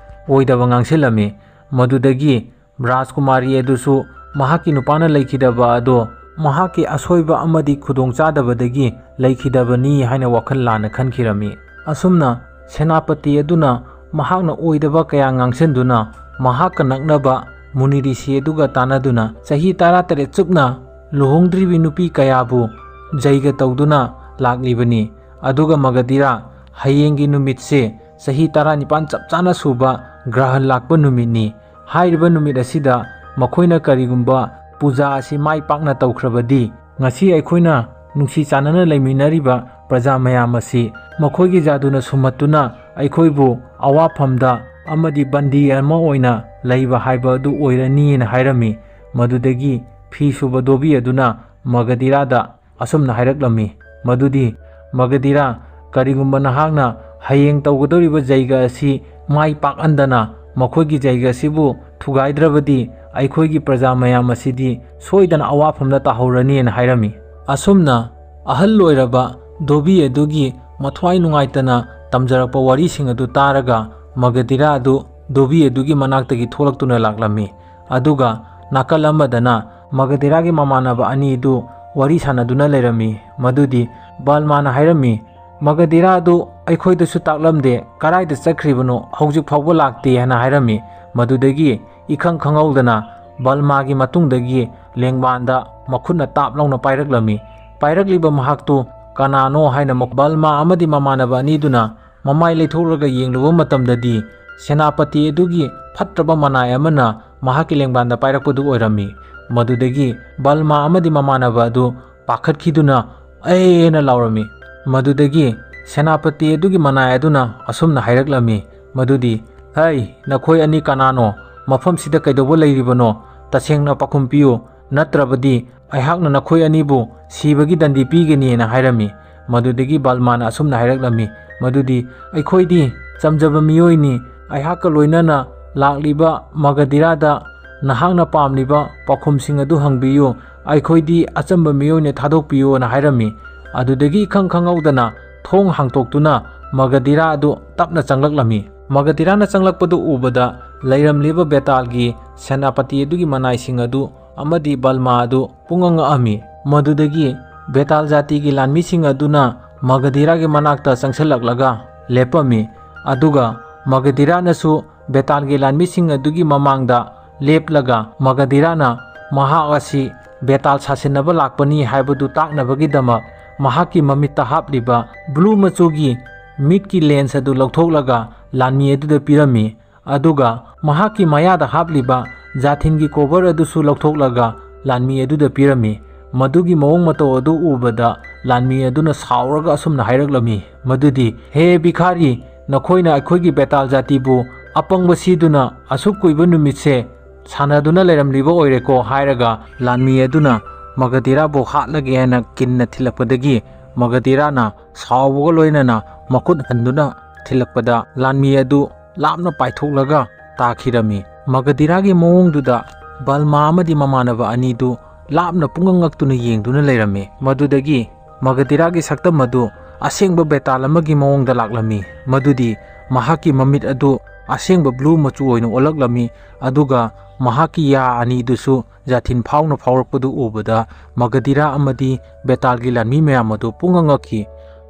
ꯑꯣꯏꯗꯕ ꯉꯥꯡꯁꯤꯜꯂꯝꯃꯤ꯫ ꯃꯗꯨꯗꯒꯤ ꯔꯥꯖꯀꯨꯃꯥꯔꯤ ꯑꯗꯨꯁꯨ ꯃꯍꯥꯛꯀꯤ ꯅꯨꯄꯥꯅ ꯂꯩꯈꯤꯗꯕ ꯑꯗꯣ ꯃꯍꯥꯛꯀꯤ ꯑꯁꯣꯏꯕ ꯑꯃꯗꯤ ꯈꯨꯗꯣꯡꯆꯥꯗꯕꯗꯒꯤ ꯂꯩꯈꯤꯗꯕꯅꯤ ꯍꯥꯏꯅ ꯋꯥꯈꯜ ꯂꯥꯟꯅ ꯈꯟꯈꯤꯔꯝꯃꯤ꯫ ꯑꯁꯨꯝꯅ ꯁꯦꯅꯥꯄꯇꯤ ꯑꯗꯨꯅ ꯃꯍꯥꯛꯅ ꯑꯣꯏꯗꯕ ꯀꯌꯥ ꯉꯥꯡꯁꯤꯟꯗꯨꯅ ꯃꯍꯥꯛꯀ ꯅꯛꯅꯕ ꯃꯨꯅꯤꯔꯤꯁꯤ ꯑꯗꯨꯒ ꯇꯥꯟꯅꯗꯨꯅ ꯆꯍꯤ ꯇꯔꯥꯇꯔꯦꯠ ꯆꯨꯞꯅ ꯂꯨꯍꯣꯡꯗ꯭ꯔꯤꯕꯤ ꯅꯨꯄꯤ ꯀꯌꯥꯕꯨ ꯖꯩꯒ ꯇꯧꯗꯨꯅ ꯂꯥꯛꯂꯤꯕꯅꯤ꯫ ꯑꯗꯨꯒ ꯃꯒꯙꯤꯔꯥ, ꯍꯌꯦꯡꯒꯤ ꯅꯨꯃꯤꯠꯁꯦ ꯆꯍꯤ ꯇꯔꯥꯅꯤꯄꯥꯟ ꯆꯞ ꯆꯥꯅ ꯁꯨꯕ ꯒ꯭ꯔꯍꯟ ꯂꯥꯛꯄ ꯅꯨꯃꯤꯠꯅꯤ꯫ ꯍꯥꯏꯔꯤꯕ ꯅꯨꯃꯤꯠ ꯑꯁꯤꯗ ꯃꯈꯣꯏꯅ ꯀꯔꯤꯒꯨꯝꯕ ꯄꯨꯖꯥ ꯑꯁꯤ ꯃꯥꯏ ꯄꯥꯛꯅ ꯇꯧꯈ꯭ꯔꯕꯗꯤ, ꯉꯁꯤ ꯑꯩꯈꯣꯏꯅ ꯅꯨꯡꯁꯤ ꯆꯥꯟꯅꯅ ꯂꯩꯃꯤꯟꯅꯔꯤꯕ ꯄ꯭ꯔꯖꯥ ꯃꯌꯥꯝ ꯑꯁꯤ ꯃꯈꯣꯏꯒꯤ ꯖꯥꯗꯨꯅ ꯁꯨꯝꯍꯠꯇꯨꯅ ꯑꯩꯈꯣꯏꯕꯨ ꯑꯋꯥꯐꯝꯗ ꯑꯃꯗꯤ ꯕꯟꯗꯤ ꯑꯃ ꯑꯣꯏꯅ ꯂꯩꯕ ꯍꯥꯏꯕ ꯑꯗꯨ ꯑꯣꯏꯔꯅꯤꯅ ꯍꯥꯏꯔꯝꯃꯤ꯫ ꯃꯗꯨꯗꯒꯤ ꯐꯤ ꯁꯨꯕ ꯙꯣꯕꯤ ꯑꯗꯨꯅ ꯃꯒꯙꯤꯔꯥꯗ ꯑꯁꯨꯝꯅ ꯍꯥꯏꯔꯛꯂꯝꯃꯤ, ꯃꯗꯨꯗꯤ, "ꯃꯒꯙꯤꯔꯥ, ꯀꯔꯤꯒꯨꯝꯕ ꯅꯍꯥꯛꯅ ꯍꯌꯦꯡ ꯇꯧꯒꯗꯧꯔꯤꯕ ꯖꯩꯒ ꯑꯁꯤ ꯃꯥꯏ ꯄꯥꯛꯍꯟꯗꯅ ꯃꯈꯣꯏꯒꯤ ꯖꯩꯒ ꯑꯁꯤꯕꯨ ꯊꯨꯒꯥꯏꯗ꯭ꯔꯕꯗꯤ ꯑꯩꯈꯣꯏꯒꯤ ꯄ꯭ꯔꯖꯥ ꯃꯌꯥꯝ ꯑꯁꯤꯗꯤ ꯁꯣꯏꯗꯅ ꯑꯋꯥꯐꯝꯗ ꯇꯥꯍꯧꯔꯅꯤꯅ ꯍꯥꯏꯔꯝꯃꯤ꯫ ꯑꯁꯨꯝꯅ ꯑꯍꯜ ꯑꯣꯏꯔꯕ ꯙꯣꯕꯤ ꯑꯗꯨꯒꯤ ꯃꯊ꯭ꯋꯥꯏ ꯅꯨꯡꯉꯥꯏꯇꯅ ꯇꯝꯖꯔꯛꯄ ꯋꯥꯔꯤꯁꯤꯡ ꯑꯗꯨ ꯇꯥꯔꯒ ꯃꯒꯙꯤꯔꯥ ꯑꯗꯨ ꯙꯣꯕꯤ ꯑꯗꯨꯒꯤ ꯃꯅꯥꯛꯇꯒꯤ ꯊꯣꯛꯂꯛꯇꯨꯅ ꯂꯥꯛꯂꯝꯃꯤ꯫ ꯑꯗꯨꯒ ꯅꯥꯀꯜ ꯑꯃꯗꯅ ꯃꯒꯙꯤꯔꯥꯒꯤ ꯃꯃꯥꯟꯅꯕ ꯑꯅꯤꯗꯨ ꯋꯥꯔꯤ ꯁꯥꯟꯅꯗꯨꯅ ꯂꯩꯔꯝꯃꯤ꯫ ꯃꯗꯨꯗꯤ ꯕꯜꯃꯥꯅ ꯍꯥꯏꯔꯝꯃꯤ, "ꯃꯒꯙꯤꯔꯥ ꯑꯗꯨ ꯑꯩꯈꯣꯏꯗꯁꯨ ꯇꯥꯛꯂꯝꯗꯦ, ꯀꯗꯥꯏꯗ ꯆꯠꯈ꯭ꯔꯤꯕꯅꯣ, ꯍꯧꯖꯤꯛ ꯐꯥꯎꯕ ꯂꯥꯛꯇꯦ" ꯍꯥꯏꯅ ꯍꯥꯏꯔꯝꯃꯤ꯫ ꯃꯗꯨꯗꯒꯤ ꯏꯈꯪ ꯈꯪꯍꯧꯗꯅ ꯕꯜꯃꯥꯒꯤ ꯃꯇꯨꯡꯗꯒꯤ ꯂꯦꯡꯕꯥꯟꯗ ꯃꯈꯨꯠꯅ ꯇꯥꯞ ꯂꯥꯎꯅ ꯄꯥꯏꯔꯛꯂꯝꯃꯤ꯫ ꯄꯥꯏꯔꯛꯂꯤꯕ ꯃꯍꯥꯛꯇꯨ ꯀꯅꯥꯅꯣ ꯍꯥꯏꯅ ꯃ-, ꯕꯜꯃꯥ ꯑꯃꯗꯤ ꯃꯃꯥꯟꯅꯕ ꯑꯅꯤꯗꯨꯅ ꯃꯃꯥꯏ ꯂꯩꯊꯣꯛꯂꯒ ꯌꯦꯡꯂꯨꯕ ꯃꯇꯝꯗꯗꯤ ꯁꯦꯅꯥꯄꯇꯤ ꯑꯗꯨꯒꯤ ꯐꯠꯇ꯭ꯔꯕ ꯃꯅꯥꯏ ꯑꯃꯅ ꯃꯍꯥꯛꯀꯤ ꯂꯦꯡꯕꯥꯟꯗ ꯄꯥꯏꯔꯛꯄꯗꯨ ꯑꯣꯏꯔꯝꯃꯤ꯫ ꯃꯗꯨꯗꯒꯤ ꯕꯜꯃꯥ ꯑꯃꯗꯤ ꯃꯃꯥꯟꯅꯕ ꯑꯗꯨ ꯄꯥꯈꯠꯈꯤꯗꯨꯅ "ꯑꯦ" ꯍꯥꯏꯅ ꯂꯥꯎꯔꯝꯃꯤ꯫ ꯃꯗꯨꯗꯒꯤ ꯁꯦꯅꯥꯄꯇꯤ ꯑꯗꯨꯒꯤ ꯃꯅꯥꯏ ꯑꯗꯨꯅ ꯑꯁꯨꯝꯅ ꯍꯥꯏꯔꯛꯂꯝꯃꯤ ꯃꯗꯨꯗꯤ, "ꯍꯩ, ꯅꯈꯣꯏ ꯑꯅꯤ ꯀꯅꯥꯅꯣ? ꯃꯐꯝꯁꯤꯗ ꯀꯩꯗꯧꯕ ꯂꯩꯔꯤꯕꯅꯣ? ꯇꯁꯦꯡꯅ ꯄꯥꯎꯈꯨꯝ ꯄꯤꯌꯨ, ꯅꯠꯇ꯭ꯔꯕꯗꯤ ꯑꯩꯍꯥꯛꯅ ꯅꯈꯣꯏ ꯑꯅꯤꯕꯨ ꯁꯤꯕꯒꯤ ꯗꯟꯗꯤ ꯄꯤꯒꯅꯤ" ꯍꯥꯏꯅ ꯍꯥꯏꯔꯝꯃꯤ꯫ ꯃꯗꯨꯗꯒꯤ ꯕꯜꯃꯥꯅ ꯑꯁꯨꯝꯅ ꯍꯥꯏꯔꯛꯂꯝꯃꯤ ꯃꯗꯨꯗꯤ, "ꯑꯩꯈꯣꯏꯗꯤ ꯆꯝꯖꯕ ꯃꯤꯑꯣꯏꯅꯤ꯫ ꯑꯩꯍꯥꯛꯀ ꯂꯣꯏꯅꯅ ꯂꯥꯛꯂꯤꯕ ꯃꯒꯙꯤꯔꯥꯗ ꯅꯍꯥꯛꯅ ꯄꯥꯝꯂꯤꯕ ꯄꯥꯎꯈꯨꯝꯁꯤꯡ ꯑꯗꯨ ꯍꯪꯕꯤꯌꯨ꯫ ꯑꯩꯈꯣꯏꯗꯤ ꯑꯆꯝꯕ ꯃꯤꯑꯣꯏꯅ ꯊꯥꯗꯣꯛꯄꯤꯌꯨꯅ" ꯍꯥꯏꯔꯝꯃꯤ꯫ ꯑꯗꯨꯗꯒꯤ ꯏꯈꯪ ꯈꯪꯍꯧꯗꯅ ꯊꯣꯡ ꯍꯥꯡꯇꯣꯛꯇꯨꯅ ꯃꯒꯙꯤꯔꯥ ꯑꯗꯨ ꯇꯞꯅ ꯆꯪꯂꯛꯂꯝꯃꯤ꯫ ꯃꯒꯙꯤꯔꯥꯅ ꯆꯪꯂꯛꯄꯗꯨ ꯎꯕꯗ ꯂꯩꯔꯝꯂꯤꯕ ꯕꯦꯇꯥꯜꯒꯤ ꯁꯦꯅꯥꯄꯇꯤ ꯑꯗꯨꯒꯤ ꯃꯅꯥꯏꯁꯤꯡ ꯑꯗꯨ ꯑꯃꯗꯤ ꯕꯜꯃꯥ ꯑꯗꯨ ꯄꯨꯡꯉꯛ ꯉꯛꯑꯝꯃꯤ꯫ ꯃꯗꯨꯗꯒꯤ ꯕꯦꯇꯥꯜ ꯖꯥꯇꯤꯒꯤ ꯂꯥꯟꯃꯤꯁꯤꯡ ꯑꯗꯨꯅ ꯃꯒꯙꯤꯔꯥꯒꯤ ꯃꯅꯥꯛꯇ ꯆꯪꯁꯤꯜꯂꯛꯂꯒ ꯂꯦꯞꯄꯝꯃꯤ꯫ ꯑꯗꯨꯒ ꯃꯒꯙꯤꯔꯥꯅꯁꯨ ꯕꯦꯇꯥꯜꯒꯤ ꯂꯥꯟꯃꯤꯁꯤꯡ ꯑꯗꯨꯒꯤ ꯃꯃꯥꯡꯗ ꯂꯦꯞꯂꯒ ꯃꯒꯙꯤꯔꯥꯅ ꯃꯍꯥꯛ ꯑꯁꯤ ꯕꯦꯇꯥꯜ ꯁꯥꯁꯤꯟꯅꯕ ꯂꯥꯛꯄꯅꯤ ꯍꯥꯏꯕꯗꯨ ꯇꯥꯛꯅꯕꯒꯤꯗꯃꯛ ꯃꯍꯥꯛꯀꯤ ꯃꯃꯤꯠꯇ ꯍꯥꯞꯂꯤꯕ ꯕ꯭ꯂꯨ ꯃꯆꯨꯒꯤ ꯃꯤꯠꯀꯤ ꯂꯦꯟꯁ ꯑꯗꯨ ꯂꯧꯊꯣꯛꯂꯒ ꯂꯥꯟꯃꯤ ꯑꯗꯨꯗ ꯄꯤꯔꯝꯃꯤ꯫ ꯑꯗꯨꯒ ꯃꯍꯥꯛꯀꯤ ꯃꯌꯥꯗ ꯍꯥꯞꯂꯤꯕ ꯖꯥꯊꯤꯟꯒꯤ ꯀꯣꯚꯔ ꯑꯗꯨꯁꯨ ꯂꯧꯊꯣꯛꯂꯒ ꯂꯥꯟꯃꯤ ꯑꯗꯨꯗ ꯄꯤꯔꯝꯃꯤ꯫ ꯃꯗꯨꯒꯤ ꯃꯑꯣꯡ ꯃꯇꯧ ꯑꯗꯨ ꯎꯕꯗ ꯂꯥꯟꯃꯤ ꯑꯗꯨꯅ ꯁꯥꯎꯔꯒ ꯑꯁꯨꯝꯅ ꯍꯥꯏꯔꯛꯂꯝꯃꯤ ꯃꯗꯨꯗꯤ, "ꯍꯦ ꯚꯤꯈꯥꯔꯤ, ꯅꯈꯣꯏꯅ ꯑꯩꯈꯣꯏꯒꯤ ꯕꯦꯇꯥꯜ ꯖꯥꯇꯤꯕꯨ ꯑꯄꯪꯕ ꯁꯤꯗꯨꯅ ꯑꯁꯨꯛ ꯀꯨꯏꯕ ꯅꯨꯃꯤꯠꯁꯦ ꯁꯥꯟꯅꯗꯨꯅ ꯂꯩꯔꯝꯂꯤꯕ ꯑꯣꯏꯔꯦꯀꯣ" ꯍꯥꯏꯔꯒ ꯂꯥꯟꯃꯤ ꯑꯗꯨꯅ ꯃꯒꯙꯤꯔꯥꯕꯨ ꯍꯥꯠꯂꯒꯦ ꯍꯥꯏꯅ ꯀꯤꯟꯅ ꯊꯤꯜꯂꯛꯄꯗꯒꯤ ꯃꯒꯙꯤꯔꯥꯅ ꯁꯥꯎꯕꯒ ꯂꯣꯏꯅꯅ ꯃꯈꯨꯠ ꯍꯟꯗꯨꯅ ꯊꯤꯜꯂꯛꯄꯗ ꯂꯥꯟꯃꯤ ꯑꯗꯨ ꯂꯥꯞꯅ ꯄꯥꯏꯊꯣꯛꯂꯒ ꯇꯥꯈꯤꯔꯝꯃꯤ꯫ ꯃꯒꯙꯤꯔꯥꯒꯤ ꯃꯑꯣꯡꯗꯨꯗ ꯕꯜꯃꯥ ꯑꯃꯗꯤ ꯃꯃꯥꯟꯅꯕ ꯑꯅꯤꯗꯨ ꯂꯥꯞꯅ ꯄꯨꯡꯉꯛ ꯉꯛꯇꯨꯅ ꯌꯦꯡꯗꯨꯅ ꯂꯩꯔꯝꯃꯤ꯫ ꯃꯗꯨꯗꯒꯤ ꯃꯒꯙꯤꯔꯥꯒꯤ ꯁꯛꯇꯝ ꯑꯗꯨ ꯑꯁꯦꯡꯕ ꯕꯦꯇꯥꯜ ꯑꯃꯒꯤ ꯃꯑꯣꯡꯗ ꯂꯥꯛꯂꯝꯃꯤ꯫ ꯃꯗꯨꯗꯤ ꯃꯍꯥꯛꯀꯤ ꯃꯃꯤꯠ ꯑꯗꯨ ꯑꯁꯦꯡꯕ ꯕ꯭ꯂꯨ ꯃꯆꯨ ꯑꯣꯏꯅ ꯑꯣꯜꯂꯛꯂꯝꯃꯤ꯫ ꯑꯗꯨꯒ ꯃꯍꯥꯛꯀꯤ ꯌꯥ ꯑꯅꯤꯗꯨꯁꯨ ꯖꯥꯊꯤꯟ ꯐꯥꯎꯅ ꯐꯥꯎꯔꯛꯄꯗꯨ ꯎꯕꯗ ꯃꯒꯙꯤꯔꯥ ꯑꯃꯗꯤ ꯕꯦꯇꯥꯜꯒꯤ ꯂꯥꯟꯃꯤ ꯃꯌꯥꯝ ꯑꯗꯨ ꯄꯨꯡꯉꯛ ꯉꯛꯈꯤ꯫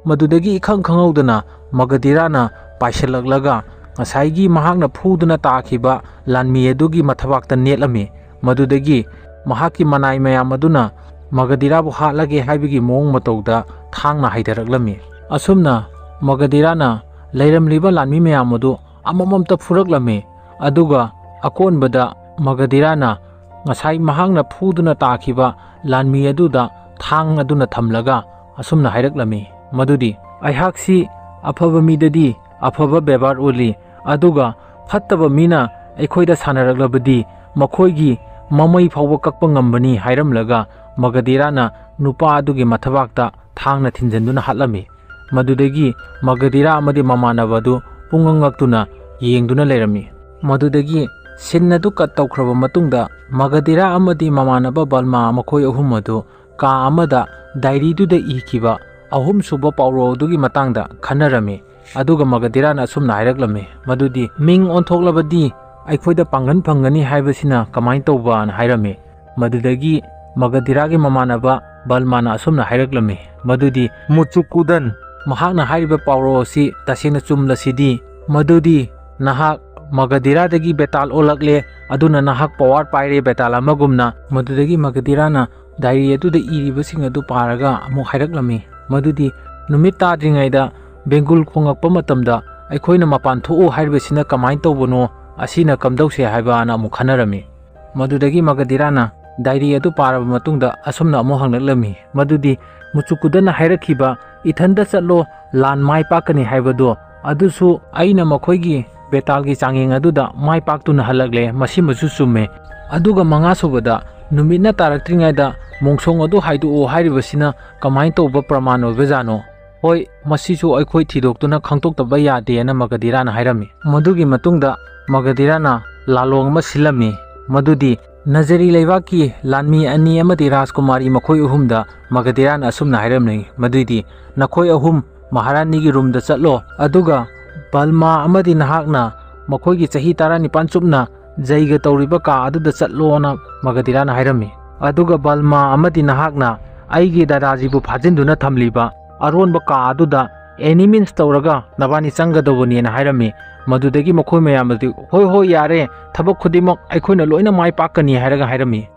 ꯃꯗꯨꯗꯒꯤ ꯏꯈꯪ ꯈꯪꯍꯧꯗꯅ ꯃꯒꯙꯤꯔꯥꯅ ꯄꯥꯏꯁꯤꯜꯂꯛꯂꯒ ꯉꯁꯥꯏꯒꯤ ꯃꯍꯥꯛꯅ ꯐꯨꯗꯨꯅ ꯇꯥꯈꯤꯕ ꯂꯥꯟꯃꯤ ꯑꯗꯨꯒꯤ ꯃꯊꯕꯥꯛꯇ ꯅꯦꯠꯂꯝꯃꯤ꯫ ꯃꯗꯨꯗꯒꯤ ꯃꯍꯥꯛꯀꯤ ꯃꯅꯥꯏ ꯃꯌꯥꯝ ꯑꯗꯨꯅ ꯃꯒꯙꯤꯔꯥꯕꯨ ꯍꯥꯠꯂꯒꯦ ꯍꯥꯏꯕꯒꯤ ꯃꯑꯣꯡ ꯃꯇꯧꯗ ꯊꯥꯡꯅ ꯍꯥꯏꯊꯔꯛꯂꯝꯃꯤ꯫ ꯑꯁꯨꯝꯅ ꯃꯒꯙꯤꯔꯥꯅ ꯂꯩꯔꯝꯂꯤꯕ ꯂꯥꯟꯃꯤ ꯃꯌꯥꯝ ꯑꯗꯨ ꯑꯃꯃꯝꯇ ꯐꯨꯔꯛꯂꯝꯃꯤ꯫ ꯑꯗꯨꯒ ꯑꯀꯣꯟꯕꯗ ꯃꯒꯙꯤꯔꯥꯅ ꯉꯁꯥꯏ ꯃꯍꯥꯛꯅ ꯐꯨꯗꯨꯅ ꯇꯥꯈꯤꯕ ꯂꯥꯟꯃꯤ ꯑꯗꯨꯗ ꯊꯥꯡ ꯑꯗꯨꯅ ꯊꯝꯂꯒ ꯑꯁꯨꯝꯅ ꯍꯥꯏꯔꯛꯂꯝꯃꯤ, ꯃꯗꯨꯗꯤ, "ꯑꯩꯍꯥꯛꯁꯤ ꯑꯐꯕ ꯃꯤꯗꯗꯤ ꯑꯐꯕ ꯕꯦꯕꯥꯔ ꯎꯠꯂꯤ, ꯑꯗꯨꯒ ꯐꯠꯇꯕ ꯃꯤꯅ ꯑꯩꯈꯣꯏꯗ ꯁꯥꯟꯅꯔꯛꯂꯕꯗꯤ ꯃꯈꯣꯏꯒꯤ ꯃꯃꯩ ꯐꯥꯎꯕ ꯀꯛꯄ ꯉꯝꯕꯅꯤ" ꯍꯥꯏꯔꯝꯂꯒ ꯃꯒꯙꯤꯔꯥꯅ ꯅꯨꯄꯥ ꯑꯗꯨꯒꯤ ꯃꯊꯕꯥꯛꯇ ꯊꯥꯡꯅ ꯊꯤꯟꯖꯤꯟꯗꯨꯅ ꯍꯥꯠꯂꯝꯃꯤ꯫ ꯃꯗꯨꯗꯒꯤ ꯃꯒꯙꯤꯔꯥ ꯑꯃꯗꯤ ꯃꯃꯥꯟꯅꯕ ꯑꯗꯨ ꯄꯨꯡꯉꯛ ꯉꯛꯇꯨꯅ ꯌꯦꯡꯗꯨꯅ ꯂꯩꯔꯝꯃꯤ꯫ ꯃꯗꯨꯗꯒꯤ ꯁꯤꯟ ꯑꯗꯨ ꯀꯠ ꯇꯧꯈ꯭ꯔꯕ ꯃꯇꯨꯡꯗ ꯃꯒꯙꯤꯔꯥ ꯑꯃꯗꯤ ꯃꯃꯥꯟꯅꯕ ꯕꯜꯃꯥ ꯃꯈꯣꯏ ꯑꯍꯨꯝ ꯑꯗꯨ ꯀꯥ ꯑꯃꯗ ꯗꯥꯏꯔꯤꯗꯨꯗ ꯏꯈꯤꯕ ꯑꯍꯨꯝꯁꯨꯕ ꯄꯥꯎꯔꯧ ꯑꯗꯨꯒꯤ ꯃꯇꯥꯡꯗ ꯈꯟꯅꯔꯝꯃꯤ꯫ ꯑꯗꯨꯒ ꯃꯒꯙꯤꯔꯥꯅ ꯑꯁꯨꯝꯅ ꯍꯥꯏꯔꯛꯂꯝꯃꯤ, ꯃꯗꯨꯗꯤ, "ꯃꯤꯡ ꯑꯣꯟꯊꯣꯛꯂꯕꯗꯤ ꯑꯩꯈꯣꯏꯗ ꯄꯥꯡꯒꯜ ꯐꯪꯒꯅꯤ ꯍꯥꯏꯕꯁꯤꯅ ꯀꯃꯥꯏꯅ ꯇꯧꯕꯅ?" ꯍꯥꯏꯔꯝꯃꯤ꯫ ꯃꯗꯨꯗꯒꯤ ꯃꯒꯙꯤꯔꯥꯒꯤ ꯃꯃꯥꯟꯅꯕ ꯕꯜꯃꯥꯅ ꯑꯁꯨꯝꯅ ꯍꯥꯏꯔꯛꯂꯝꯃꯤ, ꯃꯗꯨꯗꯤ, "ꯃꯨꯆꯨꯀꯨꯗꯟ, ꯃꯍꯥꯛꯅ ꯍꯥꯏꯔꯤꯕ ꯄꯥꯎꯔꯧ ꯑꯁꯤ ꯇꯁꯦꯡꯅ ꯆꯨꯝꯂꯁꯤꯗꯤ, ꯃꯗꯨꯗꯤ ꯅꯍꯥꯛ ꯃꯒꯙꯤꯔꯥꯗꯒꯤ ꯕꯦꯇꯥꯜ ꯑꯣꯜꯂꯛꯂꯦ, ꯑꯗꯨꯅ ꯅꯍꯥꯛ ꯄꯋꯥꯔ ꯄꯥꯏꯔꯦ ꯕꯦꯇꯥꯜ ꯑꯃꯒꯨꯝꯅ"꯫ ꯃꯗꯨꯗꯒꯤ ꯃꯒꯙꯤꯔꯥꯅ ꯗꯥꯏꯔꯤ ꯑꯗꯨꯗ ꯏꯔꯤꯕꯁꯤꯡ ꯑꯗꯨ ꯄꯥꯔꯒ ꯑꯃꯨꯛ ꯍꯥꯏꯔꯛꯂꯝꯃꯤ, ꯃꯗꯨꯗꯤ, "ꯅꯨꯃꯤꯠ ꯇꯥꯗ꯭ꯔꯤꯉꯩꯗ ꯕꯦꯡꯒꯨꯜ ꯈꯣꯡꯉꯛꯄ ꯃꯇꯝꯗ ꯑꯩꯈꯣꯏꯅ ꯃꯄꯥꯟ ꯊꯣꯛꯎ ꯍꯥꯏꯔꯤꯕꯁꯤꯅ ꯀꯃꯥꯏꯅ ꯇꯧꯕꯅꯣ? ꯑꯁꯤꯅ ꯀꯝꯗꯧꯁꯦ ꯍꯥꯏꯕꯅ?" ꯑꯃꯨꯛ ꯈꯟꯅꯔꯝꯃꯤ꯫ ꯃꯗꯨꯗꯒꯤ ꯃꯒꯙꯤꯔꯥꯅ ꯗꯥꯏꯔꯤ ꯑꯗꯨ ꯄꯥꯔꯕ ꯃꯇꯨꯡꯗ ꯑꯁꯨꯝꯅ ꯑꯃꯨꯛ ꯍꯪꯂꯛꯂꯝꯃꯤ, ꯃꯗꯨꯗꯤ, "ꯃꯨꯆꯨꯀꯨꯗꯟꯅ ꯍꯥꯏꯔꯛꯈꯤꯕ, 'ꯏꯊꯟꯗ ꯆꯠꯂꯣ, ꯂꯥꯟ ꯃꯥꯏ ꯄꯥꯛꯀꯅꯤ' ꯍꯥꯏꯕꯗꯣ, ꯑꯗꯨꯁꯨ ꯑꯩꯅ ꯃꯈꯣꯏꯒꯤ ꯕꯦꯇꯥꯜꯒꯤ ꯆꯥꯡꯌꯦꯡ ꯑꯗꯨꯗ ꯃꯥꯏ ꯄꯥꯛꯇꯨꯅ ꯍꯜꯂꯛꯂꯦ, ꯃꯁꯤꯃꯁꯨ ꯆꯨꯝꯃꯦ꯫ ꯑꯗꯨꯒ ꯃꯉꯥꯁꯨꯕꯗ, ꯅꯨꯃꯤꯠꯅ ꯇꯥꯔꯛꯇ꯭ꯔꯤꯉꯩꯗ ꯃꯣꯡꯁꯣꯡ ꯑꯗꯨ ꯍꯥꯏꯗꯣꯛꯑꯣ ꯍꯥꯏꯔꯤꯕꯁꯤꯅ ꯀꯃꯥꯏꯅ ꯇꯧꯕ ꯄ꯭ꯔꯃꯥꯟ ꯑꯣꯏꯕꯖꯥꯠꯅꯣ? ꯍꯣꯏ, ꯃꯁꯤꯁꯨ ꯑꯩꯈꯣꯏ ꯊꯤꯗꯣꯛꯇꯨꯅ ꯈꯪꯗꯣꯛꯇꯕ ꯌꯥꯗꯦꯅ" ꯃꯒꯙꯤꯔꯥꯅ ꯍꯥꯏꯔꯝꯃꯤ꯫ ꯃꯗꯨꯒꯤ ꯃꯇꯨꯡꯗ ꯃꯒꯙꯤꯔꯥꯅ ꯂꯥꯂꯣꯡ ꯑꯃ ꯁꯤꯜꯂꯝꯃꯤ꯫ ꯃꯗꯨꯗꯤ ꯅꯖꯔꯤ ꯂꯩꯕꯥꯛꯀꯤ ꯂꯥꯟꯃꯤ ꯑꯅꯤ ꯑꯃꯗꯤ ꯔꯥꯖꯀꯨꯃꯥꯔꯤ ꯃꯈꯣꯏ ꯑꯍꯨꯝꯗ ꯃꯒꯙꯤꯔꯥꯅ ꯑꯁꯨꯝꯅ ꯍꯥꯏꯔꯝꯃꯤ, ꯃꯗꯨꯗꯤ ꯅꯈꯣꯏ ꯑꯍꯨꯝ ꯃꯍꯥꯔꯥꯅꯤꯒꯤ ꯔꯨꯝꯗ ꯆꯠꯂꯣ, ꯑꯗꯨꯒ ꯕꯜꯃꯥ ꯑꯃꯗꯤ ꯅꯍꯥꯛꯅ ꯃꯈꯣꯏꯒꯤ ꯆꯍꯤ ꯇꯔꯥꯅꯤꯄꯥꯟ ꯆꯨꯞꯅ ꯖꯩꯒ ꯇꯧꯔꯤꯕ ꯀꯥ ꯑꯗꯨꯗ ꯆꯠꯂꯣꯅ ꯃꯒꯙꯤꯔꯥꯅ ꯍꯥꯏꯔꯝꯃꯤ꯫ ꯑꯗꯨꯒ ꯕꯜꯃꯥ ꯑꯃꯗꯤ ꯅꯍꯥꯛꯅ ꯑꯩꯒꯤ ꯗꯥꯗꯥꯖꯤꯕꯨ ꯐꯥꯖꯤꯟꯗꯨꯅ ꯊꯝꯂꯤꯕ ꯑꯔꯣꯟꯕ ꯀꯥ ꯑꯗꯨꯗ ꯑꯦꯅꯤꯃꯤꯟꯁ ꯇꯧꯔꯒ ꯅꯕꯥꯅꯤ ꯆꯪꯒꯗꯧꯕꯅꯦꯅ ꯍꯥꯏꯔꯝꯃꯤ꯫ ꯃꯗꯨꯗꯒꯤ ꯃꯈꯣꯏ ꯃꯌꯥꯝ ꯑꯗꯨ, "ꯍꯣꯏ, ꯍꯣꯏ, ꯌꯥꯔꯦ, ꯊꯕꯛ ꯈꯨꯗꯤꯡꯃꯛ ꯑꯩꯈꯣꯏꯅ ꯂꯣꯏꯅ ꯃꯥꯏ ꯄꯥꯛꯀꯅꯤ" ꯍꯥꯏꯔꯒ ꯍꯥꯏꯔꯝꯃꯤ꯫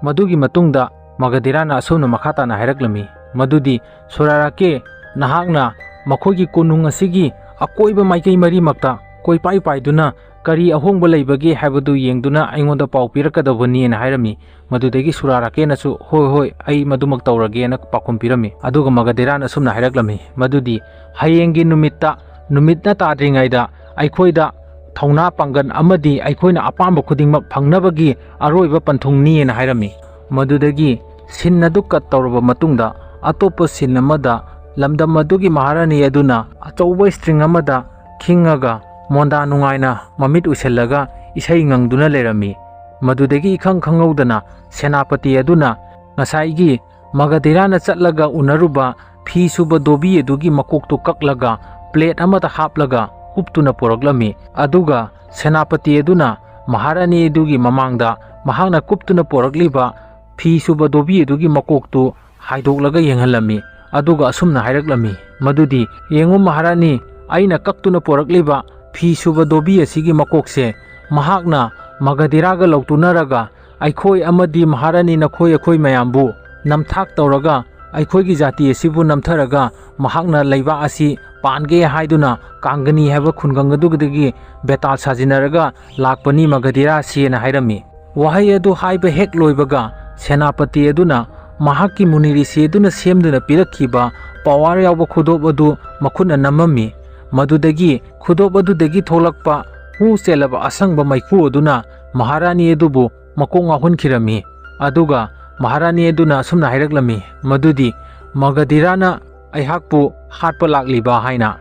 ꯃꯗꯨꯒꯤ ꯃꯇꯨꯡꯗ ꯃꯒꯙꯤꯔꯥꯅ ꯑꯁꯨꯝꯅ ꯃꯈꯥ ꯇꯥꯅ ꯍꯥꯏꯔꯛꯂꯝꯃꯤ, ꯃꯗꯨꯗꯤ, "ꯁꯨꯔꯥꯔꯥꯀꯦ, ꯅꯍꯥꯛꯅ ꯃꯈꯣꯏꯒꯤ ꯀꯣꯅꯨꯡ ꯑꯁꯤꯒꯤ ꯑꯀꯣꯏꯕ ꯃꯥꯏꯀꯩ ꯃꯔꯤꯃꯛꯇ ꯀꯣꯏꯄꯥꯏ ꯄꯥꯏꯗꯨꯅ ꯀꯔꯤ ꯑꯍꯣꯡꯕ ꯂꯩꯕꯒꯦ ꯍꯥꯏꯕꯗꯨ ꯌꯦꯡꯗꯨꯅ ꯑꯩꯉꯣꯟꯗ ꯄꯥꯎ ꯄꯤꯔꯛꯀꯗꯧꯕꯅꯤꯅ" ꯍꯥꯏꯔꯝꯃꯤ꯫ ꯃꯗꯨꯗꯒꯤ ꯁꯨꯔꯥꯔꯥꯀꯦꯅꯁꯨ, "ꯍꯣꯏ, ꯍꯣꯏ, ꯑꯩ ꯃꯗꯨꯃꯛ ꯇꯧꯔꯒꯦꯅ" ꯄꯥꯎꯈꯨꯝ ꯄꯤꯔꯝꯃꯤ꯫ ꯑꯗꯨꯒ ꯃꯒꯙꯤꯔꯥꯅ ꯑꯁꯨꯝꯅ ꯍꯥꯏꯔꯛꯂꯝꯃꯤ, ꯃꯗꯨꯗꯤ, "ꯍꯌꯦꯡꯒꯤ ꯅꯨꯃꯤꯠꯇ, ꯅꯨꯃꯤꯠꯅ ꯇꯥꯗ꯭ꯔꯤꯉꯩꯗ ꯑꯩꯈꯣꯏꯗ ꯊꯧꯅꯥ ꯄꯥꯡꯒꯜ ꯑꯃꯗꯤ ꯑꯩꯈꯣꯏꯅ ꯑꯄꯥꯝꯕ ꯈꯨꯗꯤꯡꯃꯛ ꯐꯪꯅꯕꯒꯤ ꯑꯔꯣꯏꯕ ꯄꯟꯊꯨꯡꯅꯤꯅ" ꯍꯥꯏꯔꯝꯃꯤ꯫ ꯃꯗꯨꯗꯒꯤ ꯁꯤꯟ ꯑꯗꯨ ꯀꯠ ꯇꯧꯔꯕ ꯃꯇꯨꯡꯗ, ꯑꯇꯣꯞꯄ ꯁꯤꯟ ꯑꯃꯗ ꯂꯝꯗꯝ ꯑꯗꯨꯒꯤ ꯃꯍꯥꯔꯥꯅꯤ ꯑꯗꯨꯅ ꯑꯆꯧꯕ ꯏꯁꯇ꯭ꯔꯤꯡ ꯑꯃꯗ ꯈꯤꯡꯉꯒ ꯃꯣꯟꯗꯥ ꯅꯨꯡꯉꯥꯏꯅ ꯃꯃꯤꯠ ꯎꯏꯁꯤꯜꯂꯒ ꯏꯁꯩ ꯉꯪꯗꯨꯅ ꯂꯩꯔꯝꯃꯤ꯫ ꯃꯗꯨꯗꯒꯤ ꯏꯈꯪ ꯈꯪꯍꯧꯗꯅ ꯁꯦꯅꯥꯄꯇꯤ ꯑꯗꯨꯅ ꯉꯁꯥꯏꯒꯤ ꯃꯒꯙꯤꯔꯥꯅ ꯆꯠꯂꯒ ꯎꯅꯔꯨꯕ ꯐꯤ ꯁꯨꯕ ꯗꯣꯕꯤ ꯑꯗꯨꯒꯤ ꯃꯀꯣꯛꯇꯨ ꯀꯛꯂꯒ ꯄ꯭ꯂꯦꯠ ꯑꯃꯗ ꯍꯥꯞꯂꯒ ꯀꯨꯞꯇꯨꯅ ꯄꯨꯔꯛꯂꯝꯃꯤ꯫ ꯑꯗꯨꯒ ꯁꯦꯅꯥꯄꯇꯤ ꯑꯗꯨꯅ ꯃꯍꯥꯔꯥꯅꯤ ꯑꯗꯨꯒꯤ ꯃꯃꯥꯡꯗ ꯃꯍꯥꯛꯅ ꯀꯨꯞꯇꯨꯅ ꯄꯨꯔꯛꯂꯤꯕ ꯐꯤ ꯁꯨꯕ ꯗꯣꯕꯤ ꯑꯗꯨꯒꯤ ꯃꯀꯣꯛꯇꯨ ꯍꯥꯏꯗꯣꯛꯂꯒ ꯌꯦꯡꯍꯜꯂꯝꯃꯤ꯫ ꯑꯗꯨꯒ ꯑꯁꯨꯝꯅ ꯍꯥꯏꯔꯛꯂꯝꯃꯤ, ꯃꯗꯨꯗꯤ, "ꯌꯦꯡꯉꯨ ꯃꯍꯥꯔꯥꯅꯤ, ꯑꯩꯅ ꯀꯛꯇꯨꯅ ꯄꯨꯔꯛꯂꯤꯕ ꯐꯤ ꯁꯨꯕ ꯗꯣꯕꯤ ꯑꯁꯤꯒꯤ ꯃꯀꯣꯛꯁꯦ ꯃꯍꯥꯛꯅ ꯃꯒꯙꯤꯔꯥꯒ ꯂꯧꯇꯨꯅꯔꯒ ꯑꯩꯈꯣꯏ ꯑꯃꯗꯤ ꯃꯍꯥꯔꯥꯅꯤ ꯅꯈꯣꯏ ꯑꯩꯈꯣꯏ ꯃꯌꯥꯝꯕꯨ ꯅꯝꯊꯥꯛ ꯇꯧꯔꯒ ꯑꯩꯈꯣꯏꯒꯤ ꯖꯥꯇꯤ ꯑꯁꯤꯕꯨ ꯅꯝꯊꯔꯒ ꯃꯍꯥꯛꯅ ꯂꯩꯕꯥꯛ ꯑꯁꯤ ꯄꯥꯟꯒꯦ ꯍꯥꯏꯗꯨꯅ ꯀꯥꯡꯒꯅꯤ ꯍꯥꯏꯕ ꯈꯨꯡꯒꯪ ꯑꯗꯨꯗꯒꯤ ꯕꯦꯇꯥꯜ ꯁꯥꯖꯤꯟꯅꯔꯒ ꯂꯥꯛꯄꯅꯤ ꯃꯒꯙꯤꯔꯥꯁꯤꯅ" ꯍꯥꯏꯔꯝꯃꯤ꯫ ꯋꯥꯍꯩ ꯑꯗꯨ ꯍꯥꯏꯕ ꯍꯦꯛ ꯂꯣꯏꯕꯒ ꯁꯦꯅꯥꯄꯇꯤ ꯑꯗꯨꯅ ꯃꯍꯥꯛꯀꯤ ꯃꯨꯅꯤꯔꯤꯁꯤ ꯑꯗꯨꯅ ꯁꯦꯝꯗꯨꯅ ꯄꯤꯔꯛꯈꯤꯕ ꯄꯋꯥꯔ ꯌꯥꯎꯕ ꯈꯨꯗꯣꯞ ꯑꯗꯨ ꯃꯈꯨꯠꯅ ꯅꯝꯃꯝꯃꯤ꯫ ꯃꯗꯨꯗꯒꯤ ꯈꯨꯗꯣꯞ ꯑꯗꯨꯗꯒꯤ ꯊꯣꯛꯂꯛꯄ ꯍꯨ ꯆꯦꯜꯂꯕ ꯑꯁꯪꯕ ꯃꯩꯈꯨ ꯑꯗꯨꯅ ꯃꯍꯥꯔꯥꯅꯤ ꯑꯗꯨꯕꯨ ꯃꯀꯣꯛ ꯉꯥꯎꯍꯟꯈꯤꯔꯝꯃꯤ꯫ ꯑꯗꯨꯒ ꯃꯍꯥꯔꯥꯅꯤ ꯑꯗꯨꯅ ꯑꯁꯨꯝꯅ ꯍꯥꯏꯔꯛꯂꯝꯃꯤ, ꯃꯗꯨꯗꯤ, "ꯃꯒꯙꯤꯔꯥꯅ ꯑꯩꯍꯥꯛꯄꯨ ꯍꯥꯠꯄ ꯂꯥꯛꯂꯤꯕ" ꯍꯥꯏꯅ꯫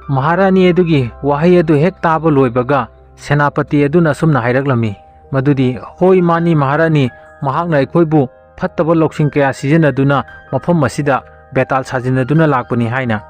ꯃꯍꯥꯔꯥꯅꯤ ꯑꯗꯨꯒꯤ ꯋꯥꯍꯩ ꯑꯗꯨ ꯍꯦꯛ ꯇꯥꯕ ꯂꯣꯏꯕꯒ ꯁꯦꯅꯥꯄꯇꯤ ꯑꯗꯨꯅ ꯑꯁꯨꯝꯅ ꯍꯥꯏꯔꯛꯂꯝꯃꯤ, ꯃꯗꯨꯗꯤ, "ꯍꯣꯏ, ꯃꯥꯅꯤ ꯃꯍꯥꯔꯥꯅꯤ, ꯃꯍꯥꯛꯅ ꯑꯩꯈꯣꯏꯕꯨ ꯐꯠꯇꯕ ꯂꯧꯁꯤꯡ ꯀꯌꯥ ꯁꯤꯖꯤꯟꯅꯗꯨꯅ ꯃꯐꯝ ꯑꯁꯤꯗ ꯕꯦꯇꯥꯜ ꯁꯥꯖꯤꯟꯅꯗꯨꯅ ꯂꯥꯛꯄꯅꯤ" ꯍꯥꯏꯅ꯫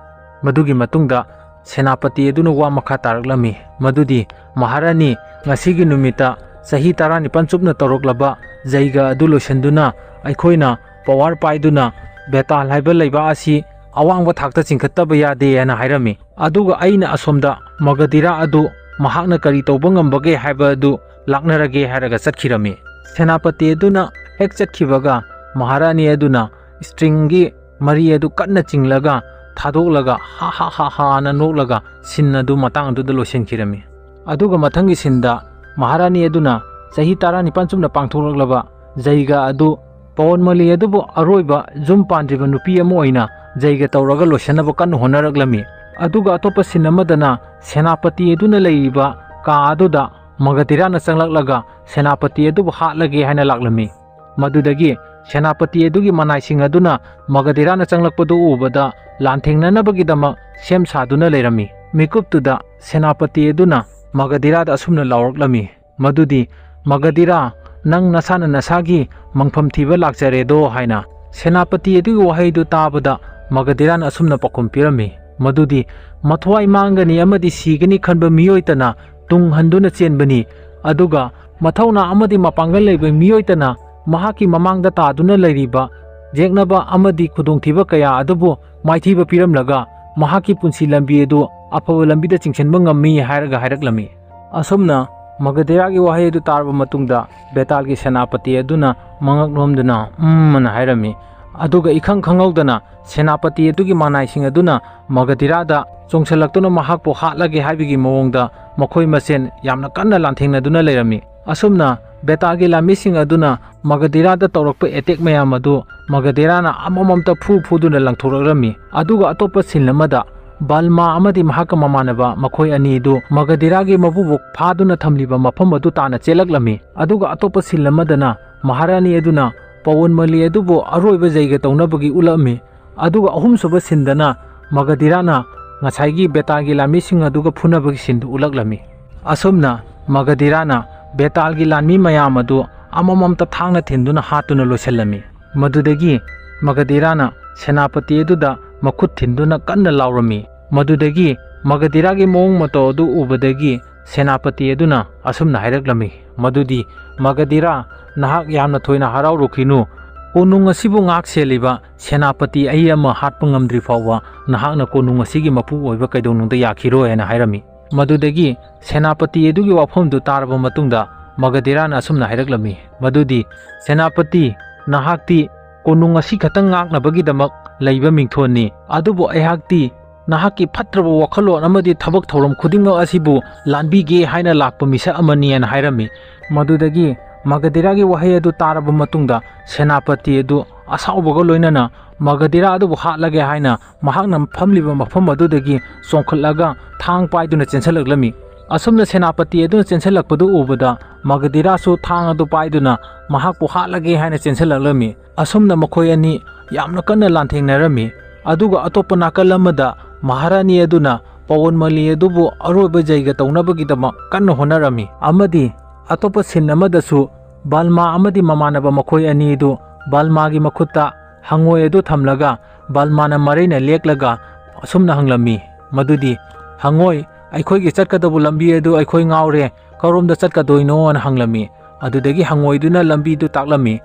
ꯃꯗꯨꯒꯤ ꯃꯇꯨꯡꯗ ꯁꯦꯅꯥꯄꯇꯤ ꯑꯗꯨꯅ ꯋꯥ ꯃꯈꯥ ꯇꯥꯔꯛꯂꯝꯃꯤ, ꯃꯗꯨꯗꯤ, "ꯃꯍꯥꯔꯥꯅꯤ, ꯉꯁꯤꯒꯤ ꯅꯨꯃꯤꯠꯇ ꯆꯍꯤ ꯇꯔꯥꯅꯤꯄꯥꯟ ꯆꯨꯞꯅ ꯇꯧꯔꯛꯂꯕ ꯖꯩꯒ ꯑꯗꯨ ꯂꯣꯏꯁꯤꯟꯗꯨꯅ ꯑꯩꯈꯣꯏꯅ ꯄꯋꯥꯔ ꯄꯥꯏꯗꯨꯅ ꯕꯦꯇꯥꯜ ꯍꯥꯏꯕ ꯂꯩꯕꯥꯛ ꯑꯁꯤ ꯑꯋꯥꯡꯕ ꯊꯥꯛꯇ ꯆꯤꯡꯈꯠꯇꯕ ꯌꯥꯗꯦ" ꯍꯥꯏꯅ ꯍꯥꯏꯔꯝꯃꯤ꯫ ꯑꯗꯨꯒ ꯑꯩꯅ ꯑꯁꯣꯝꯗ ꯃꯒꯙꯤꯔꯥ ꯑꯗꯨ ꯃꯍꯥꯛꯅ ꯀꯔꯤ ꯇꯧꯕ ꯉꯝꯕꯒꯦ ꯍꯥꯏꯕ ꯑꯗꯨ ꯂꯥꯛꯅꯔꯒꯦ ꯍꯥꯏꯔꯒ ꯆꯠꯈꯤꯔꯝꯃꯤ꯫ ꯁꯦꯅꯥꯄꯇꯤ ꯑꯗꯨꯅ ꯍꯦꯛ ꯆꯠꯈꯤꯕꯒ ꯃꯍꯥꯔꯥꯅꯤ ꯑꯗꯨꯅ ꯁ꯭ꯇ꯭ꯔꯤꯡꯒꯤ ꯃꯔꯤ ꯑꯗꯨ ꯀꯟꯅ ꯆꯤꯡꯂꯒ ꯊꯥꯗꯣꯛꯂꯒ ꯍꯥ ꯍꯥ ꯍꯥ ꯍꯥꯅ ꯅꯣꯛꯂꯒ ꯁꯤꯟ ꯑꯗꯨ ꯃꯇꯥꯡ ꯑꯗꯨꯗ ꯂꯣꯏꯁꯤꯟꯈꯤꯔꯝꯃꯤ꯫ ꯑꯗꯨꯒ ꯃꯊꯪꯒꯤ ꯁꯤꯟꯗ ꯃꯍꯥꯔꯥꯅꯤ ꯑꯗꯨꯅ ꯆꯍꯤ ꯇꯔꯥꯅꯤꯄꯥꯟ ꯆꯨꯞꯅ ꯄꯥꯡꯊꯣꯛꯂꯛꯂꯕ ꯖꯩꯒ ꯑꯗꯨ ꯄꯋꯟꯃꯂꯤ ꯑꯗꯨꯕꯨ ꯑꯔꯣꯏꯕ ꯌꯨꯝ ꯄꯥꯟꯗ꯭ꯔꯤꯕ ꯅꯨꯄꯤ ꯑꯃ ꯑꯣꯏꯅ ꯖꯩꯒ ꯇꯧꯔꯒ ꯂꯣꯏꯁꯤꯟꯅꯕ ꯀꯟꯅ ꯍꯣꯠꯅꯔꯛꯂꯝꯃꯤ꯫ ꯑꯗꯨꯒ ꯑꯇꯣꯞꯄ ꯁꯤꯟ ꯑꯃꯗꯅ ꯁꯦꯅꯥꯄꯇꯤ ꯑꯗꯨꯅ ꯂꯩꯔꯤꯕ ꯀꯥ ꯑꯗꯨꯗ ꯃꯒꯙꯤꯔꯥꯅ ꯆꯪꯂꯛꯂꯒ ꯁꯦꯅꯥꯄꯇꯤ ꯑꯗꯨꯕꯨ ꯍꯥꯠꯂꯒꯦ ꯍꯥꯏꯅ ꯂꯥꯛꯂꯝꯃꯤ꯫ ꯃꯗꯨꯗꯒꯤ ꯁꯦꯅꯥꯄꯇꯤ ꯑꯗꯨꯒꯤ ꯃꯅꯥꯏꯁꯤꯡ ꯑꯗꯨꯅ ꯃꯒꯙꯤꯔꯥꯅ ꯆꯪꯂꯛꯄꯗꯨ ꯎꯕꯗ ꯂꯥꯟꯊꯦꯡꯅꯅꯕꯒꯤꯗꯃꯛ ꯁꯦꯝ ꯁꯥꯗꯨꯅ ꯂꯩꯔꯝꯃꯤ꯫ ꯃꯤꯀꯨꯞꯇꯨꯗ ꯁꯦꯅꯥꯄꯇꯤ ꯑꯗꯨꯅ ꯃꯒꯙꯤꯔꯥꯗ ꯑꯁꯨꯝꯅ ꯂꯥꯎꯔꯛꯂꯝꯃꯤ, ꯃꯗꯨꯗꯤ, "ꯃꯒꯙꯤꯔꯥ, ꯅꯪ ꯅꯁꯥꯅ ꯅꯁꯥꯒꯤ ꯃꯪꯐꯝ ꯊꯤꯕ ꯂꯥꯛꯆꯔꯦꯗꯣ" ꯍꯥꯏꯅ꯫ ꯁꯦꯅꯥꯄꯇꯤ ꯑꯗꯨꯒꯤ ꯋꯥꯍꯩꯗꯨ ꯇꯥꯕꯗ ꯃꯒꯙꯤꯔꯥꯅ ꯑꯁꯨꯝꯅ ꯄꯥꯎꯈꯨꯝ ꯄꯤꯔꯝꯃꯤ, ꯃꯗꯨꯗꯤ, "ꯃꯊ꯭ꯋꯥꯏ ꯃꯥꯡꯒꯅꯤ ꯑꯃꯗꯤ ꯁꯤꯒꯅꯤ ꯈꯟꯕ ꯃꯤꯑꯣꯏꯇꯅ ꯇꯨꯡ ꯍꯟꯗꯨꯅ ꯆꯦꯟꯕꯅꯤ, ꯑꯗꯨꯒ ꯃꯊꯧꯅꯥ ꯑꯃꯗꯤ ꯃꯄꯥꯡꯒꯜ ꯂꯩꯕ ꯃꯤꯑꯣꯏꯇꯅ ꯃꯍꯥꯛꯀꯤ ꯃꯃꯥꯡꯗ ꯇꯥꯗꯨꯅ ꯂꯩꯔꯤꯕ ꯌꯦꯛꯅꯕ ꯑꯃꯗꯤ ꯈꯨꯗꯣꯡꯊꯤꯕ ꯀꯌꯥ ꯑꯗꯨꯕꯨ ꯃꯥꯏꯊꯤꯕ ꯄꯤꯔꯝꯂꯒ ꯃꯍꯥꯛꯀꯤ ꯄꯨꯟꯁꯤ ꯂꯝꯕꯤ ꯑꯗꯨ ꯑꯐꯕ ꯂꯝꯕꯤꯗ ꯆꯤꯡꯁꯤꯟꯕ ꯉꯝꯃꯤ" ꯍꯥꯏꯔꯒ ꯍꯥꯏꯔꯛꯂꯝꯃꯤ꯫ ꯑꯁꯨꯝꯅ ꯃꯒꯙꯤꯔꯥꯒꯤ ꯋꯥꯍꯩ ꯑꯗꯨ ꯇꯥꯔꯕ ꯃꯇꯨꯡꯗ ꯕꯦꯇꯥꯜꯒꯤ ꯁꯦꯅꯥꯄꯇꯤ ꯑꯗꯨꯅ ꯃꯉꯛ ꯅꯣꯝꯗꯨꯅ "ꯎꯝ" ꯑꯅ ꯍꯥꯏꯔꯝꯃꯤ꯫ ꯑꯗꯨꯒ ꯏꯈꯪ ꯈꯪꯍꯧꯗꯅ ꯁꯦꯅꯥꯄꯇꯤ ꯑꯗꯨꯒꯤ ꯃꯅꯥꯏꯁꯤꯡ ꯑꯗꯨꯅ ꯃꯒꯙꯤꯔꯥꯗ ꯆꯣꯡꯁꯤꯜꯂꯛꯇꯨꯅ ꯃꯍꯥꯛꯄꯨ ꯍꯥꯠꯂꯒꯦ ꯍꯥꯏꯕꯒꯤ ꯃꯑꯣꯡꯗ ꯃꯈꯣꯏ ꯃꯁꯦꯟ ꯌꯥꯝꯅ ꯀꯟꯅ ꯂꯥꯟꯊꯦꯡꯅꯗꯨꯅ ꯂꯩꯔꯝꯃꯤ꯫ ꯑꯁꯨꯝꯅ ꯕꯦꯇꯥꯜꯒꯤ ꯂꯥꯟꯃꯤꯁꯤꯡ ꯑꯗꯨꯅ ꯃꯒꯙꯤꯔꯥꯗ ꯇꯧꯔꯛꯄ ꯑꯦꯇꯦꯛ ꯃꯌꯥꯝ ꯑꯗꯨ ꯃꯒꯙꯤꯔꯥꯅ ꯑꯃꯃꯝꯇ ꯐꯨ ꯐꯨꯗꯨꯅ ꯂꯪꯊꯣꯔꯛꯂꯝꯃꯤ꯫ ꯑꯗꯨꯒ ꯑꯇꯣꯞꯄ ꯁꯤꯟ ꯑꯃꯗ ꯕꯜꯃꯥ ꯑꯃꯗꯤ ꯃꯍꯥꯛꯀ ꯃꯃꯥꯟꯅꯕ ꯃꯈꯣꯏ ꯑꯅꯤꯗꯨ ꯃꯒꯙꯤꯔꯥꯒꯤ ꯃꯄꯨꯕꯣꯛ ꯐꯥꯗꯨꯅ ꯊꯝꯂꯤꯕ ꯃꯐꯝ ꯑꯗꯨ ꯇꯥꯟꯅ ꯆꯦꯜꯂꯛꯂꯝꯃꯤ꯫ ꯑꯗꯨꯒ ꯑꯇꯣꯞꯄ ꯁꯤꯟ ꯑꯃꯗꯅ ꯃꯍꯥꯔꯥꯅꯤ ꯑꯗꯨꯅ ꯄꯋꯟꯃꯂꯤ ꯑꯗꯨꯕꯨ ꯑꯔꯣꯏꯕ ꯖꯩꯒ ꯇꯧꯅꯕꯒꯤ ꯎꯠꯂꯝꯃꯤ꯫ ꯑꯗꯨꯒ ꯑꯍꯨꯝꯁꯨꯕ ꯁꯤꯟꯗꯅ ꯃꯒꯙꯤꯔꯥꯅ ꯉꯁꯥꯏꯒꯤ ꯕꯦꯇꯥꯜꯒꯤ ꯂꯥꯟꯃꯤꯁꯤꯡ ꯑꯗꯨꯒ ꯐꯨꯅꯕꯒꯤ ꯁꯤꯟꯗꯨ ꯎꯠꯂꯛꯂꯝꯃꯤ꯫ ꯑꯁꯨꯝꯅ ꯃꯒꯙꯤꯔꯥꯅ ꯕꯦꯇꯥꯜꯒꯤ ꯂꯥꯟꯃꯤ ꯃꯌꯥꯝ ꯑꯗꯨ ꯑꯃꯃꯝꯇ ꯊꯥꯡꯅ ꯊꯤꯟꯗꯨꯅ ꯍꯥꯠꯇꯨꯅ ꯂꯣꯏꯁꯤꯜꯂꯝꯃꯤ꯫ ꯃꯗꯨꯗꯒꯤ ꯃꯒꯙꯤꯔꯥꯅ ꯁꯦꯅꯥꯄꯇꯤ ꯑꯗꯨꯗ ꯃꯈꯨꯠ ꯊꯤꯟꯗꯨꯅ ꯀꯟꯅ ꯂꯥꯎꯔꯝꯃꯤ꯫ ꯃꯗꯨꯗꯒꯤ ꯃꯒꯙꯤꯔꯥꯒꯤ ꯃꯑꯣꯡ ꯃꯇꯧ ꯑꯗꯨ ꯎꯕꯗꯒꯤ ꯁꯦꯅꯥꯄꯇꯤ ꯑꯗꯨꯅ ꯑꯁꯨꯝꯅ ꯍꯥꯏꯔꯛꯂꯝꯃꯤ, ꯃꯗꯨꯗꯤ, "ꯃꯒꯙꯤꯔꯥ, ꯅꯍꯥꯛ ꯌꯥꯝꯅ ꯊꯣꯏꯅ ꯍꯔꯥꯎꯔꯨꯈꯤꯅꯨ꯫ ꯀꯣꯅꯨꯡ ꯑꯁꯤꯕꯨ ꯉꯥꯛ ꯁꯦꯜꯂꯤꯕ ꯁꯦꯅꯥꯄꯇꯤ ꯑꯩ ꯑꯃ ꯍꯥꯠꯄ ꯉꯝꯗ꯭ꯔꯤ ꯐꯥꯎꯕ ꯅꯍꯥꯛꯅ ꯀꯣꯅꯨꯡ ꯑꯁꯤꯒꯤ ꯃꯄꯨ ꯑꯣꯏꯕ ꯀꯩꯗꯧꯅꯨꯡꯗ ꯌꯥꯈꯤꯔꯣꯏ" ꯍꯥꯏꯅ ꯍꯥꯏꯔꯝꯃꯤ꯫ ꯃꯗꯨꯗꯒꯤ ꯁꯦꯅꯥꯄꯇꯤ ꯑꯗꯨꯒꯤ ꯋꯥꯐꯝꯗꯨ ꯇꯥꯔꯕ ꯃꯇꯨꯡꯗ ꯃꯒꯙꯤꯔꯥꯅ ꯑꯁꯨꯝꯅ ꯍꯥꯏꯔꯛꯂꯝꯃꯤ, ꯃꯗꯨꯗꯤ, "ꯁꯦꯅꯥꯄꯇꯤ, ꯅꯍꯥꯛꯇꯤ ꯀꯣꯅꯨꯡ ꯑꯁꯤ ꯈꯛꯇꯪ ꯉꯥꯛꯅꯕꯒꯤꯗꯃꯛ ꯂꯩꯕ ꯃꯤꯡꯊꯣꯟꯅꯤ꯫ ꯑꯗꯨꯕꯨ ꯑꯩꯍꯥꯛꯇꯤ ꯅꯍꯥꯛꯀꯤ ꯐꯠꯇ꯭ꯔꯕ ꯋꯥꯈꯜꯂꯣꯟ ꯑꯃꯗꯤ ꯊꯕꯛ ꯊꯧꯔꯝ ꯈꯨꯗꯤꯡꯃꯛ ꯑꯁꯤꯕꯨ ꯂꯥꯟꯕꯤꯒꯦ ꯍꯥꯏꯅ ꯂꯥꯛꯄ ꯃꯤꯁꯛ ꯑꯃꯅꯤ" ꯍꯥꯏꯅ ꯍꯥꯏꯔꯝꯃꯤ꯫ ꯃꯗꯨꯗꯒꯤ ꯃꯒꯙꯤꯔꯥꯒꯤ ꯋꯥꯍꯩ ꯑꯗꯨ ꯇꯥꯔꯕ ꯃꯇꯨꯡꯗ ꯁꯦꯅꯥꯄꯇꯤ ꯑꯗꯨ ꯑꯁꯥꯎꯕꯒ ꯂꯣꯏꯅꯅ ꯃꯒꯙꯤꯔꯥ ꯑꯗꯨꯕꯨ ꯍꯥꯠꯂꯒꯦ ꯍꯥꯏꯅ ꯃꯍꯥꯛꯅ ꯐꯝꯂꯤꯕ ꯃꯐꯝ ꯑꯗꯨꯗꯒꯤ ꯆꯣꯡꯈꯠꯂꯒ ꯊꯥꯡ ꯄꯥꯏꯗꯨꯅ ꯆꯦꯟꯁꯤꯜꯂꯛꯂꯝꯃꯤ꯫ ꯑꯁꯨꯝꯅ ꯁꯦꯅꯥꯄꯇꯤ ꯑꯗꯨꯅ ꯆꯦꯟꯁꯤꯜꯂꯛꯄꯗꯨ ꯎꯕꯗ ꯃꯒꯙꯤꯔꯥꯁꯨ ꯊꯥꯡ ꯑꯗꯨ ꯄꯥꯏꯗꯨꯅ ꯃꯍꯥꯛꯄꯨ ꯍꯥꯠꯂꯒꯦ ꯍꯥꯏꯅ ꯆꯦꯟꯁꯤꯜꯂꯛꯂꯝꯃꯤ꯫ ꯑꯁꯨꯝꯅ ꯃꯈꯣꯏ ꯑꯅꯤ ꯌꯥꯝꯅ ꯀꯟꯅ ꯂꯥꯟꯊꯦꯡꯅꯔꯝꯃꯤ꯫ ꯑꯗꯨꯒ ꯑꯇꯣꯞꯄ ꯅꯥꯀꯜ ꯑꯃꯗ ꯃꯍꯥꯔꯥꯅꯤ ꯑꯗꯨꯅ ꯄꯋꯟꯃꯂꯤ ꯑꯗꯨꯕꯨ ꯑꯔꯣꯏꯕ ꯖꯩꯒ ꯇꯧꯅꯕꯒꯤꯗꯃꯛ ꯀꯟꯅ ꯍꯣꯠꯅꯔꯝꯃꯤ꯫ ꯑꯃꯗꯤ ꯑꯇꯣꯞꯄ ꯁꯤꯟ ꯑꯃꯗꯁꯨ ꯕꯜꯃꯥ ꯑꯃꯗꯤ ꯃꯃꯥꯟꯅꯕ ꯃꯈꯣꯏ ꯑꯅꯤꯗꯨ ꯕꯜꯃꯥꯒꯤ ꯃꯈꯨꯠꯇ ꯍꯪꯉꯣꯏ ꯑꯗꯨ ꯊꯝꯂꯒ ꯕꯜꯃꯥꯅ ꯃꯔꯩꯅ ꯂꯦꯛꯂꯒ ꯑꯁꯨꯝꯅ ꯍꯪꯂꯝꯃꯤ, ꯃꯗꯨꯗꯤ, "ꯍꯪꯉꯣꯏ, ꯑꯩꯈꯣꯏꯒꯤ ꯆꯠꯀꯗꯕ ꯂꯝꯕꯤ ꯑꯗꯨ ꯑꯩꯈꯣꯏ ꯉꯥꯎꯔꯦ, ꯀꯔꯣꯝꯗ ꯆꯠꯀꯗꯣꯏꯅꯣ?" ꯍꯥꯏꯅ ꯍꯪꯂꯝꯃꯤ꯫ ꯑꯗꯨꯗꯒꯤ ꯍꯪꯉꯣꯏꯗꯨꯅ ꯂꯝꯕꯤꯗꯨ ꯇꯥꯛꯂꯝꯃꯤ꯫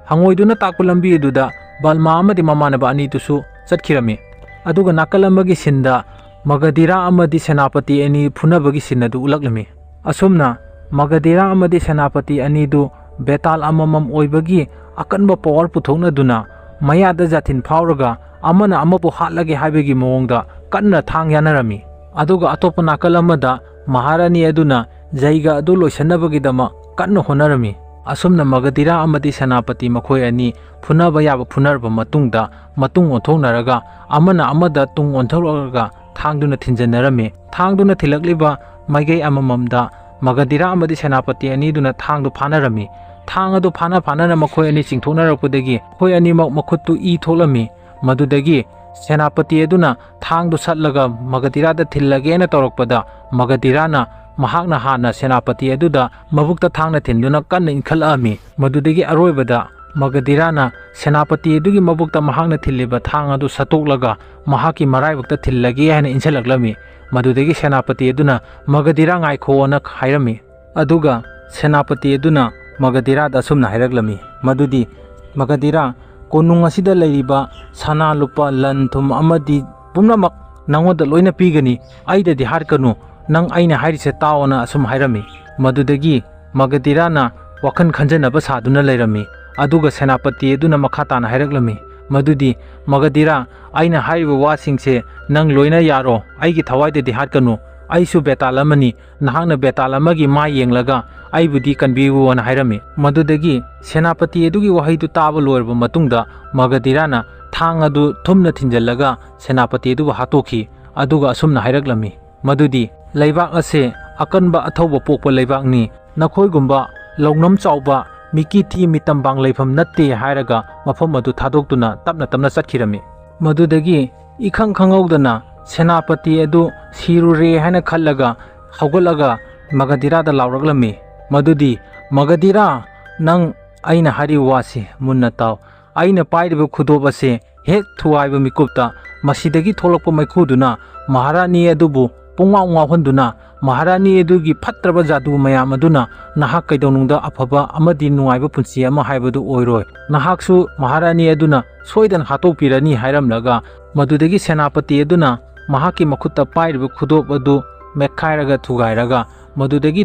ꯍꯪꯉꯣꯏꯗꯨꯅ ꯇꯥꯛꯄ ꯂꯝꯕꯤ ꯑꯗꯨꯗ ꯕꯜꯃꯥ ꯑꯃꯗꯤ ꯃꯃꯥꯟꯅꯕ ꯑꯅꯤꯗꯨꯁꯨ ꯆꯠꯈꯤꯔꯝꯃꯤ꯫ ꯑꯗꯨꯒ ꯅꯥꯀꯜ ꯑꯃꯒꯤ ꯁꯤꯟꯗ ꯃꯒꯙꯤꯔꯥ ꯑꯃꯗꯤ ꯁꯦꯅꯥꯄꯇꯤ ꯑꯅꯤ ꯐꯨꯅꯕꯒꯤ ꯁꯤꯟ ꯑꯗꯨ ꯎꯠꯂꯛꯂꯝꯃꯤ꯫ ꯑꯁꯨꯝꯅ ꯃꯒꯙꯤꯔꯥ ꯑꯃꯗꯤ ꯁꯦꯅꯥꯄꯇꯤ ꯑꯅꯤꯗꯨ ꯕꯦꯇꯥꯜ ꯑꯃꯃꯝ ꯑꯣꯏꯕꯒꯤ ꯑꯀꯟꯕ ꯄꯋꯥꯔ ꯄꯨꯊꯣꯛꯅꯗꯨꯅ ꯃꯌꯥꯗ ꯖꯥꯊꯤꯟ ꯐꯥꯎꯔꯒ ꯑꯃꯅ ꯑꯃꯕꯨ ꯍꯥꯠꯂꯒꯦ ꯍꯥꯏꯕꯒꯤ ꯃꯑꯣꯡꯗ ꯀꯟꯅ ꯊꯥꯡ ꯌꯥꯅꯔꯝꯃꯤ꯫ ꯑꯗꯨꯒ ꯑꯇꯣꯞꯄ ꯅꯥꯀꯜ ꯑꯃꯗ ꯃꯍꯥꯔꯥꯅꯤ ꯑꯗꯨꯅ ꯖꯩꯒ ꯑꯗꯨ ꯂꯣꯏꯁꯤꯟꯅꯕꯒꯤꯗꯃꯛ ꯀꯟꯅ ꯍꯣꯠꯅꯔꯝꯃꯤ꯫ ꯑꯁꯨꯝꯅ ꯃꯒꯙꯤꯔꯥ ꯑꯃꯗꯤ ꯁꯦꯅꯥꯄꯇꯤ ꯃꯈꯣꯏ ꯑꯅꯤ ꯐꯨꯅꯕ ꯌꯥꯕ ꯐꯨꯅꯔꯕ ꯃꯇꯨꯡꯗ ꯃꯇꯨꯡ ꯑꯣꯟꯊꯣꯛꯅꯔꯒ ꯑꯃꯅ ꯑꯃꯗ ꯇꯨꯡ ꯑꯣꯟꯊꯣꯛꯂꯛꯂꯒ ꯊꯥꯡꯗꯨꯅ ꯊꯤꯟꯖꯟꯅꯔꯝꯃꯤ꯫ ꯊꯥꯡꯗꯨꯅ ꯊꯤꯜꯂꯛꯂꯤꯕ ꯃꯥꯏꯀꯩ ꯑꯃꯃꯝꯗ ꯃꯒꯙꯤꯔꯥ ꯑꯃꯗꯤ ꯁꯦꯅꯥꯄꯇꯤ ꯑꯅꯤꯗꯨꯅ ꯊꯥꯡꯗꯨ ꯐꯥꯅꯔꯝꯃꯤ꯫ ꯊꯥꯡ ꯑꯗꯨ ꯐꯥꯅ ꯐꯥꯅꯅ ꯃꯈꯣꯏ ꯑꯅꯤ ꯆꯤꯡꯊꯣꯛꯅꯔꯛꯄꯗꯒꯤ ꯃꯈꯣꯏ ꯑꯅꯤꯃꯛ ꯃꯈꯨꯠꯇꯨ ꯏ ꯊꯣꯛꯂꯝꯃꯤ꯫ ꯃꯗꯨꯗꯒꯤ ꯁꯦꯅꯥꯄꯇꯤ ꯑꯗꯨꯅ ꯊꯥꯡꯗꯨ ꯁꯠꯂꯒ ꯃꯒꯙꯤꯔꯥꯗ ꯊꯤꯜꯂꯒꯦꯅ ꯇꯧꯔꯛꯄꯗ ꯃꯒꯙꯤꯔꯥꯅ ꯃꯍꯥꯛꯅ ꯍꯥꯟꯅ ꯁꯦꯅꯥꯄꯇꯤ ꯑꯗꯨꯗ ꯃꯕꯨꯛꯇ ꯊꯥꯡꯅ ꯊꯤꯟꯗꯨꯅ ꯀꯟꯅ ꯏꯟꯈꯠꯂꯛꯑꯝꯃꯤ꯫ ꯃꯗꯨꯗꯒꯤ ꯑꯔꯣꯏꯕꯗ ꯃꯒꯙꯤꯔꯥꯅ ꯁꯦꯅꯥꯄꯇꯤ ꯑꯗꯨꯒꯤ ꯃꯕꯨꯛꯇ ꯃꯍꯥꯛꯅ ꯊꯤꯜꯂꯤꯕ ꯊꯥꯡ ꯑꯗꯨ ꯁꯠꯇꯣꯛꯂꯒ ꯃꯍꯥꯛꯀꯤ ꯃꯔꯥꯏꯕꯛꯇ ꯊꯤꯜꯂꯒꯦ ꯍꯥꯏꯅ ꯏꯟꯁꯤꯜꯂꯛꯂꯝꯃꯤ꯫ ꯃꯗꯨꯗꯒꯤ ꯁꯦꯅꯥꯄꯇꯤ ꯑꯗꯨꯅ "ꯃꯒꯙꯤꯔꯥ, ꯉꯥꯏꯈꯣꯅ" ꯍꯥꯏꯔꯝꯃꯤ꯫ ꯑꯗꯨꯒ ꯁꯦꯅꯥꯄꯇꯤ ꯑꯗꯨꯅ ꯃꯒꯙꯤꯔꯥꯗ ꯑꯁꯨꯝꯅ ꯍꯥꯏꯔꯛꯂꯝꯃꯤ, ꯃꯗꯨꯗꯤ, "ꯃꯒꯙꯤꯔꯥ, ꯀꯣꯅꯨꯡ ꯑꯁꯤꯗ ꯂꯩꯔꯤꯕ ꯁꯅꯥ ꯂꯨꯄꯥ, ꯂꯟ ꯊꯨꯝ ꯑꯃꯗꯤ ꯄꯨꯝꯅꯃꯛ ꯅꯉꯣꯟꯗ ꯂꯣꯏꯅ ꯄꯤꯒꯅꯤ꯫ ꯑꯩꯗꯗꯤ ꯍꯥꯠꯀꯅꯨ, ꯅꯪ ꯑꯩꯅ ꯍꯥꯏꯔꯤꯁꯦ ꯇꯥꯎꯑꯣꯅ" ꯑꯁꯨꯝ ꯍꯥꯏꯔꯝꯃꯤ꯫ ꯃꯗꯨꯗꯒꯤ ꯃꯒꯙꯤꯔꯥꯅ ꯋꯥꯈꯜ ꯈꯟꯖꯅꯕ ꯁꯥꯗꯨꯅ ꯂꯩꯔꯝꯃꯤ꯫ ꯑꯗꯨꯒ ꯁꯦꯅꯥꯄꯇꯤ ꯑꯗꯨꯅ ꯃꯈꯥ ꯇꯥꯅ ꯍꯥꯏꯔꯛꯂꯝꯃꯤ, ꯃꯗꯨꯗꯤ, "ꯃꯒꯙꯤꯔꯥ, ꯑꯩꯅ ꯍꯥꯏꯔꯤꯕ ꯋꯥꯁꯤꯡꯁꯦ ꯅꯪ ꯂꯣꯏꯅ ꯌꯥꯔꯣ, ꯑꯩꯒꯤ ꯊꯋꯥꯏꯗꯗꯤ ꯍꯥꯠꯀꯅꯨ, ꯑꯩꯁꯨ ꯕꯦꯇꯥꯜ ꯑꯃꯅꯤ, ꯅꯍꯥꯛꯅ ꯕꯦꯇꯥꯜ ꯑꯃꯒꯤ ꯃꯥꯏ ꯌꯦꯡꯂꯒ ꯑꯩꯕꯨꯗꯤ ꯀꯟꯕꯤꯌꯨꯑꯣꯅ" ꯍꯥꯏꯔꯝꯃꯤ꯫ ꯃꯗꯨꯗꯒꯤ ꯁꯦꯅꯥꯄꯇꯤ ꯑꯗꯨꯒꯤ ꯋꯥꯍꯩꯗꯨ ꯇꯥꯕ ꯂꯣꯏꯔꯕ ꯃꯇꯨꯡꯗ ꯃꯒꯙꯤꯔꯥꯅ ꯊꯥꯡ ꯑꯗꯨ ꯊꯨꯝꯅ ꯊꯤꯟꯖꯤꯜꯂꯒ ꯁꯦꯅꯥꯄꯇꯤ ꯑꯗꯨꯕꯨ ꯍꯥꯠꯇꯣꯛꯈꯤ꯫ ꯑꯗꯨꯒ ꯑꯁꯨꯝꯅ ꯍꯥꯏꯔꯛꯂꯝꯃꯤ, ꯃꯗꯨꯗꯤ, "ꯂꯩꯕꯥꯛ ꯑꯁꯦ ꯑꯀꯟꯕ ꯑꯊꯧꯕ ꯄꯣꯛꯄ ꯂꯩꯕꯥꯛꯅꯤ, ꯅꯈꯣꯏꯒꯨꯝꯕ ꯂꯧꯅꯝ ꯆꯥꯎꯕ ꯃꯤꯀꯤ ꯊꯤ ꯃꯤꯇꯝꯕꯥꯡ ꯂꯩꯐꯝ ꯅꯠꯇꯦ" ꯍꯥꯏꯔꯒ ꯃꯐꯝ ꯑꯗꯨ ꯊꯥꯗꯣꯛꯇꯨꯅ ꯇꯞꯅ ꯇꯞꯅ ꯆꯠꯈꯤꯔꯝꯃꯤ꯫ ꯃꯗꯨꯗꯒꯤ ꯏꯈꯪ ꯈꯪꯍꯧꯗꯅ ꯁꯦꯅꯥꯄꯇꯤ ꯑꯗꯨ ꯁꯤꯔꯨꯔꯦ ꯍꯥꯏꯅ ꯈꯜꯂꯒ ꯍꯧꯒꯠꯂꯒ ꯃꯒꯙꯤꯔꯥꯗ ꯂꯥꯎꯔꯛꯂꯝꯃꯤ, ꯃꯗꯨꯗꯤ, "ꯃꯒꯙꯤꯔꯥ, ꯅꯪ ꯑꯩꯅ ꯍꯥꯏꯔꯤꯕ ꯋꯥꯁꯤ ꯃꯨꯟꯅ ꯇꯥꯎ꯫ ꯑꯩꯅ ꯄꯥꯏꯔꯤꯕ ꯈꯨꯗꯣꯞ ꯑꯁꯦ ꯍꯦꯛ ꯊꯨꯒꯥꯏꯕ ꯃꯤꯀꯨꯞꯇ ꯃꯁꯤꯗꯒꯤ ꯊꯣꯛꯂꯛꯄ ꯃꯩꯈꯨꯗꯨꯅ ꯃꯍꯥꯔꯥꯅꯤ ꯑꯗꯨꯕꯨ ꯄꯨꯡꯉꯥꯎ ꯉꯥꯎꯍꯟꯗꯨꯅ ꯃꯍꯥꯔꯥꯅꯤ ꯑꯗꯨꯒꯤ ꯐꯠꯇ꯭ꯔꯕ ꯖꯥꯗꯨ ꯃꯌꯥꯝ ꯑꯗꯨꯅ ꯅꯍꯥꯛ ꯀꯩꯗꯧꯅꯨꯡꯗ ꯑꯐꯕ ꯑꯃꯗꯤ ꯅꯨꯡꯉꯥꯏꯕ ꯄꯨꯟꯁꯤ ꯑꯃ ꯍꯥꯏꯕꯗꯨ ꯑꯣꯏꯔꯣꯏ꯫ ꯅꯍꯥꯛꯁꯨ ꯃꯍꯥꯔꯥꯅꯤ ꯑꯗꯨꯅ ꯁꯣꯏꯗꯅ ꯍꯥꯠꯇꯣꯛꯄꯤꯔꯅꯤ" ꯍꯥꯏꯔꯝꯂꯒ ꯃꯗꯨꯗꯒꯤ ꯁꯦꯅꯥꯄꯇꯤ ꯑꯗꯨꯅ ꯃꯍꯥꯛꯀꯤ ꯃꯈꯨꯠꯇ ꯄꯥꯏꯔꯤꯕ ꯈꯨꯗꯣꯞ ꯑꯗꯨ ꯃꯦꯠꯈꯥꯏꯔꯒ ꯊꯨꯒꯥꯏꯔꯒ ꯃꯗꯨꯗꯒꯤ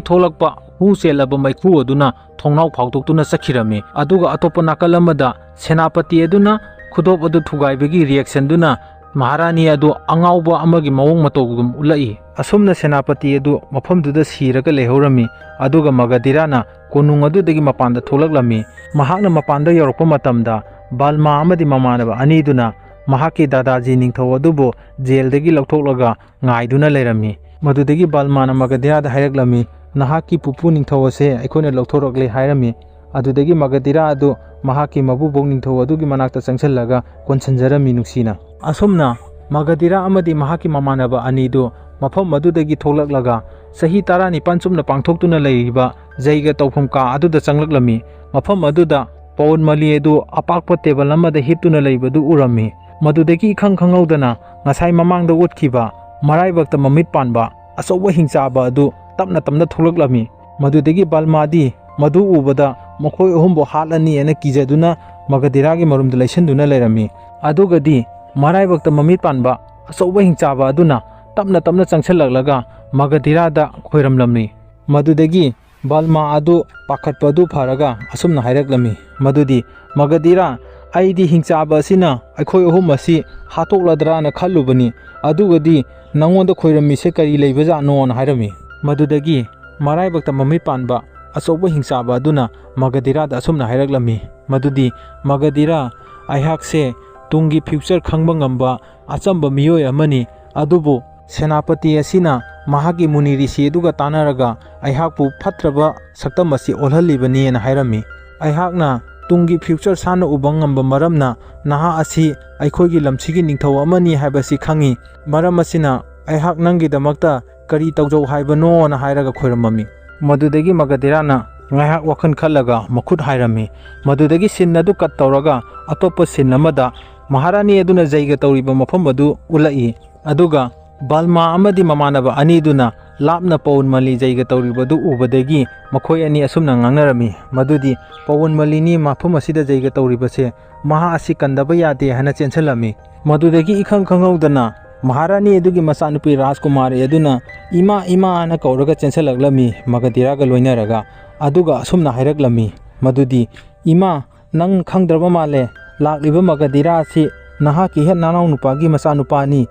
ꯊꯣꯛꯂꯛꯄ ꯍꯨ ꯆꯦꯜꯂꯕ ꯃꯩꯈꯨ ꯑꯗꯨꯅ ꯊꯣꯡꯅꯥꯎ ꯐꯥꯎꯗꯣꯛꯇꯨꯅ ꯆꯠꯈꯤꯔꯝꯃꯤ꯫ ꯑꯗꯨꯒ ꯑꯇꯣꯞꯄ ꯅꯥꯀꯜ ꯑꯃꯗ ꯁꯦꯅꯥꯄꯇꯤ ꯑꯗꯨꯅ ꯈꯨꯗꯣꯞ ꯑꯗꯨ ꯊꯨꯒꯥꯏꯕꯒꯤ ꯔꯤꯌꯦꯛꯁꯟꯗꯨꯅ ꯃꯍꯥꯔꯥꯅꯤ ꯑꯗꯨ ꯑꯉꯥꯎꯕ ꯑꯃꯒꯤ ꯃꯑꯣꯡ ꯃꯇꯧꯒꯨꯝ ꯎꯠꯂꯛꯏ꯫ ꯑꯁꯨꯝꯅ ꯁꯦꯅꯥꯄꯇꯤ ꯑꯗꯨ ꯃꯐꯝꯗꯨꯗ ꯁꯤꯔꯒ ꯂꯩꯍꯧꯔꯝꯃꯤ꯫ ꯑꯗꯨꯒ ꯃꯒꯙꯤꯔꯥꯅ ꯀꯣꯅꯨꯡ ꯑꯗꯨꯗꯒꯤ ꯃꯄꯥꯟꯗ ꯊꯣꯛꯂꯛꯂꯝꯃꯤ꯫ ꯃꯍꯥꯛꯅ ꯃꯄꯥꯟꯗ ꯌꯧꯔꯛꯄ ꯃꯇꯝꯗ ꯕꯜꯃꯥ ꯑꯃꯗꯤ ꯃꯃꯥꯟꯅꯕ ꯑꯅꯤꯗꯨꯅ ꯃꯍꯥꯛꯀꯤ ꯗꯥꯗꯥꯖꯤ ꯅꯤꯡꯊꯧ ꯑꯗꯨꯕꯨ ꯖꯦꯜꯗꯒꯤ ꯂꯧꯊꯣꯛꯂꯒ ꯉꯥꯏꯗꯨꯅ ꯂꯩꯔꯝꯃꯤ꯫ ꯃꯗꯨꯗꯒꯤ ꯕꯜꯃꯥꯅ ꯃꯒꯙꯤꯔꯥꯗ ꯍꯥꯏꯔꯛꯂꯝꯃꯤ, "ꯅꯍꯥꯛꯀꯤ ꯄꯨꯄꯨ ꯅꯤꯡꯊꯧ ꯑꯁꯦ ꯑꯩꯈꯣꯏꯅ ꯂꯧꯊꯣꯔꯛꯂꯦ" ꯍꯥꯏꯔꯝꯃꯤ꯫ ꯑꯗꯨꯗꯒꯤ ꯃꯒꯙꯤꯔꯥ ꯑꯗꯨ ꯃꯍꯥꯛꯀꯤ ꯃꯄꯨꯕꯣꯛ ꯅꯤꯡꯊꯧ ꯑꯗꯨꯒꯤ ꯃꯅꯥꯛꯇ ꯆꯪꯁꯤꯜꯂꯒ ꯀꯣꯟꯁꯤꯟꯖꯔꯝꯃꯤ ꯅꯨꯡꯁꯤꯅ꯫ ꯑꯁꯨꯝꯅ ꯃꯒꯙꯤꯔꯥ ꯑꯃꯗꯤ ꯃꯍꯥꯛꯀꯤ ꯃꯃꯥꯟꯅꯕ ꯑꯅꯤꯗꯨ ꯃꯐꯝ ꯑꯗꯨꯗꯒꯤ ꯊꯣꯛꯂꯛꯂꯒ ꯆꯍꯤ ꯇꯔꯥꯅꯤꯄꯥꯟ ꯆꯨꯞꯅ ꯄꯥꯡꯊꯣꯛꯇꯨꯅ ꯂꯩꯔꯤꯕ ꯖꯩꯒ ꯇꯧꯐꯝ ꯀꯥ ꯑꯗꯨꯗ ꯆꯪꯂꯛꯂꯝꯃꯤ꯫ ꯃꯐꯝ ꯑꯗꯨꯗ ꯄꯋꯟ ꯃꯂꯤ ꯑꯗꯨ ꯑꯄꯥꯛꯄ ꯇꯦꯕꯜ ꯑꯃꯗ ꯍꯤꯞꯇꯨꯅ ꯂꯩꯕꯗꯨ ꯎꯔꯝꯃꯤ꯫ ꯃꯗꯨꯗꯒꯤ ꯏꯈꯪ ꯈꯪꯍꯧꯗꯅ ꯉꯁꯥꯏ ꯃꯃꯥꯡꯗ ꯎꯠꯈꯤꯕ ꯃꯔꯥꯏꯕꯛꯇ ꯃꯃꯤꯠ ꯄꯥꯟꯕ ꯑꯆꯧꯕ ꯍꯤꯡꯆꯥꯕ ꯑꯗꯨ ꯇꯞꯅ ꯇꯞꯅ ꯊꯣꯛꯂꯛꯂꯝꯃꯤ꯫ ꯃꯗꯨꯗꯒꯤ ꯕꯜꯃꯥꯗꯤ ꯃꯗꯨ ꯎꯕꯗ ꯃꯈꯣꯏ ꯑꯍꯨꯝꯕꯨ ꯍꯥꯠꯂꯅꯤ ꯍꯥꯏꯅ ꯀꯤꯖꯗꯨꯅ ꯃꯒꯙꯤꯔꯥꯒꯤ ꯃꯔꯨꯝꯗ ꯂꯩꯁꯤꯟꯗꯨꯅ ꯂꯩꯔꯝꯃꯤ꯫ ꯑꯗꯨꯒꯗꯤ ꯃꯔꯥꯏꯕꯛꯇ ꯃꯃꯤꯠ ꯄꯥꯟꯕ ꯑꯆꯧꯕ ꯍꯤꯡꯆꯥꯕ ꯑꯗꯨꯅ ꯇꯞꯅ ꯇꯞꯅ ꯆꯪꯁꯤꯜꯂꯛꯂꯒ ꯃꯒꯙꯤꯔꯥꯗ ꯈꯣꯏꯔꯝꯂꯝꯃꯤ꯫ ꯃꯗꯨꯗꯒꯤ ꯕꯜꯃꯥ ꯑꯗꯨ ꯄꯥꯈꯠꯄ ꯑꯗꯨ ꯐꯔꯒ ꯑꯁꯨꯝꯅ ꯍꯥꯏꯔꯛꯂꯝꯃꯤ, ꯃꯗꯨꯗꯤ, "ꯃꯒꯙꯤꯔꯥ, ꯑꯩꯗꯤ ꯍꯤꯡꯆꯥꯕ ꯑꯁꯤꯅ ꯑꯩꯈꯣꯏ ꯑꯍꯨꯝ ꯑꯁꯤ ꯍꯥꯠꯇꯣꯛꯂꯗ꯭ꯔꯥꯅ ꯈꯜꯂꯨꯕꯅꯤ, ꯑꯗꯨꯒꯗꯤ ꯅꯉꯣꯟꯗ ꯈꯣꯏꯔꯝꯃꯤꯁꯦ ꯀꯔꯤ ꯂꯩꯕꯖꯥꯠꯅꯣꯅ?" ꯍꯥꯏꯔꯝꯃꯤ꯫ ꯃꯗꯨꯗꯒꯤ ꯃꯔꯥꯏꯕꯛꯇ ꯃꯃꯤꯠ ꯄꯥꯟꯕ ꯑꯆꯧꯕ ꯍꯤꯡꯆꯥꯕ ꯑꯗꯨꯅ ꯃꯒꯙꯤꯔꯥꯗ ꯑꯁꯨꯝꯅ ꯍꯥꯏꯔꯛꯂꯝꯃꯤ, ꯃꯗꯨꯗꯤ, "ꯃꯒꯙꯤꯔꯥ, ꯑꯩꯍꯥꯛꯁꯦ ꯇꯨꯡꯒꯤ future ꯈꯪꯕ ꯉꯝꯕ ꯑꯆꯝꯕ ꯃꯤꯑꯣꯏ ꯑꯃꯅꯤ, ꯑꯗꯨꯕꯨ ꯁꯦꯅꯥꯄꯇꯤ ꯑꯁꯤꯅ ꯃꯍꯥꯛꯀꯤ ꯃꯨꯅꯤ ꯔꯤꯁꯤ ꯑꯗꯨꯒ ꯇꯥꯟꯅꯔꯒ ꯑꯩꯍꯥꯛꯄꯨ ꯐꯠꯇ꯭ꯔꯕ ꯁꯛꯇꯝ ꯑꯁꯤ ꯑꯣꯜꯍꯜꯂꯤꯕꯅꯤ" ꯍꯥꯏꯅ ꯍꯥꯏꯔꯝꯃꯤ꯫ "ꯑꯩꯍꯥꯛꯅ ꯇꯨꯡꯒꯤ future ꯁꯥꯟꯅ ꯎꯕ ꯉꯝꯕ ꯃꯔꯝꯅ ꯅꯍꯥꯛ ꯑꯁꯤ ꯑꯩꯈꯣꯏꯒꯤ ꯂꯝꯁꯤꯒꯤ ꯅꯤꯡꯊꯧ ꯑꯃꯅꯤ ꯍꯥꯏꯕꯁꯤ ꯈꯪꯏ꯫ ꯃꯔꯝ ꯑꯁꯤꯅ ꯑꯩꯍꯥꯛ ꯅꯪꯒꯤꯗꯃꯛꯇ ꯀꯔꯤ ꯇꯧꯖꯧ ꯍꯥꯏꯕꯅꯣꯅ?" ꯍꯥꯏꯔꯒ ꯈꯣꯏꯔꯝꯃꯝꯃꯤ꯫ ꯃꯗꯨꯗꯒꯤ ꯃꯒꯙꯤꯔꯥꯅ ꯉꯥꯏꯍꯥꯛ ꯋꯥꯈꯜ ꯈꯜꯂꯒ ꯃꯈꯨꯠ ꯍꯥꯏꯔꯝꯃꯤ꯫ ꯃꯗꯨꯗꯒꯤ scene ꯑꯗꯨ cut ꯇꯧꯔꯒ ꯑꯇꯣꯞꯄ scene ꯑꯃꯗ ꯃꯍꯥꯔꯥꯅꯤ ꯑꯗꯨꯅ ꯖꯩꯒ ꯇꯧꯔꯤꯕ ꯃꯐꯝ ꯑꯗꯨ ꯎꯠꯂꯛꯏ꯫ ꯑꯗꯨꯒ ꯕꯜꯃꯥ ꯑꯃꯗꯤ ꯃꯃꯥꯟꯅꯕ ꯑꯅꯤꯗꯨꯅ ꯂꯥꯞꯅ ꯄꯋꯟ ꯃꯂꯤ ꯖꯩꯒ ꯇꯧꯔꯤꯕꯗꯨ ꯎꯕꯗꯒꯤ ꯃꯈꯣꯏ ꯑꯅꯤ ꯑꯁꯨꯝꯅ ꯉꯥꯡꯅꯔꯝꯃꯤ, ꯃꯗꯨꯗꯤ, "ꯄꯋꯟ ꯃꯂꯤꯅꯤ ꯃꯐꯝ ꯑꯁꯤꯗ ꯖꯩꯒ ꯇꯧꯔꯤꯕꯁꯦ, ꯃꯍꯥꯛ ꯑꯁꯤ ꯀꯟꯗꯕ ꯌꯥꯗꯦ" ꯍꯥꯏꯅ ꯆꯦꯟꯁꯤꯜꯂꯝꯃꯤ꯫ ꯃꯗꯨꯗꯒꯤ ꯏꯈꯪ ꯈꯪꯍꯧꯗꯅ ꯃꯍꯥꯔꯥꯅꯤ ꯑꯗꯨꯒꯤ ꯃꯆꯥꯅꯨꯄꯤ ꯔꯥꯖꯀꯨꯃꯥꯔꯤ ꯑꯗꯨꯅ "ꯏꯃꯥ, ꯏꯃꯥ" ꯍꯥꯏꯅ ꯀꯧꯔꯒ ꯆꯦꯟꯁꯤꯜꯂꯛꯂꯝꯃꯤ ꯃꯒꯙꯤꯔꯥꯒ ꯂꯣꯏꯅꯔꯒ꯫ ꯑꯗꯨꯒ ꯑꯁꯨꯝꯅ ꯍꯥꯏꯔꯛꯂꯝꯃꯤ, ꯃꯗꯨꯗꯤ, "ꯏꯃꯥ, ꯅꯪ ꯈꯪꯗ꯭ꯔꯕ ꯃꯥꯜꯂꯦ, ꯂꯥꯛꯂꯤꯕ ꯃꯒꯙꯤꯔꯥ ꯑꯁꯤ ꯅꯍꯥꯛꯀꯤ ꯍꯦꯛ ꯅꯅꯥꯎ ꯅꯨꯄꯥꯒꯤ ꯃꯆꯥꯅꯨꯄꯥꯅꯤ"꯫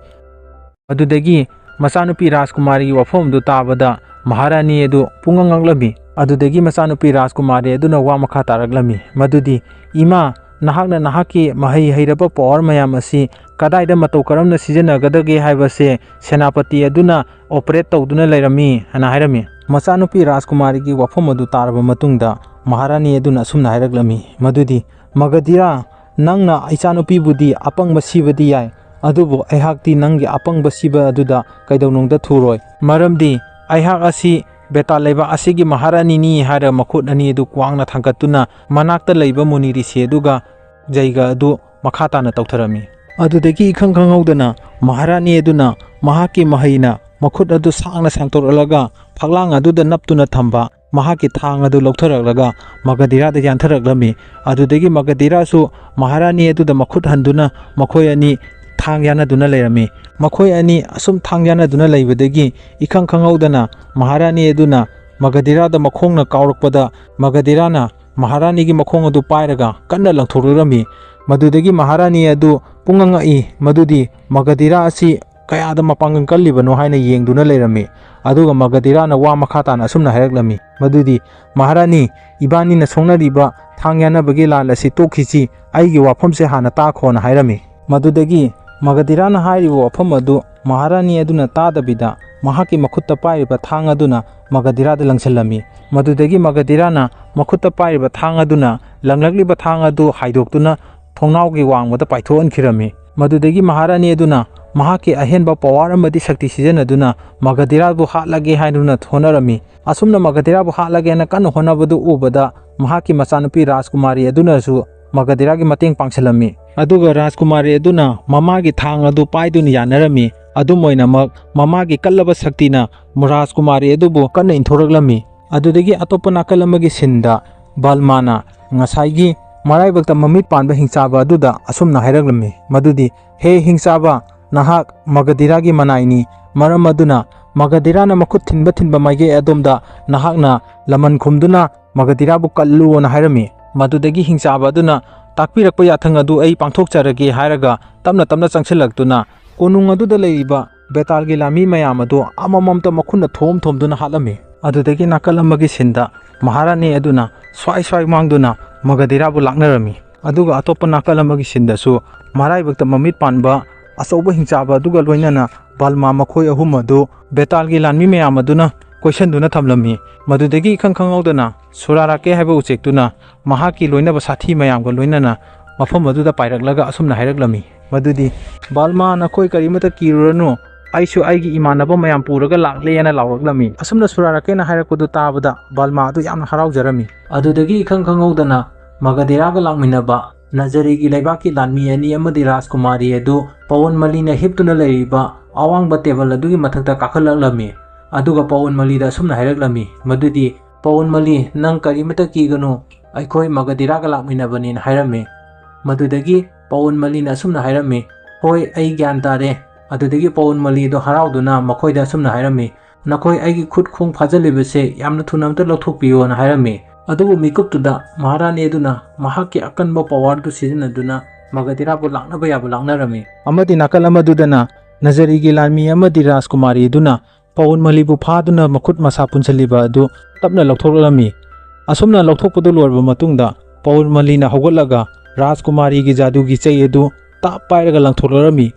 ꯑꯗꯨꯗꯒꯤ ꯃꯆꯥꯅꯨꯄꯤ ꯔꯥꯖꯀꯨꯃꯥꯔꯤꯒꯤ ꯋꯥꯐꯝ ꯑꯗꯨ ꯇꯥꯕꯗ ꯃꯍꯥꯔꯥꯅꯤ ꯑꯗꯨ ꯄꯨꯡꯉꯛ ꯉꯛꯂꯝꯃꯤ꯫ ꯑꯗꯨꯗꯒꯤ ꯃꯆꯥꯅꯨꯄꯤ ꯔꯥꯖꯀꯨꯃꯥꯔꯤ ꯑꯗꯨꯅ ꯋꯥ ꯃꯈꯥ ꯇꯥꯔꯛꯂꯝꯃꯤ, ꯃꯗꯨꯗꯤ, "ꯏꯃꯥ, ꯅꯍꯥꯛꯅ ꯅꯍꯥꯛꯀꯤ ꯃꯍꯩ ꯍꯩꯔꯕ power ꯃꯌꯥꯝ ꯑꯁꯤ ꯀꯗꯥꯏꯗ ꯃꯇꯧ ꯀꯔꯝꯅ ꯁꯤꯖꯤꯟꯅꯒꯗꯒꯦ ꯍꯥꯏꯕꯁꯦ ꯁꯦꯅꯥꯄꯇꯤ ꯑꯗꯨꯅ operate ꯇꯧꯗꯨꯅ ꯂꯩꯔꯝꯃꯤ" ꯍꯥꯏꯅ ꯍꯥꯏꯔꯝꯃꯤ꯫ ꯃꯆꯥꯅꯨꯄꯤ ꯔꯥꯖꯀꯨꯃꯥꯔꯤꯒꯤ ꯋꯥꯐꯝ ꯑꯗꯨ ꯇꯥꯔꯕ ꯃꯇꯨꯡꯗ ꯃꯍꯥꯔꯥꯅꯤ ꯑꯗꯨꯅ ꯑꯁꯨꯝꯅ ꯍꯥꯏꯔꯛꯂꯝꯃꯤ, ꯃꯗꯨꯗꯤ, "ꯃꯒꯙꯤꯔꯥ, ꯅꯪꯅ ꯏꯆꯥꯅꯨꯄꯤꯕꯨꯗꯤ ꯑꯄꯪꯕ ꯁꯤꯕꯗꯤ ꯌꯥꯏ, ꯑꯗꯨꯕꯨ ꯑꯩꯍꯥꯛꯇꯤ ꯅꯪꯒꯤ ꯑꯄꯪꯕ ꯁꯤꯕ ꯑꯗꯨꯗ ꯀꯩꯗꯧꯅꯨꯡꯗ ꯊꯨꯔꯣꯏ꯫ ꯃꯔꯝꯗꯤ "ꯑꯩꯍꯥꯛ ꯑꯁꯤ ꯕꯦꯇꯥꯜ ꯂꯩꯕꯥꯛ ꯑꯁꯤꯒꯤ ꯃꯍꯥꯔꯥꯅꯤꯅꯤ" ꯍꯥꯏꯔꯒ ꯃꯈꯨꯠ ꯑꯅꯤ ꯑꯗꯨ ꯋꯥꯡꯅ ꯊꯥꯡꯒꯠꯇꯨꯅ ꯃꯅꯥꯛꯇ ꯂꯩꯕ ꯃꯨꯅꯤ ꯔꯤꯁꯤ ꯑꯗꯨꯒ ꯖꯩꯒ ꯑꯗꯨ ꯃꯈꯥ ꯇꯥꯅ ꯇꯧꯊꯔꯝꯃꯤ꯫ ꯑꯗꯨꯗꯒꯤ ꯏꯈꯪ ꯈꯪꯍꯧꯗꯅ ꯃꯍꯥꯔꯥꯅꯤ ꯑꯗꯨꯅ ꯃꯍꯥꯛꯀꯤ ꯃꯍꯩꯅ ꯃꯈꯨꯠ ꯑꯗꯨ ꯁꯥꯡꯅ ꯁꯥꯡꯗꯣꯔꯛꯂꯒ ꯐꯛꯂꯥꯡ ꯑꯗꯨꯗ ꯅꯞꯇꯨꯅ ꯊꯝꯕ ꯃꯍꯥꯛꯀꯤ ꯊꯥꯡ ꯑꯗꯨ ꯂꯧꯊꯔꯛꯂꯒ ꯃꯒꯙꯤꯔꯥꯗ ꯌꯥꯟꯊꯔꯛꯂꯝꯃꯤ꯫ ꯑꯗꯨꯗꯒꯤ ꯃꯒꯙꯤꯔꯥꯁꯨ ꯃꯍꯥꯔꯥꯅꯤ ꯑꯗꯨꯗ ꯃꯈꯨꯠ ꯍꯟꯗꯨꯅ ꯃꯈꯣꯏ ꯑꯅꯤ ꯊꯥꯡ ꯌꯥꯟꯅꯗꯨꯅ ꯂꯩꯔꯝꯃꯤ꯫ ꯃꯈꯣꯏ ꯑꯅꯤ ꯑꯁꯨꯝ ꯊꯥꯡ ꯌꯥꯟꯅꯗꯨꯅ ꯂꯩꯕꯗꯒꯤ ꯏꯈꯪ ꯈꯪꯍꯧꯗꯅ ꯃꯍꯥꯔꯥꯅꯤ ꯑꯗꯨꯅ ꯃꯒꯙꯤꯔꯥꯗ ꯃꯈꯣꯡꯅ ꯀꯥꯎꯔꯛꯄꯗ ꯃꯒꯙꯤꯔꯥꯅ ꯃꯍꯥꯔꯥꯅꯤꯒꯤ ꯃꯈꯣꯡ ꯑꯗꯨ ꯄꯥꯏꯔꯒ ꯀꯟꯅ ꯂꯪꯊꯣꯛꯂꯨꯔꯝꯃꯤ꯫ ꯃꯗꯨꯗꯒꯤ ꯃꯍꯥꯔꯥꯅꯤ ꯑꯗꯨ ꯄꯨꯡꯉꯛ ꯉꯛꯏ ꯃꯗꯨꯗꯤ ꯃꯒꯙꯤꯔꯥ ꯑꯁꯤ ꯀꯌꯥꯗ ꯃꯄꯥꯡꯒꯜ ꯀꯜꯂꯤꯕꯅꯣ ꯍꯥꯏꯅ ꯌꯦꯡꯗꯨꯅ ꯂꯩꯔꯝꯃꯤ꯫ ꯑꯗꯨꯒ ꯃꯒꯙꯤꯔꯥꯅ ꯋꯥ ꯃꯈꯥ ꯇꯥꯅ ꯑꯁꯨꯝꯅ ꯍꯥꯏꯔꯛꯂꯝꯃꯤ ꯃꯗꯨꯗꯤ, "ꯃꯍꯥꯔꯥꯅꯤ, ꯏꯕꯥꯅꯤꯅ ꯁꯣꯛꯅꯔꯤꯕ ꯊꯥꯡ ꯌꯥꯟꯅꯕꯒꯤ ꯂꯥꯟ ꯑꯁꯤ ꯇꯣꯛꯈꯤꯁꯤ, ꯑꯩꯒꯤ ꯋꯥꯐꯝꯁꯦ ꯍꯥꯟꯅ ꯇꯥꯈꯣꯅ" ꯍꯥꯏꯔꯝꯃꯤ꯫ ꯃꯗꯨꯗꯒꯤ ꯃꯒꯙꯤꯔꯥꯅ ꯍꯥꯏꯔꯤꯕ ꯋꯥꯐꯝ ꯑꯗꯨ ꯃꯍꯥꯔꯥꯅꯤ ꯑꯗꯨꯅ ꯇꯥꯗꯕꯤꯗ ꯃꯍꯥꯛꯀꯤ ꯃꯈꯨꯠꯇ ꯄꯥꯏꯔꯤꯕ ꯊꯥꯡ ꯑꯗꯨꯅ ꯃꯒꯙꯤꯔꯥꯗ ꯂꯪꯁꯤꯜꯂꯝꯃꯤ꯫ ꯃꯗꯨꯗꯒꯤ ꯃꯒꯙꯤꯔꯥꯅ ꯃꯈꯨꯠꯇ ꯄꯥꯏꯔꯤꯕ ꯊꯥꯡ ꯑꯗꯨꯅ ꯂꯪꯂꯛꯂꯤꯕ ꯊꯥꯡ ꯑꯗꯨ ꯍꯥꯏꯗꯣꯛꯇꯨꯅ ꯊꯣꯡꯅꯥꯎꯒꯤ ꯋꯥꯡꯃꯗ ꯄꯥꯏꯊꯣꯛꯍꯟꯈꯤꯔꯝꯃꯤ꯫ ꯃꯗꯨꯗꯒꯤ ꯃꯍꯥꯔꯥꯅꯤ ꯑꯗꯨꯅ ꯃꯍꯥꯛꯀꯤ ꯑꯍꯦꯟꯕ ꯄꯋꯥꯔ ꯑꯃꯗꯤ ꯁꯛꯇꯤ ꯁꯤꯖꯤꯟꯅꯗꯨꯅ ꯃꯒꯙꯤꯔꯥꯕꯨ ꯍꯥꯠꯂꯒꯦ ꯍꯥꯏꯗꯨꯅ ꯍꯣꯠꯅꯔꯝꯃꯤ꯫ ꯑꯁꯨꯝꯅ ꯃꯒꯙꯤꯔꯥꯕꯨ ꯍꯥꯠꯂꯒꯦꯅ ꯀꯟꯅ ꯍꯣꯠꯅꯕꯗꯨ ꯎꯕꯗ ꯃꯍꯥꯛꯀꯤ ꯃꯆꯥꯅꯨꯄꯤ ꯔꯥꯖꯀꯨꯃꯥꯔꯤ ꯑꯗꯨꯅꯁꯨ ꯃꯒꯙꯤꯔꯥꯒꯤ ꯃꯇꯦꯡ ꯄꯥꯡꯁꯤꯜꯂꯝꯃꯤ꯫ ꯑꯗꯨꯒ ꯔꯥꯖꯀꯨꯃꯥꯔꯤ ꯑꯗꯨꯅ ꯃꯃꯥꯒꯤ ꯊꯥꯡ ꯑꯗꯨ ꯄꯥꯏꯗꯨꯅ ꯌꯥꯅꯔꯝꯃꯤ꯫ ꯑꯗꯨꯝ ꯑꯣꯏꯅꯃꯛ, ꯃꯃꯥꯒꯤ ꯀꯜꯂꯕ ꯁꯛꯇꯤꯅ ꯔꯥꯖꯀꯨꯃꯥꯔꯤ ꯑꯗꯨꯕꯨ ꯀꯟꯅ ꯏꯟꯊꯣꯔꯛꯂꯝꯃꯤ꯫ ꯑꯗꯨꯗꯒꯤ ꯑꯇꯣꯞꯄ ꯅꯥꯀꯜ ꯑꯃꯒꯤ ꯁꯤꯟꯗ ꯕꯜꯃꯥꯅ ꯉꯁꯥꯏꯒꯤ ꯃꯔꯥꯏꯕꯛꯇ ꯃꯃꯤꯠ ꯄꯥꯟꯕ ꯍꯤꯡꯆꯥꯕ ꯑꯗꯨꯗ ꯑꯁꯨꯝꯅ ꯍꯥꯏꯔꯛꯂꯝꯃꯤ ꯃꯗꯨꯗꯤ, "ꯍꯦ ꯍꯤꯡꯆꯥꯕ, ꯅꯍꯥꯛ ꯃꯒꯙꯤꯔꯥꯒꯤ ꯃꯅꯥꯏꯅꯤ꯫ ꯃꯔꯝ ꯑꯗꯨꯅ ꯃꯒꯙꯤꯔꯥꯅ ꯃꯈꯨꯠ ꯊꯤꯟꯕ ꯊꯤꯟꯕ ꯃꯥꯏꯀꯩ ꯑꯗꯣꯝꯗ ꯅꯍꯥꯛꯅ ꯂꯃꯟ ꯈꯨꯝꯗꯨꯅ ꯃꯒꯙꯤꯔꯥꯕꯨ ꯀꯜꯂꯨꯅ" ꯍꯥꯏꯔꯝꯃꯤ꯫ ꯃꯗꯨꯗꯒꯤ ꯍꯤꯡꯆꯥꯕ ꯑꯗꯨꯅ, "ꯇꯥꯛꯄꯤꯔꯛꯄ ꯌꯥꯊꯪ ꯑꯗꯨ ꯑꯩ ꯄꯥꯡꯊꯣꯛꯆꯔꯒꯦ" ꯍꯥꯏꯔꯒ ꯇꯞꯅ ꯇꯞꯅ ꯆꯪꯁꯤꯜꯂꯛꯇꯨꯅ ꯀꯣꯅꯨꯡ ꯑꯗꯨꯗ ꯂꯩꯔꯤꯕ ꯕꯦꯇꯥꯜꯒꯤ ꯂꯥꯟꯃꯤ ꯃꯌꯥꯝ ꯑꯗꯨ ꯑꯃꯃꯝꯇ ꯃꯈꯨꯠꯅ ꯊꯣꯝ ꯊꯣꯝꯗꯨꯅ ꯍꯥꯠꯂꯝꯃꯤ꯫ ꯑꯗꯨꯗꯒꯤ ꯅꯥꯀꯜ ꯑꯃꯒꯤ ꯁꯤꯟꯗ ꯃꯍꯥꯔꯥꯅꯤ ꯑꯗꯨꯅ ꯁ꯭ꯋꯥꯏ ꯁ꯭ꯋꯥꯏ ꯃꯥꯡꯗꯨꯅ ꯃꯒꯙꯤꯔꯥꯕꯨ ꯂꯥꯛꯅꯔꯝꯃꯤ꯫ ꯑꯗꯨꯒ ꯑꯇꯣꯞꯄ ꯅꯥꯀꯜ ꯑꯃꯒꯤ ꯁꯤꯟꯗꯁꯨ ꯃꯔꯥꯏꯕꯛꯇ ꯃꯃꯤꯠ ꯄꯥꯟꯕ ꯑꯆꯧꯕ ꯍꯤꯡꯆꯥꯕ ꯑꯗꯨꯒ ꯂꯣꯏꯅꯅ ꯕꯜꯃꯥ ꯃꯈꯣꯏ ꯑꯍꯨꯝ ꯑꯗꯨ ꯕꯦꯇꯥꯜꯒꯤ ꯂꯥꯟꯃꯤ ꯃꯌꯥꯝ ꯑꯗꯨꯅ ꯀꯣꯏꯁꯟꯗꯨꯅ ꯊꯝꯂꯝꯃꯤ꯫ ꯃꯗꯨꯗꯒꯤ ꯏꯈꯪ ꯈꯪꯍꯧꯗꯅ ꯁꯨꯔꯥꯔꯥꯀꯦ ꯍꯥꯏꯕ ꯎꯆꯦꯛꯇꯨꯅ ꯃꯍꯥꯛꯀꯤ ꯂꯣꯏꯅꯕ ꯁꯥꯊꯤ ꯃꯌꯥꯝꯒ ꯂꯣꯏꯅꯅ ꯃꯐꯝ ꯑꯗꯨꯗ ꯄꯥꯏꯔꯛꯂꯒ ꯑꯁꯨꯝꯅ ꯍꯥꯏꯔꯛꯂꯝꯃꯤ ꯃꯗꯨꯗꯤ, "ꯕꯜꯃꯥ, ꯅꯈꯣꯏ ꯀꯔꯤꯃꯠꯇ ꯀꯤꯔꯨꯔꯅꯨ, ꯑꯩꯁꯨ ꯑꯩꯒꯤ ꯏꯃꯥꯟꯅꯕ ꯃꯌꯥꯝ ꯄꯨꯔꯒ ꯂꯥꯛꯂꯦꯅ ꯂꯥꯎꯔꯛꯂꯝꯃꯤ꯫ ꯑꯁꯨꯝꯅ ꯁꯨꯔꯥꯔꯥꯀꯦꯅ ꯍꯥꯏꯔꯛꯄꯗꯨ ꯇꯥꯕꯗ ꯕꯜꯃꯥ ꯑꯗꯨ ꯌꯥꯝꯅ ꯍꯔꯥꯎꯖꯔꯝꯃꯤ꯫ ꯑꯗꯨꯗꯒꯤ ꯏꯈꯪ ꯈꯪꯍꯧꯗꯅ ꯃꯒꯙꯤꯔꯥꯒ ꯂꯥꯛꯃꯤꯟꯅꯕ ꯅꯖꯔꯤꯒꯤ ꯂꯩꯕꯥꯛꯀꯤ ꯂꯥꯟꯃꯤ ꯑꯅꯤ ꯑꯃꯗꯤ ꯔꯥꯖꯀꯨꯃꯥꯔꯤ ꯑꯗꯨ ꯄꯋꯟ ꯃꯂꯤꯅ ꯍꯤꯞꯇꯨꯅ ꯂꯩꯔꯤꯕ ꯑꯋꯥꯡꯕ ꯇꯦꯕꯜ ꯑꯗꯨꯒꯤ ꯃꯊꯛꯇ ꯀꯥꯈꯠꯂꯛꯂꯝꯃꯤ꯫ ꯑꯗꯨꯒ ꯄꯋꯟ ꯃꯂꯤꯗ ꯑꯁꯨꯝꯅ ꯍꯥꯏꯔꯛꯂꯝꯃꯤ, ꯃꯗꯨꯗꯤ, "ꯄꯋꯟ ꯃꯂꯤ, ꯅꯪ ꯀꯔꯤꯃꯇ ꯀꯤꯒꯅꯨ, ꯑꯩꯈꯣꯏ ꯃꯒꯙꯤꯔꯥꯒ ꯂꯥꯛꯃꯤꯟꯅꯕꯅꯦꯅ" ꯍꯥꯏꯔꯝꯃꯤ꯫ ꯃꯗꯨꯗꯒꯤ ꯄꯋꯟ ꯃꯂꯤꯅ ꯑꯁꯨꯝꯅ ꯍꯥꯏꯔꯝꯃꯤ, "ꯍꯣꯏ, ꯑꯩ ꯒ꯭ꯌꯥꯟ ꯇꯥꯔꯦ"꯫ ꯑꯗꯨꯗꯒꯤ ꯄꯋꯟ ꯃꯂꯤꯗꯣ ꯍꯔꯥꯎꯗꯨꯅ ꯃꯈꯣꯏꯗ ꯑꯁꯨꯝꯅ ꯍꯥꯏꯔꯝꯃꯤ, "ꯅꯈꯣꯏ ꯑꯩꯒꯤ ꯈꯨꯠ ꯈꯣꯡ ꯐꯥꯖꯤꯜꯂꯤꯕꯁꯦ ꯌꯥꯝꯅ ꯊꯨꯅ ꯑꯝꯇ ꯂꯧꯊꯣꯛꯄꯤꯌꯣꯅ" ꯍꯥꯏꯔꯝꯃꯤ꯫ ꯑꯗꯨꯕꯨ ꯃꯤꯀꯨꯞꯇꯨꯗ ꯃꯍꯥꯔꯥꯅꯤ ꯑꯗꯨꯅ ꯃꯍꯥꯛꯀꯤ ꯑꯀꯟꯕ ꯄꯋꯥꯔꯗꯨ ꯁꯤꯖꯤꯟꯅꯗꯨꯅ ꯃꯒꯙꯤꯔꯥꯕꯨ ꯂꯥꯛꯅꯕ ꯌꯥꯕ ꯂꯥꯛꯅꯔꯝꯃꯤ꯫ ꯑꯃꯗꯤ ꯅꯥꯀꯜ ꯑꯃꯗꯨꯗꯅ ꯅꯖꯔꯤꯒꯤ ꯂꯥꯟꯃꯤ ꯑꯃꯗꯤ ꯔꯥꯖꯀꯨꯃꯥꯔꯤ ꯑꯗꯨꯅ ꯄꯋꯟ ꯃꯂꯤꯕꯨ ꯐꯥꯗꯨꯅ ꯃꯈꯨꯠ ꯃꯁꯥ ꯄꯨꯟꯁꯤꯜꯂꯤꯕ ꯑꯗꯨ ꯇꯞꯅ ꯂꯧꯊꯣꯛꯂꯝꯃꯤ꯫ ꯑꯁꯨꯝꯅ ꯂꯧꯊꯣꯛꯄꯗꯨ ꯂꯣꯏꯔꯕ ꯃꯇꯨꯡꯗ ꯄꯋꯟ ꯃꯂꯤꯅ ꯍꯧꯒꯠꯂꯒ ꯔꯥꯖꯀꯨꯃꯥꯔꯤꯒꯤ ꯖꯥꯗꯨꯒꯤ ꯆꯩ ꯑꯗꯨ ꯇꯥꯞ ꯄꯥꯏꯔꯒ ꯂꯪꯊꯣꯛꯂꯔꯝꯃꯤ꯫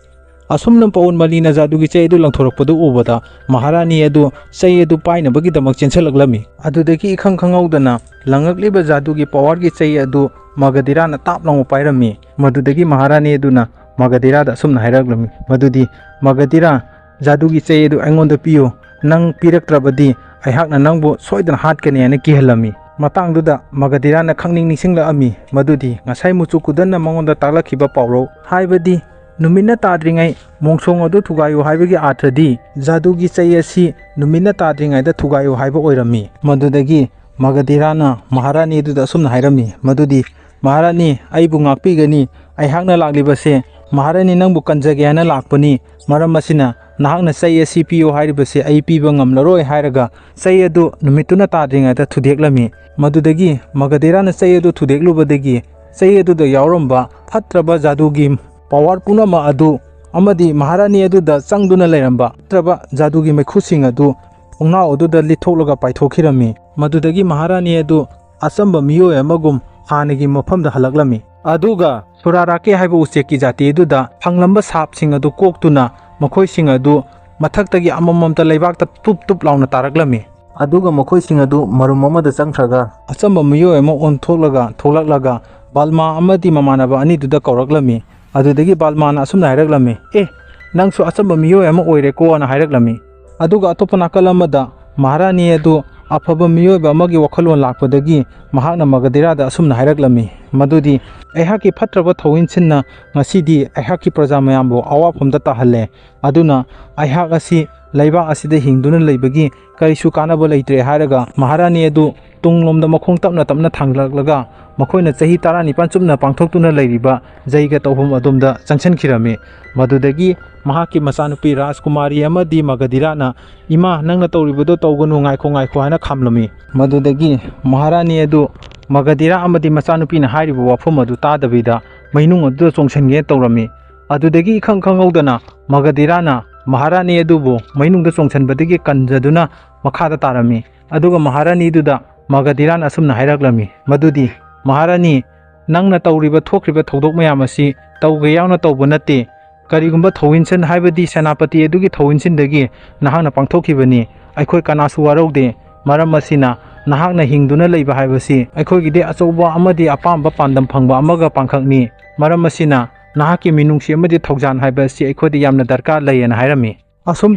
ꯑꯁꯨꯝꯅ ꯄꯋꯟ ꯃꯂꯤꯅ ꯖꯥꯗꯨꯒꯤ ꯆꯩ ꯑꯗꯨ ꯂꯪꯊꯣꯔꯛꯄꯗꯨ ꯎꯕꯗ ꯃꯍꯥꯔꯥꯅꯤ ꯑꯗꯨ ꯆꯩ ꯑꯗꯨ ꯄꯥꯏꯅꯕꯒꯤꯗꯃꯛ ꯆꯦꯟꯁꯤꯜꯂꯛꯂꯝꯃꯤ꯫ ꯑꯗꯨꯗꯒꯤ ꯏꯈꯪ ꯈꯪꯍꯧꯗꯅ ꯂꯪꯉꯛꯂꯤꯕ ꯖꯥꯗꯨꯒꯤ ꯄꯋꯥꯔꯒꯤ ꯆꯩ ꯑꯗꯨ ꯃꯒꯙꯤꯔꯥꯅ ꯇꯥꯞ ꯂꯥꯎꯅ ꯄꯥꯏꯔꯝꯃꯤ꯫ ꯃꯗꯨꯗꯒꯤ ꯃꯍꯥꯔꯥꯅꯤ ꯑꯗꯨꯅ ꯃꯒꯙꯤꯔꯥꯗ ꯑꯁꯨꯝꯅ ꯍꯥꯏꯔꯛꯂꯝꯃꯤ, ꯃꯗꯨꯗꯤ, "ꯃꯒꯙꯤꯔꯥ, ꯖꯥꯗꯨꯒꯤ ꯆꯩ ꯑꯗꯨ ꯑꯩꯉꯣꯟꯗ ꯄꯤꯌꯨ, ꯅꯪ ꯄꯤꯔꯛꯇ꯭ꯔꯕꯗꯤ ꯑꯩꯍꯥꯛꯅ ꯅꯪꯕꯨ ꯁꯣꯏꯗꯅ ꯍꯥꯠꯀꯅꯤ" ꯍꯥꯏꯅ ꯀꯤꯍꯜꯂꯝꯃꯤ꯫ ꯃꯇꯥꯡꯗꯨꯗ ꯃꯒꯙꯤꯔꯥꯅ ꯈꯪꯅꯤꯡ ꯅꯤꯡꯁꯤꯡꯂꯛꯑꯝꯃꯤ, ꯃꯗꯨꯗꯤ ꯉꯁꯥꯏ ꯃꯨꯆꯨ ꯀꯨꯗꯟꯅ ꯃꯉꯣꯟꯗ ꯇꯥꯛꯂꯛꯈꯤꯕ ꯄꯥꯎꯔꯧ, ꯍꯥꯏꯕꯗꯤ ꯅꯨꯃꯤꯠꯅ ꯇꯥꯗ꯭ꯔꯤꯉꯩ ꯃꯣꯡꯁꯣꯡ ꯑꯗꯨ ꯊꯨꯒꯥꯏꯌꯨ ꯍꯥꯏꯕꯒꯤ ꯑꯥꯔꯊꯗꯤ ꯖꯥꯗꯨꯒꯤ ꯆꯩ ꯑꯁꯤ ꯅꯨꯃꯤꯠꯅ ꯇꯥꯗ꯭ꯔꯤꯉꯩꯗ ꯊꯨꯒꯥꯏꯌꯨ ꯍꯥꯏꯕ ꯑꯣꯏꯔꯝꯃꯤ꯫ ꯃꯗꯨꯗꯒꯤ ꯃꯒꯙꯤꯔꯥꯅ ꯃꯍꯥꯔꯥꯅꯤ ꯑꯗꯨꯗ ꯑꯁꯨꯝꯅ ꯍꯥꯏꯔꯝꯃꯤ, ꯃꯗꯨꯗꯤ, "ꯃꯍꯥꯔꯥꯅꯤ, ꯑꯩꯕꯨ ꯉꯥꯛꯄꯤꯒꯅꯤ, ꯑꯩꯍꯥꯛꯅ ꯂꯥꯛꯂꯤꯕꯁꯦ ꯃꯍꯥꯔꯥꯅꯤ ꯅꯪꯕꯨ ꯀꯟꯖꯒꯦ ꯍꯥꯏꯅ ꯂꯥꯛꯄꯅꯤ, ꯃꯔꯝ ꯑꯁꯤꯅ ꯅꯍꯥꯛꯅ ꯆꯩ ꯑꯁꯤ ꯄꯤꯌꯨ ꯍꯥꯏꯔꯤꯕꯁꯦ ꯑꯩ ꯄꯤꯕ ꯉꯝꯂꯔꯣꯏ" ꯍꯥꯏꯔꯒ ꯆꯩ ꯑꯗꯨ ꯅꯨꯃꯤꯠꯇꯨꯅ ꯇꯥꯗ꯭ꯔꯤꯉꯩꯗ ꯊꯨꯗꯦꯛꯂꯝꯃꯤ꯫ ꯃꯗꯨꯗꯒꯤ ꯃꯒꯙꯤꯔꯥꯅ ꯆꯩ ꯑꯗꯨ ꯊꯨꯗꯦꯛꯂꯨꯕꯗꯒꯤ ꯆꯩ ꯑꯗꯨꯗ ꯌꯥꯎꯔꯝꯕ ꯐꯠꯇ꯭ꯔꯕ ꯖꯥꯗꯨꯒꯤ ꯄꯋꯥꯔ ꯄꯨꯝꯅꯃꯛ ꯑꯗꯨ ꯑꯃꯗꯤ ꯃꯍꯥꯔꯥꯅꯤ ꯑꯗꯨꯗ ꯆꯪꯗꯨꯅ ꯂꯩꯔꯝꯕ ꯐꯠꯇ꯭ꯔꯕ ꯖꯥꯗꯨꯒꯤ ꯃꯩꯈꯨꯁꯤꯡ ꯑꯗꯨ ꯊꯣꯡꯅꯥꯎ ꯑꯗꯨꯗ ꯂꯤꯠꯊꯣꯛꯂꯒ ꯄꯥꯏꯊꯣꯛꯈꯤꯔꯝꯃꯤ꯫ ꯃꯗꯨꯗꯒꯤ ꯃꯍꯥꯔꯥꯅꯤ ꯑꯗꯨ ꯑꯆꯝꯕ ꯃꯤꯑꯣꯏ ꯑꯃꯒꯨꯝ ꯍꯥꯟꯅꯒꯤ ꯃꯐꯝꯗ ꯍꯜꯂꯛꯂꯝꯃꯤ꯫ ꯑꯗꯨꯒ ꯁꯨꯔꯥꯔꯥꯀꯦ ꯍꯥꯏꯕ ꯎꯆꯦꯛꯀꯤ ꯖꯥꯇꯤ ꯑꯗꯨꯗ ꯐꯪꯂꯝꯕ ꯁꯥꯞꯁꯤꯡ ꯑꯗꯨ ꯀꯣꯛꯇꯨꯅ ꯃꯈꯣꯏꯁꯤꯡ ꯑꯗꯨ ꯃꯊꯛꯇꯒꯤ ꯑꯃꯃꯝꯇ ꯂꯩꯕꯥꯛꯇ ꯇꯨꯞ ꯇꯨꯞ ꯂꯥꯎꯅ ꯇꯥꯔꯛꯂꯝꯃꯤ꯫ ꯑꯗꯨꯒ ꯃꯈꯣꯏꯁꯤꯡ ꯑꯗꯨ ꯃꯔꯨꯝ ꯑꯃꯗ ꯆꯪꯈ꯭ꯔꯒ ꯑꯆꯝꯕ ꯃꯤꯑꯣꯏ ꯑꯃ ꯑꯣꯟꯊꯣꯛꯂꯒ ꯊꯣꯛꯂꯛꯂꯒ ꯕꯥꯜꯃꯥ ꯑꯃꯗꯤ ꯃꯃꯥꯟꯅꯕ ꯑꯅꯤꯗꯨꯗ ꯀꯧꯔꯛꯂꯝꯃꯤ꯫ ꯑꯗꯨꯗꯒꯤ ꯕꯥꯜꯃꯥꯅ ꯑꯁꯨꯝꯅ ꯍꯥꯏꯔꯛꯂꯝꯃꯤ, "ꯑꯦ, "ꯅꯪꯁꯨ ꯑꯆꯝꯕ ꯃꯤꯑꯣꯏ ꯑꯃ ꯑꯣꯏꯔꯦꯀꯣꯅ" ꯍꯥꯏꯔꯛꯂꯝꯃꯤ꯫ ꯑꯗꯨꯒ ꯑꯇꯣꯞꯄ ꯅꯥꯀꯜ ꯑꯃꯗ ꯃꯍꯥꯔꯥꯅꯤ ꯑꯗꯨ ꯑꯐꯕ ꯃꯤꯑꯣꯏꯕ ꯑꯃꯒꯤ ꯋꯥꯈꯜꯂꯣꯟ ꯂꯥꯛꯄꯗꯒꯤ ꯃꯍꯥꯛꯅ ꯃꯒꯙꯤꯔꯥꯗ ꯑꯁꯨꯝꯅ ꯍꯥꯏꯔꯛꯂꯝꯃꯤ, ꯃꯗꯨꯗꯤ, "ꯑꯩꯍꯥꯛꯀꯤ ꯐꯠꯇ꯭ꯔꯕ ꯊꯧꯑꯣꯏꯟꯁꯤꯟꯅ ꯉꯁꯤꯗꯤ ꯑꯩꯍꯥꯛꯀꯤ ꯄ꯭ꯔꯖꯥ ꯃꯌꯥꯝꯕꯨ ꯑꯋꯥꯐꯝꯗ ꯇꯥꯍꯜꯂꯦ꯫ ꯑꯗꯨꯅ ꯑꯩꯍꯥꯛ ꯑꯁꯤ ꯂꯩꯕꯥꯛ ꯑꯁꯤꯗ ꯍꯤꯡꯗꯨꯅ ꯂꯩꯕꯒꯤ ꯀꯔꯤꯁꯨ ꯀꯥꯟꯅꯕ ꯂꯩꯇ꯭ꯔꯦ" ꯍꯥꯏꯔꯒ ꯃꯍꯥꯔꯥꯅꯤ ꯑꯗꯨ ꯇꯨꯡꯂꯣꯝꯗ ꯃꯈꯣꯡ ꯇꯞꯅ ꯇꯞꯅ ꯊꯥꯡꯒꯠꯂꯛꯂꯒ ꯃꯈꯣꯏꯅ ꯆꯍꯤ ꯇꯔꯥꯅꯤꯄꯥꯟ ꯆꯨꯞꯅ ꯄꯥꯡꯊꯣꯛꯇꯨꯅ ꯂꯩꯔꯤꯕ ꯖꯩꯒ ꯇꯧꯐꯝ ꯑꯗꯣꯝꯗ ꯆꯪꯁꯤꯟꯈꯤꯔꯝꯃꯤ꯫ ꯃꯗꯨꯗꯒꯤ ꯃꯍꯥꯛꯀꯤ ꯃꯆꯥꯅꯨꯄꯤ ꯔꯥꯖꯀꯨꯃꯥꯔꯤ ꯑꯃꯗꯤ ꯃꯒꯙꯤꯔꯥꯅ, "ꯏꯃꯥ, ꯅꯪꯅ ꯇꯧꯔꯤꯕꯗꯣ ꯇꯧꯒꯅꯨ, ꯉꯥꯏꯈꯣ, ꯉꯥꯏꯈꯣ" ꯍꯥꯏꯅ ꯈꯥꯝꯂꯝꯃꯤ꯫ ꯃꯗꯨꯗꯒꯤ ꯃꯍꯥꯔꯥꯅꯤ ꯑꯗꯨ ꯃꯒꯙꯤꯔꯥ ꯑꯃꯗꯤ ꯃꯆꯥꯅꯨꯄꯤꯅ ꯍꯥꯏꯔꯤꯕ ꯋꯥꯐꯝ ꯑꯗꯨ ꯇꯥꯗꯕꯤꯗ ꯃꯩꯅꯨꯡ ꯑꯗꯨꯗ ꯆꯣꯡꯁꯤꯟꯒꯦ ꯇꯧꯔꯝꯃꯤ꯫ ꯑꯗꯨꯗꯒꯤ ꯏꯈꯪ ꯈꯪꯍꯧꯗꯅ ꯃꯒꯙꯤꯔꯥꯅ ꯃꯍꯥꯔꯥꯅꯤ ꯑꯗꯨꯕꯨ ꯃꯩꯅꯨꯡꯗ ꯆꯣꯡꯁꯤꯟꯕꯗꯒꯤ ꯀꯟꯖꯗꯨꯅ ꯃꯈꯥꯗ ꯇꯥꯔꯝꯃꯤ꯫ ꯑꯗꯨꯒ ꯃꯍꯥꯔꯥꯅꯤꯗꯨꯗ ꯃꯒꯙꯤꯔꯥꯅ ꯑꯁꯨꯝꯅ ꯍꯥꯏꯔꯛꯂꯝꯃꯤ, ꯃꯗꯨꯗꯤ, "ꯃꯍꯥꯔꯥꯅꯤ, ꯅꯪꯅ ꯇꯧꯔꯤꯕ ꯊꯣꯛꯈ꯭ꯔꯤꯕ ꯊꯧꯗꯣꯛ ꯃꯌꯥꯝ ꯑꯁꯤ ꯇꯧꯒꯦ ꯌꯥꯎꯅ ꯇꯧꯕ ꯅꯠꯇꯦ꯫ ꯀꯔꯤꯒꯨꯝꯕ ꯊꯧꯑꯣꯏꯟꯁꯤꯟ ꯍꯥꯏꯕꯗꯤ ꯁꯦꯅꯥꯄꯇꯤ ꯑꯗꯨꯒꯤ ꯊꯧꯑꯣꯏꯟꯁꯤꯟꯗꯒꯤ ꯅꯍꯥꯛꯅ ꯄꯥꯡꯊꯣꯛꯈꯤꯕꯅꯤ꯫ ꯑꯩꯈꯣꯏ ꯀꯅꯥꯁꯨ ꯋꯥꯔꯧꯗꯦ꯫ ꯃꯔꯝ ꯑꯁꯤꯅ ꯅꯍꯥꯛꯅ ꯍꯤꯡꯗꯨꯅ ꯂꯩꯕ ꯍꯥꯏꯕꯁꯤ ꯑꯩꯈꯣꯏꯒꯤꯗꯤ ꯑꯆꯧꯕ ꯑꯃꯗꯤ ꯑꯄꯥꯝꯕ ꯄꯥꯟꯗꯝ ꯐꯪꯕ ꯑꯃꯒ ꯄꯥꯡꯈꯛꯅꯤ꯫ ꯃꯔꯝ ꯑꯁꯤꯅ ꯅꯍꯥꯛꯀꯤ ꯃꯤꯅꯨꯡꯁꯤ ꯑꯃꯗꯤ ꯊꯧꯖꯥꯟ ꯍꯥꯏꯕ ꯑꯁꯤ ꯑꯩꯈꯣꯏꯗ ꯌꯥꯝꯅ ꯗꯔꯀꯥꯔ ꯂꯩ" ꯍꯥꯏꯅ ꯍꯥꯏꯔꯝꯃꯤ꯫ ꯑꯁꯨꯝ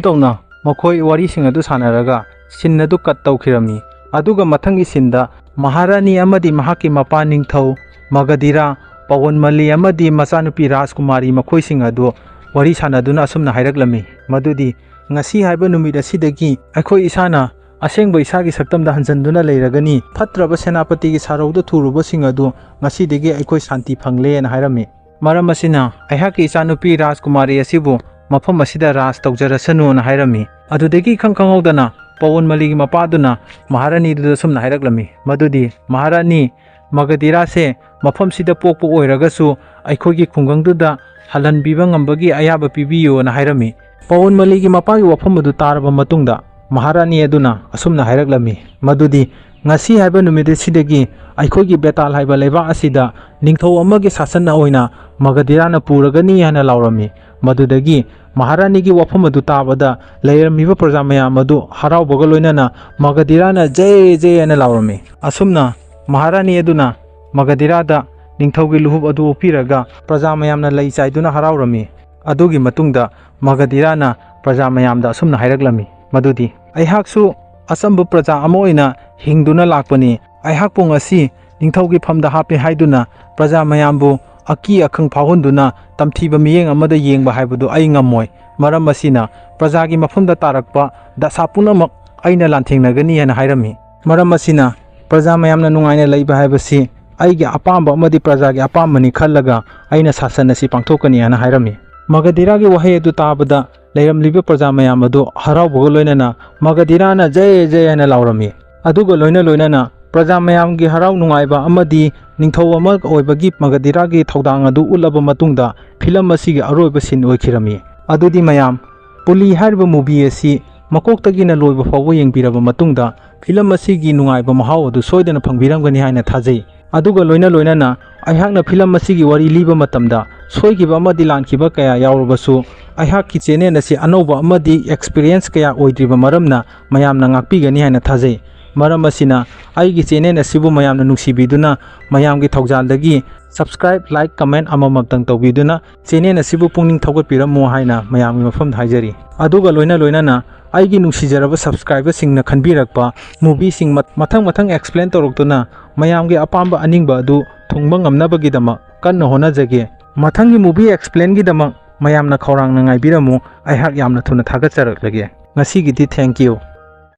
ꯇꯧꯅ ꯃꯈꯣꯏ ꯋꯥꯔꯤꯁꯤꯡ ꯑꯗꯨ ꯁꯥꯟꯅꯔꯒ ꯁꯤꯟ ꯑꯗꯨ ꯀꯠ ꯇꯧꯈꯤꯔꯝꯃꯤ꯫ ꯑꯗꯨꯒ ꯃꯊꯪꯒꯤ ꯁꯤꯟꯗ ꯃꯍꯥꯔꯥꯅꯤ ꯑꯃꯗꯤ ꯃꯍꯥꯛꯀꯤ ꯃꯄꯥ ꯅꯤꯡꯊꯧ ꯃꯒꯙꯤꯔꯥ, ꯄꯋꯟꯃꯂꯤ ꯑꯃꯗꯤ ꯃꯆꯥꯅꯨꯄꯤ ꯔꯥꯖꯀꯨꯃꯥꯔꯤ ꯃꯈꯣꯏꯁꯤꯡ ꯑꯗꯨ ꯋꯥꯔꯤ ꯁꯥꯟꯅꯗꯨꯅ ꯑꯁꯨꯝꯅ ꯍꯥꯏꯔꯛꯂꯝꯃꯤ, ꯃꯗꯨꯗꯤ, "ꯉꯁꯤ ꯍꯥꯏꯕ ꯅꯨꯃꯤꯠ ꯑꯁꯤꯗꯒꯤ ꯑꯩꯈꯣꯏ ꯏꯁꯥꯅ ꯑꯁꯦꯡꯕ ꯏꯁꯥꯒꯤ ꯁꯛꯇꯝꯗ ꯍꯟꯖꯤꯟꯗꯨꯅ ꯂꯩꯔꯒꯅꯤ꯫ ꯐꯠꯇ꯭ꯔꯕ ꯁꯦꯅꯥꯄꯇꯤꯒꯤ ꯁꯥꯔꯧꯗ ꯊꯨꯔꯨꯕꯁꯤꯡ ꯑꯗꯨ ꯉꯁꯤꯗꯒꯤ ꯑꯩꯈꯣꯏ ꯁꯥꯟꯇꯤ ꯐꯪꯂꯦꯅ" ꯍꯥꯏꯔꯝꯃꯤ꯫ ꯃꯔꯝ ꯑꯁꯤꯅ ꯑꯩꯍꯥꯛꯀꯤ ꯏꯆꯥꯅꯨꯄꯤ ꯔꯥꯖꯀꯨꯃꯥꯔꯤ ꯑꯁꯤꯕꯨ ꯃꯐꯝ ꯑꯁꯤꯗ ꯔꯥꯖ ꯇꯧꯖꯔꯁꯅꯨꯅ ꯍꯥꯏꯔꯝꯃꯤ꯫ ꯑꯗꯨꯗꯒꯤ ꯏꯈꯪ ꯈꯪꯍꯧꯗꯅ ꯄꯋꯟꯃꯂꯤꯒꯤ ꯃꯄꯥꯗꯨꯅ ꯃꯍꯥꯔꯥꯅꯤꯗꯨꯗ ꯁꯨꯝꯅ ꯍꯥꯏꯔꯛꯂꯝꯃꯤ, ꯃꯗꯨꯗꯤ, "ꯃꯍꯥꯔꯥꯅꯤ, ꯃꯒꯙꯤꯔꯥꯁꯦ ꯃꯐꯝꯁꯤꯗ ꯄꯣꯛꯄ ꯑꯣꯏꯔꯒꯁꯨ ꯑꯩꯈꯣꯏꯒꯤ ꯈꯨꯡꯒꯪꯗꯨꯗ ꯍꯜꯍꯟꯕꯤꯕ ꯉꯝꯕꯒꯤ ꯑꯌꯥꯕ ꯄꯤꯕꯤꯌꯨꯅ" ꯍꯥꯏꯔꯝꯃꯤ꯫ ꯄꯋꯟꯃꯂꯤꯒꯤ ꯃꯄꯥꯒꯤ ꯋꯥꯐꯝ ꯑꯗꯨ ꯇꯥꯔꯕ ꯃꯇꯨꯡꯗ ꯃꯍꯥꯔꯥꯅꯤ ꯑꯗꯨꯅ ꯑꯁꯨꯝꯅ ꯍꯥꯏꯔꯛꯂꯝꯃꯤ, ꯃꯗꯨꯗꯤ, "ꯉꯁꯤ ꯍꯥꯏꯕ ꯅꯨꯃꯤꯠ ꯑꯁꯤꯗꯒꯤ ꯑꯩꯈꯣꯏꯒꯤ ꯕꯦꯇꯥꯜ ꯍꯥꯏꯕ ꯂꯩꯕꯥꯛ ꯑꯁꯤꯗ ꯅꯤꯡꯊꯧ ꯑꯃꯒꯤ ꯁꯥꯁꯟ ꯑꯣꯏꯅ ꯃꯒꯙꯤꯔꯥꯅ ꯄꯨꯔꯒꯅꯤ" ꯍꯥꯏꯅ ꯂꯥꯎꯔꯝꯃꯤ꯫ ꯃꯗꯨꯗꯒꯤ ꯃꯍꯥꯔꯥꯅꯤꯒꯤ ꯋꯥꯐꯝ ꯑꯗꯨ ꯇꯥꯕꯗ ꯂꯩꯔꯝꯃꯤꯕ ꯄ꯭ꯔꯖꯥ ꯃꯌꯥꯝ ꯑꯗꯨ ꯍꯔꯥꯎꯕꯒ ꯂꯣꯏꯅꯅ "ꯃꯒꯙꯤꯔꯥꯅ ꯖꯩ ꯖꯩ" ꯍꯥꯏꯅ ꯂꯥꯎꯔꯝꯃꯤ꯫ ꯑꯁꯨꯝꯅ ꯃꯍꯥꯔꯥꯅꯤ ꯑꯗꯨꯅ ꯃꯒꯙꯤꯔꯥꯗ ꯅꯤꯡꯊꯧꯒꯤ ꯂꯨꯍꯨꯞ ꯑꯗꯨ ꯑꯣꯛꯄꯤꯔꯒ ꯄ꯭ꯔꯖꯥ ꯃꯌꯥꯝꯅ ꯂꯩ ꯆꯥꯏꯗꯨꯅ ꯍꯔꯥꯎꯔꯝꯃꯤ꯫ ꯑꯗꯨꯒꯤ ꯃꯇꯨꯡꯗ ꯃꯒꯙꯤꯔꯥꯅ ꯄ꯭ꯔꯖꯥ ꯃꯌꯥꯝꯗ ꯑꯁꯨꯝꯅ ꯍꯥꯏꯔꯛꯂꯝꯃꯤ, ꯃꯗꯨꯗꯤ, "ꯑꯩꯍꯥꯛꯁꯨ ꯑꯆꯝꯕ ꯄ꯭ꯔꯖꯥ ꯑꯃ ꯑꯣꯏꯅ ꯍꯤꯡꯗꯨꯅ ꯂꯥꯛꯄꯅꯤ꯫ ꯑꯩꯍꯥꯛꯄꯨ ꯉꯁꯤ ꯅꯤꯡꯊꯧꯒꯤ ꯐꯝꯗ ꯍꯥꯞꯄꯦ ꯍꯥꯏꯗꯨꯅ ꯄ꯭ꯔꯖꯥ ꯃꯌꯥꯝꯕꯨ ꯑꯀꯤ ꯑꯈꯪ ꯐꯥꯎꯍꯟꯗꯨꯅ ꯇꯝꯊꯤꯕ ꯃꯤꯠꯌꯦꯡ ꯑꯃꯗ ꯌꯦꯡꯕ ꯍꯥꯏꯕꯗꯨ ꯑꯩ ꯉꯝꯃꯣꯏ꯫ ꯃꯔꯝ ꯑꯁꯤꯅ ꯄ꯭ꯔꯖꯥꯒꯤ ꯃꯐꯝꯗ ꯇꯥꯔꯛꯄ ꯗꯁꯥ ꯄꯨꯝꯅꯃꯛ ꯑꯩꯅ ꯂꯥꯟꯊꯦꯡꯅꯒꯅꯤ" ꯍꯥꯏꯅ ꯍꯥꯏꯔꯝꯃꯤ꯫ ꯃꯔꯝ ꯑꯁꯤꯅ ꯄ꯭ꯔꯖꯥ ꯃꯌꯥꯝꯅ ꯅꯨꯡꯉꯥꯏꯅ ꯂꯩꯕ ꯍꯥꯏꯕꯁꯤ ꯑꯩꯒꯤ ꯑꯄꯥꯝꯕ ꯑꯃꯗꯤ ꯄ꯭ꯔꯖꯥꯒꯤ ꯑꯄꯥꯝꯕꯅꯤ ꯈꯜꯂꯒ ꯑꯩꯅ ꯁꯥꯁꯟ ꯑꯁꯤ ꯄꯥꯡꯊꯣꯛꯀꯅꯤ ꯍꯥꯏꯅ ꯍꯥꯏꯔꯝꯃꯤ꯫ ꯃꯒꯙꯤꯔꯥꯒꯤ ꯋꯥꯍꯩ ꯑꯗꯨ ꯇꯥꯕꯗ ꯂꯩꯔꯝꯂꯤꯕ ꯄ꯭ꯔꯖꯥ ꯃꯌꯥꯝ ꯑꯗꯨ ꯍꯔꯥꯎꯕꯒ ꯂꯣꯏꯅꯅ ꯃꯒꯙꯤꯔꯥꯅ "ꯖꯌ ꯖꯌ" ꯍꯥꯏꯅ ꯂꯥꯎꯔꯝꯃꯤ꯫ ꯑꯗꯨꯒ ꯂꯣꯏꯅ ꯂꯣꯏꯅꯅ ꯄ꯭ꯔꯖꯥ ꯃꯌꯥꯝꯒꯤ ꯍꯔꯥꯎ ꯅꯨꯡꯉꯥꯏꯕ ꯑꯃꯗꯤ ꯅꯤꯡꯊꯧ ꯑꯃ ꯑꯣꯏꯕꯒꯤ ꯃꯒꯙꯤꯔꯥꯒꯤ ꯊꯧꯗꯥꯡ ꯑꯗꯨ ꯎꯠꯂꯕ ꯃꯇꯨꯡꯗ ꯐꯤꯂꯝ ꯑꯁꯤꯒꯤ ꯑꯔꯣꯏꯕ ꯁꯤꯟ ꯑꯣꯏꯈꯤꯔꯝꯃꯤ꯫ ꯑꯗꯨꯗꯤ ꯃꯌꯥꯝ, ꯄꯨꯂꯤ ꯍꯥꯏꯔꯤꯕ movie ꯑꯁꯤ ꯃꯀꯣꯛꯇꯒꯤꯅ ꯂꯣꯏꯕ ꯐꯥꯎꯕ ꯌꯦꯡꯕꯤꯔꯕ ꯃꯇꯨꯡꯗ ꯐꯤꯂꯝ ꯑꯁꯤꯒꯤ ꯅꯨꯡꯉꯥꯏꯕ ꯃꯍꯥꯎ ꯑꯗꯨ ꯁꯣꯏꯗꯅ ꯐꯪꯕꯤꯔꯝꯒꯅꯤ ꯍꯥꯏꯅ ꯊꯥꯖꯩ꯫ ꯑꯗꯨꯒ ꯂꯣꯏꯅ ꯂꯣꯏꯅꯅ ꯑꯩꯍꯥꯛꯅ ꯐꯤꯂꯝ ꯑꯁꯤꯒꯤ ꯋꯥꯔꯤ ꯂꯤꯕ ꯃꯇꯝꯗ ꯁꯣꯏꯈꯤꯕ ꯑꯃꯗꯤ ꯂꯥꯟꯈꯤꯕ ꯀꯌꯥ ꯌꯥꯎꯔꯕꯁꯨ, ꯑꯩꯍꯥꯛꯀꯤ channel ꯑꯁꯤ ꯑꯅꯧꯕ ꯑꯃꯗꯤ experience ꯀꯌꯥ ꯑꯣꯏꯗ꯭ꯔꯤꯕ ꯃꯔꯝꯅ ꯃꯌꯥꯝꯅ ꯉꯥꯛꯄꯤꯒꯅꯤ ꯍꯥꯏꯅ ꯊꯥꯖꯩ꯫ ꯃꯔꯝ ꯑꯁꯤꯅ ꯑꯩꯒꯤ channel ꯑꯁꯤꯕꯨ ꯃꯌꯥꯝꯅ ꯅꯨꯡꯁꯤꯕꯤꯗꯨꯅ ꯃꯌꯥꯝꯒꯤ ꯊꯧꯖꯥꯜꯗꯒꯤ subscribe, like, comment ꯑꯃꯃꯝꯇꯪ ꯇꯧꯕꯤꯗꯨꯅ channel ꯑꯁꯤꯕꯨ ꯄꯨꯛꯅꯤꯡ ꯊꯧꯒꯠꯄꯤꯔꯝꯃꯨ ꯍꯥꯏꯅ ꯃꯌꯥꯝꯒꯤ ꯃꯐꯝꯗ ꯍꯥꯏꯖꯔꯤ꯫ ꯑꯗꯨꯒ ꯂꯣꯏꯅ ꯂꯣꯏꯅꯅ ꯑꯩꯒꯤ ꯅꯨꯡꯁꯤꯖꯔꯕ subscriberꯁꯤꯡꯅ ꯈꯟꯕꯤꯔꯛꯄ movieꯁꯤꯡ ꯃ-, ꯃꯊꯪ ꯃꯊꯪ explain ꯇꯧꯔꯛꯇꯨꯅ ꯃꯌꯥꯝꯒꯤ ꯑꯄꯥꯝꯕ ꯑꯅꯤꯡꯕ ꯑꯗꯨ ꯊꯨꯡꯕ ꯉꯝꯅꯕꯒꯤꯗꯃꯛ ꯀꯟꯅ ꯍꯣꯠꯅꯖꯒꯦ꯫ ꯃꯊꯪꯒꯤ movie explainꯒꯤꯗꯃꯛ ꯃꯌꯥꯝꯅ ꯈꯧꯔꯥꯡꯅ ꯉꯥꯏꯕꯤꯔꯝꯃꯨ꯫ ꯑꯩꯍꯥꯛ ꯌꯥꯝꯅ ꯊꯨꯅ ꯊꯥꯒꯠꯆꯔꯛꯂꯒꯦ꯫ ꯉꯁꯤꯒꯤꯗꯤ thank you꯫